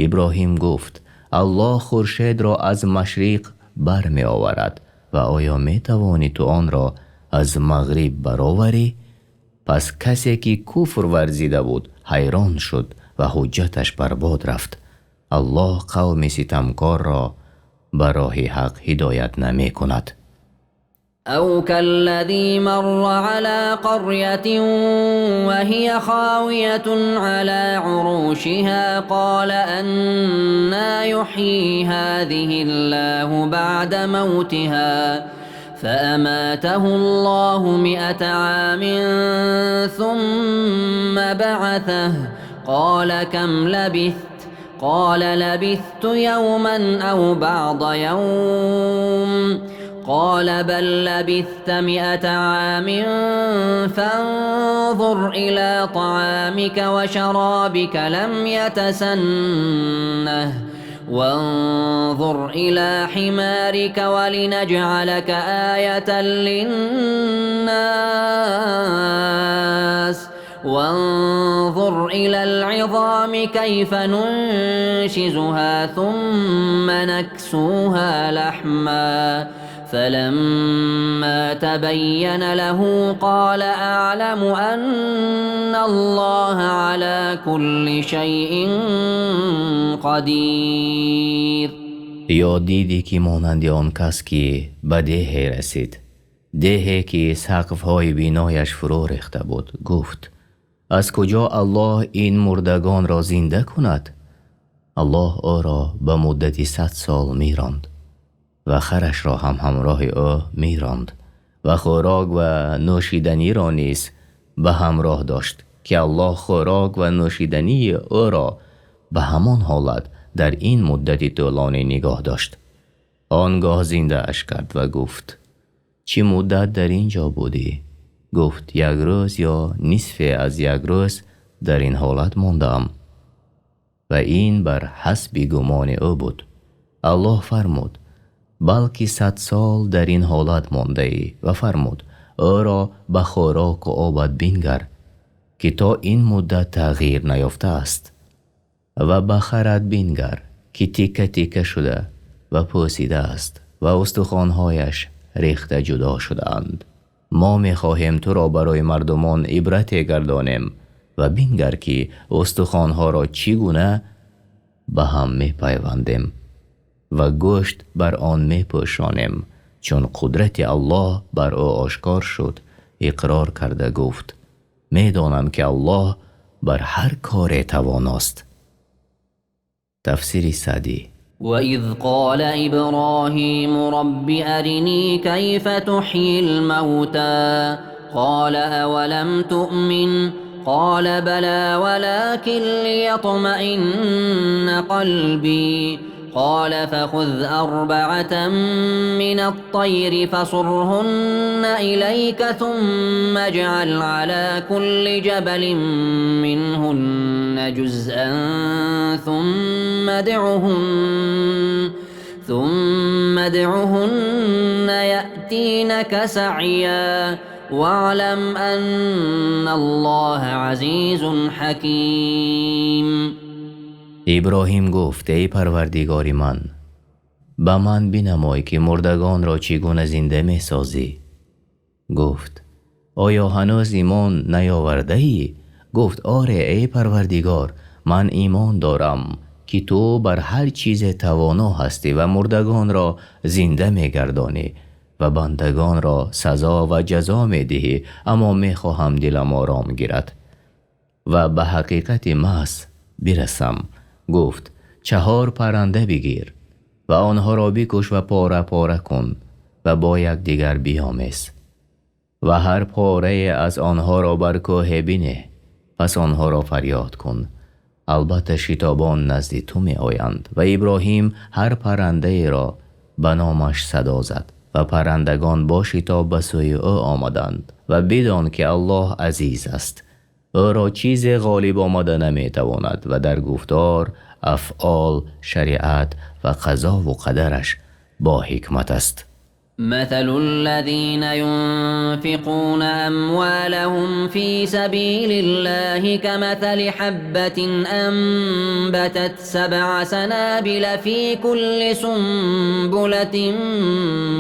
Иброҳим гуфт: Аллоҳ хуршедро аз машриқ бармеоварад ва оё метавонӣ ту онро аз мағриб бароварӣ? Пас касе ки куфр варзида буд ҳайрон шуд ва ҳуҷҷаташ барбод рафт. Аллоҳ қавми ситамкорро ба роҳи ҳақ ҳидоят намекунад. Ав каллази марра ало қарйатин ва ҳия ховиятун ало урушиҳо қола анна юҳйи ҳозиҳиллоҳу баъда мавтиҳо фааматаҳуллоҳу миата омин сумма баъасаҳу қола кам лабист? Қола лабисту явман ав баъза явм. Қола бал лабиста миата омин фанзур ило таъомика ва шаробика лам ятасаннаҳ ванзур ило ҳиморика ва линаҷъалака оятан линнос ванзур илал изоми кайфа нуншизуҳо сумма наксуҳо лаҳман фаламма табайяна лаҳу қола аъламу анналлоҳа ало кулли шайъин қадир. Ё дидӣ ки монанди он кас ки ба деҳе расид, деҳе ки сақфҳои бинояш фурӯ рехта буд, гуфт: аз куҷо Аллоҳ ин мурдагонро зинда кунад? Аллоҳ ӯро ба муддати 100 сол миронд ва харашро ҳам ҳамроҳи ӯ миронд ва хӯрок ва нӯшиданиро низ ба ҳамроҳ дошт, ки Аллоҳ хӯрок ва нӯшидании ӯро ба ҳамон ҳолат дар ин муддати тӯлонӣ нигоҳ дошт. Он гоҳ зиндааш кард ва гуфт: чӣ муддат дар ин ҷо будӣ? Гуфт: як рӯз ё нисфе аз як рӯз дар ин ҳолат мондаам. Ва ин бар ҳасби гумони ӯ буд. Аллоҳ фармуд: балки 100 сол дар ин ҳолат мондаӣ. Ва фармуд: ӯро ба хӯрок ва обат бингар, ки то ин муддат тағйир наёфтааст, ва ба харат бингар, ки тика тика шуда ва пӯсида аст ва устухонҳояш рехта ҷудо шудаанд. Мо мехоҳем туро барои мардумон ибрате гардонем ва бингар, ки устухонҳоро чӣ гуна ба ҳам мепайвандем ва гӯшт бар он мепӯшонем. Чун қудрати Аллоҳ бар ӯ ошкор шуд, иқрор карда гуфт: Медонам, ки Аллоҳ бар ҳар коре тавоност. Тафсири Саъдӣ. وإذ قال إبراهيم رب أرني كيف تحيي الموتى قال أولم تؤمن قال بلى ولكن ليطمئن قلبي قال فخذ أربعة من الطير فصرهن إليك ثم اجعل على كل جبل منهن جزءا ثم ادعهن يأتينك سعيا واعلم أن الله عزيز حكيم. Иброҳим гуфт: Эй Парвардигори ман, ба ман бинамой, ки мурдагонро чӣ гуна зинда месозӣ. Гуфт: Оё ҳанӯз имон наёвардаӣ? Гуфт: Оре, эй Парвардигор, ман имон дорам, ки ту бар ҳар чизе тавоно ҳастӣ ва мурдагонро зинда мегардонӣ ва бандагонро сазо ва ҷазо медиҳӣ, аммо мехоҳам дилам ором гирад ва ба ҳақиқати маҳз бирасам. Гуфт: Чаҳор парранда бигир ва онҳоро бикуш ва пора пора кун ва бо якдигар биомез ва ҳар порае аз онҳоро бар кӯҳе бинеҳ, пас онҳоро фарёд кун, албатта шитобон назди ту меоянд. Ва Иброҳим ҳар паррандаеро ба номаш садо зад ва паррандагон бо шитоб ба сӯи ӯ омаданд. Ва бидон, ки Аллоҳ азиз аст, ӯро чизе ғолиб омада наметавонад ва дар гуфтор, афъол, шариат ва қазову қадараш бо ҳикмат аст. مثل الذين ينفقون أموالهم في سبيل الله كمثل حبة أنبتت 7 سنابل في كل سنبلة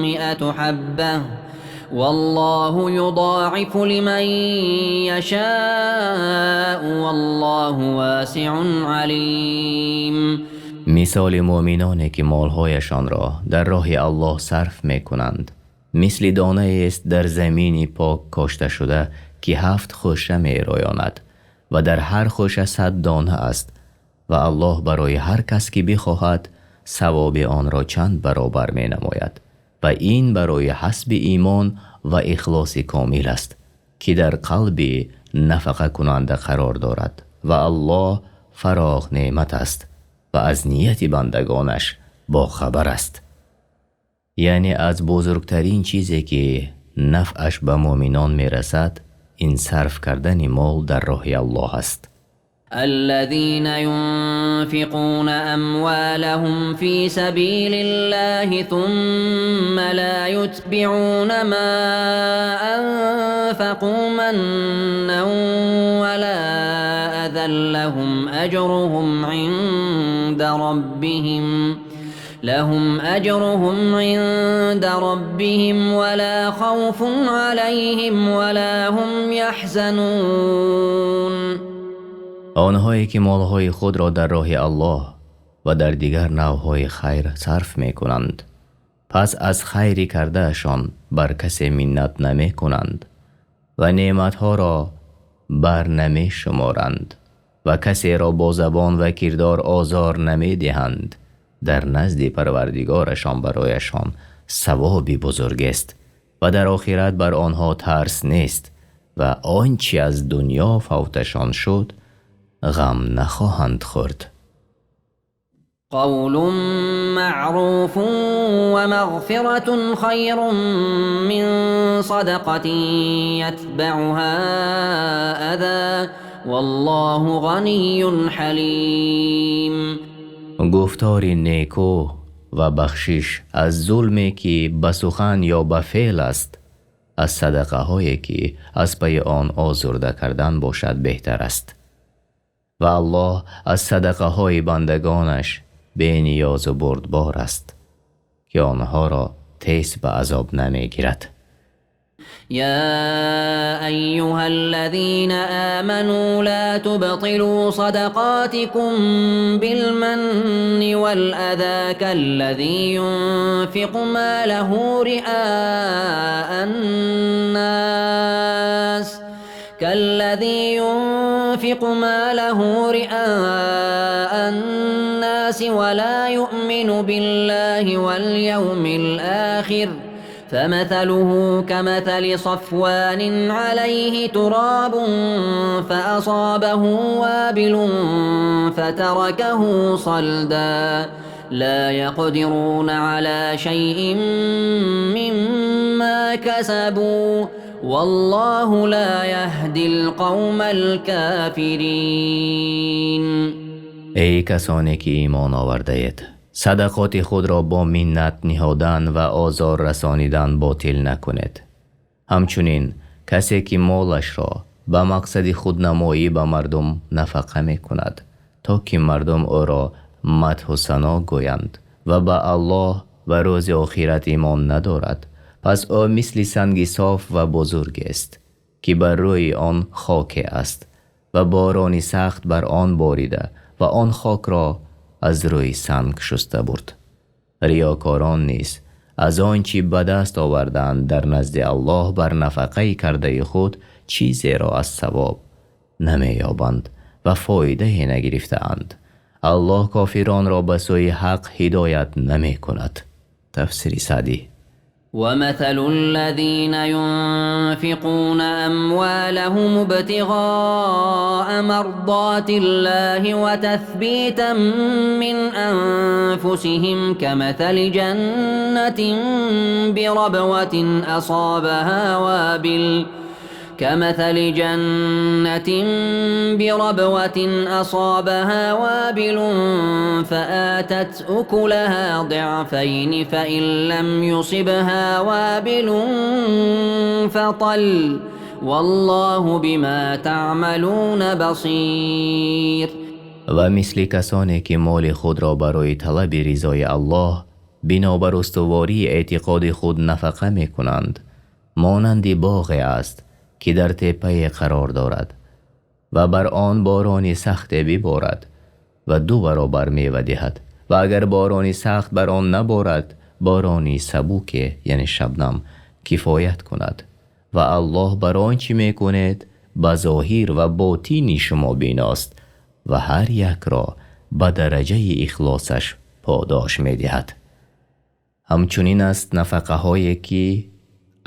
100 حبة والله يضاعف لمن يشاء والله واسع عليم. Мисоли муъминоне, ки молҳояшонро дар роҳи Аллоҳ сарф мекунанд, мисли донаест дар замини пок кошта шуда, ки 7 хӯша мероёнад ва дар ҳар хӯша 100 дона аст ва Аллоҳ барои ҳар кас, ки бихоҳад, савоби онро чанд баробар менамояд ва ин барои ҳасби имон ва ихлоси комил аст, ки дар қалби нафақакунанда қарор дорад ва Аллоҳ фароғ неъмат аст ва аз нияти бандагонаш бохабар аст. Яъне аз бузургтарин чизе, ки нафъаш ба муъминон мерасад, ин сарф кардани мол дар роҳи Аллоҳ аст. الذين ينفقون أموالهم في سبيل الله ثم لا يتبعون ما أنفقوا منا ولا أذى لهم أجرهم عند ربهم لهم أجرهم عند ربهم ولا خوف عليهم ولا هم يحزنون. Онҳое, ки молҳои худро дар роҳи Аллоҳ ва дар дигар навъҳои хайр сарф мекунанд, пас аз хайри кардаашон бар касе миннат намекунанд ва неъматҳоро бар намешуморанд ва касеро бо забон ва кирдор озор намедиҳанд, дар назди Парвардигорашон барояшон савоби бузургест ва дар охират бар онҳо тарс нест ва он чи аз дунё фавташон шуд ғам нахоҳанд хӯрд. قول معروف ومغفرة خير من صدقة يتبعها أذى والله غني حليم. Гуфтори неку ва бахшиш аз зулме, ки ба сухан ё ба феъл аст, аз садақаҳое, ки аз пайи он озурда кардан бошад, беҳтар аст ва Аллоҳ аз садақаҳои бандагонаш бениёзу бурдбор аст. ки онҳоро тез ба азоб намегирад. يا أيها الذين آمنوا لا تبطلوا صدقاتكم بالمن والأذى كالذي ينفق ماله رئاء الناس كالذي ينفق ماله رئاء الناس ولا يؤمن بالله واليوم الآخر فمثله كمثل صفوان عليه تراب فأصابه وابل فتركه صلدا لا يقدرون على شيء مما كسبوا والله لا يهدي القوم الكافرين. Эй касоне ки имон овардаед, садақоти худро бо миннат ниҳодан ва озор расонидан ботил накунед. Ҳамчунин касе ки молашро ба мақсади худнамоӣ ба мардум нафақа мекунад, то ки мардум ӯро мадҳу сано гӯянд ва ба Аллоҳ ва рӯзи охират имон надорад, пас ӯ мисли санги соф ва бузургест, ки бар рӯи он хоке аст ва борони сахт бар он борида ва он хокро аз рӯи санг шуста бурд. Риёкорон низ аз он чӣ ба даст овардаанд дар назди Аллоҳ бар нафақаи кардаи худ чизеро аз савоб намеёбанд ва фоидае нагирифтаанд. Аллоҳ кофиронро ба сӯи ҳақ ҳидоят намекунад. Тафсири Саъдӣ. ومثل الذين ينفقون أموالهم ابتغاء مرضات الله وتثبيتا من أنفسهم كمثل جنة بربوة أصابها وابل كمثل جنة بربوة أصابها وابل فآتت أكلها ضعفين فإن لم يصبها وابل فطل والله بما تعملون بصير. Ва мисли касоне ки моли худро барои талаби ризои Аллоҳ бинобар устувории эътиқоди худ нафақа мекунанд, монанди боғе аст, ки дар теппае қарор дорад ва бар он борони сахте биборад ва ду баробар мева диҳад, ва агар борони сахт бар он наборад, борони сабуке, яъне шабнам, кифоят кунад. Ва Аллоҳ бар он чӣ мекунед ба зоҳир ва ботини шумо биност ва ҳар якро ба дараҷаи ихлосаш подош медиҳад. Ҳамчунин аст нафақаҳое ки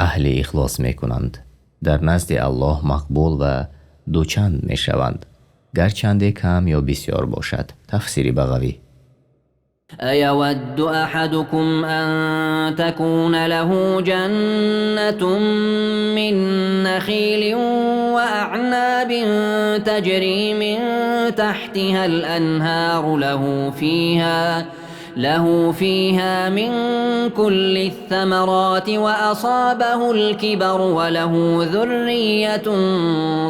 аҳли ихлос мекунанд, дар назди Аллоҳ мақбул ва дучанд мешаванд, гарчанде кам ё бисёр бошад. Тафсири Бағавӣ. أيود أحدكم أن تكون له جنة من نخيل وأعناب تجري من تحتها الأنهار له فيها من كل الثمرات وأصابه الكبر وله ذرية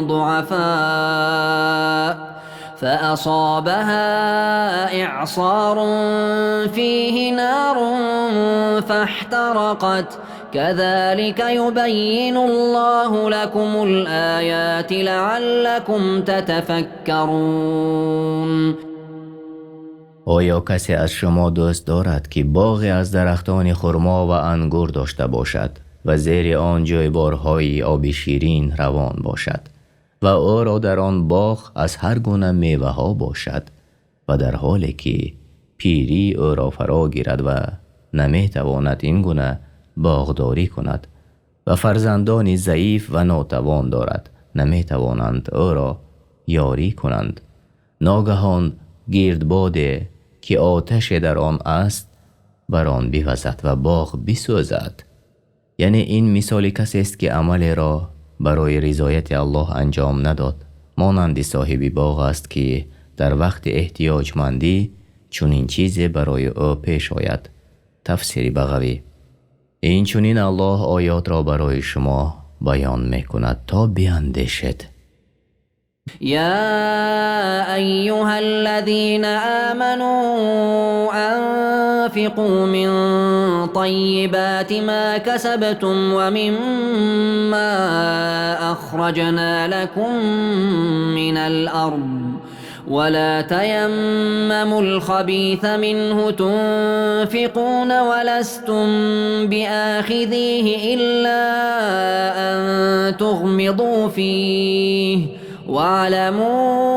ضعفاء فأصابها إعصار فيه نار فاحترقت كذلك يبين الله لكم الآيات لعلكم تتفكرون. Оё касе аз шумо дӯст дорад, ки боғе аз дарахтони хурмо ва ангур дошта бошад ва зери он ҷойборҳои оби ширин равон бошад ва ӯро дар он боғ аз ҳар гуна меваҳо бошад ва дар ҳоле ки пирӣ ӯро фаро гирад ва наметавонад ин гуна боғдорӣ кунад ва фарзандони заиф ва нотавон дорад, наметавонанд ӯро ёрӣ кунанд. Ногаҳон гирдбоде ки оташе дар он аст бар он бивазад ва боғ бисӯзад. Яъне ин мисоли касест ки амалеро барои ризояти Аллоҳ анҷом надод, монанди соҳиби боғ аст ки дар вақти эҳтиёҷмандӣ чунин чизе барои ӯ пеш ояд. Тафсири Бағавӣ. Инчунин Аллоҳ оётро барои шумо баён мекунад, то биандешед. يا أيها الذين آمنوا أنفقوا من طيبات ما كسبتم ومما أخرجنا لكم من الأرض ولا تيمموا الخبيث منه تنفقون ولستم بآخذيه إلا أن تغمضوا فيه واعلموا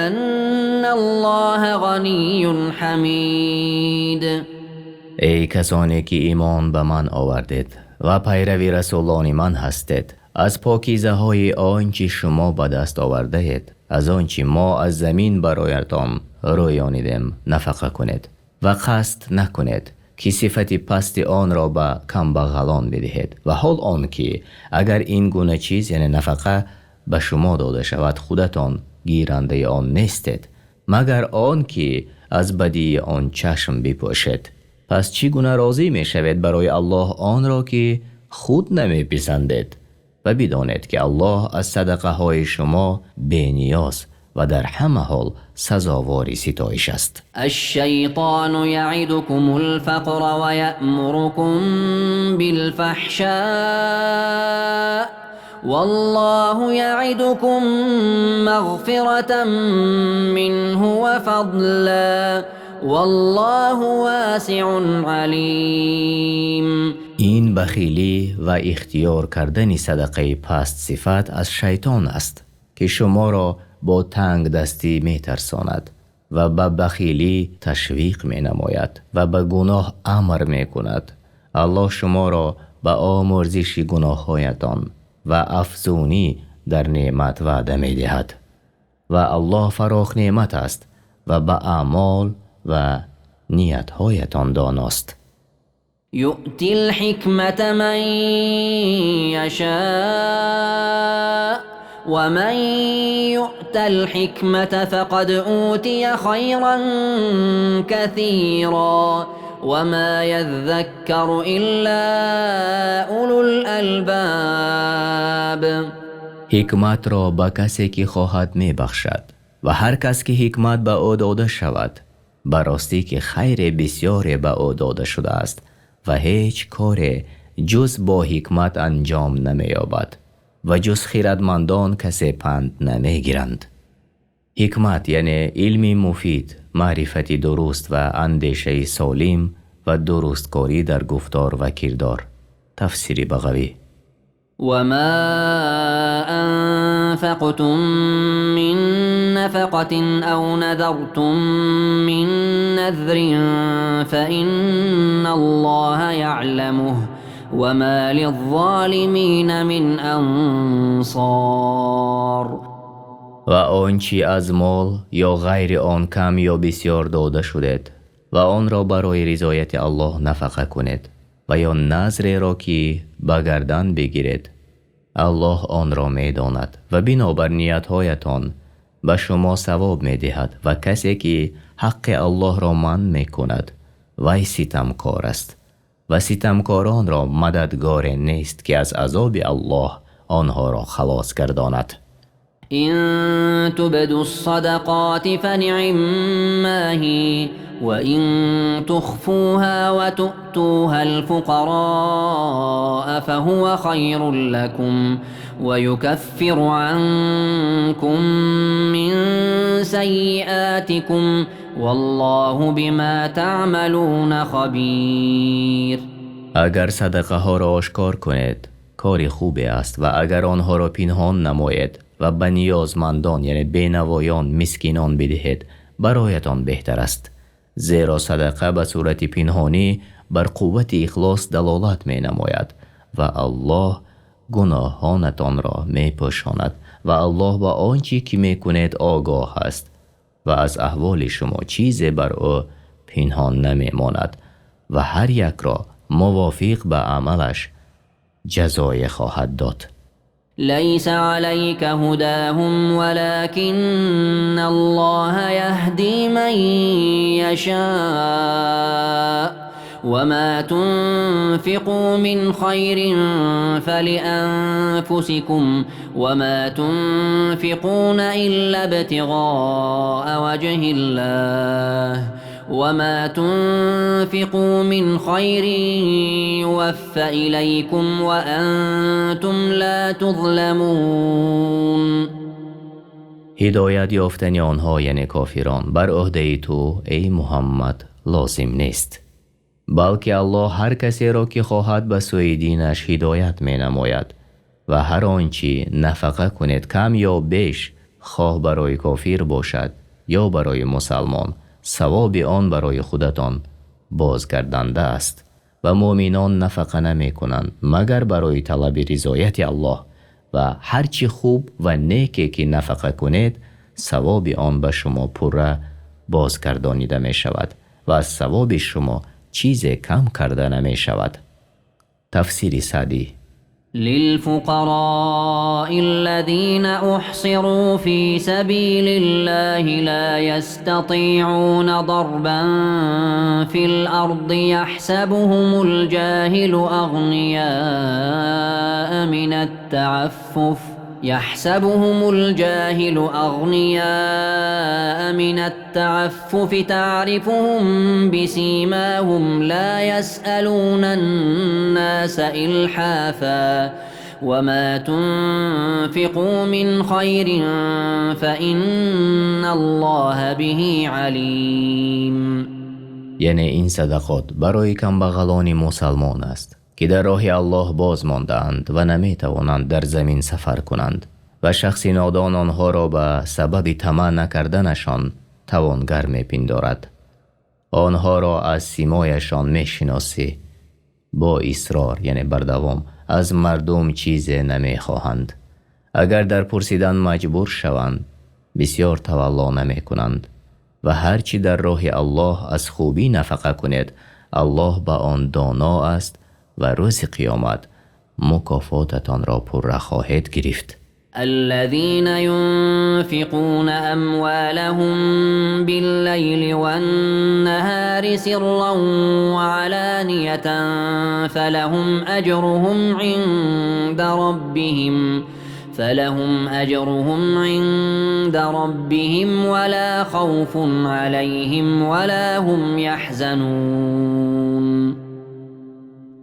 أن الله غني حميد. Эй касоне ки имон ба ман овардед ва пайрави расулони ман ҳастед, аз покизаҳои он чи шумо ба даст овардаед, аз он чи мо аз замин бароятон рӯёнидем, нафақа кунед ва қасд накунед ки сифати пасти онро ба камбағалон бидиҳед, ва ҳол он ки агар ин гуна чиз, яъне нафақа, ба шумо дода шавад, худатон гирандаи он нестед, магар он ки аз бадии он чашм бипӯшед. Пас чӣ гуна розӣ мешавед барои Аллоҳ онро ки худ намеписандед? Ва бидонед ки Аллоҳ аз садақаҳои шумо бениёз ва дар ҳама ҳол сазовори ситоиш аст. الشيطان يعدكم الفقر ويأمركم بالفحشاء والله يعدكم مغفرة منه وفضلا والله واسع عليم. Ин бахилӣ ва ихтиёр кардани садақаи паст сифат аз шайтон аст, ки шуморо бо тангдастӣ метарсонад ва ба бахилӣ ташвиқ менамояд ва ба гуноҳ амр мекунад. Аллоҳ шуморо ба омӯрзиши гуноҳҳоятон ва афзунӣ дар неъмат ваъда медиҳад. Ва Аллоҳ фарохнеъмат аст ва ба аъмол ва ниятҳоятон доност. يؤتي الحكمة من يشاء ومن يؤت الحكمة فقد أوتي خيرا كثيرا وما يذكر إلا أولو الألباب. Ҳикматро ба касе ки хоҳад мебахшад ва ҳар кас ки ҳикмат ба ӯ дода шавад, ба ростӣ ки хайре бисёре ба ӯ дода шудааст ва ҳеҷ коре ҷуз бо ҳикмат анҷом намеёбад ва ҷуз хирадмандон касе панд намегиранд. Ҳикмат яъне илми муфид, маърифати дуруст ва андешаи солим ва дурусткорӣ дар гуфтор ва кирдор. Тафсири Бағавӣ. وما أنفقتم من نفقة أو نذرتم من نذر فإن الله يعلمه وما للظالمين من أنصار. Ва он чи аз мол ё ғайри он кам ё бисёр дода шудед ва онро барои ризояти Аллоҳ нафақа кунед ва ё назреро ки ба гардан бигиред, Аллоҳ онро медонад ва бинобар ниятҳоятон ба шумо савоб медиҳад. Ва касе ки ҳаққи Аллоҳро манъ мекунад, вай ситамкор аст ва ситамкоронро мададгоре нест ки аз азоби Аллоҳ онҳоро халос гардонад. إن تبدوا الصدقات فنعما هي وإن تخفوها وتؤتوها الفقراء فهو خير لكم ويكفر عنكم من سيئاتكم والله بما تعملون خبير. Агар садақаҳоро ошкор кунед, кори хубе аст ва агар онҳоро пинҳон намоед ва ба ниёзмандон, яъне бенавоён, мискинон бидиҳед, бароятон беҳтар аст, зеро садақа ба сурати пинҳонӣ бар қуввати ихлос далолат менамояд ва Аллоҳ гуноҳонатонро мепӯшонад ва Аллоҳ ба он чӣ ки мекунед огоҳ аст ва аз аҳволи шумо чизе бар ӯ пинҳон намемонад ва ҳар якро мувофиқ ба амалаш ҷазое хоҳад дод. ليس عليك هداهم ولكن الله يهدي من يشاء وما تنفقوا من خير فلأنفسكم وما تنفقون إلا ابتغاء وجه الله وما تنفقوا من خير يوف إليكم وأنتم لا تظلمون. Ҳидоят ёфтани онҳо, яъне кофирон, бар уҳдаи ту, эй Муҳаммад, лозим нест, балки Аллоҳ ҳар касеро ки хоҳад ба сӯи динаш ҳидоят менамояд ва ҳар он чи нафақа кунед, кам ё беш, хоҳ барои кофир бошад ё барои мусалмон, савоби он барои худатон бозгарданда аст ва мӯъминон нафақа намекунанд, магар барои талаби ризояти Аллоҳ ва ҳар чи хуб ва неке ки нафақа кунед, савоби он ба шумо пурра бозгардонида мешавад ва аз савоби шумо чизе кам карда намешавад. Тафсири Саъдӣ. للفقراء الذين أحصروا في سبيل الله لا يستطيعون ضربا في الأرض يحسبهم الجاهل أغنياء من التعفف يحسبهم الجاهل أغنياء من التعفف تعرفهم بسيماهم لا يسألون الناس إلحافا وما تنفقوا من خير فإن الله به عليم. Яъне ин садақот барои камбағалони мусалмон аст, ки дар роҳи Аллоҳ боз мондаанд ва наметавонанд дар замин сафар кунанд ва шахси нодон онҳоро ба сабаби тамаъ накарданашон тавонгар мепиндорад. Онҳоро аз симояшон мешиносӣ, бо исрор, яъне бардавом, аз мардум чизе намехоҳанд. Агар дар пурсидан маҷбур шаванд, бисёр тавалло намекунанд ва ҳар чӣ дар роҳи Аллоҳ аз хубӣ нафақа кунед, Аллоҳ ба он доно аст ва рӯзи қиёмат мукофотатонро пурра хоҳед гирифт. الذين ينفقون أموالهم بالليل والنهار سرا وعلانية فلهم أجرهم عند ربهم ولا خوف عليهم ولا هم يحزنون.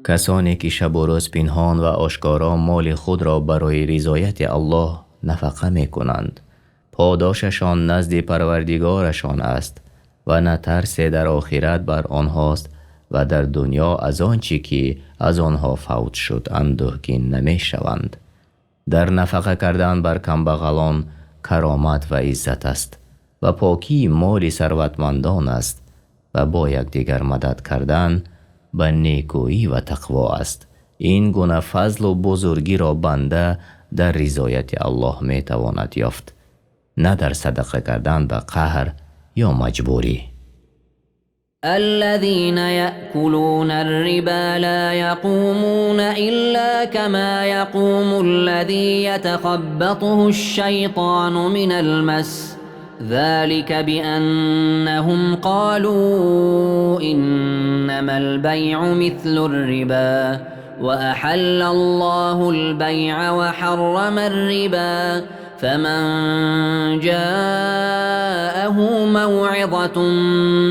Касоне ки шабу рӯз пинҳон ва ошкоро моли худро барои ризояти Аллоҳ нафақа мекунанд, подошашон назди Парвардигорашон аст ва на тарсе дар охират бар онҳост ва дар дунё аз он чӣ ки аз онҳо фавт шуд андӯҳгин намешаванд. Дар нафақа кардан бар камбағалон каромат ва иззат аст ва покии моли сарватмандон аст ва бо якдигар мадад кардан ба некӯӣ ва тақво аст. Ин гуна фазлу бузургиро банда дар ризояти Аллоҳ метавонад ёфт, на дар садақа кардан ба қаҳр ё маҷбурӣ. الذين يأكلون الربا لا يقومون إلا كما يقوم الذي يتخبطه الشيطان من المس ذلك بأنهم قالوا إنما البيع مثل الربا وأحل الله البيع وحرم الربا فمن جاءه موعظة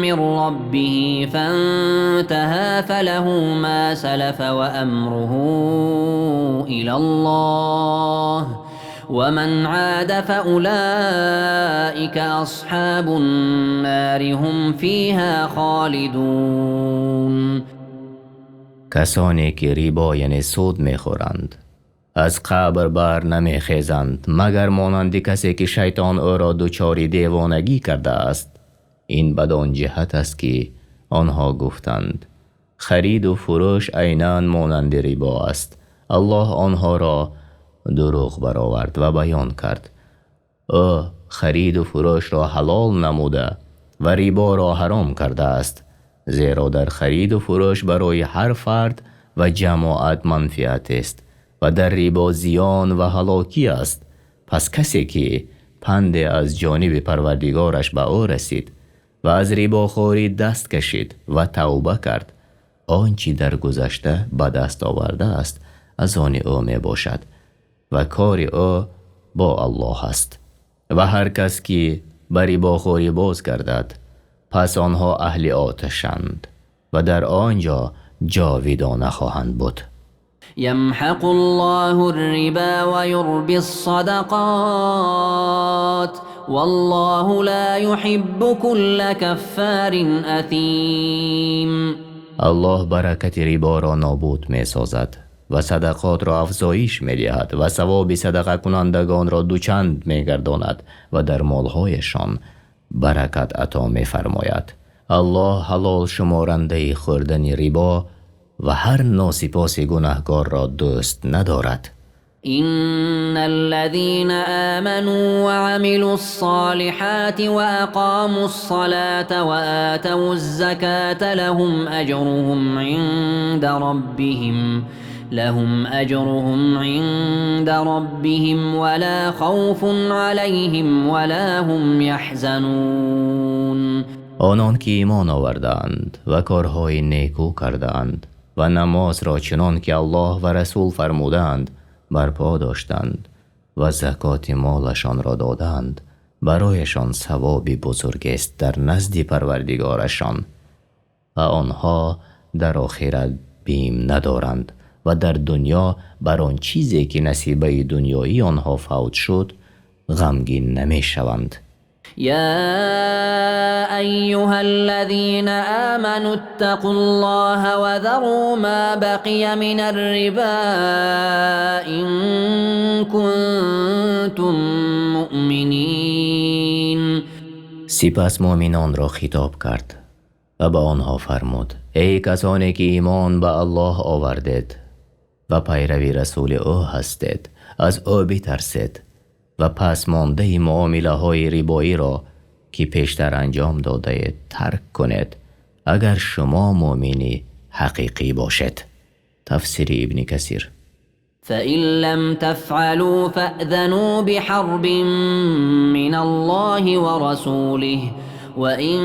من ربه فانتهى فله ما سلف وأمره إلى الله ومن عاد فأولئك أصحاب النار هم فيها خالدون. Касоне ки рибо, яъне суд мехӯранд, аз қабр бар намехезанд, магар монанди касе ки шайтон ӯро дучори девонагӣ кардааст. Ин бадон ҷиҳат аст, ки онҳо гуфтанд: хариду фурӯш айнан монанди рибо аст. Аллоҳ онҳоро дурӯғ баровард ва баён кард: ӯ хариду фурӯшро ҳалол намуда ва риборо ҳаром кардааст, зеро дар хариду фурӯш барои ҳар фард ва ҷамоат манфиатест ва дар рибо зиён ва ҳалокӣ аст. Пас касе ки панде аз ҷониби Парвардигораш ба ӯ расид ва аз рибохорӣ даст кашид ва тавба кард, Он чи дар гузашта ба даст овардааст, аз они ӯ мебошад ва кори ӯ бо Аллоҳ аст. Ва ҳар кас ки ба рибохӯрӣ боз гардад, пас онҳо аҳли оташанд ва дар он ҷо ҷовидона хоҳанд буд. يمحق الله الربا ويربي الصدقات والله لا يحب كل كفار أثيم. Аллоҳ баракати риборо нобуд месозад ва садақотро афзоиш медиҳад ва савоби садақакунандагонро дучанд мегардонад ва дар молҳояшон баракат ато мефармояд. Аллоҳ ҳалол шуморандаи хӯрдани рибо ва ҳар носипоси гунаҳкорро дӯст надорад. إن الذين آمنوا وعملوا الصالحات وأقاموا الصلاة وآتوا الزكاة لهم أجرهم عند ربهم ولا خوف عليهم ولا هم يحزنون. Онон ки имон овардаанд ва корҳои некӯ кардаанд ва намозро чунон ки Аллоҳ ва расул фармудаанд барпо доштанд ва закоти молашонро додаанд, барояшон савоби бузургест дар назди Парвардигорашон ва онҳо дар охират бим надоранд ва дар дунё бар он чизе ки насибаи дунёии онҳо фавт шуд ғамгин намешаванд. يا أيها الذين آمنوا اتقوا الله وذروا ما بقي من الربا إن كنتم مؤمنين. Сипас муъминонро хитоб кард ва ба онҳо фармуд: эй касоне ки имон ба Аллоҳ овардед ва пайрави расули ӯ ҳастед, аз ӯ битарсед ва пасмондаи муомилаҳои рибоиро ки пештар анҷом додаед тарк кунед, агар шумо муъмини ҳақиқӣ бошед. Тафсири Ибни Касир. فإن لم تفعلوا فأذنوا بحرب من الله ورسوله وإن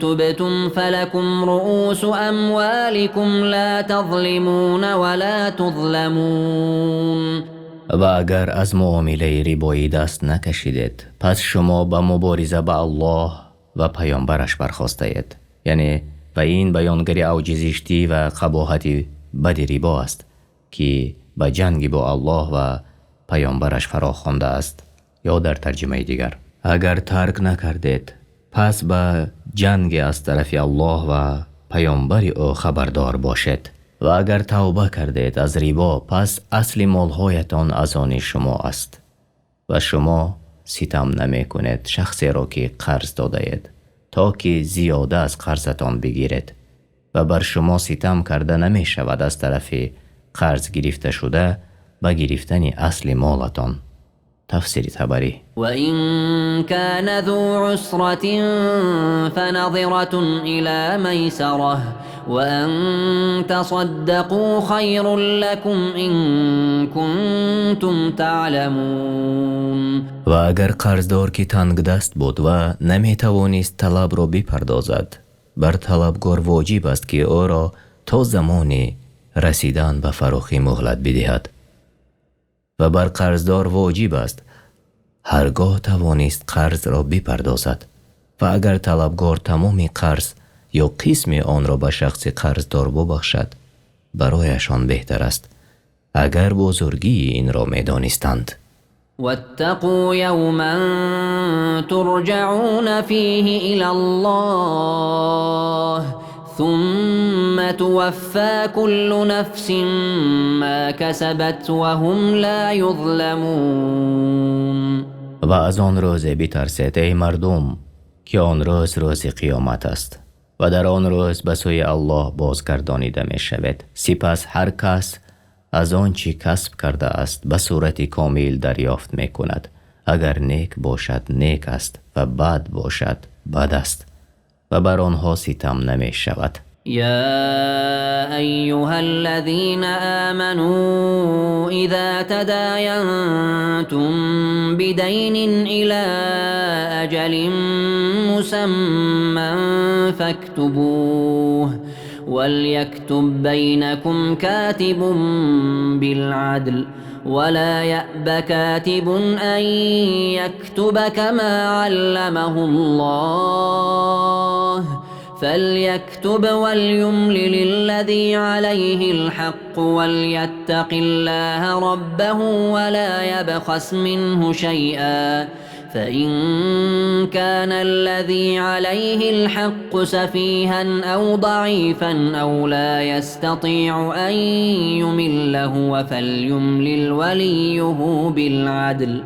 تبتم فلكم رؤوس أموالكم لا تظلمون ولا تظلمون. Ва агар аз муомилаи рибоӣ даст накашидед, пас шумо ба мубориза ба Аллоҳ ва паёмбараш бархостаед. Яъне ва ин баёнгари авҷи зиштӣ ва қабоҳати бади рибо аст, ки ба ҷанги бо Аллоҳ ва паёмбараш фаро хондааст. Ё дар тарҷумаи дигар: агар тарк накардед, пас ба ҷанги аз тарафи Аллоҳ ва паёмбари ӯ хабардор бошед. Ва агар тавба кардед аз рибо, пас асли молҳоятон аз они шумо аст ва шумо ситам намекунед шахсеро ки қарз додаед, то ки зиёда аз қарзатон бигиред, ва бар шумо ситам карда намешавад аз тарафи қарз гирифташуда ба гирифтани асли молатон. Тафсири Табарӣ. وإن كان ذو عسرة فنظرة إلى ميسرة وأن تصدقوا خير لكم إن كنتم تعلمون. Ва агар қарздор ки тангдаст буд ва наметавонист талабро бипардозад, бар талабгор воҷиб аст ки ӯро то замони расидан ба фарохӣ муҳлат бидиҳад. Ва бар қарздор воҷиб аст ҳаргоҳ тавонист қарзро бипардозад. Ва агар талабгор тамоми қарз ё қисми онро ба шахси қарздор бубахшад, барояшон беҳтар аст, агар бузургии инро медонистанд. واتقوا يوما ترجعون فيه إلى الله ثم توفى كل نفس ما كسبت وهم لا يظلمون. Ва аз он рӯзе битарсед, эй мардум, ки он рӯз рӯзи қиёмат аст ва дар он рӯз ба сӯи Аллоҳ бозгардонида мешавед. Сипас ҳар кас аз он чӣ касб кардааст ба сурати комил дарёфт мекунад. Агар нек бошад, нек аст ва бад бошад, бад аст ва бар онҳо ситам намешавад. يا أيها الذين آمنوا إذا تداينتم بدين إلى أجل مسمى فاكتبوه وليكتب بينكم كاتب بالعدل ولا يأب كاتب أن يكتب كما علمه الله فليكتب وليملل الذي عليه الحق وليتق الله ربه ولا يبخس منه شيئا فإن كان الذي عليه الحق سفيها أو ضعيفا أو لا يستطيع أن يمل هو فليملل وليه بالعدل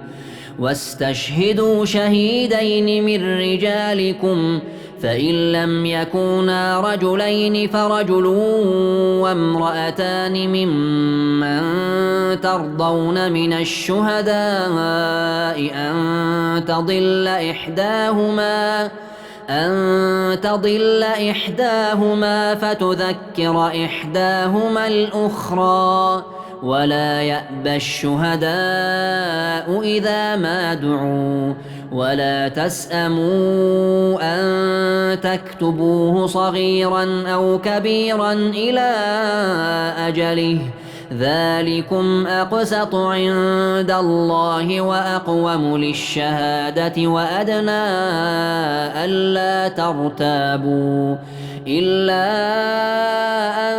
واستشهدوا شهيدين من رجالكم فإن لم يكونا رجلين فرجل وامرأتان ممن ترضون من الشهداء أن تضل إحداهما فتذكر إحداهما الأخرى ولا يأبى الشهداء إذا ما دعوا ولا تسأموا أن تكتبوه صغيرا أو كبيرا إلى أجله ذلكم أقسط عند الله وأقوم للشهادة وأدنى ألا ترتابوا إلا أن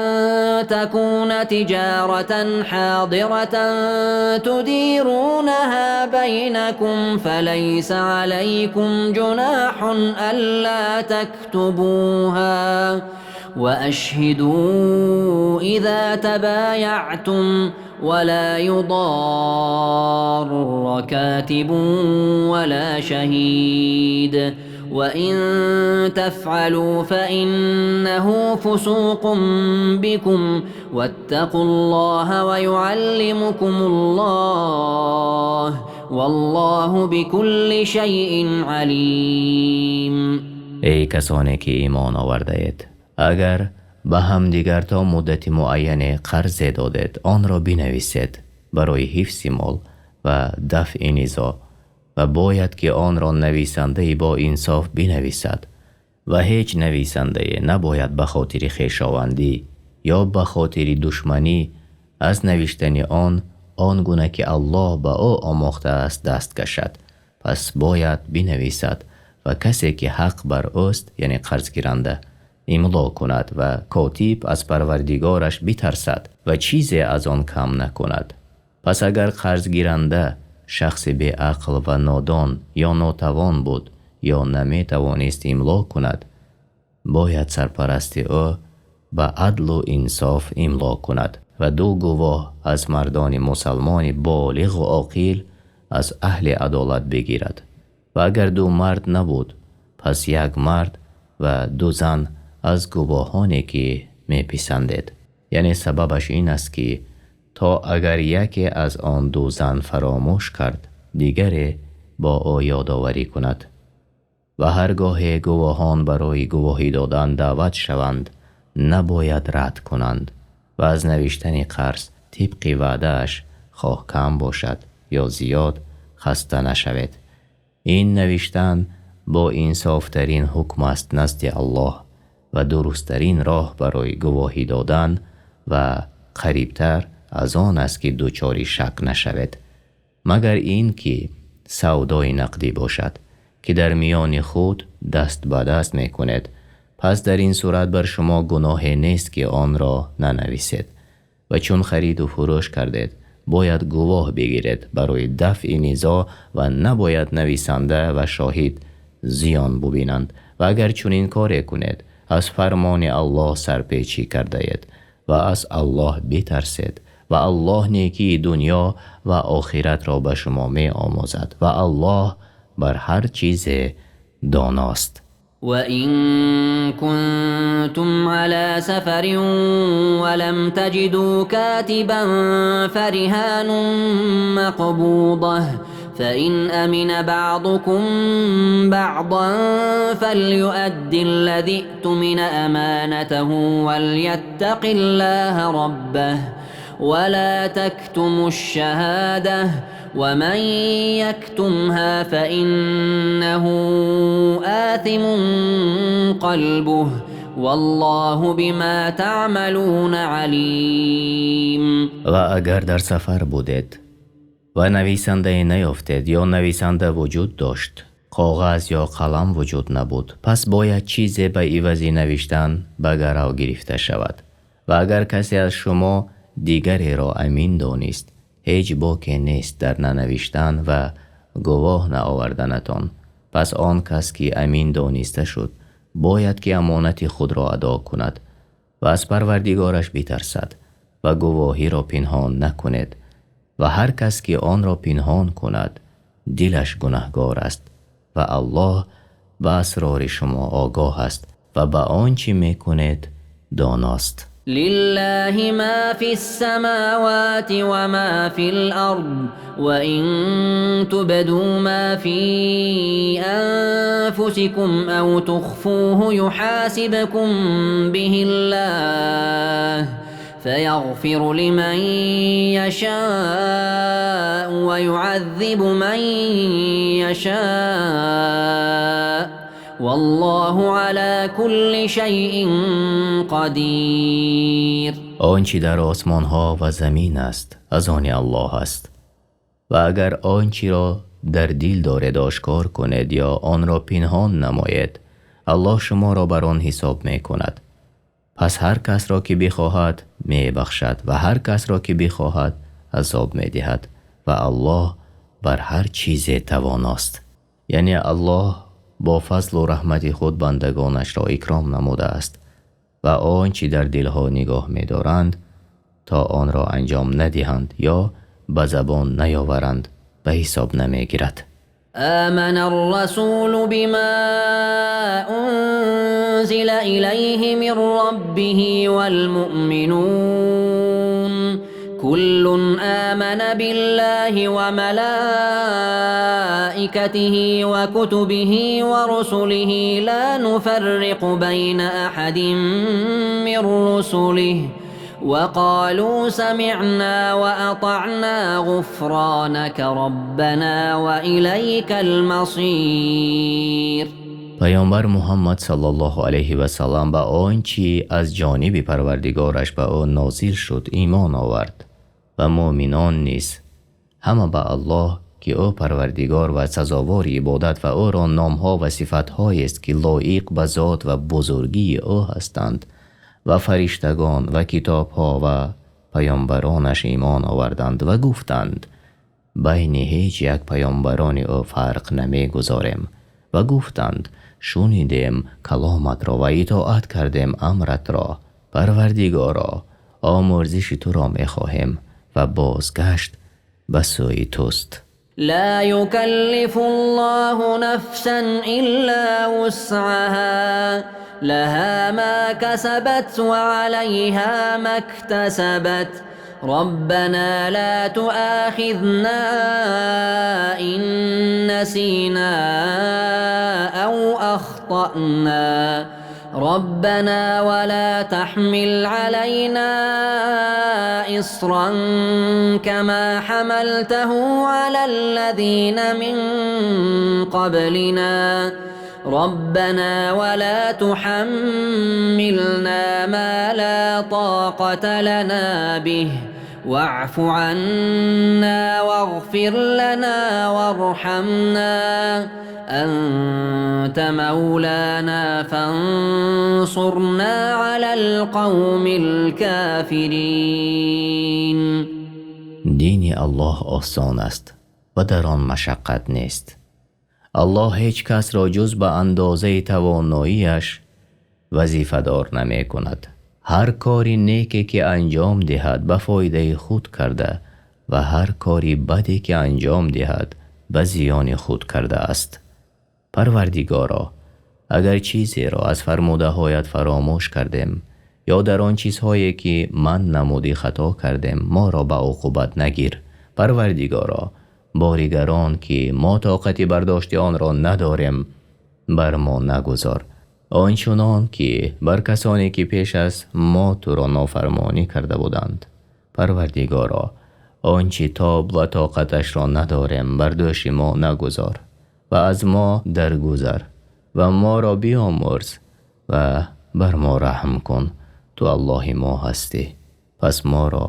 تكون تجارة حاضرة تديرونها بينكم فليس عليكم جناح ألا تكتبوها وأشهدوا إذا تبايعتم ولا يضار كاتب ولا شهيد وإن تفعلوا فإنه فسوق بكم واتقوا الله ويعلمكم الله والله بكل شيء عليم. Эй касоне ки имон овардаед, агар ба ҳамдигар то муддати муайяне қарзе додед, онро бинависед барои ҳифзи мол ва дафъи низоъ ва бояд ки онро нависандаи бо инсоф бинависад ва ҳеҷ нависандае набояд ба хотири хешовандӣ ё ба хотири душманӣ аз навиштани он он гуна ки Аллоҳ ба ӯ омӯхтааст даст кашад. Пас бояд бинависад ва касе ки ҳақ бар ӯст, яъне қарзгиранда, имло кунад ва котиб аз Парвардигораш битарсад ва чизе аз он кам накунад. Пас агар қарзгиранда шахси беақл ва нодон ё нотавон буд ё наметавонист имло кунад, бояд сарпарасти ӯ ба адлу инсоф имло кунад ва ду гувоҳ аз мардони мусалмони болиғу оқил аз аҳли адолат бигирад. Ва агар ду мард набуд, пас як мард ва ду зан аз гувоҳоне ки меписандед. Яъне сабабаш ин аст ки то агар яке аз он ду зан фаромӯш кард, дигаре бо ӯ ёдоварӣ кунад. Ва ҳар гоҳе гувоҳон барои гувоҳӣ додан даъват шаванд, набояд рад кунанд ва аз навиштани қарз тибқи ваъдааш хоҳ кам бошад ё зиёд хаста нашавед. Ин навиштан бо инсофтарин ҳукм аст назди Аллоҳ ва дурусттарин роҳ барои гувоҳӣ додан ва қарибтар аз он аст ки дучори шак нашавед, магар ин ки савдои нақдӣ бошад ки дар миёни худ даст ба даст мекунед. Пас дар ин сурат бар шумо гуноҳе нест ки онро нанависед. Ва чун хариду фурӯш кардед, бояд гувоҳ бигиред барои дафъи низоъ ва набояд нависанда ва шоҳид зиён бубинанд. Ва агар чунин коре кунед, аз фармони Аллоҳ сарпечӣ кардаед ва аз Аллоҳ битарсед ва Аллоҳ некии дунё ва охиратро ба шумо меомӯзад ва Аллоҳ бар ҳар чизе доност. وإن كنتم على سفر ولم تجدوا كاتبا فرهان مقبوضة فإن أمن بعضكم بعضا فليؤد الذي اؤتمن أمانته وليتق الله ربه ولا تكتموا الشهادة ومن يكتمها فإنه آثم قلبه والله بما تعملون عليم. Ва агар дар сафар будед ва нависандае наёфтед ё нависанда вуҷуд дошт, коғаз ё қалам вуҷуд набуд, пас бояд чизе ба ивази навиштан ба гарав гирифта шавад. Ва агар касе аз шумо дигареро амин донист, ҳеҷ боке нест дар нанавиштан ва гувоҳ наоварданатон. Пас он кас ки амин дониста шуд, бояд ки амонати худро адо кунад ва аз Парвардигораш битарсад ва гувоҳиро пинҳон накунед. Ва ҳар кас ки онро пинҳон кунад, дилаш гунаҳкор аст ва Аллоҳ ба асрори шумо огоҳ аст ва ба он чи мекунед доност. لله ما في السماوات وما في الأرض وإن تبدوا ما في أنفسكم أو تخفوه يحاسبكم به الله فيغفر لمن يشاء ويعذب من يشاء والله على كل شيء قدير. Он чи дар осмонҳо ва замин аст, аз они Аллоҳ аст. Ва агар он чиро дар дил доред ошкор кунед ё онро пинҳон намоед, Аллоҳ шуморо бар он ҳисоб мекунад. Пас ҳар касро ки бихоҳад мебахшад ва ҳар касро ки бихоҳад азоб медиҳад ва Аллоҳ бар ҳар чизе тавоност. Яъне Аллоҳ бо фазлу раҳмати худ бандагонашро икром намудааст ва он чи дар дилҳо нигоҳ медоранд то онро анҷом надиҳанд ё ба забон наёваранд ба ҳисоб намегирад. آمن الرسول بما أنزل إليه من ربه والمؤمنون كل آمن بالله وملائكته وكتبه ورسله لا نفرق بين أحد من رسله وقالوا سمعنا وأطعنا غفرانك ربنا وإليك المصير. Паёмбар Муҳаммад саллаллоҳу алайҳи васаллам ба он чи аз ҷониби Парвардигораш ба ӯ нозил шуд имон овард ва мӯъминон низ ҳама ба Аллоҳ ки ӯ Парвардигор ва сазовори ибодат ва ӯро номҳо ва сифатҳоест ки лоиқ ба зот ва бузургии ӯ ҳастанд ва фариштагон ва китобҳо ва паёмбаронаш имон оварданд ва гуфтанд байни ҳеҷ як паёмбарони ӯ фарқ намегузорем ва гуфтанд шунидем каломатро ва итоат кардем амратро. Парвардигоро, омӯрзиши туро мехоҳем ва бозгашт ба сӯи туст. لا يكلف الله نفسا إلا وسعها لها ما كسبت وعليها ما اكتسبت ربنا لا تؤاخذنا إن نسينا أو أخطأنا ربنا ولا تحمل علينا إصرا كما حملته على الذين من قبلنا ربنا ولا تحملنا ما لا طاقة لنا به واعف عنا واغفر لنا وارحمنا أنت مولانا فانصرنا على القوم الكافرين. Дини Аллоҳ осон аст ва дар он машаққат нест. Аллоҳ ҳеҷ касро ҷуз ба андозаи тавоноияш вазифадор намекунад. Ҳар кори неке ки анҷом диҳад ба фоидаи худ карда ва ҳар кори баде ки анҷом диҳад ба зиёни худ кардааст. Парвардигоро, агар чизеро аз фармудаҳоят фаромӯш кардем ё дар он чизҳое ки ман намудӣ хато кардем, моро ба уқубат нагир. Парвардигоро, боригарон ки мо тоқати бардошти онро надорем, бар мо нагузор. Он чунон ки бар касоне ки пеш аз мо туро нофармонӣ карда буданд. Парвардигоро, он чи тоб ва тоқаташро надорем бар дӯши мо нагузор ва аз мо даргузар ва моро биомӯрз ва Бар мо раҳм кун, ту Аллоҳи мо ҳастӣ, пас моро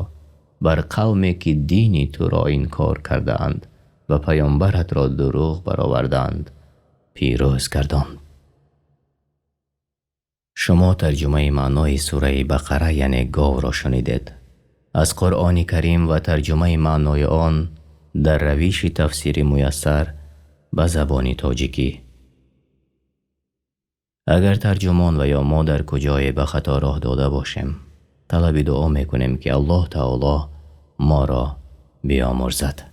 бар қавме ки дини туро инкор кардаанд ва паёмбаратро дурӯғ баровардаанд пирӯз гардон. Шумо тарҷумаи маънои сураи Бақара, яъне говро шунидед. Аз Қуръони Карим ва тарҷумаи маънои он дар равиши тафсири Муяссар ба забони тоҷикӣ. Агар тарҷумон ва ё мо дар куҷое ба хато роҳ дода бошем, талаби дуо мекунем, ки Аллоҳ Таоло моро биомӯрзад.